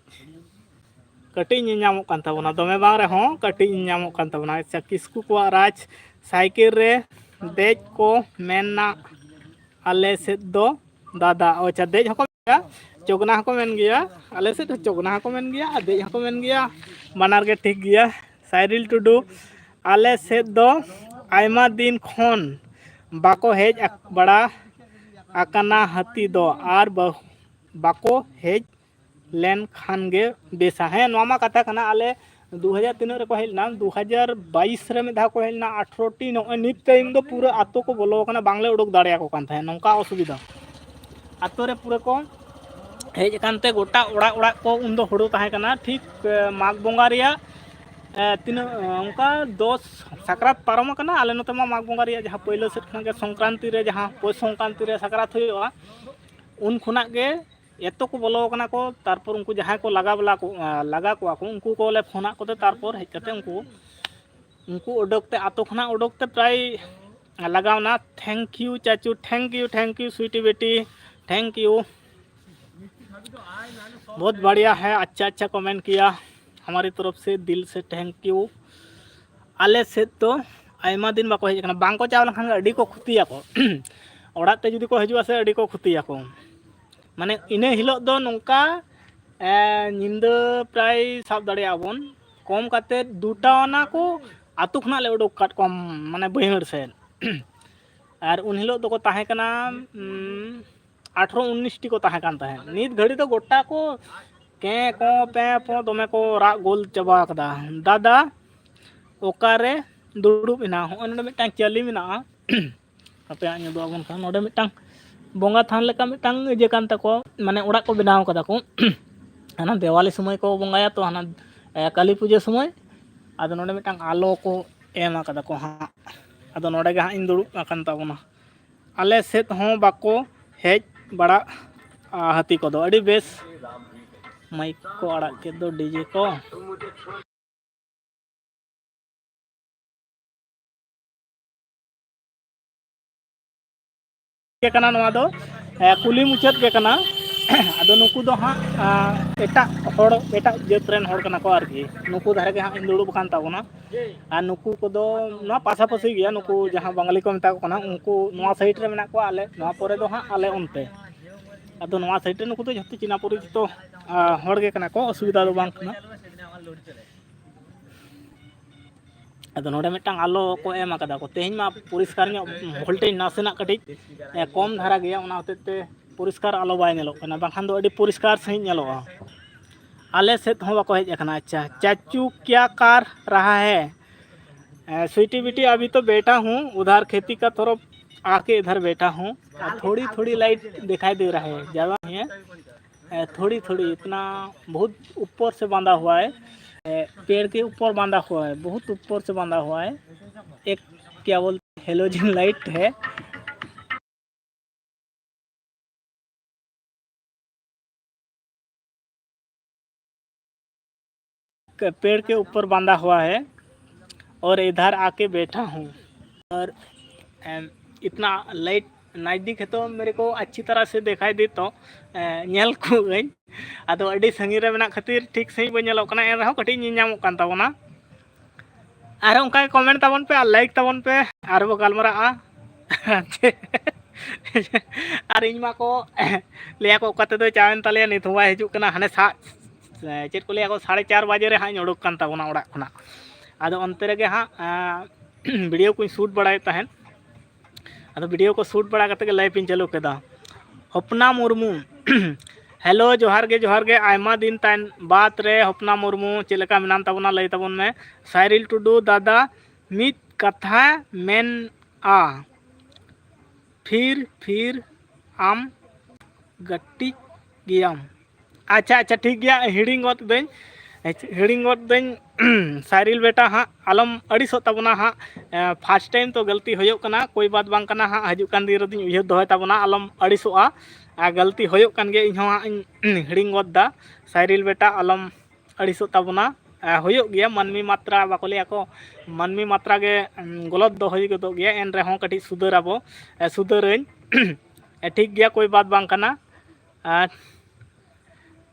ᱠᱟᱹᱴᱤᱡ ᱧᱮᱞ ᱧᱟᱢᱚᱜ ᱠᱟᱱ ᱛᱟᱵᱚᱱᱟ, ᱫᱚᱢᱮ ᱵᱟᱝ ᱨᱮᱦᱚᱸ ᱠᱟᱹᱴᱤᱡ ᱧᱮᱞ ᱧᱟᱢᱚᱜ ᱠᱟᱱ ᱛᱟᱵᱚᱱᱟ᱾ ᱟᱪᱪᱷᱟ, ᱠᱤᱥᱠᱩ ᱠᱚᱣᱟᱜ ᱨᱟᱡᱽ, ᱥᱟᱭᱠᱮᱞ ᱨᱮ ᱫᱮᱡ ᱠᱚ ᱢᱮᱱᱟ ᱟᱞᱮ ᱥᱮᱫ ᱫᱚ ᱫᱟᱫᱟ᱾ ᱚ ᱟᱪᱪᱷᱟ, ᱫᱮᱡ ᱦᱚᱸᱠᱚ ᱢᱮᱱ ᱜᱮᱭᱟ, ᱪᱚᱜᱽᱱᱟ ᱦᱚᱸᱠᱚ ᱢᱮᱱ ᱜᱮᱭᱟ, ᱟᱞᱮ ᱥᱮᱫ ᱦᱚᱸ ᱪᱚᱜᱽᱱᱟ ᱦᱚᱸᱠᱚ ᱢᱮᱱ ᱜᱮᱭᱟ ᱟᱨ ᱫᱮᱡ ᱦᱚᱸᱠᱚ ᱢᱮᱱ ᱜᱮᱭᱟ, ᱵᱟᱱᱟᱨ ᱜᱮ ᱴᱷᱤᱠ ᱜᱮᱭᱟ᱾ ᱥᱟᱭᱨᱤᱞ ᱴᱩᱰᱩ, ᱟᱞᱮ ᱥᱮᱫ ᱫᱚ ᱟᱭᱢᱟ ᱫᱤᱱ ᱠᱷᱚᱱ ᱵᱟᱠᱚ ᱦᱮᱡ ᱵᱟᱲᱟ ᱟᱠᱟᱱᱟ ᱦᱟᱹᱛᱤ ᱫᱚ, ᱟᱨ ᱵᱟ-, ᱵᱟᱠᱚ ᱦᱮᱡ ᱞᱮᱱᱠᱷᱟᱱ ᱜᱮ ᱵᱮᱥᱟ᱾ ᱦᱮᱸ, ᱱᱚᱣᱟ ᱢᱟ ᱠᱟᱛᱷᱟ ᱠᱟᱱᱟ᱾ ᱟᱞᱮ ᱫᱩ ᱦᱟᱡᱟᱨ ᱛᱤᱱᱟᱹᱜ ᱨᱮᱠᱚ ᱦᱮᱡ ᱞᱮᱱᱟ, ᱫᱩ ᱦᱟᱡᱟᱨ ᱵᱟᱭᱤᱥ ᱨᱮ ᱢᱤᱫ ᱫᱷᱟᱣ ᱠᱚ ᱦᱮᱡ ᱞᱮᱱᱟ, ᱟᱴᱷᱨᱚ ᱴᱤ᱾ ᱱᱚᱜᱼᱚᱭ ᱱᱤᱛ time ᱫᱚ ᱯᱩᱨᱟᱹ ᱟᱛᱳ ᱠᱚ ᱵᱚᱞᱚ ᱟᱠᱟᱱᱟ, ᱵᱟᱝᱞᱮ ᱩᱰᱩᱠ ᱫᱟᱲᱮᱭᱟᱠᱚ ᱠᱟᱱ ᱛᱟᱦᱮᱸᱫ, ᱱᱚᱝᱠᱟ ᱚᱥᱩᱵᱤᱫᱷᱟ᱾ ᱟᱛᱳ ᱨᱮ ᱯᱩᱨᱟᱹ ᱠᱚ ᱦᱮᱡ ᱟᱠᱟᱱ ᱛᱮ ᱜᱚᱴᱟ ᱚᱲᱟᱜ ᱚᱲᱟᱜ ᱠᱚ ᱩᱱᱫᱚ ᱦᱩᱲᱩ ᱛᱟᱦᱮᱸ ᱠᱟᱱᱟ᱾ ᱴᱷᱤᱠ, ᱮ, ᱢᱟᱜᱽ ᱵᱚᱸᱜᱟ ᱨᱮᱭᱟᱜ, ᱮ, ᱛᱤᱱᱟᱹᱜ, ᱮ, ᱚᱱᱠᱟ ᱫᱚᱥ, ᱥᱟᱠᱨᱟᱛ ᱯᱟᱨᱚᱢ ᱟᱠᱟᱱᱟ᱾ ᱟᱞᱮ ᱱᱚᱛᱮ ᱢᱟ ᱢᱟᱜᱽ ᱵᱚᱸᱜᱟ ᱨᱮᱭᱟᱜ ᱡᱟᱦᱟᱸ ᱯᱳᱭᱞᱳ ᱥᱮᱫ ᱠᱷᱚᱱᱟᱜ ᱜᱮ ᱥᱚᱝᱠᱨᱟᱱᱛᱤ ᱨᱮ, ᱡᱟᱦᱟᱸ ᱯᱳᱥ ᱥᱚᱝᱠᱨᱟᱱᱛᱤ ᱨᱮ ᱥᱟᱠᱨᱟᱛ ᱦᱩᱭᱩᱜᱼᱟ, ᱩᱱ ᱠᱷᱚᱱᱟᱜ ᱜᱮ ᱮᱛᱚ ᱠᱚ ᱵᱚᱞᱚ ᱟᱠᱟᱱᱟ ᱠᱚ᱾ ᱛᱟᱨᱯᱚᱨ ᱩᱱᱠᱩ ᱡᱟᱦᱟᱸᱭ ᱠᱚ ᱞᱟᱜᱟ ᱵᱟᱞᱟ ᱠᱚ, ᱮ, ᱞᱟᱜᱟ ᱠᱚᱣᱟ ᱠᱚ, ᱩᱱᱠᱩ ᱠᱚᱞᱮ ᱯᱷᱳᱱᱟᱫ ᱠᱚᱛᱮ ᱛᱟᱨᱯᱚᱨ ᱦᱮᱡ ᱠᱟᱛᱮ ᱩᱱᱠᱩ, ᱩᱱᱠᱩ ᱩᱰᱩᱠ ᱛᱮ, ᱟᱛᱳ ᱠᱷᱚᱱᱟᱜ ᱩᱰᱩᱠ ᱛᱮ ᱯᱨᱟᱭ ᱞᱟᱜᱟᱣᱱᱟ᱾ Thank you ᱪᱟᱪᱩ, thank you, thank you sweetie Beti, thank you। बहुत बढ़िया है, अच्छा अच्छा कमेंट किया, हमारी तरफ से दिल से thank you। ᱟᱞᱮ ᱥᱮᱫ ᱫᱚ ᱟᱭᱢᱟ ᱫᱤᱱ ᱵᱟᱠᱚ ᱦᱮᱡ ᱟᱠᱟᱱᱟ, ᱵᱟᱝ ᱠᱚ ᱪᱟᱣ ᱞᱮᱱᱠᱷᱟᱱ ᱜᱮ ᱟᱹᱰᱤ ᱠᱚ ᱠᱷᱚᱛᱤᱭᱟᱠᱚ᱾ ᱚᱲᱟᱜ ᱛᱮ ᱡᱩᱫᱤ ᱠᱚ ᱦᱤᱡᱩᱜᱼᱟ ᱥᱮ, ᱟᱹᱰᱤ ᱠᱚ ᱠᱷᱚᱛᱤᱭᱟᱠᱚ᱾ ᱢᱟᱱᱮ ᱤᱱᱟᱹ ᱦᱤᱞᱳᱜ ᱫᱚ ᱱᱚᱝᱠᱟ, ᱮ, ᱧᱤᱫᱟᱹ ᱯᱨᱟᱭ ᱥᱟᱵ ᱫᱟᱲᱮᱭᱟᱜᱼᱟ ᱵᱚᱱ, ᱠᱚᱢ ᱠᱟᱛᱮ ᱫᱩᱴᱟ ᱚᱱᱟ ᱠᱚ ᱟᱛᱳ ᱠᱷᱚᱱᱟᱜ ᱞᱮ ᱩᱰᱩᱠ ᱠᱟᱫ ᱠᱚᱣᱟ, ᱢᱟᱱᱮ ᱵᱟᱹᱭᱦᱟᱹᱲ ᱥᱮᱫ᱾ ᱟᱨ ᱩᱱ ᱦᱤᱞᱳᱜ ᱫᱚᱠᱚ ᱛᱟᱦᱮᱸ ᱠᱟᱱᱟ, ᱩᱢ, ᱟᱴᱷᱨᱚ ᱩᱱᱤᱥ ᱴᱤ ᱠᱚ ᱛᱟᱦᱮᱸ ᱠᱟᱱ ᱛᱟᱦᱮᱸᱫ᱾ ᱱᱤᱛ ᱜᱷᱟᱹᱲᱤ ᱫᱚ ᱜᱚᱴᱟ ᱠᱚ ᱠᱮᱸ ᱠᱚᱸ ᱯᱮᱸ ᱯᱚᱸ ᱫᱚᱢᱮ ᱠᱚ ᱨᱟᱜ ᱜᱳᱞ ᱪᱟᱵᱟ ᱟᱠᱟᱫᱟ᱾ ᱫᱟᱫᱟ ᱚᱠᱟᱨᱮ ᱫᱩᱲᱩᱵ ᱮᱱᱟ? ᱦᱚᱸᱜᱼᱚᱭ ᱱᱚᱰᱮ ᱢᱤᱫᱴᱟᱝ ᱪᱟᱹᱞᱤ ᱢᱮᱱᱟᱜᱼᱟ᱾ ᱦᱟᱯᱮ ᱦᱟᱸᱜ ᱤᱧ ᱩᱫᱩᱜ ᱟᱵᱚᱱ ᱠᱟᱱᱟ᱾ ᱱᱚᱰᱮ ᱢᱤᱫᱴᱟᱝ ᱵᱚᱸᱜᱟ ᱛᱷᱟᱱ ᱞᱮᱠᱟ ᱢᱤᱫᱴᱟᱝ ᱤᱭᱟᱹ ᱠᱟᱱ ᱛᱟᱠᱚᱣᱟ, ᱢᱟᱱᱮ ᱚᱲᱟᱜ ᱠᱚ ᱵᱮᱱᱟᱣ ᱠᱟᱫᱟ ᱠᱚ᱾ ᱦᱟᱱᱟ ᱫᱮᱣᱟᱞᱤ ᱥᱚᱢᱚᱭ ᱠᱚ ᱵᱚᱸᱜᱟᱭᱟ ᱛᱚ, ᱦᱟᱱᱟ, ᱮ, ᱠᱟᱹᱞᱤ ᱯᱩᱡᱟᱹ ᱥᱚᱢᱚᱭ᱾ ᱟᱫᱚ ᱱᱚᱰᱮ ᱢᱤᱫᱴᱟᱝ ᱟᱞᱚ ᱠᱚ ᱮᱢ ᱟᱠᱟᱫᱟ ᱠᱚ ᱦᱟᱸᱜ᱾ ᱟᱫᱚ ᱱᱚᱰᱮ ᱜᱮ ᱦᱟᱸᱜ ᱤᱧ ᱫᱩᱲᱩᱵ ᱟᱠᱟᱱ ᱛᱟᱵᱚᱱᱟ᱾ ᱟᱞᱮ ᱥᱮᱫ ᱦᱚᱸ ᱵᱟᱠᱚ ᱦᱮᱡ ᱵᱟᱲᱟᱜᱼᱟ ᱦᱟᱹᱛᱤ ᱠᱚᱫᱚ᱾ ᱟᱹᱰᱤ ᱵᱮᱥ, ᱢᱟᱭᱤᱠ ᱠᱚ ᱟᱲᱟᱜ ᱠᱮᱫ ᱫᱚ, ᱰᱤᱡᱮ ᱠᱚ᱾ ᱜᱮ ᱠᱟᱱᱟ ᱱᱚᱣᱟ ᱫᱚ, ᱮ, ᱠᱩᱞᱦᱤ ᱢᱩᱪᱟᱹᱫ ᱜᱮ ᱠᱟᱱᱟ᱾ ᱟᱫᱚ ᱱᱩᱠᱩ ᱫᱚ ᱦᱟᱸᱜ, ᱟ, ᱮᱴᱟᱜ ᱦᱚᱲ, ᱮᱴᱟᱜ ᱡᱟᱹᱛ ᱨᱮᱱ ᱦᱚᱲ ᱠᱟᱱᱟ ᱠᱚ ᱟᱨᱠᱤ᱾ ᱱᱩᱠᱩ ᱫᱷᱟᱨᱮ ᱜᱮ ᱦᱟᱸᱜ ᱤᱧ ᱫᱩᱲᱩᱵ ᱟᱠᱟᱱ ᱛᱟᱵᱚᱱᱟ᱾ ᱟᱨ ᱱᱩᱠᱩ ᱠᱚᱫᱚ ᱱᱚᱣᱟ ᱯᱟᱥᱟᱯᱟᱥᱤ ᱜᱮᱭᱟ, ᱱᱩᱠᱩ ᱡᱟᱦᱟᱸ ᱵᱟᱝᱜᱟᱞᱤ ᱠᱚ ᱢᱮᱛᱟ ᱠᱚ ᱠᱟᱱᱟ, ᱩᱱᱠᱩ ᱱᱚᱣᱟ ᱥᱟᱭᱤᱰ ᱨᱮ ᱢᱮᱱᱟᱜ ᱠᱚᱣᱟ, ᱟᱞᱮ ᱱᱚᱣᱟ ᱯᱚᱨᱮ ᱫᱚ ᱦᱟᱸᱜ ᱟᱞᱮ ᱚᱱᱛᱮ᱾ ᱟᱫᱚ ᱱᱚᱣᱟ ᱥᱟᱭᱤᱰ ᱨᱮ ᱱᱩᱠᱩ ᱫᱚ ᱡᱷᱚᱛᱚ ᱪᱤᱱᱟ ᱯᱚᱨᱤᱪᱤᱛᱚ, ᱟ, ᱦᱚᱲ ᱜᱮ ᱠᱟᱱᱟ ᱠᱚ, ᱚᱥᱩᱵᱤᱫᱷᱟ ᱫᱚ ᱵᱟᱝ ᱠᱟᱱᱟ᱾ ᱟᱫᱚ ᱱᱚᱰᱮ ᱢᱤᱫᱴᱟᱝ ᱟᱞᱚ ᱠᱚ ᱮᱢ ᱟᱠᱟᱫᱟ ᱠᱚ᱾ ᱛᱮᱦᱮᱧ ᱢᱟ ᱯᱚᱨᱤᱥᱠᱟᱨ ᱧᱚᱜ, ᱵᱷᱳᱞᱴᱮᱡᱽ ᱱᱟᱥᱮᱱᱟᱜ ᱠᱟᱹᱴᱤᱡ, ᱮ, ᱠᱚᱢ ᱫᱷᱟᱨᱟ ᱜᱮᱭᱟ, ᱚᱱᱟ ᱦᱚᱛᱮᱡ ᱛᱮ ᱯᱚᱨᱤᱥᱠᱟᱨ ᱟᱞᱚ ᱵᱟᱭ ᱧᱮᱞᱚᱜ ᱠᱟᱱᱟ, ᱵᱟᱝᱠᱷᱟᱱ ᱫᱚ ᱟᱹᱰᱤ ᱯᱚᱨᱤᱥᱠᱟᱨ ᱥᱟᱺᱦᱤᱡ ᱧᱮᱞᱚᱜᱼᱟ᱾ ᱟᱞᱮ ᱥᱮᱫ ᱦᱚᱸ ᱵᱟᱠᱚ ᱦᱮᱡ ᱟᱠᱟᱱᱟ᱾ ᱟᱪᱪᱷᱟ, ᱪᱟᱪᱩ ᱠᱭᱟ ᱠᱟᱨ ᱨᱟᱦᱟ ᱦᱮ? ᱮ, ᱥᱩᱭᱴᱤ ᱵᱤᱴᱤ, ᱟᱵᱷᱤ ᱛᱚ ᱵᱮᱴᱷᱟ ᱦᱩᱸ, ᱩᱫᱷᱟᱨ ᱠᱷᱮᱛᱤ ᱠᱟ ᱛᱚᱨᱚᱯ ᱟᱠᱮ ᱤᱫᱷᱟᱨ ᱵᱮᱴᱷᱟ ᱦᱩᱸ, ᱟᱨ ᱛᱷᱚᱲᱤ ᱛᱷᱚᱲᱤ ᱞᱟᱭᱤᱴ ᱫᱤᱠᱷᱟᱭ ᱫᱮ ᱨᱟᱦᱟ ᱦᱮ, ᱡᱟᱫᱟ ᱱᱟᱦᱤ ᱦᱮ᱾ ᱮ, ᱛᱷᱚᱲᱤ ᱛᱷᱚᱲᱤ, ᱤᱛᱱᱟ ᱵᱚᱦᱩᱛ ᱩᱯᱯᱚᱨ ᱥᱮ ᱵᱟᱸᱫᱷᱟ ᱦᱩᱣᱟ ᱦᱮ᱾ पेड़ के ऊपर बांधा हुआ है, बहुत ऊपर से बांधा हुआ है। एक क्या बोलते हैं, हेलोजन लाइट है। पेड़ के ऊपर बांधा हुआ है और इधर आके बैठा हूँ। और इतना लाइट नज़दीक है तो मेरे को अच्छी तरह से दिखाई दे तो ᱧᱮᱞ ᱠᱚᱣᱟᱹᱧ᱾ ᱟᱫᱚ ᱟᱹᱰᱤ ᱥᱟᱺᱜᱤᱧ ᱨᱮ ᱢᱮᱱᱟᱜ ᱠᱷᱟᱹᱛᱤᱨ ᱴᱷᱤᱠ ᱥᱟᱺᱦᱤᱡ ᱵᱟᱹᱧ ᱧᱮᱞᱚᱜ ᱠᱟᱱᱟ, ᱮᱱ ᱨᱮᱦᱚᱸ ᱠᱟᱹᱴᱤᱡ ᱧᱮᱞ ᱧᱟᱢᱚᱜ ᱠᱟᱱ ᱛᱟᱵᱚᱱᱟ᱾ ᱟᱨ ᱚᱱᱠᱟ ᱜᱮ ᱠᱚᱢᱮᱱᱴ ᱛᱟᱵᱚᱱ ᱯᱮ ᱟᱨ ᱞᱟᱭᱤᱠ ᱛᱟᱵᱚᱱ ᱯᱮ, ᱟᱨ ᱵᱚ ᱜᱟᱞᱢᱟᱨᱟᱜᱼᱟ᱾ ᱟᱨ ᱤᱧ ᱢᱟ ᱠᱚ ᱞᱟᱹᱭᱟ ᱠᱚ, "ᱚᱠᱟ ᱛᱮᱫᱚ ᱪᱟᱣᱮᱱ ᱛᱟᱞᱮᱭᱟ, ᱱᱤᱛ ᱦᱚᱸ ᱵᱟᱭ ᱦᱤᱡᱩᱜ ᱠᱟᱱᱟ?" ᱦᱟᱱᱮ ᱥᱟ-, ᱪᱮᱫ ᱠᱚ ᱞᱟᱹᱭᱟ ᱠᱚ, ᱥᱟᱲᱮ ᱪᱟᱨ ᱵᱟᱡᱮ ᱨᱮ ᱦᱟᱸᱜ ᱤᱧ ᱩᱰᱩᱠ ᱠᱟᱱ ᱛᱟᱵᱚᱱᱟ ᱚᱲᱟᱜ ᱠᱷᱚᱱᱟᱜ᱾ ᱟᱫᱚ ᱚᱱᱛᱮ ᱨᱮᱜᱮ ᱦᱟᱸᱜ ᱵᱷᱤᱰᱤᱭᱳ ᱠᱚᱧ ᱥᱩᱴ ᱵᱟᱲᱟᱭᱮᱫ ᱛᱟᱦᱮᱸᱫ᱾ ᱟᱫᱚ ᱵᱷᱤᱰᱤᱭᱳ ᱠᱚ ᱥᱩᱴ ᱵᱟᱲᱟ ᱠᱟᱛᱮ ᱜᱮ ᱞᱟᱭᱤᱵᱷ ᱤᱧ ᱪᱟᱹᱞᱩ ᱠᱮᱫᱟ᱾ ᱦᱚᱯᱱᱟ ᱢᱩᱨᱢᱩ, ᱦᱮᱞᱳ, ᱡᱚᱦᱟᱨ ᱜᱮ, ᱡᱚᱦᱟᱨ ᱜᱮ, ᱟᱭᱢᱟ ᱫᱤᱱ ᱛᱟᱭ ᱵᱟᱫᱽ ᱨᱮ ᱦᱚᱯᱱᱟ ᱢᱩᱨᱢᱩ, ᱪᱮᱫ ᱞᱮᱠᱟ ᱢᱮᱱᱟᱢ ᱛᱟᱵᱚᱱᱟ? ᱞᱟᱹᱭ ᱛᱟᱵᱚᱱ ᱢᱮ᱾ ᱥᱟᱭᱨᱤᱞ ᱴᱩᱰᱩ, ᱫᱟᱫᱟ, ᱢᱤᱫ ᱠᱟᱛᱷᱟ ᱢᱮᱱᱟ, ᱯᱷᱤᱨ ᱯᱷᱤᱨ ᱟᱢ ᱜᱟᱹᱴᱤᱡ ᱜᱮᱭᱟᱢ᱾ ᱟᱪᱪᱷᱟ, ᱟᱪᱪᱷᱟ, ᱴᱷᱤᱠ ᱜᱮᱭᱟ, ᱦᱤᱲᱤᱧ ᱜᱚᱫ ᱫᱟᱹᱧ, ᱦᱤᱲᱤᱧ ᱜᱚᱫ ᱫᱟᱹᱧ᱾ ᱥᱟᱭᱨᱤᱞ ᱵᱮᱴᱟ ᱦᱟᱸᱜ ᱟᱞᱚᱢ ᱟᱹᱲᱤᱥᱚᱜ ᱛᱟᱵᱚᱱᱟ ᱦᱟᱸᱜ᱾ ᱮᱸ, first time ᱛᱚ ᱜᱟᱹᱞᱛᱤ ᱦᱩᱭᱩᱜ ᱠᱟᱱᱟ, ᱠᱳᱭ ᱵᱟᱛ ᱵᱟᱝ ᱠᱟᱱᱟ ᱦᱟᱸᱜ, ᱦᱤᱡᱩᱜ ᱠᱟᱱ ᱫᱤᱱ ᱨᱮᱫᱚᱧ ᱩᱭᱦᱟᱹᱨ ᱫᱚᱦᱚᱭ ᱛᱟᱵᱚᱱᱟ, ᱟᱞᱚᱢ ᱟᱹᱲᱤᱥᱚᱜᱼᱟ᱾ ᱟᱨ ᱜᱟᱹᱞᱛᱤ ᱦᱩᱭᱩᱜ ᱠᱟᱱ ᱜᱮᱭᱟ, ᱤᱧ ᱦᱚᱸ ᱦᱟᱸᱜ ᱤᱧ ᱦᱤᱲᱤᱧ ᱜᱚᱫ ᱫᱟ᱾ ᱥᱟᱭᱨᱤᱞ ᱵᱮᱴᱟ ᱟᱞᱚᱢ ᱟᱹᱲᱤᱥᱚᱜ ᱛᱟᱵᱚᱱᱟ᱾ ᱮᱸ, ᱦᱩᱭᱩᱜ ᱜᱮᱭᱟ, ᱢᱟᱹᱱᱢᱤ ᱢᱟᱛᱨᱟ ᱵᱟᱠᱚ ᱞᱟᱹᱭᱟ ᱠᱚ, ᱢᱟᱹᱱᱢᱤ ᱢᱟᱛᱨᱟ ᱜᱮ, ᱩᱸ, ᱜᱚᱞᱚᱛ ᱫᱚ ᱦᱩᱭ ᱜᱚᱫᱚᱜ ᱜᱮᱭᱟ, ᱮᱱ ᱨᱮᱦᱚᱸ ᱠᱟᱹᱴᱤᱡ ᱥᱩᱫᱷᱟᱹᱨ ᱟᱵᱚ, ᱮ, ᱥᱩᱫᱷᱟᱹᱨᱟᱹᱧ᱾ ᱮ, ᱴᱷᱤᱠ ᱜᱮᱭᱟ, ᱠᱳᱭ ᱵᱟᱛ ᱵᱟᱝ ᱠᱟᱱᱟ᱾ ᱟᱨ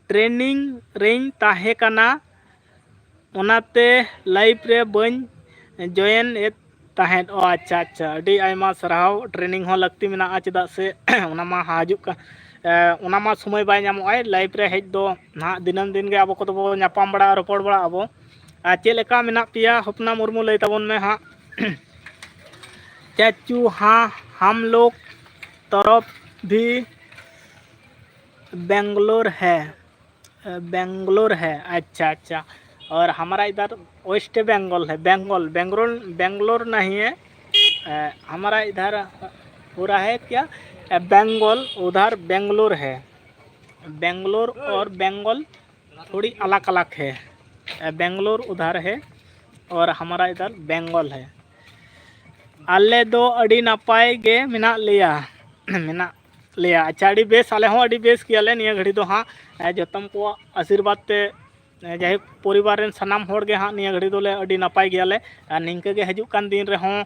training ᱨᱮᱧ ᱛᱟᱦᱮᱸ ᱠᱟᱱᱟ, ᱚᱱᱟᱛᱮ live ᱨᱮ ᱵᱟᱹᱧ join ᱮᱫ ᱛᱟᱦᱮᱸᱫ᱾ ᱚ, ᱟᱪᱪᱷᱟ, ᱟᱪᱪᱷᱟ, ᱟᱹᱰᱤ ᱟᱭᱢᱟ ᱥᱟᱨᱦᱟᱣ᱾ Training ᱦᱚᱸ ᱞᱟᱹᱠᱛᱤ ᱢᱮᱱᱟᱜᱼᱟ, ᱪᱮᱫᱟᱜ ᱥᱮ ᱚᱱᱟ ᱢᱟ ᱦᱤᱡᱩᱜ ᱠᱟᱱ, ᱮ, ᱚᱱᱟ ᱢᱟ ᱥᱚᱢᱚᱭ ᱵᱟᱭ ᱧᱟᱢᱚᱜᱼᱟᱭ live ᱨᱮ ᱦᱮᱡ ᱫᱚ᱾ ᱱᱟᱦᱟᱜ ᱫᱤᱱᱟᱹᱢ ᱫᱤᱱ ᱜᱮ ᱟᱵᱚ ᱠᱚᱫᱚ ᱵᱚ ᱧᱟᱯᱟᱢ ᱵᱟᱲᱟᱜᱼᱟ, ᱨᱚᱯᱚᱲ ᱵᱟᱲᱟᱜ ᱟᱵᱚ᱾ ᱟᱨ ᱪᱮᱫ ᱞᱮᱠᱟ ᱢᱮᱱᱟᱜ ᱯᱮᱭᱟ ᱦᱚᱯᱱᱟ ᱢᱩᱨᱢᱩ, ᱞᱟᱹᱭ ᱛᱟᱵᱚᱱ ᱢᱮ ᱦᱟᱸᱜ᱾ ᱪᱟᱪᱩ, ᱦᱟᱸ, ᱦᱟᱢ ᱞᱳᱜ ᱛᱚᱨᱚᱯ ᱵᱷᱤ ᱵᱮᱝᱜᱟᱞᱳᱨ ᱦᱮ, ᱵᱮᱝᱜᱟᱞᱳᱨ ᱦᱮ, ᱟᱪᱪᱷᱟ, ᱟᱪᱪᱷᱟ, ᱚᱨ ᱦᱟᱢᱟᱨᱟ ᱤᱫᱷᱟᱨ ᱳᱭᱮᱥᱴ ᱵᱮᱝᱜᱚᱞ ᱦᱮ, ᱵᱮᱝᱜᱚᱞ, ᱵᱮᱝᱜᱟᱞᱳᱨ, ᱵᱮᱝᱜᱟᱞᱳᱨ ᱱᱟᱦᱤ ᱦᱮ, ᱮ, ᱦᱟᱢᱟᱨᱟ ᱤᱫᱷᱟᱨ ᱯᱩᱨᱟ ᱦᱮ ᱠᱭᱟ, ᱮ, ᱵᱮᱝᱜᱚᱞ, ᱩᱫᱷᱟᱨ ᱵᱮᱝᱜᱟᱞᱳᱨ ᱦᱮ, ᱵᱮᱝᱜᱟᱞᱳᱨ ᱚᱨ ᱵᱮᱝᱜᱚᱞ ᱛᱷᱳᱲᱤ ᱟᱞᱟᱜᱽ ᱟᱞᱟᱜᱽ ᱦᱮ᱾ बेंगलोर उधर है और हमारा इधर बंगाल है। ᱟᱞᱮ ᱫᱚ ᱟᱹᱰᱤ ᱱᱟᱯᱟᱭ ᱜᱮ ᱢᱮᱱᱟᱜ ᱞᱮᱭᱟ᱾ ᱢᱮᱱᱟᱜ ᱞᱮᱭᱟ᱾ ᱟᱪᱪᱷᱟ, ᱟᱹᱰᱤ ᱵᱮᱥ, ᱟᱞᱮ ᱦᱚᱸ ᱟᱹᱰᱤ ᱵᱮᱥ ᱜᱮᱭᱟᱞᱮ ᱱᱤᱭᱟᱹ ᱜᱷᱟᱹᱲᱤ ᱫᱚ ᱦᱟᱸᱜ᱾ ᱮ, ᱡᱚᱛᱚᱢ ᱠᱚᱣᱟᱜ ᱟᱥᱤᱨᱵᱟᱫᱽ ᱛᱮ, ᱮ, ᱡᱟᱭᱦᱳᱠ, ᱯᱚᱨᱤᱵᱟᱨ ᱨᱮᱱ ᱥᱟᱱᱟᱢ ᱦᱚᱲ ᱜᱮ ᱦᱟᱸᱜ ᱱᱤᱭᱟᱹ ᱜᱷᱟᱹᱲᱤ ᱫᱚᱞᱮ ᱟᱹᱰᱤ ᱱᱟᱯᱟᱭ ᱜᱮᱭᱟᱞᱮ᱾ ᱟᱨ ᱱᱤᱝᱠᱟᱹ ᱜᱮ ᱦᱤᱡᱩᱜ ᱠᱟᱱ ᱫᱤᱱ ᱨᱮᱦᱚᱸ,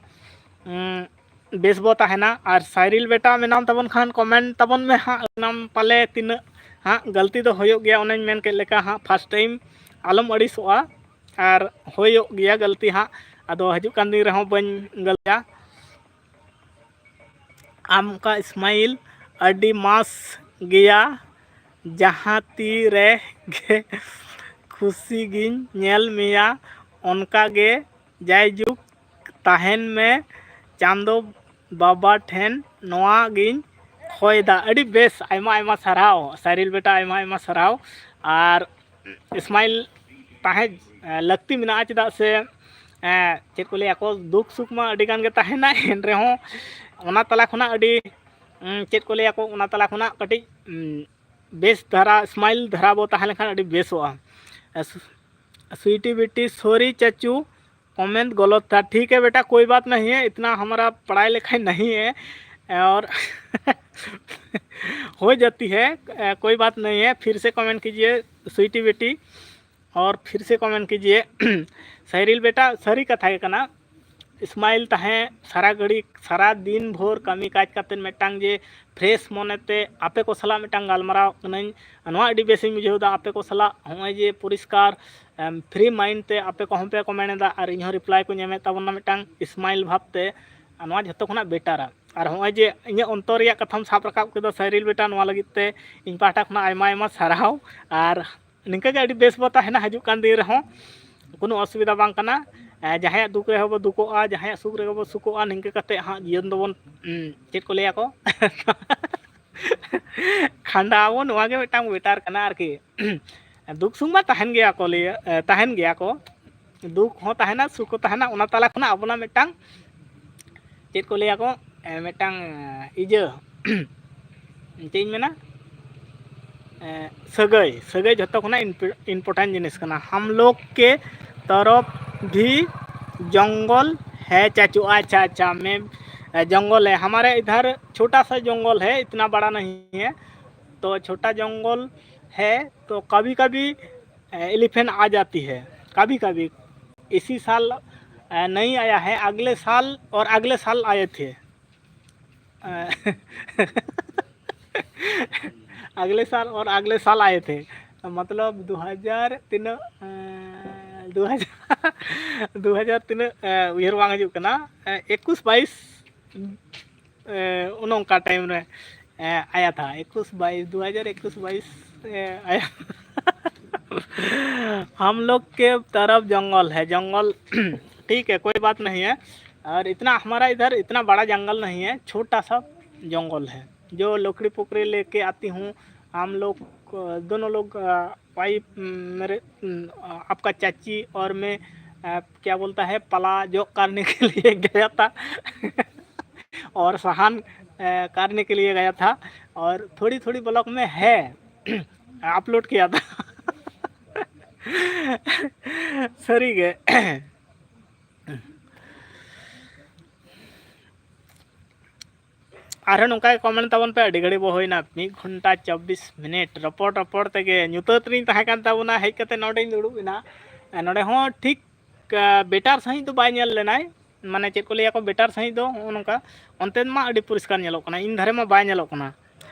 ᱩᱸ, ᱵᱮᱥ ᱵᱚ ᱛᱟᱦᱮᱱᱟ᱾ ᱟᱨ ᱥᱟᱭᱨᱤᱞ ᱵᱮᱴᱟ ᱢᱮᱱᱟᱢ ᱛᱟᱵᱚᱱ ᱠᱷᱟᱱ comment ᱛᱟᱵᱚᱱ ᱢᱮ ᱦᱟᱸᱜ, ᱱᱟᱢ ᱯᱟᱞᱮ ᱛᱤᱱᱟᱹᱜ ᱦᱟᱸᱜ ᱜᱟᱹᱞᱛᱤ ᱫᱚ ᱦᱩᱭᱩᱜ ᱜᱮᱭᱟ, ᱚᱱᱮᱧ ᱢᱮᱱ ᱠᱮᱫ ᱞᱮᱠᱟ ᱦᱟᱸᱜ, first time ᱟᱞᱚᱢ ᱟᱹᱲᱤᱥᱚᱜᱼᱟ᱾ ᱟᱨ ᱦᱩᱭᱩᱜ ᱜᱮᱭᱟ ᱜᱟᱹᱞᱛᱤ ᱦᱟᱸᱜ, ᱟᱫᱚ ᱦᱤᱡᱩᱜ ᱠᱟᱱ ᱫᱤᱱ ᱨᱮᱦᱚᱸ ᱵᱟᱹᱧ ᱜᱟᱹᱞᱛᱤᱭᱟ᱾ ᱟᱢ ᱚᱠᱟ ᱥᱢᱟᱭᱤᱞ ᱟᱹᱰᱤ ᱢᱟᱥ ᱜᱮᱭᱟ, ᱡᱟᱦᱟᱸ ᱛᱤ ᱨᱮ ᱜᱮ ᱠᱷᱩᱥᱤ ᱜᱤᱧ ᱧᱮᱞ ᱢᱮᱭᱟ, ᱚᱱᱠᱟ ᱜᱮ ᱡᱟᱭᱡᱩᱜᱽ ᱛᱟᱦᱮᱱ ᱢᱮ, ᱪᱟᱸᱫᱚ ᱵᱟᱵᱟ ᱴᱷᱮᱱ ᱱᱚᱣᱟ ᱜᱤᱧ ᱠᱷᱚᱭᱫᱟ᱾ ᱟᱹᱰᱤ ᱵᱮᱥ, ᱟᱭᱢᱟ ᱟᱭᱢᱟ ᱥᱟᱨᱦᱟᱣ ᱥᱟᱭᱨᱤᱞ ᱵᱮᱴᱟ, ᱟᱭᱢᱟ ᱟᱭᱢᱟ ᱥᱟᱨᱦᱟᱣ᱾ ᱟᱨ ᱥᱢᱟᱭᱤᱞ ᱛᱟᱦᱮᱸ, ᱮ, ᱞᱟᱹᱠᱛᱤ ᱢᱮᱱᱟᱜᱼᱟ, ᱪᱮᱫᱟᱜ ᱥᱮ, ᱮ, ᱪᱮᱫ ᱠᱚ ᱞᱟᱹᱭᱟ ᱠᱚ, ᱫᱩᱠ ᱥᱩᱠ ᱢᱟ ᱟᱹᱰᱤ ᱜᱟᱱ ᱜᱮ ᱛᱟᱦᱮᱱᱟ, ᱮᱱ ᱨᱮᱦᱚᱸ ᱚᱱᱟ ᱛᱟᱞᱟ ᱠᱷᱚᱱᱟᱜ ᱟᱹᱰᱤ, ᱩᱸ, ᱪᱮᱫ ᱠᱚ ᱞᱟᱹᱭᱟ ᱠᱚ, ᱚᱱᱟ ᱛᱟᱞᱟ ᱠᱷᱚᱱᱟᱜ ᱠᱟᱹᱴᱤᱡ, ᱩᱸ, ᱵᱮᱥ ᱫᱷᱟᱨᱟ, ᱥᱢᱟᱭᱤᱞ ᱫᱷᱟᱨᱟ ᱵᱚ ᱛᱟᱦᱮᱸ ᱞᱮᱱᱠᱷᱟᱱ ᱟᱹᱰᱤ ᱵᱮᱥᱚᱜᱼᱟ᱾ ᱮ, ᱥᱩ-, ᱥᱩᱭᱤᱴᱤ ᱵᱤᱴᱤ, sorry ᱪᱟᱪᱩ, comment गलत था, ठीक है बेटा, कोई बात नहीं है, इतना हमारा पढ़ाई लिखाई नहीं है और हो जाती है, अ, कोई बात नहीं है, फिर से comment कीजिए स्वीटी बेटी, और फिर से comment कीजिए। ᱥᱟᱭᱨᱤᱞ ᱵᱮᱴᱟ, ᱥᱟᱹᱨᱤ ᱠᱟᱛᱷᱟ ᱜᱮ ᱠᱟᱱᱟ, ᱥᱢᱟᱭᱤᱞ ᱛᱟᱦᱮᱸ ᱥᱟᱨᱟ ᱜᱷᱟᱹᱲᱤ, ᱥᱟᱨᱟ ᱫᱤᱱ ᱵᱷᱳᱨ ᱠᱟᱹᱢᱤ ᱠᱟᱡᱽ ᱠᱟᱛᱮᱫ ᱢᱤᱫᱴᱟᱝ ᱡᱮ fresh ᱢᱚᱱᱮᱛᱮ ᱟᱯᱮ ᱠᱚ ᱥᱟᱞᱟᱜ ᱢᱤᱫᱴᱟᱝ ᱜᱟᱞᱢᱟᱨᱟᱣ ᱠᱟᱹᱱᱟᱹᱧ, ᱱᱚᱣᱟ ᱟᱹᱰᱤ ᱵᱮᱥᱤᱧ ᱵᱩᱡᱷᱟᱹᱣ ᱮᱫᱟ᱾ ᱟᱯᱮ ᱠᱚ ᱥᱟᱞᱟᱜ ᱦᱚᱸᱜᱼᱚᱭ ᱡᱮ ᱯᱚᱨᱤᱥᱠᱟᱨ, ᱮᱢ, free mind ᱛᱮ ᱟᱯᱮ ᱠᱚᱦᱚᱸ ᱯᱮ comment ᱮᱫᱟ ᱟᱨ ᱤᱧᱦᱚᱸ reply ᱠᱚᱧ ᱮᱢᱮᱫ ᱛᱟᱵᱚᱱᱟ ᱢᱤᱫᱴᱟᱝ smile ᱵᱷᱟᱵᱽ ᱛᱮ, ᱟᱨ ᱱᱚᱣᱟ ᱡᱷᱚᱛᱚ ᱠᱷᱚᱱᱟᱜ betterᱟ᱾ ᱟᱨ ᱦᱚᱸᱜᱼᱚᱭ ᱡᱮ ᱤᱧᱟᱹᱜ ᱚᱱᱛᱚᱨ ᱨᱮᱭᱟᱜ ᱠᱟᱛᱷᱟᱢ ᱥᱟᱵ ᱨᱟᱠᱟᱵ ᱠᱮᱫᱟ ᱥᱟᱭᱨᱤᱞ ᱵᱮᱴᱟ, ᱱᱚᱣᱟ ᱞᱟᱹᱜᱤᱫ ᱛᱮ ᱤᱧ ᱯᱟᱦᱴᱟ ᱠᱷᱚᱱᱟᱜ ᱟᱭᱢᱟ ᱟᱭᱢᱟ ᱥᱟᱨᱦᱟᱣ᱾ ᱟᱨ ᱱᱤᱝᱠᱟᱹ ᱜᱮ ᱟᱹᱰᱤ ᱵᱮᱥ ᱵᱚ ᱛᱟᱦᱮᱱᱟ ᱦᱤᱡᱩᱜ ᱠᱟᱱ ᱫᱤᱱ ᱨᱮᱦᱚᱸ, ᱠᱳᱱᱳ ᱚᱥᱩᱵᱤᱫᱷᱟ ᱵᱟᱝ ᱠᱟᱱᱟ᱾ ᱮ, ᱡᱟᱦᱟᱸᱭᱟᱜ ᱫᱩᱠ ᱨᱮᱦᱚᱸ ᱵᱚ ᱫᱩᱠᱚᱜᱼᱟ, ᱡᱟᱦᱟᱸᱭᱟᱜ ᱥᱩᱠ ᱨᱮᱜᱮ ᱵᱚ ᱥᱩᱠᱚᱜᱼᱟ᱾ ᱱᱤᱝᱠᱟᱹ ᱠᱟᱛᱮᱫ ᱦᱟᱸᱜ ᱡᱤᱭᱚᱱ ᱫᱚᱵᱚᱱ, ᱩᱸ, ᱪᱮᱫ ᱠᱚ ᱞᱟᱹᱭᱟ ᱠᱚ, ᱠᱷᱟᱸᱰᱟᱣ ᱟᱵᱚ, ᱱᱚᱣᱟ ᱜᱮ ᱢᱤᱫᱴᱟᱝ better ᱠᱟᱱᱟ ᱟᱨᱠᱤ᱾ ᱫᱩᱠ ᱥᱩᱠ ᱢᱟ ᱛᱟᱦᱮᱱ ᱜᱮᱭᱟ ᱠᱚ, ᱞᱟᱹᱭᱟ, ᱮ, ᱛᱟᱦᱮᱱ ᱜᱮᱭᱟ ᱠᱚ, ᱫᱩᱠ ᱦᱚᱸ ᱛᱟᱦᱮᱱᱟ, ᱥᱩᱠ ᱦᱚᱸ ᱛᱟᱦᱮᱱᱟ, ᱚᱱᱟ ᱛᱟᱞᱟ ᱠᱷᱚᱱᱟᱜ ᱟᱵᱚᱱᱟᱜ ᱢᱤᱫᱴᱟᱝ, ᱪᱮᱫ ᱠᱚ ᱞᱟᱹᱭᱟ ᱠᱚ, ᱮ, ᱢᱤᱫᱴᱟᱝ, ᱮ, ᱤᱭᱟᱹ, ᱪᱮᱫ ᱤᱧ ᱢᱮᱱᱟ, ᱥᱟᱹᱜᱟᱹᱭ, ᱥᱟᱹᱜᱟᱹᱭ ᱡᱷᱚᱛᱚ ᱠᱷᱚᱱᱟᱜ important ᱡᱤᱱᱤᱥ ᱠᱟᱱᱟ᱾ हम लोग के तरफ भी जंगल है चाचू। अच्छा, अच्छा, मैं, जंगल है, हमारे इधर छोटा सा जंगल है, इतना बड़ा नहीं है, तो छोटा जंगल है, तो कभी कभी एलिफेंट आ जाती है, कभी कभी। इसी साल नहीं आया है, अगले साल और अगले साल आए थे। अगले साल और अगले साल आए थे, मतलब दो हज़ार तीन, दो हज़ार, दो हज़ार तीन, उयहर बांग हजूक करना, इक्कीस बाईस, उनका टाइम रे आया था, इक्कीस बाईस, दो हज़ार इक्कीस बाईस आया। हम लोग के तरफ जंगल है, जंगल। ठीक है, कोई बात नहीं है। और इतना हमारा इधर इतना बड़ा जंगल नहीं है, छोटा सा जंगल है। जो लकड़ी पुकड़ी लेके आती हूँ, हम लोग दोनों लोग, भाई, मेरे, आपका चाची और मैं, क्या बोलता है, पला जो करने के लिए गया था और साहन करने के लिए गया था, और थोड़ी थोड़ी ब्लॉग में है, अपलोड किया था। सरी गे। ᱟᱨᱦᱚᱸ ᱱᱚᱝᱠᱟ ᱜᱮ ᱠᱚᱢᱮᱱᱴ ᱛᱟᱵᱚᱱ ᱯᱮ᱾ ᱟᱹᱰᱤ ᱜᱷᱟᱹᱲᱤᱡ ᱵᱚ ᱦᱩᱭᱱᱟ, ᱢᱤᱫ ᱜᱷᱚᱱᱴᱟ ᱪᱚᱵᱵᱤᱥ ᱢᱤᱱᱤᱴ ᱨᱚᱯᱚᱲ ᱨᱚᱯᱚᱲ ᱛᱮᱜᱮ ᱧᱩᱛᱟᱹᱛ ᱨᱤᱧ ᱛᱟᱦᱮᱸ ᱠᱟᱱ ᱛᱟᱵᱚᱱᱟ᱾ ᱦᱮᱡ ᱠᱟᱛᱮ ᱱᱚᱰᱮᱧ ᱫᱩᱲᱩᱵ ᱮᱱᱟ᱾ ᱱᱚᱰᱮ ᱦᱚᱸ ᱴᱷᱤᱠ ᱵᱮᱴᱟᱨ ᱥᱟᱺᱦᱤᱡ ᱫᱚ ᱵᱟᱭ ᱧᱮᱞ ᱞᱮᱱᱟᱭ, ᱢᱟᱱᱮ ᱪᱮᱫ ᱠᱚ ᱞᱟᱹᱭᱟ ᱠᱚ, ᱵᱮᱴᱟᱨ ᱥᱟᱺᱦᱤᱡ ᱫᱚ ᱱᱚᱜᱼᱚ ᱱᱚᱝᱠᱟ᱾ ᱚᱱᱛᱮ ᱢᱟ ᱟᱹᱰᱤ ᱯᱚᱨᱤᱥᱠᱟᱨ ᱧᱮᱞᱚᱜ ᱠᱟᱱᱟ, ᱤᱧ ᱫᱷᱟᱨᱮ ᱢᱟ ᱵᱟᱭ ᱧᱮᱞᱚᱜ ᱠᱟᱱᱟ᱾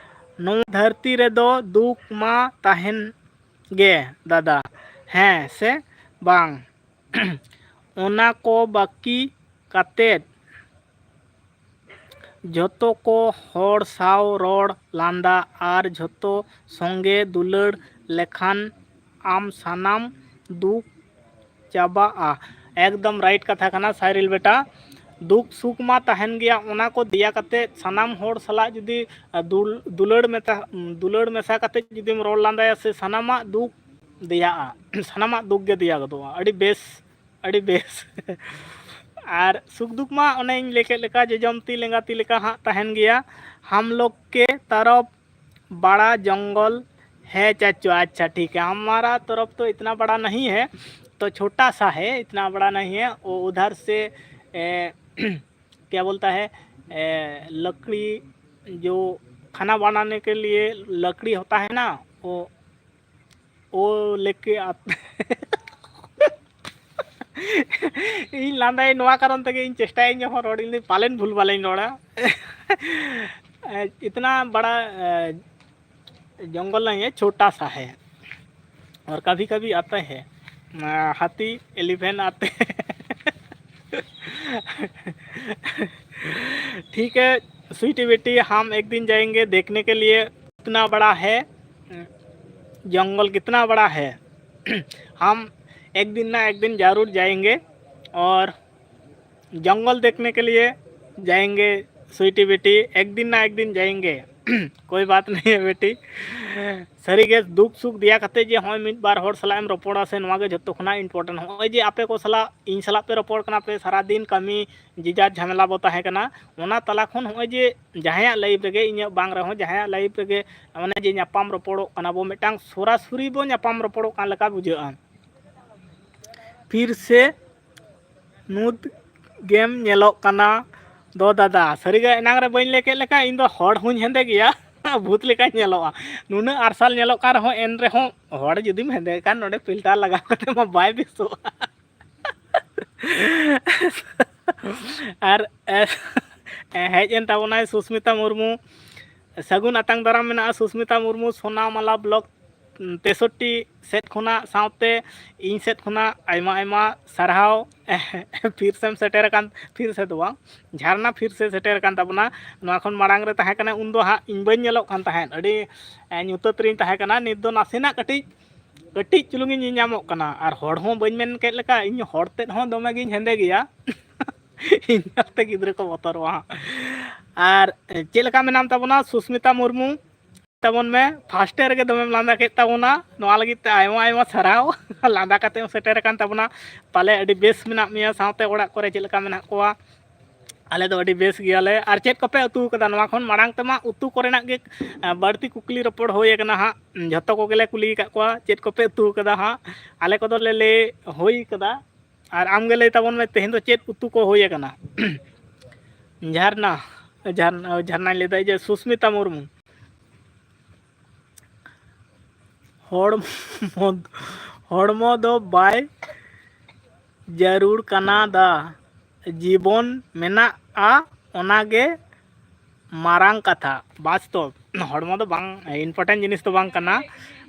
ᱱᱚᱣᱟ ᱫᱷᱟᱹᱨᱛᱤ ᱨᱮᱫᱚ ᱫᱩᱠ ᱢᱟ ᱛᱟᱦᱮᱱ ᱜᱮ ᱫᱟᱫᱟ, ᱦᱮᱸ ᱥᱮ ᱵᱟᱝ? ᱚᱱᱟ ᱠᱚ ᱵᱟᱹᱠᱤ ᱠᱟᱛᱮᱫ ᱡᱷᱚᱛᱚ ᱠᱚ ᱦᱚᱲ ᱥᱟᱶ ᱨᱚᱲ ᱞᱟᱸᱫᱟ ᱟᱨ ᱡᱷᱚᱛᱚ ᱥᱚᱸᱜᱮ ᱫᱩᱞᱟᱹᱲ ᱞᱮᱠᱷᱟᱱ ᱟᱢ ᱥᱟᱱᱟᱢ ᱫᱩᱠ ᱪᱟᱵᱟᱜᱼᱟ᱾ ᱮᱠᱫᱚᱢ ᱨᱟᱭᱤᱴ ᱠᱟᱛᱷᱟ ᱠᱟᱱᱟ ᱥᱟᱭᱨᱤᱞ ᱵᱮᱴᱟ᱾ ᱫᱩᱠ ᱥᱩᱠ ᱢᱟ ᱛᱟᱦᱮᱱ ᱜᱮᱭᱟ, ᱚᱱᱟ ᱠᱚ ᱫᱮᱭᱟ ᱠᱟᱛᱮ ᱥᱟᱱᱟᱢ ᱦᱚᱲ ᱥᱟᱞᱟᱜ ᱡᱩᱫᱤ, ᱟ, ᱫᱩᱞ-, ᱫᱩᱞᱟᱹᱲ ᱢᱮᱥᱟ, ᱫᱩᱞᱟᱹᱲ ᱢᱮᱥᱟ ᱠᱟᱛᱮ ᱡᱩᱫᱤᱢ ᱨᱚᱲ ᱞᱟᱸᱫᱟᱭᱟ ᱥᱮ, ᱥᱟᱱᱟᱢᱟᱜ ᱫᱩᱠ ᱫᱮᱭᱟᱜᱼᱟ, ᱥᱟᱱᱟᱢᱟᱜ ᱫᱩᱠ ᱜᱮ ᱫᱮᱭᱟ ᱜᱚᱫᱚᱜᱼᱟ᱾ ᱟᱹᱰᱤ ᱵᱮᱥ, ᱟᱹᱰᱤ ᱵᱮᱥ᱾ ᱟᱨ ᱥᱩᱠ ᱫᱩᱠ ᱢᱟ ᱚᱱᱮᱧ ᱞᱟᱹᱭ ᱠᱮᱫ ᱞᱮᱠᱟ, ᱡᱚᱡᱚᱢ ᱛᱤ ᱞᱮᱸᱜᱟ ᱛᱤ ᱞᱮᱠᱟ ᱦᱟᱸᱜ ᱛᱟᱦᱮᱱ ᱜᱮᱭᱟ᱾ ᱦᱟᱢ ᱞᱳᱜ ᱠᱮ ᱛᱟᱨᱚᱯ ᱵᱟᱲᱟ ᱡᱚᱝᱜᱚᱞ है चाचू, अच्छा ठीक है, हमारा तरफ तो इतना बड़ा नहीं है, तो छोटा सा है, इतना बड़ा नहीं है। वो उधर से ए, क्या बोलता है, ए, लकड़ी, जो खाना बनाने के लिए लकड़ी होता है ना, वो वो लेके आ- ᱤᱧ ᱞᱟᱸᱫᱟᱭᱟ, ᱱᱚᱣᱟ ᱠᱟᱨᱚᱱ ᱛᱮᱜᱮ ᱤᱧ ᱪᱮᱥᱴᱟᱭᱟᱹᱧ ᱡᱚᱠᱷᱚᱱ ᱨᱚᱲ, ᱤᱧ ᱫᱚ ᱯᱟᱞᱮᱱ ᱵᱷᱩᱞ ᱵᱷᱟᱞᱤᱧ ᱨᱚᱲᱟ᱾ ᱮ, ᱤᱛᱱᱟ ᱵᱟᱲᱟ, ᱮ, ᱡᱚᱝᱜᱚᱞ ᱱᱟᱦᱤ ᱦᱮ, ᱪᱷᱳᱴᱟ ᱥᱟ ᱦᱮ, ᱚᱨ ᱠᱟᱵᱷᱤ ᱠᱟᱵᱷᱤ ᱟᱛᱮ ᱦᱮ, ᱟ, ᱦᱟᱛᱤ, ᱮᱞᱤᱯᱷᱮᱱᱴ ᱟᱛᱮ᱾ ठीक है स्वीटी बेटी, हम एक दिन जाएंगे देखने के लिए। इतना बड़ा है जंगल, कितना बड़ा है। हम एक दिन ना एक दिन जरूर जाएंगे और जंगल देखने के लिए जाएंगे स्वीटी बेटी, एक दिन ना एक दिन जाएंगे। कोई बात नहीं है बेटी। ᱥᱟᱹᱨᱤᱜᱮ ᱫᱩᱠ ᱥᱩᱠ ᱫᱮᱭᱟ ᱠᱟᱛᱮ ᱡᱮ ᱦᱚᱸᱜᱼᱚᱭ ᱢᱤᱫ ᱵᱟᱨ ᱦᱚᱲ ᱥᱟᱞᱟᱜ ᱮᱢ ᱨᱚᱯᱚᱲᱟ ᱥᱮ, ᱱᱚᱣᱟ ᱜᱮ ᱡᱷᱚᱛᱚ ᱠᱷᱚᱱᱟᱜ important᱾ ᱦᱚᱸᱜᱼᱚᱭ ᱡᱮ ᱟᱯᱮ ᱠᱚ ᱥᱟᱞᱟᱜ, ᱤᱧ ᱥᱟᱞᱟᱜ ᱯᱮ ᱨᱚᱯᱚᱲ ᱠᱟᱱᱟ, ᱯᱮ ᱥᱟᱨᱟ ᱫᱤᱱ ᱠᱟᱹᱢᱤ ᱡᱮ ᱡᱟᱨ ᱡᱷᱟᱢᱮᱞᱟ ᱵᱚ ᱛᱟᱦᱮᱸ ᱠᱟᱱᱟ, ᱚᱱᱟ ᱛᱟᱞᱟ ᱠᱷᱚᱱ ᱦᱚᱸᱜᱼᱚᱭ ᱡᱮ ᱡᱟᱦᱟᱸᱭᱟᱜ life ᱨᱮᱜᱮ, ᱤᱧᱟᱹᱜ ᱵᱟᱝ ᱨᱮᱦᱚᱸ ᱡᱟᱦᱟᱸᱭᱟᱜ life ᱨᱮᱜᱮ, ᱢᱟᱱᱮ ᱡᱮ ᱧᱟᱯᱟᱢ ᱨᱚᱯᱚᱲᱚᱜ ᱠᱟᱱᱟ ᱵᱚ, ᱢᱤᱫᱴᱟᱝ ᱥᱚᱨᱟᱥᱚᱨᱤ ᱵᱚ ᱧᱟᱯᱟᱢ ᱨᱚᱯᱚᱲᱚᱜ ᱠᱟᱱ ᱞᱮᱠᱟ ᱵᱩᱡᱷᱟᱹᱜᱼᱟ᱾ ᱯᱷᱤᱨ ᱥᱮ ᱱᱩᱫ ᱜᱮᱢ ᱧᱮᱞᱚᱜ ᱠᱟᱱᱟ ᱫᱚ ᱫᱟᱫᱟ᱾ ᱥᱟᱹᱨᱤᱜᱮ ᱮᱱᱟᱝ ᱨᱮ ᱵᱟᱹᱧ ᱞᱟᱹᱭ ᱠᱮᱫ ᱞᱮᱠᱟ, ᱤᱧ ᱫᱚ ᱦᱚᱲ ᱦᱚᱸᱧ ᱦᱮᱸᱫᱮ ᱜᱮᱭᱟ, ᱵᱷᱩᱛ ᱞᱮᱠᱟᱧ ᱧᱮᱞᱚᱜᱼᱟ᱾ ᱱᱩᱱᱟᱹᱜ ᱟᱨᱥᱟᱞ ᱧᱮᱞᱚᱜ ᱠᱟᱱ ᱨᱮᱦᱚᱸ, ᱮᱱ ᱨᱮᱦᱚᱸ ᱦᱚᱲ ᱡᱩᱫᱤᱢ ᱦᱮᱸᱫᱮ ᱠᱷᱟᱱ, ᱱᱚᱰᱮ filter ᱞᱟᱜᱟᱣ ᱠᱟᱛᱮ ᱢᱟ ᱵᱟᱭ ᱵᱮᱥᱚᱜᱼᱟ᱾ ᱟᱨ, ᱮ, ᱦᱮᱡ ᱮᱱ ᱛᱟᱵᱚᱱᱟᱭ ᱥᱩᱥᱢᱤᱛᱟ ᱢᱩᱨᱢᱩ᱾ ᱥᱟᱹᱜᱩᱱ ᱟᱛᱟᱝ ᱫᱟᱨᱟᱢ ᱢᱮᱱᱟᱜᱼᱟ ᱥᱩᱥᱢᱤᱛᱟ ᱢᱩᱨᱢᱩ, ᱥᱳᱱᱟᱢᱟᱞᱟ block ᱛᱮᱥᱚᱴᱴᱤ ᱥᱮᱫ ᱠᱷᱚᱱᱟᱜ, ᱥᱟᱶᱛᱮ ᱤᱧ ᱥᱮᱫ ᱠᱷᱚᱱᱟᱜ ᱟᱭᱢᱟ ᱟᱭᱢᱟ ᱥᱟᱨᱦᱟᱣ᱾ ᱯᱷᱤᱨ ᱥᱮᱢ ᱥᱮᱴᱮᱨ ᱟᱠᱟᱱ, ᱯᱷᱤᱨ ᱥᱮ ᱫᱚ ᱵᱟᱝ, ᱡᱷᱟᱨᱱᱟ ᱯᱷᱤᱨ ᱥᱮ ᱥᱮᱴᱮᱨ ᱟᱠᱟᱱ ᱛᱟᱵᱚᱱᱟ᱾ ᱱᱚᱣᱟ ᱠᱷᱚᱱ ᱢᱟᱲᱟᱝ ᱨᱮ ᱛᱟᱦᱮᱸ ᱠᱟᱱᱟ, ᱩᱱ ᱫᱚ ᱦᱟᱸᱜ ᱤᱧ ᱵᱟᱹᱧ ᱧᱮᱞᱚᱜ ᱠᱟᱱ ᱛᱟᱦᱮᱸᱫ, ᱟᱹᱰᱤ, ᱮ, ᱧᱩᱛᱟᱹᱛ ᱨᱤᱧ ᱛᱟᱦᱮᱸ ᱠᱟᱱᱟ᱾ ᱱᱤᱛ ᱫᱚ ᱱᱟᱥᱮᱱᱟᱜ ᱠᱟᱹᱴᱤᱡ, ᱠᱟᱹᱴᱤᱡ ᱪᱩᱞᱩᱝ ᱤᱧ ᱧᱮᱧᱟᱢᱚᱜ ᱠᱟᱱᱟ᱾ ᱟᱨ ᱦᱚᱲ ᱦᱚᱸ ᱵᱟᱹᱧ ᱢᱮᱱ ᱠᱮᱫ ᱞᱮᱠᱟ, ᱤᱧ ᱦᱚᱲ ᱛᱮᱫ ᱦᱚᱸ ᱫᱚᱢᱮ ᱜᱤᱧ ᱦᱮᱸᱫᱮ ᱜᱮᱭᱟ᱾ ᱤᱧ ᱧᱮᱞᱛᱮ ᱜᱤᱫᱽᱨᱟᱹ ᱠᱚ ᱵᱚᱛᱚᱨᱚᱜᱼᱟ ᱦᱟᱸᱜ᱾ ᱟᱨ ᱪᱮᱫ ᱞᱮᱠᱟ ᱢᱮᱱᱟᱢ ᱛᱟᱵᱚᱱᱟ ᱥᱩᱥᱢᱤᱛᱟ ᱢᱩᱨᱢᱩ? ᱛᱟᱵᱚᱱ ᱢᱮ, first ᱨᱮᱜᱮ ᱫᱚᱢᱮᱢ ᱞᱟᱸᱫᱟ ᱠᱮᱫ ᱛᱟᱵᱚᱱᱟ, ᱱᱚᱣᱟ ᱞᱟᱹᱜᱤᱫ ᱛᱮ ᱟᱭᱢᱟ ᱟᱭᱢᱟ ᱥᱟᱨᱦᱟᱣ᱾ ᱞᱟᱸᱫᱟ ᱠᱟᱛᱮᱢ ᱥᱮᱴᱮᱨ ᱟᱠᱟᱱ ᱛᱟᱵᱚᱱᱟ, ᱯᱟᱞᱮ ᱟᱹᱰᱤ ᱵᱮᱥ ᱢᱮᱱᱟᱜ ᱢᱮᱭᱟ, ᱥᱟᱶᱛᱮ ᱚᱲᱟᱜ ᱠᱚᱨᱮ ᱪᱮᱫ ᱞᱮᱠᱟ ᱢᱮᱱᱟᱜ ᱠᱚᱣᱟ? ᱟᱞᱮ ᱫᱚ ᱟᱹᱰᱤ ᱵᱮᱥ ᱜᱮᱭᱟᱞᱮ᱾ ᱟᱨ ᱪᱮᱫ ᱠᱚᱯᱮ ᱩᱛᱩ ᱠᱟᱫᱟ? ᱱᱚᱣᱟ ᱠᱷᱚᱱ ᱢᱟᱲᱟᱝ ᱛᱮᱢᱟ ᱩᱛᱩ ᱠᱚᱨᱮᱱᱟᱜ ᱜᱮ, ᱟ, ᱵᱟᱹᱲᱛᱤ ᱠᱩᱠᱞᱤ ᱨᱚᱯᱚᱲ ᱦᱩᱭ ᱟᱠᱟᱱᱟ ᱦᱟᱸᱜ᱾ ᱡᱷᱚᱛᱚ ᱠᱚᱜᱮᱞᱮ ᱠᱩᱞᱤ ᱟᱠᱟᱫ ᱠᱚᱣᱟ, ᱪᱮᱫ ᱠᱚᱯᱮ ᱩᱛᱩ ᱠᱟᱫᱟ ᱦᱟᱸᱜ? ᱟᱞᱮ ᱠᱚᱫᱚᱞᱮ ᱞᱟᱹᱭ ᱦᱩᱭ ᱠᱟᱫᱟ᱾ ᱟᱨ ᱟᱢᱜᱮ ᱞᱟᱹᱭ ᱛᱟᱵᱚᱱ ᱢᱮ, ᱛᱮᱦᱮᱧ ᱫᱚ ᱪᱮᱫ ᱩᱛᱩ ᱠᱚ ᱦᱩᱭ ᱟᱠᱟᱱᱟ? ᱡᱷᱟᱨᱱᱟ, ᱡᱷᱟᱨᱱᱟ, ᱡᱷᱟᱨᱱᱟᱧ ᱞᱟᱹᱭᱫᱟ, ᱤᱭᱟᱹ, ᱥᱩᱥᱢᱤᱛᱟ ᱢᱩᱨᱢᱩ᱾ ᱦᱚᱲᱢᱚ, ᱦᱚᱲᱢᱚ ᱫᱚ ᱵᱟᱭ ᱡᱟᱹᱨᱩᱲ ᱠᱟᱱᱟ ᱫᱟ, ᱡᱤᱵᱚᱱ ᱢᱮᱱᱟᱜᱼᱟ, ᱚᱱᱟᱜᱮ ᱢᱟᱨᱟᱝ ᱠᱟᱛᱷᱟ᱾ ᱵᱟᱥᱛᱚᱵ, ᱦᱚᱲᱢᱚ ᱫᱚ ᱵᱟᱝ, important ᱡᱤᱱᱤᱥ ᱫᱚ ᱵᱟᱝ ᱠᱟᱱᱟ᱾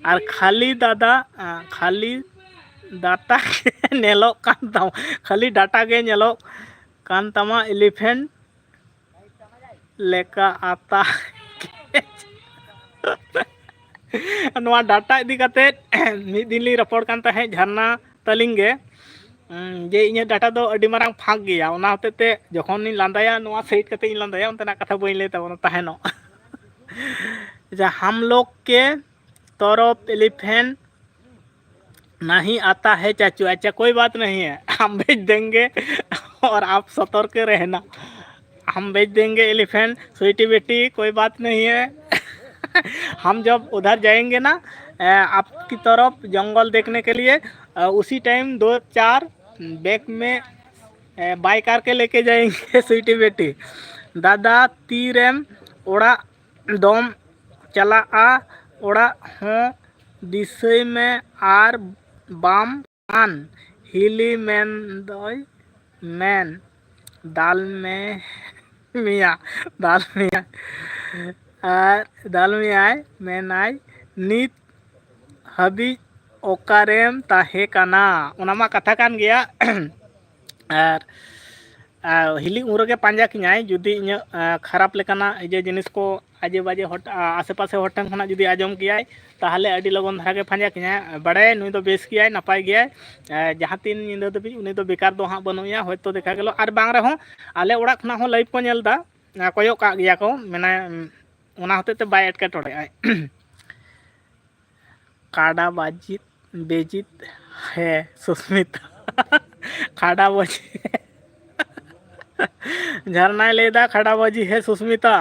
ᱟᱨ ᱠᱷᱟᱹᱞᱤ ᱫᱟᱫᱟ, ᱠᱷᱟᱹᱞᱤ ᱰᱟᱴᱟ ᱜᱮ ᱧᱮᱞᱚᱜ ᱠᱟᱱ ᱛᱟᱢᱟ, ᱠᱷᱟᱹᱞᱤ ᱰᱟᱴᱟ ᱜᱮ ᱧᱮᱞᱚᱜ ᱠᱟᱱ ᱛᱟᱢᱟ, elephant ᱞᱮᱠᱟ ᱟᱛᱟ᱾ ᱱᱚᱣᱟ ᱰᱟᱴᱟ ᱤᱫᱤ ᱠᱟᱛᱮᱫ ᱢᱤᱫ ᱫᱤᱱ ᱞᱤᱧ ᱨᱚᱯᱚᱲ ᱠᱟᱱ ᱛᱟᱦᱮᱸᱫ ᱡᱷᱟᱨᱱᱟ ᱛᱟᱹᱞᱤᱧ ᱜᱮ, ᱩᱸ, ᱡᱮ ᱤᱧᱟᱹᱜ ᱰᱟᱴᱟ ᱫᱚ ᱟᱹᱰᱤ ᱢᱟᱨᱟᱝ ᱯᱷᱟᱸᱠ ᱜᱮᱭᱟ, ᱚᱱᱟ ᱦᱚᱛᱮᱡ ᱛᱮ ᱡᱚᱠᱷᱚᱱᱤᱧ ᱞᱟᱸᱫᱟᱭᱟ, ᱱᱚᱣᱟ ᱥᱟᱭᱤᱰ ᱠᱟᱛᱮ ᱤᱧ ᱞᱟᱸᱫᱟᱭᱟ, ᱚᱱᱛᱮᱱᱟᱜ ᱠᱟᱛᱷᱟ ᱵᱟᱹᱧ ᱞᱟᱹᱭ ᱛᱟᱵᱚᱱᱟ, ᱛᱟᱦᱮᱱᱚᱜ᱾ ᱡᱟ ᱦᱟᱢ ᱞᱳᱜ ᱠᱮ ᱛᱚᱨᱚᱯ elephant ᱱᱟᱦᱤ ᱟᱛᱟ ᱦᱮ ᱪᱟᱪᱩ᱾ ᱟᱪᱪᱷᱟ, ᱠᱳᱭ ᱵᱟᱛ ᱱᱟᱦᱤ ᱦᱮ, ᱦᱟᱢ ᱵᱷᱮᱡ ᱫᱮᱝᱜᱮ ᱚᱨ ᱟᱯ ᱥᱚᱛᱚᱨᱠ ᱨᱮᱦᱱᱟ᱾ ᱦᱟᱢ ᱵᱷᱮᱡ ᱫᱮᱝᱜᱮ elephant, sweetie beti, ᱠᱳᱭ ᱵᱟᱛ ᱱᱟᱦᱤ ᱦᱮ, ᱦᱟᱢ ᱡᱚᱵ ᱩᱫᱷᱟᱨ ᱡᱟᱭᱮᱝᱜᱮ ᱱᱟ, ᱮ, ᱟᱯᱠᱤ ᱛᱚᱨᱚᱯ ᱡᱚᱝᱜᱚᱞ ᱫᱮᱠᱷᱱᱮ ᱠᱮ ᱞᱤᱭᱮ, ᱮ, ᱩᱥᱤ ᱴᱟᱭᱤᱢ ᱫᱚ ᱪᱟᱨ ᱵᱮᱜᱽ ᱢᱮ, ᱮ, ᱵᱟᱭ ᱠᱟᱨ ᱠᱮ ᱞᱮᱠᱮ ᱡᱟᱭᱮᱝᱜᱮ, sweetie beti᱾ ᱫᱟᱫᱟ ᱛᱤᱨᱮᱢ ᱚᱲᱟᱜ ᱫᱚᱢ ᱪᱟᱞᱟᱜᱼᱟ, ᱚᱲᱟᱜ ᱦᱚᱸ ᱫᱤᱥᱟᱹᱭ ᱢᱮ ᱟᱨ ᱵᱟᱢ ᱟᱱ᱾ ᱦᱤᱞᱤ ᱢᱮᱱ ᱫᱚᱭ ᱢᱮᱱ ᱫᱟᱞ ᱢᱮ ᱢᱮᱭᱟ, ᱫᱟᱞ ᱢᱮᱭᱟ, ᱟᱨ ᱫᱟᱞ ᱢᱮᱭᱟᱭ, ᱢᱮᱱᱟᱭ, "ᱱᱤᱛ ᱦᱟᱹᱵᱤᱡ ᱚᱠᱟᱨᱮᱢ ᱛᱟᱦᱮᱸ ᱠᱟᱱᱟ?" ᱚᱱᱟ ᱢᱟ ᱠᱟᱛᱷᱟ ᱠᱟᱱ ᱜᱮᱭᱟ᱾ ᱟᱨ, ᱟᱨ ᱦᱤᱞᱤ ᱩᱱ ᱨᱮᱜᱮ ᱯᱟᱸᱡᱟ ᱠᱤᱧᱟᱭ, ᱡᱩᱫᱤ ᱤᱧᱟᱹᱜ, ᱟ, ᱠᱷᱟᱨᱟᱯ ᱞᱮᱠᱟᱱᱟᱜ ᱤᱭᱟᱹ ᱡᱤᱱᱤᱥ ᱠᱚ ᱟᱡᱮ ᱵᱟᱡᱮ ᱦᱚᱴ-, ᱟ, ᱟᱥᱮ ᱯᱟᱥᱮ ᱦᱚᱲ ᱴᱷᱮᱱ ᱠᱷᱚᱱᱟᱜ ᱡᱩᱫᱤ ᱟᱸᱡᱚᱢ ᱠᱮᱭᱟᱭ, ᱛᱟᱦᱚᱞᱮ ᱟᱹᱰᱤ ᱞᱚᱜᱚᱱ ᱫᱷᱟᱨᱟ ᱜᱮ ᱯᱟᱸᱡᱟ ᱠᱤᱧᱟᱭ᱾ ᱵᱟᱲᱟᱭᱟᱭ ᱱᱩᱭ ᱫᱚ ᱵᱮᱥ ᱜᱮᱭᱟᱭ, ᱱᱟᱯᱟᱭ ᱜᱮᱭᱟᱭ᱾ ᱮ, ᱡᱟᱦᱟᱸ ᱛᱤᱱ ᱧᱤᱫᱟᱹ ᱫᱷᱟᱹᱵᱤᱡ ᱩᱱᱤ ᱫᱚ ᱵᱮᱠᱟᱨ ᱫᱚ ᱦᱟᱸᱜ ᱵᱟᱹᱱᱩᱜ ᱮᱭᱟ, ᱦᱚᱭᱛᱳ ᱫᱮᱠᱷᱟ ᱜᱮᱞᱚ᱾ ᱟᱨ ᱵᱟᱝ ᱨᱮᱦᱚᱸ ᱟᱞᱮ ᱚᱲᱟᱜ ᱠᱷᱚᱱᱟᱜ ᱦᱚᱸ live ᱠᱚ ᱧᱮᱞ ᱮᱫᱟ, ᱟ, ᱠᱚᱭᱚᱜ ᱠᱟᱜ ᱜᱮᱭᱟ ᱠᱚ, ᱢᱮᱱᱟᱭ, ᱚᱱᱟ ᱦᱚᱛᱮᱡ ᱛᱮ ᱵᱟᱭ ᱮᱴᱠᱮᱴᱚᱬᱮᱜᱼᱟᱭ᱾ ᱠᱟᱰᱟ ᱵᱟᱡᱤᱛ ᱵᱮᱡᱤᱛ ᱦᱮ ᱥᱩᱥᱢᱤᱛᱟ᱾ ᱠᱟᱰᱟ ᱵᱟᱡᱤᱛ᱾ ᱡᱷᱟᱨᱱᱟᱭ ᱞᱟᱹᱭᱫᱟ ᱠᱷᱟᱰᱟᱵᱟᱡᱤ ᱦᱮ ᱥᱩᱥᱢᱤᱛᱟ᱾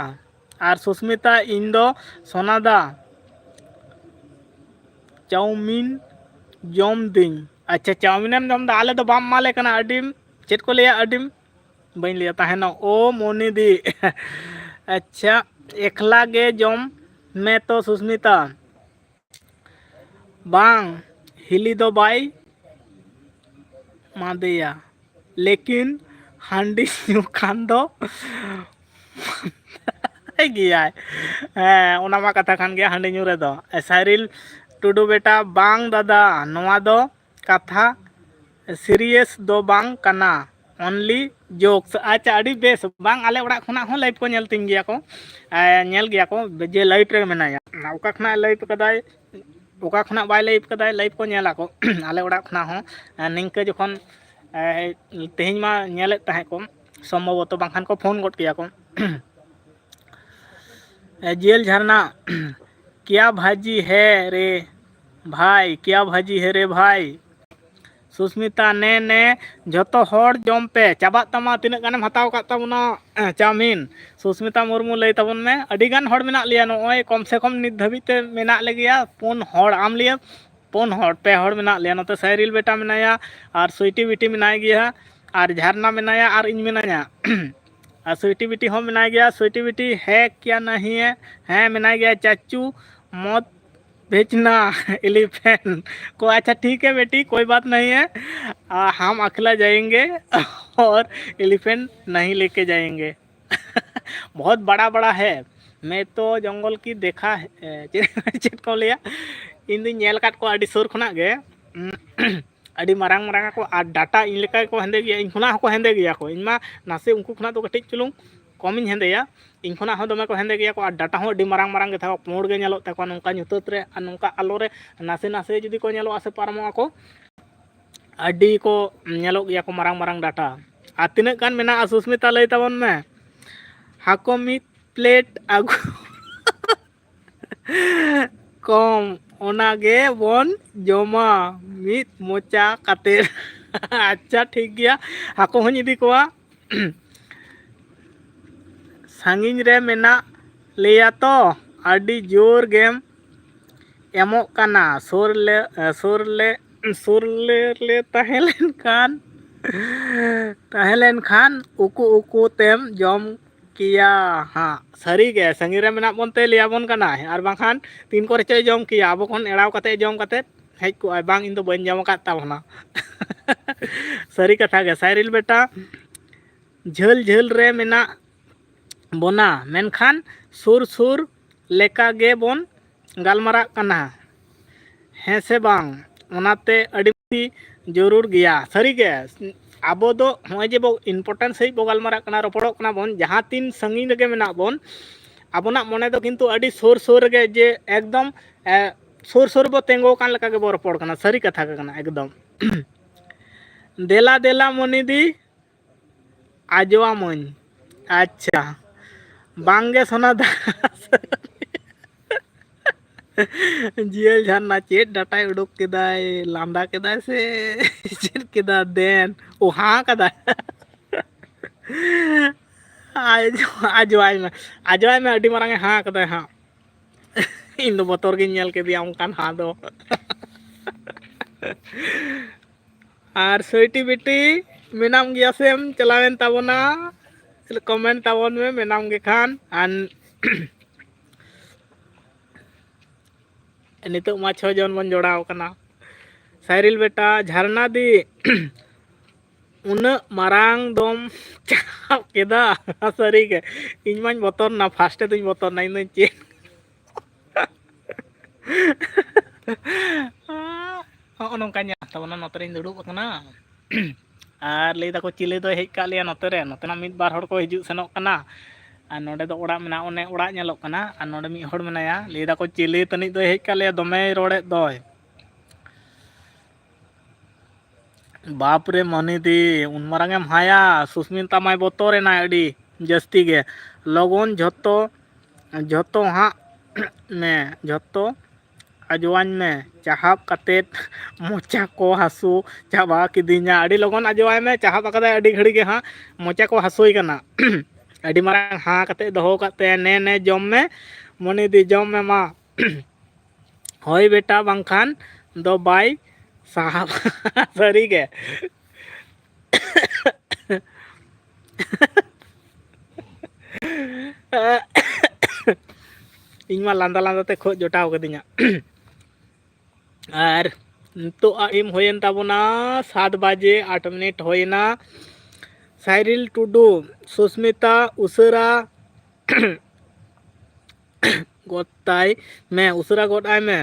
ᱟᱨ ᱥᱩᱥᱢᱤᱛᱟ, ᱤᱧ ᱫᱚ ᱥᱚᱱᱟᱫᱟ ᱪᱟᱣᱢᱤᱱ ᱡᱚᱢ ᱫᱤᱧ᱾ ᱟᱪᱪᱷᱟ, ᱪᱟᱣᱢᱤᱱᱮᱢ ᱡᱚᱢ ᱫᱟ, ᱟᱞᱮ ᱫᱚ ᱵᱟᱢ ᱮᱢᱟᱞᱮ ᱠᱟᱱᱟ᱾ ᱟᱹᱰᱤᱢ, ᱪᱮᱫ ᱠᱚ ᱞᱟᱹᱭᱟ, ᱟᱹᱰᱤᱢ, ᱵᱟᱹᱧ ᱞᱟᱹᱭᱟ, ᱛᱟᱦᱮᱱᱟ᱾ ᱳ ᱢᱚᱱᱤᱫᱤ᱾ ᱟᱪᱪᱷᱟ, ᱮᱠᱞᱟ ᱜᱮ ᱡᱚᱢ ᱢᱮ ᱛᱚ ᱥᱩᱥᱢᱤᱛᱟ᱾ ᱵᱟᱝ, ᱦᱤᱞᱤ ᱫᱚ ᱵᱟᱭ ᱢᱟᱫᱮᱭᱟ, ᱞᱮᱠᱤᱱ ᱦᱟᱺᱰᱤ ᱧᱩ ᱠᱷᱟᱱ ᱫᱚ ᱜᱮᱭᱟᱭ᱾ ᱦᱮᱸ, ᱚᱱᱟ ᱢᱟ ᱠᱟᱛᱷᱟ ᱠᱟᱱ ᱜᱮᱭᱟ, ᱦᱟᱺᱰᱤ ᱧᱩ ᱨᱮᱫᱚ᱾ ᱮ, ᱥᱟᱭᱨᱤᱞ ᱴᱩᱰᱩ ᱵᱮᱴᱟ, ᱵᱟᱝ ᱫᱟᱫᱟ, ᱱᱚᱣᱟ ᱫᱚ ᱠᱟᱛᱷᱟ serious ᱫᱚ ᱵᱟᱝ ᱠᱟᱱᱟ, only jokes᱾ ᱟᱪᱪᱷᱟ, ᱟᱹᱰᱤ ᱵᱮᱥ᱾ ᱵᱟᱝ, ᱟᱞᱮ ᱚᱲᱟᱜ ᱠᱷᱚᱱᱟᱜ ᱦᱚᱸ live ᱠᱚ ᱧᱮᱞ ᱛᱤᱧ ᱜᱮᱭᱟ ᱠᱚ, ᱮ, ᱧᱮᱞ ᱜᱮᱭᱟ ᱠᱚ ᱡᱮ live ᱨᱮ ᱢᱮᱱᱟᱭᱟ᱾ ᱚᱠᱟ ᱠᱷᱚᱱᱟᱜ live ᱠᱟᱫᱟᱭ, ᱚᱠᱟ ᱠᱷᱚᱱᱟᱜ ᱵᱟᱭ live ᱠᱟᱫᱟᱭ, live ᱠᱚ ᱧᱮᱞᱟ ᱠᱚ᱾ ᱟᱞᱮ ᱚᱲᱟᱜ ᱠᱷᱚᱱᱟᱜ ᱦᱚᱸ, ᱮ, ᱱᱤᱝᱠᱟᱹ ᱡᱚᱠᱷᱚᱱ, ᱮ, ᱛᱮᱦᱮᱧ ᱢᱟ ᱧᱮᱞᱮᱫ ᱛᱟᱦᱮᱸᱫ ᱠᱚ ᱥᱚᱢᱵᱷᱚᱵᱚᱛᱚ, ᱵᱟᱝᱠᱷᱟᱱ ᱠᱚ ᱯᱷᱳᱱ ᱜᱚᱫ ᱠᱮᱭᱟ ᱠᱚ᱾ ᱮ, ᱡᱤᱭᱟᱹᱞ ᱡᱷᱟᱨᱱᱟ, ᱠᱮᱭᱟ ᱵᱷᱟᱡᱤ ᱦᱮ ᱨᱮ ᱵᱷᱟᱭ, ᱠᱮᱭᱟ ᱵᱷᱟᱡᱤ ᱦᱮ ᱨᱮ ᱵᱷᱟᱭ᱾ ᱥᱩᱥᱢᱤᱛᱟ, ᱱᱮ ᱱᱮ, ᱡᱷᱚᱛᱚ ᱦᱚᱲ ᱡᱚᱢ ᱯᱮ, ᱪᱟᱵᱟᱜ ᱛᱟᱢᱟ᱾ ᱛᱤᱱᱟᱹᱜ ᱜᱟᱱᱮᱢ ᱦᱟᱛᱟᱣ ᱟᱠᱟᱫ ᱛᱟᱵᱚᱱᱟ, ᱮ, ᱪᱟᱣᱢᱤᱱ? ᱥᱩᱥᱢᱤᱛᱟ ᱢᱩᱨᱢᱩ, ᱞᱟᱹᱭ ᱛᱟᱵᱚᱱ ᱢᱮ᱾ ᱟᱹᱰᱤ ᱜᱟᱱ ᱦᱚᱲ ᱢᱮᱱᱟᱜ ᱞᱮᱭᱟ ᱱᱚᱜᱼᱚᱭ, ᱠᱚᱢ ᱥᱮ ᱠᱚᱢ ᱱᱤᱛ ᱫᱷᱟᱹᱵᱤᱡ ᱛᱮ ᱢᱮᱱᱟᱜ ᱞᱮᱜᱮᱭᱟ ᱯᱩᱱ ᱦᱚᱲ, ᱟᱢ ᱞᱤᱭᱟᱹ ᱯᱩᱱ ᱦᱚᱲ, ᱯᱮ ᱦᱚᱲ ᱢᱮᱱᱟᱜ ᱞᱮᱭᱟ᱾ ᱱᱚᱛᱮ ᱥᱟᱭᱨᱤᱞ ᱵᱮᱴᱟ ᱢᱮᱱᱟᱭᱟ, ᱟᱨ ᱥᱩᱭᱴᱤ ᱵᱤᱴᱤ ᱢᱮᱱᱟᱭ ᱜᱮᱭᱟ, ᱟᱨ ᱡᱷᱟᱨᱱᱟ ᱢᱮᱱᱟᱭᱟ, ᱟᱨ ᱤᱧ ᱢᱮᱱᱟᱧᱟ᱾ ᱟᱨ ᱥᱩᱭᱴᱤ ᱵᱤᱴᱤ ᱦᱚᱸ ᱢᱮᱱᱟᱭ ᱜᱮᱭᱟ᱾ ᱥᱩᱭᱴᱤ ᱵᱤᱴᱤ, ᱦᱮ ᱠᱮᱭᱟ ᱱᱟᱦᱤ ᱦᱮ? ᱦᱮᱸ, ᱢᱮᱱᱟᱭ ᱜᱮᱭᱟ᱾ ᱪᱟᱪᱩ, ᱢᱚᱛ ᱵᱷᱮᱡᱱᱟ elephant ᱠᱚ᱾ ᱟᱪᱪᱷᱟ, ᱴᱷᱤᱠ ᱦᱮ ᱵᱮᱴᱤ, ᱠᱳᱭ ᱵᱟᱛ ᱱᱟᱦᱤ ᱦᱮ, ᱟ, ᱦᱟᱢ ᱟᱠᱷᱞᱟ ᱡᱟᱭᱮᱝᱜᱮ ᱚᱨ elephant ᱱᱟᱦᱤ ᱞᱮᱠᱮ ᱡᱟᱭᱮᱝᱜᱮ᱾ ᱵᱚᱦᱚᱛ ᱵᱟᱲᱟ ᱵᱟᱲᱟ ᱦᱮ, ᱢᱮ ᱛᱚ ᱡᱚᱝᱜᱚᱞ ᱠᱤ ᱫᱮᱠᱷᱟ ᱦᱮ᱾ ᱪᱮᱫ, ᱪᱮᱫ ᱠᱚ ᱞᱟᱹᱭᱟ, ᱤᱧ ᱫᱩᱧ ᱧᱮᱞ ᱟᱠᱟᱫ ᱠᱚᱣᱟ ᱟᱹᱰᱤ ᱥᱩᱨ ᱠᱷᱚᱱᱟᱜ ᱜᱮ᱾ ᱟᱹᱰᱤ ᱢᱟᱨᱟᱝ ᱢᱟᱨᱟᱝ ᱟᱠᱚ, ᱟᱨ ᱰᱟᱴᱟ ᱤᱧ ᱞᱮᱠᱟ ᱜᱮᱠᱚ ᱦᱮᱸᱫᱮ ᱜᱮᱭᱟ, ᱤᱧ ᱠᱷᱚᱱᱟᱜ ᱦᱚᱸᱠᱚ ᱦᱮᱸᱫᱮ ᱜᱮᱭᱟ ᱠᱚ᱾ ᱤᱧ ᱢᱟ ᱱᱟᱥᱮ ᱩᱱᱠᱩ ᱠᱷᱚᱱᱟᱜ ᱫᱚ ᱠᱟᱹᱴᱤᱡ ᱪᱩᱞᱩᱝ ᱠᱚᱢᱤᱧ ᱦᱮᱸᱫᱮᱭᱟ, ᱤᱧ ᱠᱷᱚᱱᱟᱜ ᱦᱚᱸ ᱫᱚᱢᱮ ᱠᱚ ᱦᱮᱸᱫᱮ ᱜᱮᱭᱟ ᱠᱚ, ᱟᱨ ᱰᱟᱴᱟ ᱦᱚᱸ ᱟᱹᱰᱤ ᱢᱟᱨᱟᱝ ᱢᱟᱨᱟᱝ ᱜᱮᱛᱟ ᱠᱚᱣᱟ, ᱯᱩᱸᱰ ᱜᱮ ᱧᱮᱞᱚᱜ ᱛᱟᱠᱚᱣᱟ ᱱᱚᱝᱠᱟ ᱧᱩᱛᱟᱹᱛ ᱨᱮ, ᱟᱨ ᱱᱚᱝᱠᱟ ᱟᱞᱚ ᱨᱮ ᱱᱟᱥᱮ ᱱᱟᱥᱮ ᱡᱩᱫᱤ ᱠᱚ ᱧᱮᱞᱚᱜᱼᱟ ᱥᱮ ᱯᱟᱨᱚᱢᱚᱜᱼᱟ ᱠᱚ, ᱟᱹᱰᱤ ᱠᱚ ᱧᱮᱞᱚᱜ ᱜᱮᱭᱟ ᱠᱚ ᱢᱟᱨᱟᱝ ᱢᱟᱨᱟᱝ ᱰᱟᱴᱟ᱾ ᱟᱨ ᱛᱤᱱᱟᱹᱜ ᱜᱟᱱ ᱢᱮᱱᱟᱜᱼᱟ ᱥᱩᱥᱢᱤᱛᱟ, ᱞᱟᱹᱭ ᱛᱟᱵᱚᱱ ᱢᱮ᱾ ᱦᱟᱹᱠᱩ ᱢᱤᱫ plate ᱟᱹᱜᱩ ᱠᱚᱢ, ᱚᱱᱟ ᱜᱮ ᱵᱚᱱ ᱡᱚᱢᱟ ᱢᱤᱫ ᱢᱚᱪᱟ ᱠᱟᱛᱮ᱾ ᱟᱪᱪᱷᱟ, ᱴᱷᱤᱠ ᱜᱮᱭᱟ, ᱦᱟᱹᱠᱩ ᱦᱚᱸᱧ ᱤᱫᱤ ᱠᱚᱣᱟ᱾ ᱥᱟᱺᱜᱤᱧ ᱨᱮ ᱢᱮᱱᱟᱜ ᱞᱮᱭᱟ ᱛᱚ, ᱟᱹᱰᱤ ᱡᱳᱨ ᱜᱮᱢ ᱮᱢᱚᱜ ᱠᱟᱱᱟ᱾ ᱥᱩᱨ ᱞᱮ, ᱥᱩᱨ ᱞᱮ, ᱥᱩᱨ ᱞᱮ, ᱞᱮ ᱛᱟᱦᱮᱸ ᱞᱮᱱᱠᱷᱟᱱ, ᱛᱟᱦᱮᱸ ᱞᱮᱱᱠᱷᱟᱱ ᱩᱠᱩ ᱩᱠᱩ ᱛᱮᱢ ᱡᱚᱢ ᱠᱮᱭᱟ ᱦᱟᱸᱜ᱾ ᱥᱟᱹᱨᱤ ᱜᱮ, ᱥᱟᱺᱜᱤᱧ ᱨᱮ ᱢᱮᱱᱟᱜ ᱵᱚᱱ ᱛᱮ ᱞᱟᱹᱭ ᱟᱵᱚᱱ ᱠᱟᱱᱟᱭ, ᱟᱨ ᱵᱟᱝᱠᱷᱟᱱ ᱛᱤᱱ ᱠᱚᱨᱮ ᱪᱚᱭ ᱡᱚᱢ ᱠᱮᱭᱟ, ᱟᱵᱚ ᱠᱷᱚᱱ ᱮᱲᱟᱣ ᱠᱟᱛᱮ ᱡᱚᱢ ᱠᱟᱛᱮ ᱦᱮᱡ ᱠᱚᱜᱼᱟᱭ, "ᱵᱟᱝ, ᱤᱧ ᱫᱚ ᱵᱟᱹᱧ ᱡᱚᱢ ᱟᱠᱟᱫ ᱛᱟᱵᱚᱱᱟ᱾" ᱥᱟᱹᱨᱤ ᱠᱟᱛᱷᱟ ᱜᱮ, ᱥᱟᱭᱨᱤᱞ ᱵᱮᱴᱟ, ᱡᱷᱟᱹᱞ ᱡᱷᱟᱹᱞ ᱨᱮ ᱢᱮᱱᱟᱜ ᱵᱚᱱᱟ, ᱢᱮᱱᱠᱷᱟᱱ ᱥᱩᱨ ᱥᱩᱨ ᱞᱮᱠᱟ ᱜᱮ ᱵᱚᱱ ᱜᱟᱞᱢᱟᱨᱟᱜ ᱠᱟᱱᱟ, ᱦᱮᱸ ᱥᱮ ᱵᱟᱝ? ᱚᱱᱟᱛᱮ ᱟᱹᱰᱤ ᱡᱟᱹᱨᱩᱲ ᱜᱮᱭᱟ᱾ ᱥᱟᱹᱨᱤ ᱜᱮ, ᱟᱵᱚ ᱫᱚ ᱱᱚᱜᱼᱚᱭ ᱡᱮ ᱵᱚ importance ᱥᱟᱺᱦᱤᱡ ᱵᱚ ᱜᱟᱞᱢᱟᱨᱟᱜ ᱠᱟᱱᱟ, ᱨᱚᱯᱚᱲᱚᱜ ᱠᱟᱱᱟ ᱵᱚᱱ, ᱡᱟᱦᱟᱸ ᱛᱤᱱ ᱥᱟᱺᱜᱤᱧ ᱨᱮᱜᱮ ᱢᱮᱱᱟᱜ ᱵᱚᱱ, ᱟᱵᱚᱱᱟᱜ ᱢᱚᱱᱮ ᱫᱚ ᱠᱤᱱᱛᱩ ᱟᱹᱰᱤ ᱥᱩᱨ ᱥᱩᱨ ᱨᱮᱜᱮ, ᱡᱮ ᱮᱠᱫᱚᱢ, ᱮ, ᱥᱩᱨ ᱥᱩᱨ ᱵᱚ ᱛᱤᱸᱜᱩ ᱟᱠᱟᱱ ᱞᱮᱠᱟ ᱜᱮᱵᱚ ᱨᱚᱯᱚᱲ ᱠᱟᱱᱟ᱾ ᱥᱟᱹᱨᱤ ᱠᱟᱛᱷᱟ ᱜᱮ ᱠᱟᱱᱟ ᱮᱠᱫᱚᱢ᱾ ᱫᱮᱞᱟ ᱫᱮᱞᱟ ᱢᱚᱱᱤ ᱫᱤ, ᱟᱡᱚᱣᱟᱢᱟᱹᱧ᱾ ᱟᱪᱪᱷᱟ, ᱵᱟᱝᱜᱮ ᱥᱳᱱᱟ ᱫᱟ᱾ ᱡᱤᱭᱟᱹᱞ ᱡᱷᱟᱨᱱᱟ ᱪᱮᱫ ᱰᱟᱴᱟᱭ ᱩᱰᱩᱠ ᱠᱮᱫᱟᱭ, ᱞᱟᱸᱫᱟ ᱠᱮᱫᱟᱭ ᱥᱮ ᱪᱮᱫ ᱠᱮᱫᱟ? ᱫᱮᱱ ᱳ ᱦᱟᱸ ᱠᱟᱫᱟᱭ᱾ ᱟᱡ-, ᱟᱡᱚᱣᱟᱭ ᱢᱮ, ᱟᱡᱚᱣᱟᱭ ᱢᱮ, ᱟᱹᱰᱤ ᱢᱟᱨᱟᱝ ᱮ ᱦᱟᱸ ᱠᱟᱫᱟᱭ ᱦᱟᱸᱜ᱾ ᱤᱧ ᱫᱚ ᱵᱚᱛᱚᱨ ᱜᱤᱧ ᱧᱮᱞ ᱠᱮᱫᱮᱭᱟ ᱚᱱᱠᱟᱱ ᱦᱟᱸ ᱫᱚ᱾ ᱟᱨ ᱥᱟᱹᱭᱴᱤ ᱵᱤᱴᱤ ᱢᱮᱱᱟᱢ ᱜᱮᱭᱟ ᱥᱮᱢ ᱪᱟᱞᱟᱣᱮᱱ ᱛᱟᱵᱚᱱᱟ? ᱠᱚᱢᱮᱱᱴ ᱛᱟᱵᱚᱱ ᱢᱮ ᱢᱮᱱᱟᱢ ᱜᱮ ᱠᱷᱟᱱ᱾ ᱟᱨ ᱱᱤᱛᱚᱜ ᱢᱟ ᱪᱷᱚ ᱡᱚᱱ ᱵᱚᱱ ᱡᱚᱲᱟᱣ ᱠᱟᱱᱟ᱾ ᱥᱟᱭᱨᱤᱞ ᱵᱮᱴᱟ, ᱡᱷᱟᱨᱱᱟ ᱫᱤ, ᱩᱱᱟᱹᱜ ᱢᱟᱨᱟᱝ ᱫᱚᱢ ᱪᱟᱦᱟᱵ ᱠᱮᱫᱟ? ᱥᱟᱹᱨᱤ ᱜᱮ, ᱤᱧ ᱢᱟᱧ ᱵᱚᱛᱚᱨ ᱱᱟ, ᱯᱷᱟᱥᱴᱮ ᱫᱚᱧ ᱵᱚᱛᱚᱨ ᱱᱟ, ᱤᱧ ᱫᱚᱧ ᱪᱮᱫ᱾ ᱦᱚᱸᱜᱼᱚ ᱱᱚᱝᱠᱟ ᱧᱮᱞ ᱛᱟᱵᱚᱱᱟ, ᱱᱚᱛᱮ ᱨᱤᱧ ᱫᱩᱲᱩᱵ ᱟᱠᱟᱱᱟ᱾ ᱟᱨ ᱞᱟᱹᱭ ᱫᱟᱠᱚ ᱪᱤᱞᱤ ᱫᱚᱭ ᱦᱮᱡ ᱠᱟᱜ ᱞᱮᱭᱟ ᱱᱚᱛᱮ ᱨᱮ, ᱱᱚᱛᱮᱱᱟᱜ ᱢᱤᱫ ᱵᱟᱨ ᱦᱚᱲ ᱠᱚ ᱦᱤᱡᱩᱜ ᱥᱮᱱᱚᱜ ᱠᱟᱱᱟ᱾ ᱟᱨ ᱱᱚᱰᱮ ᱫᱚ ᱚᱲᱟᱜ ᱢᱮᱱᱟᱜᱼᱟ, ᱚᱱᱮ ᱚᱲᱟᱜ ᱧᱮᱞᱚᱜ ᱠᱟᱱᱟ᱾ ᱟᱨ ᱱᱚᱰᱮ ᱢᱤᱫ ᱦᱚᱲ ᱢᱮᱱᱟᱭᱟ, ᱞᱟᱹᱭ ᱫᱟᱠᱚ ᱪᱤᱞᱤ ᱛᱟᱹᱱᱤᱡ ᱫᱚᱭ ᱦᱮᱡ ᱠᱟᱜ ᱞᱮᱭᱟ, ᱫᱚᱢᱮᱭ ᱨᱚᱲᱮᱫ ᱫᱚᱭ᱾ ᱵᱟᱯ ᱨᱮ ᱢᱟᱹᱱᱤ ᱫᱤ, ᱩᱱ ᱢᱟᱨᱟᱝ ᱮᱢ ᱦᱟᱭᱟ? ᱥᱩᱥᱢᱤᱛᱟ ᱢᱟᱭ ᱵᱚᱛᱚᱨ ᱮᱱᱟᱭ ᱟᱹᱰᱤ ᱡᱟᱹᱥᱛᱤ ᱜᱮ᱾ ᱞᱚᱜᱚᱱ ᱡᱷᱚᱛᱚ, ᱡᱷᱚᱛᱚ ᱦᱟᱸᱜ ᱢᱮ, ᱡᱷᱚᱛᱚ ᱟᱡᱚᱣᱟᱹᱧ ᱢᱮ᱾ ᱪᱟᱦᱟᱵ ᱠᱟᱛᱮᱫ ᱢᱚᱪᱟ ᱠᱚ ᱦᱟᱹᱥᱩ ᱪᱟᱵᱟ ᱠᱤᱫᱤᱧᱟ᱾ ᱟᱹᱰᱤ ᱞᱚᱜᱚᱱ ᱟᱡᱚᱣᱟᱭ ᱢᱮ, ᱪᱟᱦᱟᱵ ᱟᱠᱟᱫᱟᱭ ᱟᱹᱰᱤ ᱜᱷᱟᱹᱲᱤ ᱜᱮ ᱦᱟᱸᱜ, ᱢᱚᱪᱟ ᱠᱚ ᱦᱟᱹᱥᱩᱭ ᱠᱟᱱᱟ᱾ ᱟᱹᱰᱤ ᱢᱟᱨᱟᱝ ᱦᱟᱸ ᱠᱟᱛᱮ ᱫᱚᱦᱚ ᱟᱠᱟᱫ ᱛᱟᱭᱟ, "ᱱᱮ, ᱱᱮ, ᱡᱚᱢ ᱢᱮ, ᱢᱚᱱᱤ ᱫᱤ, ᱡᱚᱢ ᱢᱮ ᱢᱟ᱾" ᱦᱳᱭ ᱵᱮᱴᱟ, ᱵᱟᱝᱠᱷᱟᱱ ᱫᱚ ᱵᱟᱭ ᱥᱟᱦᱟᱵ᱾ ᱥᱟᱹᱨᱤ ᱜᱮ᱾ ᱤᱧ ᱢᱟ ᱞᱟᱸᱫᱟ ᱞᱟᱸᱫᱟ ᱛᱮ ᱠᱷᱚᱜ ᱡᱚᱴᱟᱣ ᱠᱟᱹᱫᱤᱧᱟ᱾ ᱟᱨ ᱱᱤᱛᱚᱜ ᱟᱜ ᱴᱟᱭᱤᱢ ᱦᱩᱭᱮᱱ ᱛᱟᱵᱚᱱᱟ ᱥᱟᱛ ᱵᱟᱡᱮ ᱟᱴ ᱢᱤᱱᱤᱴ ᱦᱩᱭᱮᱱᱟ᱾ ᱥᱟᱭᱨᱤᱞ ᱴᱩᱰᱩ, ᱥᱩᱥᱢᱤᱛᱟ, ᱩᱥᱟᱹᱨᱟ ᱜᱚᱫ ᱛᱟᱭ ᱢᱮ, ᱩᱥᱟᱹᱨᱟ ᱜᱚᱫ ᱟᱭ ᱢᱮ,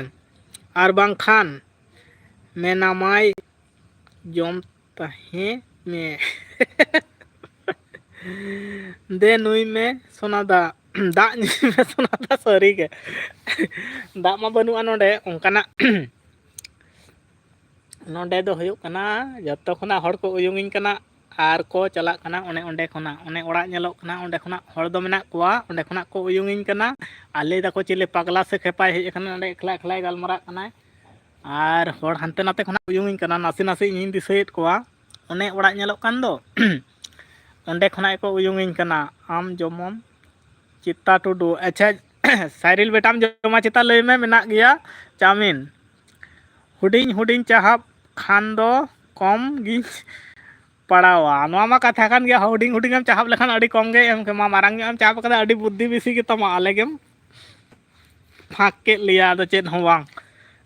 ᱟᱨ ᱵᱟᱝᱠᱷᱟᱱ ᱢᱮᱱᱟᱢᱟᱭ ᱡᱚᱢ ᱛᱟᱦᱮᱸ ᱢᱮ᱾ ᱫᱮ ᱱᱩᱭ ᱢᱮ ᱥᱚᱱᱟ ᱫᱟᱜ, ᱫᱟᱜ ᱧᱩᱭ ᱢᱮ ᱥᱚᱱᱟ ᱫᱟᱜ, ᱥᱟᱹᱨᱤ ᱜᱮ᱾ ᱫᱟᱜ ᱢᱟ ᱵᱟᱹᱱᱩᱜᱼᱟ ᱱᱚᱰᱮ, ᱚᱱᱠᱟᱱᱟᱜ᱾ ᱱᱚᱰᱮ ᱫᱚ ᱦᱩᱭᱩᱜ ᱠᱟᱱᱟ, ᱡᱚᱛᱚ ᱠᱷᱚᱱᱟᱜ ᱦᱚᱲ ᱠᱚ ᱩᱭᱩᱝᱤᱧ ᱠᱟᱱᱟ ᱟᱨ ᱠᱚ ᱪᱟᱞᱟᱜ ᱠᱟᱱᱟ ᱚᱱᱮ ᱚᱸᱰᱮ ᱠᱷᱚᱱᱟᱜ, ᱚᱱᱮ ᱚᱲᱟᱜ ᱧᱮᱞᱚᱜ ᱠᱟᱱᱟ, ᱚᱸᱰᱮ ᱠᱷᱚᱱᱟᱜ ᱦᱚᱲ ᱫᱚ ᱢᱮᱱᱟᱜ ᱠᱚᱣᱟ, ᱚᱸᱰᱮ ᱠᱷᱚᱱᱟᱜ ᱠᱚ ᱩᱭᱩᱝᱤᱧ ᱠᱟᱱᱟ ᱟᱨ ᱞᱟᱹᱭ ᱫᱟᱠᱚ, "ᱪᱤᱞᱤ ᱯᱟᱜᱽᱞᱟ ᱥᱮ ᱠᱷᱮᱯᱟᱭ ᱦᱮᱡ ᱟᱠᱟᱱᱟ, ᱚᱸᱰᱮ ᱮᱠᱞᱟ ᱮᱠᱞᱟᱭ ᱜᱟᱞᱢᱟᱨᱟᱜ ᱠᱟᱱᱟᱭ?" ᱟᱨ ᱦᱚᱲ ᱦᱟᱱᱛᱮ ᱱᱟᱛᱮ ᱠᱷᱚᱱᱟᱜ ᱩᱭᱩᱝᱤᱧ ᱠᱟᱱᱟ, ᱱᱟᱥᱮ ᱱᱟᱥᱮ ᱤᱧᱤᱧ ᱫᱤᱥᱟᱹᱭᱮᱫ ᱠᱚᱣᱟ, ᱚᱱᱮ ᱚᱲᱟᱜ ᱧᱮᱞᱚᱜ ᱠᱟᱱ ᱫᱚ, ᱚᱸᱰᱮ ᱠᱷᱚᱱᱟᱜ ᱜᱮᱠᱚ ᱩᱭᱩᱝᱤᱧ ᱠᱟᱱᱟ, "ᱟᱢ ᱡᱮᱢᱚᱱ ᱪᱮᱛᱟ ᱴᱩᱰᱩ, ᱟᱪᱪᱷᱟ, ᱥᱟᱭᱨᱤᱞ ᱵᱮᱴᱟᱢ ᱡᱚᱢᱟ ᱪᱮᱛᱟ, ᱞᱟᱹᱭ ᱢᱮ, ᱢᱮᱱᱟᱜ ᱜᱮᱭᱟ ᱪᱟᱣᱢᱤᱱ, ᱦᱩᱰᱤᱧ ᱦᱩᱰᱤᱧ ᱪᱟᱦᱟᱵ ᱠᱷᱟᱱ ᱫᱚ ᱠᱚᱢ ᱜᱤᱧ ᱯᱟᱲᱟᱣᱟ᱾" ᱱᱚᱣᱟ ᱢᱟ ᱠᱟᱛᱷᱟ ᱠᱟᱱ ᱜᱮᱭᱟ, ᱦᱩᱰᱤᱧ ᱦᱩᱰᱤᱧ ᱮᱢ ᱪᱟᱦᱟᱵ ᱞᱮᱠᱷᱟᱱ ᱟᱹᱰᱤ ᱠᱚᱢ ᱜᱮ ᱮᱢ ᱠᱮᱢᱟ, ᱢᱟᱨᱟᱝ ᱧᱚᱜ ᱮᱢ ᱪᱟᱦᱟᱵ ᱠᱟᱫᱟ, ᱟᱹᱰᱤ ᱵᱩᱫᱽᱫᱷᱤ ᱵᱮᱥᱤ ᱜᱮᱛᱟᱢᱟ, ᱟᱞᱮ ᱜᱮᱢ ᱯᱷᱟᱸᱠ ᱠᱮᱫ ᱞᱮᱭᱟ, ᱟᱫᱚ ᱪᱮᱫ ᱦᱚᱸ ᱵᱟᱝ᱾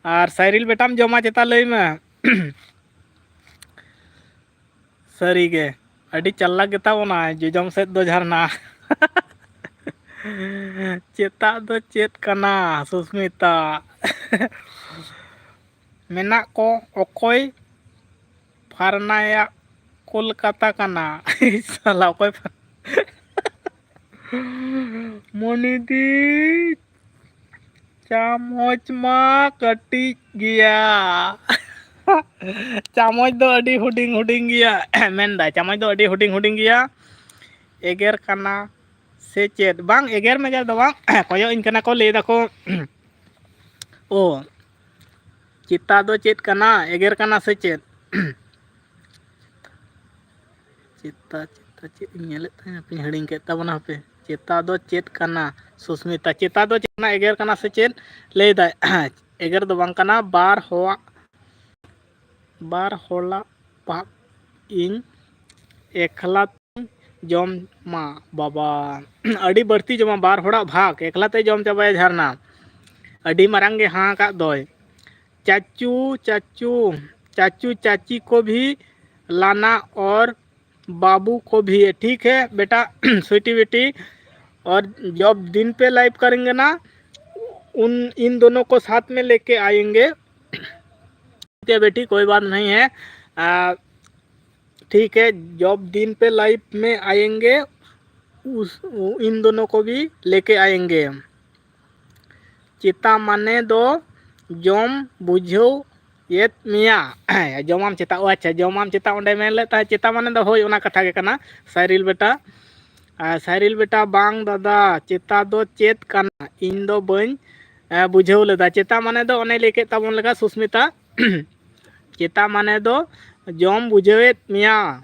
ᱟᱨ ᱥᱟᱭᱨᱤᱞ ᱵᱮᱴᱟᱢ ᱡᱚᱢᱟ ᱪᱮᱛᱟ, ᱞᱟᱹᱭ ᱢᱮ᱾ ᱥᱟᱹᱨᱤ ᱜᱮ, ᱟᱹᱰᱤ ᱪᱟᱞᱟᱠ ᱜᱮᱛᱟ ᱵᱚᱱᱟᱭ ᱡᱚᱡᱚᱢ ᱥᱮᱫ ᱫᱚ ᱡᱷᱟᱨᱱᱟ᱾ ᱪᱮᱛᱟᱜ ᱫᱚ ᱪᱮᱫ ᱠᱟᱱᱟ ᱥᱩᱥᱢᱤᱛᱟ? ᱢᱮᱱᱟᱜ ᱠᱚ ᱚᱠᱚᱭ ᱯᱷᱟᱨᱱᱟᱭᱟᱜ ᱠᱳᱞᱠᱟᱛᱟ ᱠᱟᱱᱟ? ᱥᱟᱞᱟ ᱚᱠᱚᱭ ᱯᱷᱟᱨ-, ᱢᱚᱱᱤᱫᱤ, ᱪᱟᱢᱚᱪ ᱢᱟ ᱠᱟᱹᱴᱤᱡ ᱜᱮᱭᱟ᱾ ᱪᱟᱢᱚᱪ ᱫᱚ ᱟᱹᱰᱤ ᱦᱩᱰᱤᱧ ᱦᱩᱰᱤᱧ ᱜᱮᱭᱟ᱾ ᱢᱮᱱᱫᱟᱭ, ᱪᱟᱢᱚᱪ ᱫᱚ ᱟᱹᱰᱤ ᱦᱩᱰᱤᱧ ᱦᱩᱰᱤᱧ ᱜᱮᱭᱟ᱾ ᱮᱜᱮᱨ ᱠᱟᱱᱟ ᱥᱮ ᱪᱮᱫ? ᱵᱟᱝ, ᱮᱜᱮᱨ ᱢᱮᱜᱮᱨ ᱫᱚ ᱵᱟᱝ᱾ ᱠᱚᱭᱚᱜ ᱤᱧ ᱠᱟᱱᱟ ᱠᱚ, ᱞᱟᱹᱭ ᱫᱟᱠᱚ, "ᱳ, ᱪᱮᱛᱟ ᱫᱚ ᱪᱮᱫ ᱠᱟᱱᱟ? ᱮᱜᱮᱨ ᱠᱟᱱᱟ ᱥᱮ ᱪᱮᱫ?" ᱪᱮᱛᱟ, ᱪᱮᱛᱟ ᱪᱮᱫ ᱤᱧ ᱧᱮᱞᱮᱫ ᱛᱟᱦᱮᱸᱫ, ᱦᱟᱯᱮᱧ ᱦᱤᱲᱤᱧ ᱠᱮᱫ ᱛᱟᱵᱚᱱᱟ᱾ ᱦᱟᱯᱮ, ᱪᱮᱛᱟ ᱫᱚ ᱪᱮᱫ ᱠᱟᱱᱟ? ᱥᱩᱥᱢᱤᱛᱟ, ᱪᱮᱛᱟ ᱫᱚ ᱪᱮᱫ ᱠᱟᱱᱟ? ᱮᱜᱮᱨ ᱠᱟᱱᱟ ᱥᱮ ᱪᱮᱫ? ᱞᱟᱹᱭ ᱫᱟᱭ, ᱮᱜᱮᱨ ᱫᱚ ᱵᱟᱝ ᱠᱟᱱᱟ᱾ ᱵᱟᱨ ᱦᱚᱲᱟᱜ, ᱵᱟᱨ ᱦᱚᱲᱟᱜ ᱵᱷᱟᱜᱽ ᱤᱧ ᱮᱠᱞᱟ ᱛᱮᱧ ᱡᱚᱢᱟ ᱵᱟᱵᱟ᱾ ᱟᱹᱰᱤ ᱵᱟᱹᱲᱛᱤ ᱡᱚᱢᱟ, ᱵᱟᱨ ᱦᱚᱲᱟᱜ ᱵᱷᱟᱜᱽ ᱮᱠᱞᱟ ᱛᱮ ᱡᱚᱢ ᱪᱟᱵᱟᱭᱟ ᱡᱷᱟᱨᱱᱟ᱾ ᱟᱹᱰᱤ ᱢᱟᱨᱟᱝ ᱜᱮ ᱦᱟᱸ ᱟᱠᱟᱫ ᱫᱚᱭ᱾ चाचू, चाचू, चाचू चाची को भी लाना और बाबू को भी। ठीक है बेटा, स्वीटी बेटी, और जब दिन पे लाइव करेंगे ना, उन, इन दोनों को साथ में लेके आएंगे। ठीक है बेटी, कोई बात नहीं है। आ, ठीक है, जब दिन पे लाइव में आएंगे, उस, इन दोनों को भी लेके आएंगे। ᱪᱮᱛᱟ ᱢᱟᱱᱮ ᱫᱚ ᱡᱚᱢ ᱵᱩᱡᱷᱟᱹᱣ ᱮᱫ ᱢᱮᱭᱟ᱾ ᱡᱚᱢᱟᱢ ᱪᱮᱛᱟ, ᱚ ᱟᱪᱪᱷᱟ, ᱡᱚᱢᱟᱢ ᱪᱮᱛᱟ, ᱚᱸᱰᱮ ᱢᱮᱱ ᱞᱮᱫ ᱛᱟᱦᱮᱸᱫ ᱪᱮᱛᱟ ᱢᱟᱱᱮ ᱫᱚ, ᱦᱳᱭ, ᱚᱱᱟ ᱠᱟᱛᱷᱟ ᱜᱮ ᱠᱟᱱᱟ, ᱥᱟᱭᱨᱤᱞ ᱵᱮᱴᱟ᱾ ᱟᱨ ᱥᱟᱭᱨᱤᱞ ᱵᱮᱴᱟ, ᱵᱟᱝ ᱫᱟᱫᱟ, ᱪᱮᱛᱟ ᱫᱚ ᱪᱮᱫ ᱠᱟᱱᱟ? ᱤᱧ ᱫᱚ ᱵᱟᱹᱧ, ᱮ, ᱵᱩᱡᱷᱟᱹᱣ ᱞᱮᱫᱟ᱾ ᱪᱮᱛᱟ ᱢᱟᱱᱮ ᱫᱚ ᱚᱱᱮ ᱞᱟᱹᱭ ᱠᱮᱫ ᱛᱟᱵᱚᱱ ᱞᱮᱠᱟ ᱥᱩᱥᱢᱤᱛᱟ, ᱪᱮᱛᱟ ᱢᱟᱱᱮ ᱫᱚ ᱡᱚᱢ ᱵᱩᱡᱷᱟᱹᱣᱮᱫ ᱢᱮᱭᱟ,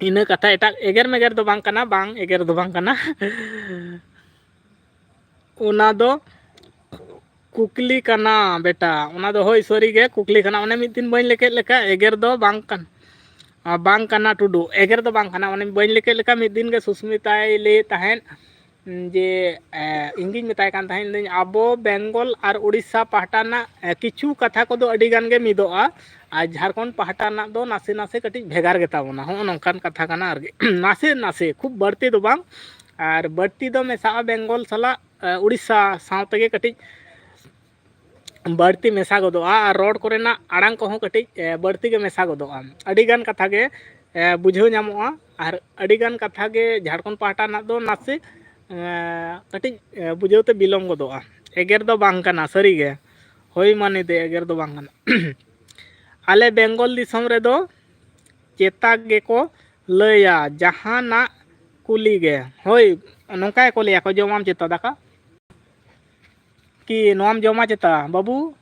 ᱤᱱᱟᱹ ᱠᱟᱛᱷᱟ᱾ ᱮᱴᱟᱜ ᱮᱜᱮᱨ ᱢᱮᱜᱮᱨ ᱫᱚ ᱵᱟᱝ ᱠᱟᱱᱟ, ᱵᱟᱝ ᱮᱜᱮᱨ ᱫᱚ ᱵᱟᱝ ᱠᱟᱱᱟ᱾ ᱚᱱᱟ ᱫᱚ ᱠᱩᱠᱞᱤ ᱠᱟᱱᱟ ᱵᱮᱴᱟ, ᱚᱱᱟ ᱫᱚ ᱦᱳᱭ ᱥᱟᱹᱨᱤ ᱜᱮ ᱠᱩᱠᱞᱤ ᱠᱟᱱᱟ᱾ ᱚᱱᱮ ᱢᱤᱫ ᱫᱤᱱ ᱵᱟᱹᱧ ᱞᱟᱹᱭ ᱠᱮᱫ ᱞᱮᱠᱟ, ᱮᱜᱮᱨ ᱫᱚ ᱵᱟᱝ ᱠᱟᱱ-, ᱟ, ᱵᱟᱝ ᱠᱟᱱᱟ ᱴᱩᱰᱩ, ᱮᱜᱮᱨ ᱫᱚ ᱵᱟᱝ ᱠᱟᱱᱟ᱾ ᱚᱱᱮ ᱵᱟᱹᱧ ᱞᱟᱹᱭ ᱠᱮᱫ ᱞᱮᱠᱟ, ᱢᱤᱫ ᱫᱤᱱ ᱜᱮ ᱥᱩᱥᱢᱤᱛᱟᱭ ᱞᱟᱹᱭᱮᱫ ᱛᱟᱦᱮᱸᱫ ᱡᱮ, ᱮ, ᱤᱧ ᱜᱤᱧ ᱢᱮᱛᱟᱭ ᱠᱟᱱ ᱛᱟᱦᱮᱸᱫ, ᱞᱟᱹᱭᱫᱟᱹᱧ, ᱟᱵᱚ ᱵᱮᱝᱜᱚᱞ ᱟᱨ ᱩᱲᱤᱥᱥᱟ ᱯᱟᱦᱴᱟ ᱨᱮᱱᱟᱜ, ᱮ, ᱠᱤᱪᱷᱩ ᱠᱟᱛᱷᱟ ᱠᱚᱫᱚ ᱟᱹᱰᱤ ᱜᱟᱱ ᱜᱮ ᱢᱤᱫᱚᱜᱼᱟ, ᱟᱨ ᱡᱷᱟᱲᱠᱷᱚᱸᱰ ᱯᱟᱦᱴᱟ ᱨᱮᱱᱟᱜ ᱫᱚ ᱱᱟᱥᱮ ᱱᱟᱥᱮ ᱠᱟᱹᱴᱤᱡ ᱵᱷᱮᱜᱟᱨ ᱜᱮᱛᱟ ᱵᱚᱱᱟ᱾ ᱦᱚᱸᱜᱼᱚ ᱱᱚᱝᱠᱟᱱ ᱠᱟᱛᱷᱟ ᱠᱟᱱᱟ ᱟᱨᱠᱤ᱾ ᱱᱟᱥᱮ ᱱᱟᱥᱮ, ᱠᱷᱩᱵ ᱵᱟᱹᱲᱛᱤ ᱫᱚ ᱵᱟᱝ, ᱟᱨ ᱵᱟᱹᱲᱛᱤ ᱫᱚ ᱢᱮᱥᱟᱜᱼᱟ ᱵᱮᱝᱜᱚᱞ ᱥᱟᱞᱟᱜ, ᱮ, ᱩᱲᱤᱥᱥᱟ ᱥᱟᱶ ᱛᱮᱜᱮ ᱠᱟᱹᱴᱤᱡ ᱵᱟᱹᱲᱛᱤ ᱢᱮᱥᱟ ᱜᱚᱫᱚᱜᱼᱟ, ᱟᱨ ᱨᱚᱲ ᱠᱚᱨᱮᱱᱟᱜ ᱟᱲᱟᱝ ᱠᱚᱦᱚᱸ ᱠᱟᱹᱴᱤᱡ, ᱮ, ᱵᱟᱹᱲᱛᱤ ᱜᱮ ᱢᱮᱥᱟ ᱜᱚᱫᱚᱜᱼᱟ᱾ ᱟᱹᱰᱤᱜᱟᱱ ᱠᱟᱛᱷᱟ ᱜᱮ, ᱮ, ᱵᱩᱡᱷᱟᱹᱣ ᱧᱟᱢᱚᱜᱼᱟ, ᱟᱨ ᱟᱹᱰᱤᱜᱟᱱ ᱠᱟᱛᱷᱟ ᱜᱮ ᱡᱷᱟᱲᱠᱷᱚᱸᱰ ᱯᱟᱦᱴᱟ ᱨᱮᱱᱟᱜ ᱫᱚ ᱱᱟᱥᱮ, ᱮ, ᱠᱟᱹᱴᱤᱡ, ᱮ, ᱵᱩᱡᱷᱟᱹᱣ ᱛᱮ ᱵᱤᱞᱚᱢ ᱜᱚᱫᱚᱜᱼᱟ᱾ ᱮᱜᱮᱨ ᱫᱚ ᱵᱟᱝ ᱠᱟᱱᱟ, ᱥᱟᱹᱨᱤ ᱜᱮ᱾ ᱦᱳᱭ ᱢᱟᱹᱱᱤ ᱫᱮ, ᱮᱜᱮᱨ ᱫᱚ ᱵᱟᱝ ᱠᱟᱱᱟ᱾ ᱟᱞᱮ ᱵᱮᱝᱜᱚᱞ ᱫᱤᱥᱚᱢ ᱨᱮᱫᱚ ᱪᱮᱛᱟ ᱜᱮᱠᱚ ᱞᱟᱹᱭᱟ, ᱡᱟᱦᱟᱱᱟᱜ ᱠᱩᱞᱤ ᱜᱮ᱾ ᱦᱳᱭ, ᱱᱚᱝᱠᱟ ᱜᱮᱠᱚ ᱞᱟᱹᱭᱟ ᱠᱚ, "ᱡᱚᱢᱟᱢ ᱪᱮᱛᱟ ᱫᱟᱠᱟ? ᱠᱤ ᱱᱚᱣᱟᱢ ᱡᱚᱢᱟ ᱪᱮᱛᱟ ᱵᱟᱹᱵᱩ?"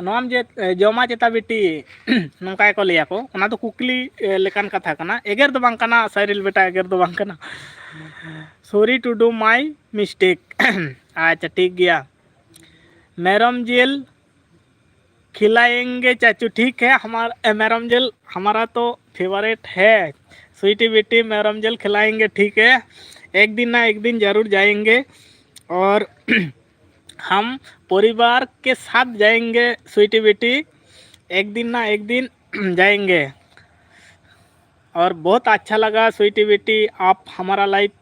ᱱᱚᱣᱟᱢ ᱡᱮ ᱮ, ᱡᱚᱢᱟ ᱪᱮᱛᱟ ᱵᱤᱴᱤ? ᱱᱚᱝᱠᱟ ᱜᱮᱠᱚ ᱞᱟᱹᱭᱟ ᱠᱚ᱾ ᱚᱱᱟ ᱫᱚ ᱠᱩᱠᱞᱤ ᱮ, ᱞᱮᱠᱟᱱ ᱠᱟᱛᱷᱟ ᱠᱟᱱᱟ, ᱮᱜᱮᱨ ᱫᱚ ᱵᱟᱝ ᱠᱟᱱᱟ ᱥᱟᱭᱨᱤᱞ ᱵᱮᱴᱟ, ᱮᱜᱮᱨ ᱫᱚ ᱵᱟᱝ ᱠᱟᱱᱟ᱾ Sorry to do my mistake. ᱟᱪᱪᱷᱟ, ᱴᱷᱤᱠ ᱜᱮᱭᱟ᱾ ᱢᱮᱨᱚᱢ ᱡᱤᱞ ᱠᱷᱤᱞᱟᱭᱮᱝᱜᱮ ᱪᱟᱪᱩ, ᱴᱷᱤᱠ ᱦᱮ ᱦᱟᱢᱟᱨ ᱮ, ᱢᱮᱨᱚᱢ ᱡᱤᱞ ᱦᱟᱢᱟᱨᱟ ᱛᱚ ᱯᱷᱮᱵᱟᱨᱮᱴ ᱦᱮ, ᱥᱩᱭᱤᱴᱤ ᱵᱤᱴᱤ ᱢᱮᱨᱚᱢ ᱡᱤᱞ ᱠᱷᱤᱞᱟᱭᱮᱝᱜᱮ, ᱴᱷᱤᱠ ᱦᱮ, ᱮᱠ ᱫᱤᱱ ᱱᱟ ᱮᱠ ᱫᱤᱱ ᱡᱟᱨᱩᱨ ᱡᱟᱭᱮᱝᱜᱮ᱾ ᱚᱨ ᱦᱟᱢ ᱯᱚᱨᱤᱵᱟᱨ ᱠᱮ ᱥᱟᱛᱷ ᱡᱟᱭᱮᱝᱜᱮ ᱥᱩᱭᱤᱴᱤ ᱵᱤᱴᱤ, ᱮᱠ ᱫᱤᱱ ᱱᱟ ᱮᱠ ᱫᱤᱱ ᱡᱟᱭᱮᱝᱜᱮ᱾ ᱚᱨ ᱵᱚᱦᱩᱛ ᱟᱪᱪᱷᱟ ᱞᱟᱜᱟ ᱥᱩᱭᱤᱴᱤ ᱵᱤᱴᱤ, ᱟᱯ ᱦᱟᱢᱟᱨᱟ ᱞᱟᱭᱤᱯ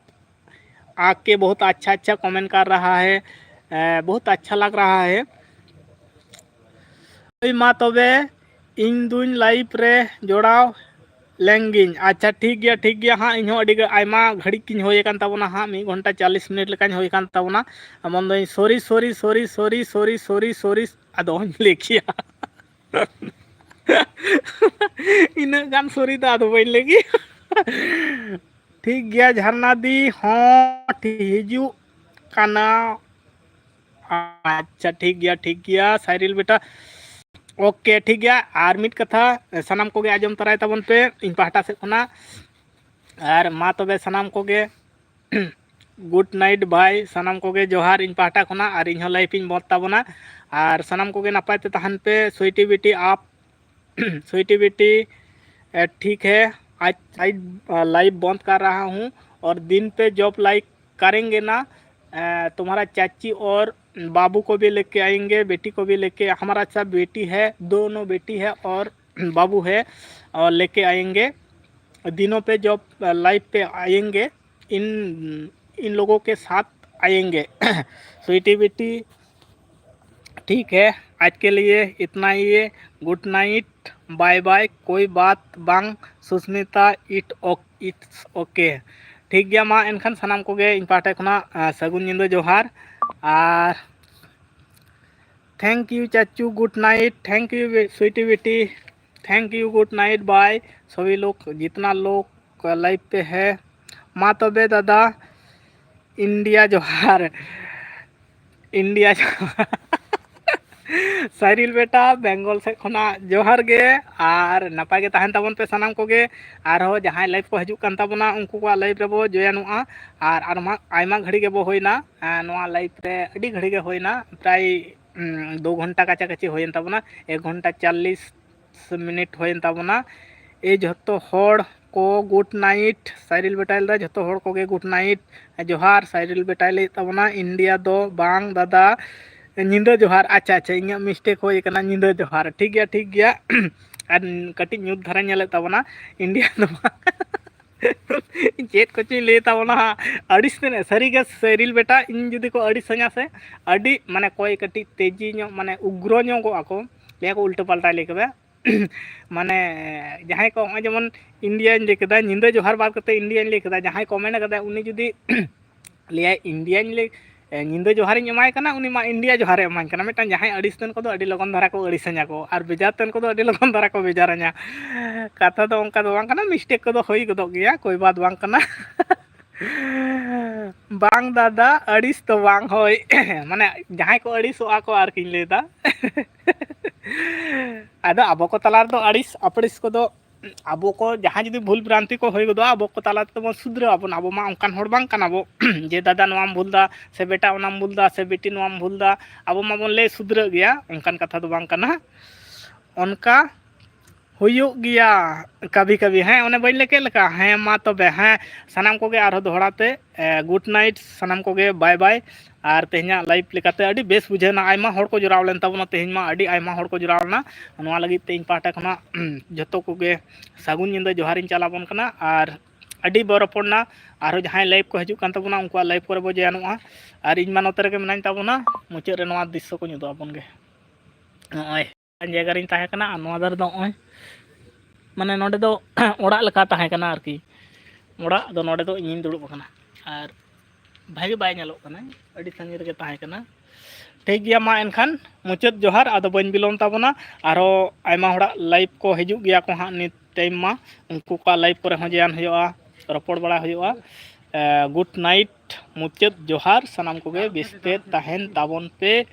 ᱟᱠᱮ ᱵᱚᱦᱩᱛ ᱟᱪᱪᱷᱟ ᱟᱪᱪᱷᱟ ᱠᱚᱢᱮᱱᱴ ᱠᱟᱨ ᱨᱟᱦᱟ ᱦᱮ, ᱵᱚᱦᱩᱛ ᱟᱪᱪᱷᱟ ᱞᱟᱜ ᱨᱟᱦᱟ ᱦᱮ᱾ ᱦᱳᱭ ᱢᱟ ᱛᱚᱵᱮ, ᱤᱧ ᱫᱩᱧ ᱞᱟᱭᱤᱯ ᱨᱮ ᱡᱚᱲᱟᱣ ᱞᱮᱱ ᱜᱤᱧ᱾ ᱟᱪᱪᱷᱟ, ᱴᱷᱤᱠ ᱜᱮᱭᱟ, ᱴᱷᱤᱠ ᱜᱮᱭᱟ᱾ ᱦᱟᱸᱜ ᱤᱧ ᱦᱚᱸ ᱟᱹᱰᱤ ᱜᱟ- ᱟᱭᱢᱟ ᱜᱷᱟᱹᱲᱤᱡ ᱜᱤᱧ ᱦᱩᱭ ᱟᱠᱟᱱ ᱛᱟᱵᱚᱱᱟ, ᱦᱟᱸᱜ ᱢᱤᱫ ᱜᱷᱚᱱᱴᱟ ᱪᱟᱞᱤᱥ ᱢᱤᱱᱤᱴ ᱞᱮᱠᱟᱧ ᱦᱩᱭ ᱟᱠᱟᱱ ᱛᱟᱵᱚᱱᱟ᱾ ᱮᱢᱚᱱ ᱫᱚᱧ ᱥᱚᱨᱤ ᱥᱚᱨᱤ ᱥᱚᱨᱤ ᱥᱚᱨᱤ ᱥᱚᱨᱤ ᱥᱚᱨᱤ ᱥᱚᱨᱤ, ᱟᱫᱚᱧ ᱞᱟᱹᱭ ᱠᱮᱭᱟ᱾ ᱤᱱᱟᱹᱜ ᱜᱟᱱ ᱥᱚᱨᱤ ᱫᱚ ᱟᱫᱚ ᱵᱟᱹᱧ ᱞᱟᱹᱭ ᱜᱮᱭᱟ᱾ ᱴᱷᱤᱠ ᱜᱮᱭᱟ, ᱡᱷᱟᱨᱱᱟ ᱫᱤ ᱦᱚᱸ ᱴᱷᱤᱠ ᱦᱤᱡᱩᱜ ᱠᱟᱱᱟ᱾ ᱟᱪᱪᱷᱟ, ᱴᱷᱤᱠ ᱜᱮᱭᱟ, ᱴᱷᱤᱠ ᱜᱮᱭᱟ ᱥᱟᱭᱨᱤᱞ ᱵᱮᱴᱟ᱾ ᱳᱠᱮ, ᱴᱷᱤᱠ ᱜᱮᱭᱟ᱾ ᱟᱨ ᱢᱤᱫ ᱠᱟᱛᱷᱟ, ᱥᱟᱱᱟᱢ ᱠᱚᱜᱮ ᱟᱸᱡᱚᱢ ᱛᱟᱨᱟᱭ ᱛᱟᱵᱚᱱ ᱯᱮ ᱤᱧ ᱯᱟᱦᱴᱟ ᱥᱮᱫ ᱠᱷᱚᱱᱟᱜ᱾ ᱟᱨ ᱢᱟ ᱛᱚᱵᱮ ᱥᱟᱱᱟᱢ ᱠᱚᱜᱮ ᱜᱩᱰ ᱱᱟᱭᱤᱴ ᱵᱟᱭ, ᱥᱟᱱᱟᱢ ᱠᱚᱜᱮ ᱡᱚᱦᱟᱨ ᱤᱧ ᱯᱟᱦᱴᱟ ᱠᱷᱚᱱᱟᱜ᱾ ᱟᱨ ᱤᱧ ᱦᱚᱸ ᱞᱟᱭᱤᱯ ᱤᱧ ᱵᱚᱸᱫᱽ ᱛᱟᱵᱚᱱᱟ᱾ ᱟᱨ ᱥᱟᱱᱟᱢ ᱠᱚᱜᱮ ᱱᱟᱯᱟᱭ ᱛᱮ ᱛᱟᱦᱮᱱ ᱯᱮ᱾ ᱥᱩᱭᱤᱴᱤ ᱵᱤᱴᱤ ᱟᱯ, ᱥᱩᱭᱤᱴᱤ ᱵᱤᱴᱤ, ᱮ, ᱴᱷᱤᱠ ᱦᱮ, ᱟᱡ ᱟᱡ ᱞᱟᱭᱤᱯ ᱵᱚᱸᱫᱽ ᱠᱟᱨ ᱨᱟᱦᱟ ᱦᱩᱸ ᱚᱨ ᱫᱤᱱ ᱯᱮ ᱡᱚᱵ ᱞᱟᱭᱤᱠ ᱠᱟᱨᱮᱝᱜᱮ ᱱᱟ, ᱮ, ᱛᱩᱢᱦᱟᱨᱟ ᱪᱟᱪᱤ ᱚᱨ ᱵᱟᱵᱩ ᱠᱚ ᱵᱷᱤ ᱞᱮᱠᱮ ᱟᱭᱮᱝᱜᱮ, ᱵᱮᱴᱤ ᱠᱚ ᱵᱷᱤ ᱞᱮᱠᱮ, ᱦᱟᱢᱟᱨᱟ ᱥᱟᱵ ᱵᱮᱴᱤ ᱦᱮ, ᱫᱳᱱᱳ ᱵᱮᱴᱤ ᱦᱮ ᱚᱨ ᱵᱟᱵᱩ ᱦᱮ, ᱚᱨ ᱞᱮᱠᱮ ᱟᱭᱮᱝᱜᱮ᱾ दिनों पे जब लाइव पे आएंगे, इन इन लोगों के साथ आएंगे। स्वीटी बेटी, ठीक है, आज के लिए इतना ही है। गुड नाइट, बाय बाय, कोई बात बांग, सुस्मिता, इट इट्स ओके। ᱴᱷᱤᱠ ᱜᱮᱭᱟ, ᱢᱟ ᱮᱱᱠᱷᱟᱱ ᱥᱟᱱᱟᱢ ᱠᱚᱜᱮ ᱤᱧ ᱯᱟᱦᱴᱟ ᱠᱷᱚᱱᱟᱜ ᱥᱟᱹᱜᱩᱱ ᱧᱤᱫᱟᱹ ᱡᱚᱦᱟᱨ᱾ ᱟᱨ thank you चाचू, good night. Thank you sweety बेटी, thank you, good night, bye. सभी लोग, जितना लोग लाइव पे है, ᱢᱟ ᱛᱚᱵᱮ ᱫᱟᱫᱟ, ᱤᱱᱰᱤᱭᱟ ᱡᱚᱦᱟᱨ, ᱤᱱᱰᱤᱭᱟ ᱡᱚᱦᱟᱨ᱾ ᱥᱟᱭᱨᱤᱞ ᱵᱮᱴᱟ ᱵᱮᱝᱜᱚᱞ ᱥᱮᱫ ᱠᱷᱚᱱᱟᱜ ᱡᱚᱦᱟᱨ ᱜᱮ, ᱟᱨ ᱱᱟᱯᱟᱭ ᱜᱮ ᱛᱟᱦᱮᱱ ᱛᱟᱵᱚᱱ ᱯᱮ ᱥᱟᱱᱟᱢ ᱠᱚᱜᱮ᱾ ᱟᱨᱦᱚᱸ ᱡᱟᱦᱟᱸᱭ ᱞᱟᱭᱤᱵᱷ ᱠᱚ ᱦᱤᱡᱩᱜ ᱠᱟᱱ ᱛᱟᱵᱚᱱᱟ, ᱩᱱᱠᱩ ᱠᱚᱣᱟᱜ ᱞᱟᱭᱤᱵᱷ ᱨᱮᱵᱚ ᱡᱚᱭᱮᱱᱚᱜᱼᱟ᱾ ᱟᱨ ᱟᱨ ᱢᱟ-, ᱟᱭᱢᱟ ᱜᱷᱟᱹᱲᱤ ᱜᱮᱵᱚ ᱦᱩᱭᱱᱟ, ᱮᱸ, ᱱᱚᱣᱟ ᱞᱟᱭᱤᱵᱷ ᱨᱮ ᱟᱹᱰᱤ ᱜᱷᱟᱹᱲᱤ ᱜᱮ ᱦᱩᱭᱱᱟ, ᱯᱨᱟᱭ, ᱩᱸ, ᱫᱩ ᱜᱷᱚᱱᱴᱟ ᱠᱟᱪᱷᱟ ᱠᱟᱪᱷᱤ ᱦᱩᱭᱮᱱ ᱛᱟᱵᱚᱱᱟ, ᱮᱠ ᱜᱷᱚᱱᱴᱟ ᱪᱟᱞᱞᱤᱥ ᱢᱤᱱᱤᱴ ᱦᱩᱭᱮᱱ ᱛᱟᱵᱚᱱᱟ᱾ ᱮ ᱡᱷᱚᱛᱚ ᱦᱚᱲ ᱠᱚ, ᱜᱩᱰ ᱱᱟᱭᱤᱴ᱾ ᱥᱟᱭᱨᱤᱞ ᱵᱮᱴᱟᱭ ᱞᱟᱹᱭᱫᱟ, ᱡᱷᱚᱛᱚ ᱦᱚᱲ ᱠᱚᱜᱮ ᱜᱩᱰ ᱱᱟᱭᱤᱴ᱾ ᱡᱚᱦᱟᱨ᱾ ᱥᱟᱭᱨᱤᱞ ᱵᱮᱴᱟᱭ ᱞᱟᱹᱭᱮᱫ ᱛᱟᱵᱚᱱᱟ, ᱤᱱᱰᱤᱭᱟ ᱫᱚ ᱵᱟᱝ ᱫᱟᱫᱟ, ᱧᱤᱫᱟᱹ ᱡᱚᱦᱟᱨ᱾ ᱟᱪᱪᱷᱟ, ᱟᱪᱪᱷᱟ, ᱤᱧᱟᱹᱜ ᱢᱤᱥᱴᱮᱠ ᱦᱩᱭ ᱟᱠᱟᱱᱟ, ᱧᱤᱫᱟᱹ ᱡᱚᱦᱟᱨ᱾ ᱴᱷᱤᱠ ᱜᱮᱭᱟ, ᱴᱷᱤᱠ ᱜᱮᱭᱟ᱾ ᱟᱨ ᱠᱟᱹᱴᱤᱡ ᱧᱩᱛ ᱫᱷᱟᱨᱟ ᱧᱮᱞᱮᱫ ᱛᱟᱵᱚᱱᱟ, ᱤᱱᱰᱤᱭᱟ ᱫᱚ ᱵᱟᱝ᱾ ᱪᱮᱫ ᱠᱚᱪᱚᱧ ᱞᱟᱹᱭ ᱛᱟᱵᱚᱱᱟ ᱦᱟᱸᱜ, ᱟᱹᱲᱤᱥ ᱛᱮᱱᱟᱜ ᱥᱟᱹᱨᱤᱜᱮ ᱥᱟᱭᱨᱤᱞ ᱵᱮᱴᱟ, ᱤᱧ ᱡᱩᱫᱤ ᱠᱚ ᱟᱹᱲᱤᱥᱟᱹᱧᱟ ᱥᱮ, ᱟᱹᱰᱤ ᱢᱟᱱᱮ ᱠᱚᱭ ᱠᱟᱹᱴᱤᱡ ᱛᱮᱡᱤ ᱧᱚᱜ, ᱢᱟᱱᱮ ᱩᱜᱽᱨᱚ ᱧᱚᱜᱚᱜ ᱟᱠᱚ, ᱞᱟᱹᱭᱟᱠᱚ ᱩᱞᱴᱟᱹ ᱯᱟᱞᱴᱟᱭ ᱞᱟᱹᱭ ᱠᱮᱫᱟ᱾ ᱢᱟᱱᱮ ᱡᱟᱦᱟᱸᱭ ᱠᱚ ᱱᱚᱜᱼᱚᱭ ᱡᱮᱢᱚᱱ ᱤᱱᱰᱤᱭᱟᱧ ᱞᱟᱹᱭ ᱠᱮᱫᱟ, ᱧᱤᱫᱟᱹ ᱡᱚᱦᱟᱨ ᱵᱟᱫ ᱠᱟᱛᱮ ᱤᱱᱰᱤᱭᱟᱧ ᱞᱟᱹᱭ ᱠᱮᱫᱟ, ᱡᱟᱦᱟᱸᱭ ᱠᱚᱢᱮᱱᱴ ᱠᱟᱫᱟ ᱩᱱᱤ ᱡᱩᱫᱤ ᱞᱟᱹᱭᱟᱭ ᱤᱱᱰᱤᱭᱟᱧ ᱞᱟᱹᱭ, ᱮ, ᱧᱤᱫᱟᱹ ᱡᱚᱦᱟᱨᱤᱧ ᱮᱢᱟᱭ ᱠᱟᱱᱟ, ᱩᱱᱤ ᱢᱟ ᱤᱱᱰᱤᱭᱟ ᱡᱚᱦᱟᱨᱮ ᱮᱢᱟᱧ ᱠᱟᱱᱟ᱾ ᱢᱤᱫᱴᱟᱝ ᱡᱟᱦᱟᱸᱭ ᱟᱹᱲᱤᱥ ᱛᱮᱱ ᱠᱚᱫᱚ ᱟᱹᱰᱤ ᱞᱚᱜᱚᱱ ᱫᱷᱟᱨᱟ ᱠᱚ ᱟᱹᱲᱤᱥᱟᱹᱧᱟ ᱠᱚ, ᱟᱨ ᱵᱮᱡᱟᱨ ᱛᱮᱱ ᱠᱚᱫᱚ ᱟᱹᱰᱤ ᱞᱚᱜᱚᱱ ᱫᱷᱟᱨᱟ ᱠᱚ ᱵᱮᱡᱟᱨᱟᱹᱧᱟ᱾ ᱠᱟᱛᱷᱟ ᱫᱚ ᱚᱱᱠᱟ ᱫᱚ ᱵᱟᱝ ᱠᱟᱱᱟ, ᱢᱤᱥᱴᱮᱠ ᱠᱚᱫᱚ ᱦᱩᱭ ᱜᱚᱫᱚᱜ ᱜᱮᱭᱟ, ᱠᱳᱭ ᱵᱟᱛ ᱵᱟᱝ ᱠᱟᱱᱟ᱾ ᱵᱟᱝ ᱫᱟᱫᱟ, ᱟᱹᱲᱤᱥ ᱫᱚ ᱵᱟᱝ, ᱦᱳᱭ᱾ ᱢᱟᱱᱮ ᱡᱟᱦᱟᱸᱭ ᱠᱚ ᱟᱹᱲᱤᱥᱚᱜᱼᱟ ᱠᱚ ᱟᱨᱠᱤᱧ ᱞᱟᱹᱭᱫᱟ᱾ ᱟᱫᱚ ᱟᱵᱚ ᱠᱚ ᱛᱟᱞᱟ ᱨᱮᱫᱚ ᱟᱹᱲᱤᱥ ᱟᱯᱟᱹᱲᱤᱥ ᱠᱚᱫᱚ, ᱟᱵᱚ ᱠᱚ ᱡᱟᱦᱟᱸᱭ ᱡᱩᱫᱤ ᱵᱷᱩᱞ ᱵᱷᱨᱟᱱᱛᱤ ᱠᱚ ᱦᱩᱭ ᱜᱚᱫᱚᱜᱼᱟ, ᱟᱵᱚ ᱠᱚ ᱛᱟᱞᱟ ᱛᱮᱫᱚ ᱵᱚᱱ ᱥᱩᱫᱷᱨᱟᱹᱜ ᱟᱵᱚᱱ᱾ ᱟᱵᱚ ᱢᱟ ᱚᱱᱠᱟᱱ ᱦᱚᱲ ᱵᱟᱝ ᱠᱟᱱᱟ ᱵᱚ ᱡᱮ ᱫᱟᱫᱟ ᱱᱚᱣᱟᱢ ᱵᱷᱩᱞ ᱫᱟ, ᱥᱮ ᱵᱮᱴᱟ ᱚᱱᱟᱢ ᱵᱷᱩᱞ ᱫᱟ, ᱥᱮ ᱵᱤᱴᱤ ᱱᱚᱣᱟᱢ ᱵᱷᱩᱞ ᱫᱟ᱾ ᱟᱵᱚ ᱢᱟᱵᱚᱱ ᱞᱟᱹᱭ ᱥᱩᱫᱷᱨᱟᱹᱜ ᱜᱮᱭᱟ, ᱚᱱᱠᱟᱱ ᱠᱟᱛᱷᱟ ᱫᱚ ᱵᱟᱝ ᱠᱟᱱᱟ᱾ ᱚᱱᱠᱟ ᱦᱩᱭᱩᱜ ᱜᱮᱭᱟ ᱠᱟᱵᱷᱤ ᱠᱟᱵᱷᱤ᱾ ᱦᱮᱸ, ᱚᱱᱮ ᱵᱟᱹᱧ ᱞᱟᱹᱭ ᱠᱮᱫ ᱞᱮᱠᱟ᱾ ᱦᱮᱸ, ᱢᱟ ᱛᱚᱵᱮ, ᱦᱮᱸ, ᱥᱟᱱᱟᱢ ᱠᱚᱜᱮ ᱟᱨᱦᱚᱸ ᱫᱚᱦᱲᱟ ᱛᱮ, ᱮ, ᱜᱩᱰ ᱱᱟᱭᱤᱴ ᱥᱟᱱᱟᱢ ᱠᱚᱜᱮ, ᱵᱟᱭ ᱵᱟᱭ᱾ ᱟᱨ ᱛᱮᱦᱮᱧᱟᱜ ᱞᱟᱭᱤᱵᱷ ᱞᱮᱠᱟᱛᱮ ᱟᱹᱰᱤ ᱵᱮᱥ ᱵᱩᱡᱷᱟᱹᱣ ᱮᱱᱟ, ᱟᱭᱢᱟ ᱦᱚᱲ ᱠᱚ ᱡᱚᱲᱟᱣ ᱞᱮᱱ ᱛᱟᱵᱚᱱᱟ ᱛᱮᱦᱮᱧ ᱢᱟ, ᱟᱹᱰᱤ ᱟᱭᱢᱟ ᱦᱚᱲ ᱠᱚ ᱡᱚᱲᱟᱣ ᱞᱮᱱᱟ᱾ ᱱᱚᱣᱟ ᱞᱟᱹᱜᱤᱫ ᱛᱮ ᱤᱧ ᱯᱟᱦᱴᱟ ᱠᱷᱚᱱᱟᱜ ᱡᱷᱚᱛᱚ ᱠᱚᱜᱮ ᱥᱟᱹᱜᱩᱱ ᱧᱤᱫᱟᱹ ᱡᱚᱦᱟᱨᱤᱧ ᱪᱟᱞ ᱟᱵᱚᱱ ᱠᱟᱱᱟ᱾ ᱟᱨ ᱟᱹᱰᱤ ᱵᱚ ᱨᱚᱯᱚᱲ ᱱᱟ, ᱟᱨᱦᱚᱸ ᱡᱟᱦᱟᱸᱭ ᱞᱟᱭᱤᱵᱷ ᱠᱚ ᱦᱤᱡᱩᱜ ᱠᱟᱱ ᱛᱟᱵᱚᱱᱟ ᱩᱱᱠᱩᱣᱟᱜ ᱞᱟᱭᱤᱵᱷ ᱠᱚᱨᱮ ᱵᱚ ᱡᱚᱭᱮᱱᱚᱜᱼᱟ᱾ ᱟᱨ ᱤᱧ ᱢᱟ ᱱᱚᱛᱮ ᱨᱮᱜᱮ ᱢᱮᱱᱟᱧ ᱛᱟᱵᱚᱱᱟ, ᱢᱩᱪᱟᱹᱫ ᱨᱮ ᱱᱚᱣᱟ ᱫᱨᱤᱥᱥᱚ ᱠᱚᱧ ᱩᱫᱩᱜ ᱟᱵᱚᱱ ᱜᱮ᱾ ᱱᱚᱜᱼᱚᱭ ᱡᱟᱭᱜᱟ ᱨᱤᱧ ᱛᱟᱦᱮᱸ ᱠᱟᱱᱟ, ᱟᱨ ᱱᱚᱣᱟ ᱫᱷᱟᱨᱮ ᱫᱚ ᱱᱚᱜᱼᱚᱭ, ᱢᱟᱱᱮ ᱱᱚᱰᱮ ᱫᱚ ᱚᱲᱟᱜ ᱞᱮᱠᱟ ᱛᱟᱦᱮᱸ ᱠᱟᱱᱟ ᱟᱨᱠᱤ᱾ ᱚᱲᱟᱜ ᱫᱚ ᱱᱚᱰᱮ ᱫᱚ ᱤᱧᱤᱧ ᱫᱩᱲᱩᱵ ᱟᱠᱟᱱᱟ, ᱟᱨ ᱵᱷᱟᱜᱮ ᱵᱟᱭ ᱧᱮᱞᱚᱜ ᱠᱟᱱᱟ, ᱟᱹᱰᱤ ᱥᱟᱺᱜᱤᱧ ᱨᱮᱜᱮ ᱛᱟᱦᱮᱸ ᱠᱟᱱᱟ᱾ ᱴᱷᱤᱠ ᱜᱮᱭᱟ, ᱢᱟ ᱮᱱᱠᱷᱟᱱ ᱢᱩᱪᱟᱹᱫ ᱡᱚᱦᱟᱨ, ᱟᱫᱚ ᱵᱟᱹᱧ ᱵᱤᱞᱚᱢ ᱛᱟᱵᱚᱱᱟ᱾ ᱟᱨᱦᱚᱸ ᱟᱭᱢᱟ ᱦᱚᱲᱟᱜ ᱞᱟᱭᱤᱵᱷ ᱠᱚ ᱦᱤᱡᱩᱜ ᱜᱮᱭᱟ ᱠᱚ ᱦᱟᱸᱜ ᱱᱤᱛ ᱴᱟᱭᱤᱢ ᱢᱟ, ᱩᱱᱠᱩ ᱠᱚᱣᱟᱜ ᱞᱟᱭᱤᱵᱷ ᱠᱚᱨᱮ ᱦᱚᱸ ᱡᱚᱭᱮᱱ ᱦᱩᱭᱩᱜᱼᱟ, ᱨᱚᱯᱚᱲ ᱵᱟᱲᱟ ᱦᱩᱭᱩᱜᱼᱟ᱾ ᱮ, ᱜᱩᱰ ᱱᱟᱭᱤᱴ, ᱢᱩᱪᱟᱹᱫ ᱡᱚᱦᱟᱨ, ᱥᱟᱱᱟᱢ ᱠᱚᱜᱮ ᱵᱮᱥᱛᱮ ᱛᱟᱦᱮᱱ ᱛᱟᱵᱚᱱ ᱯᱮ᱾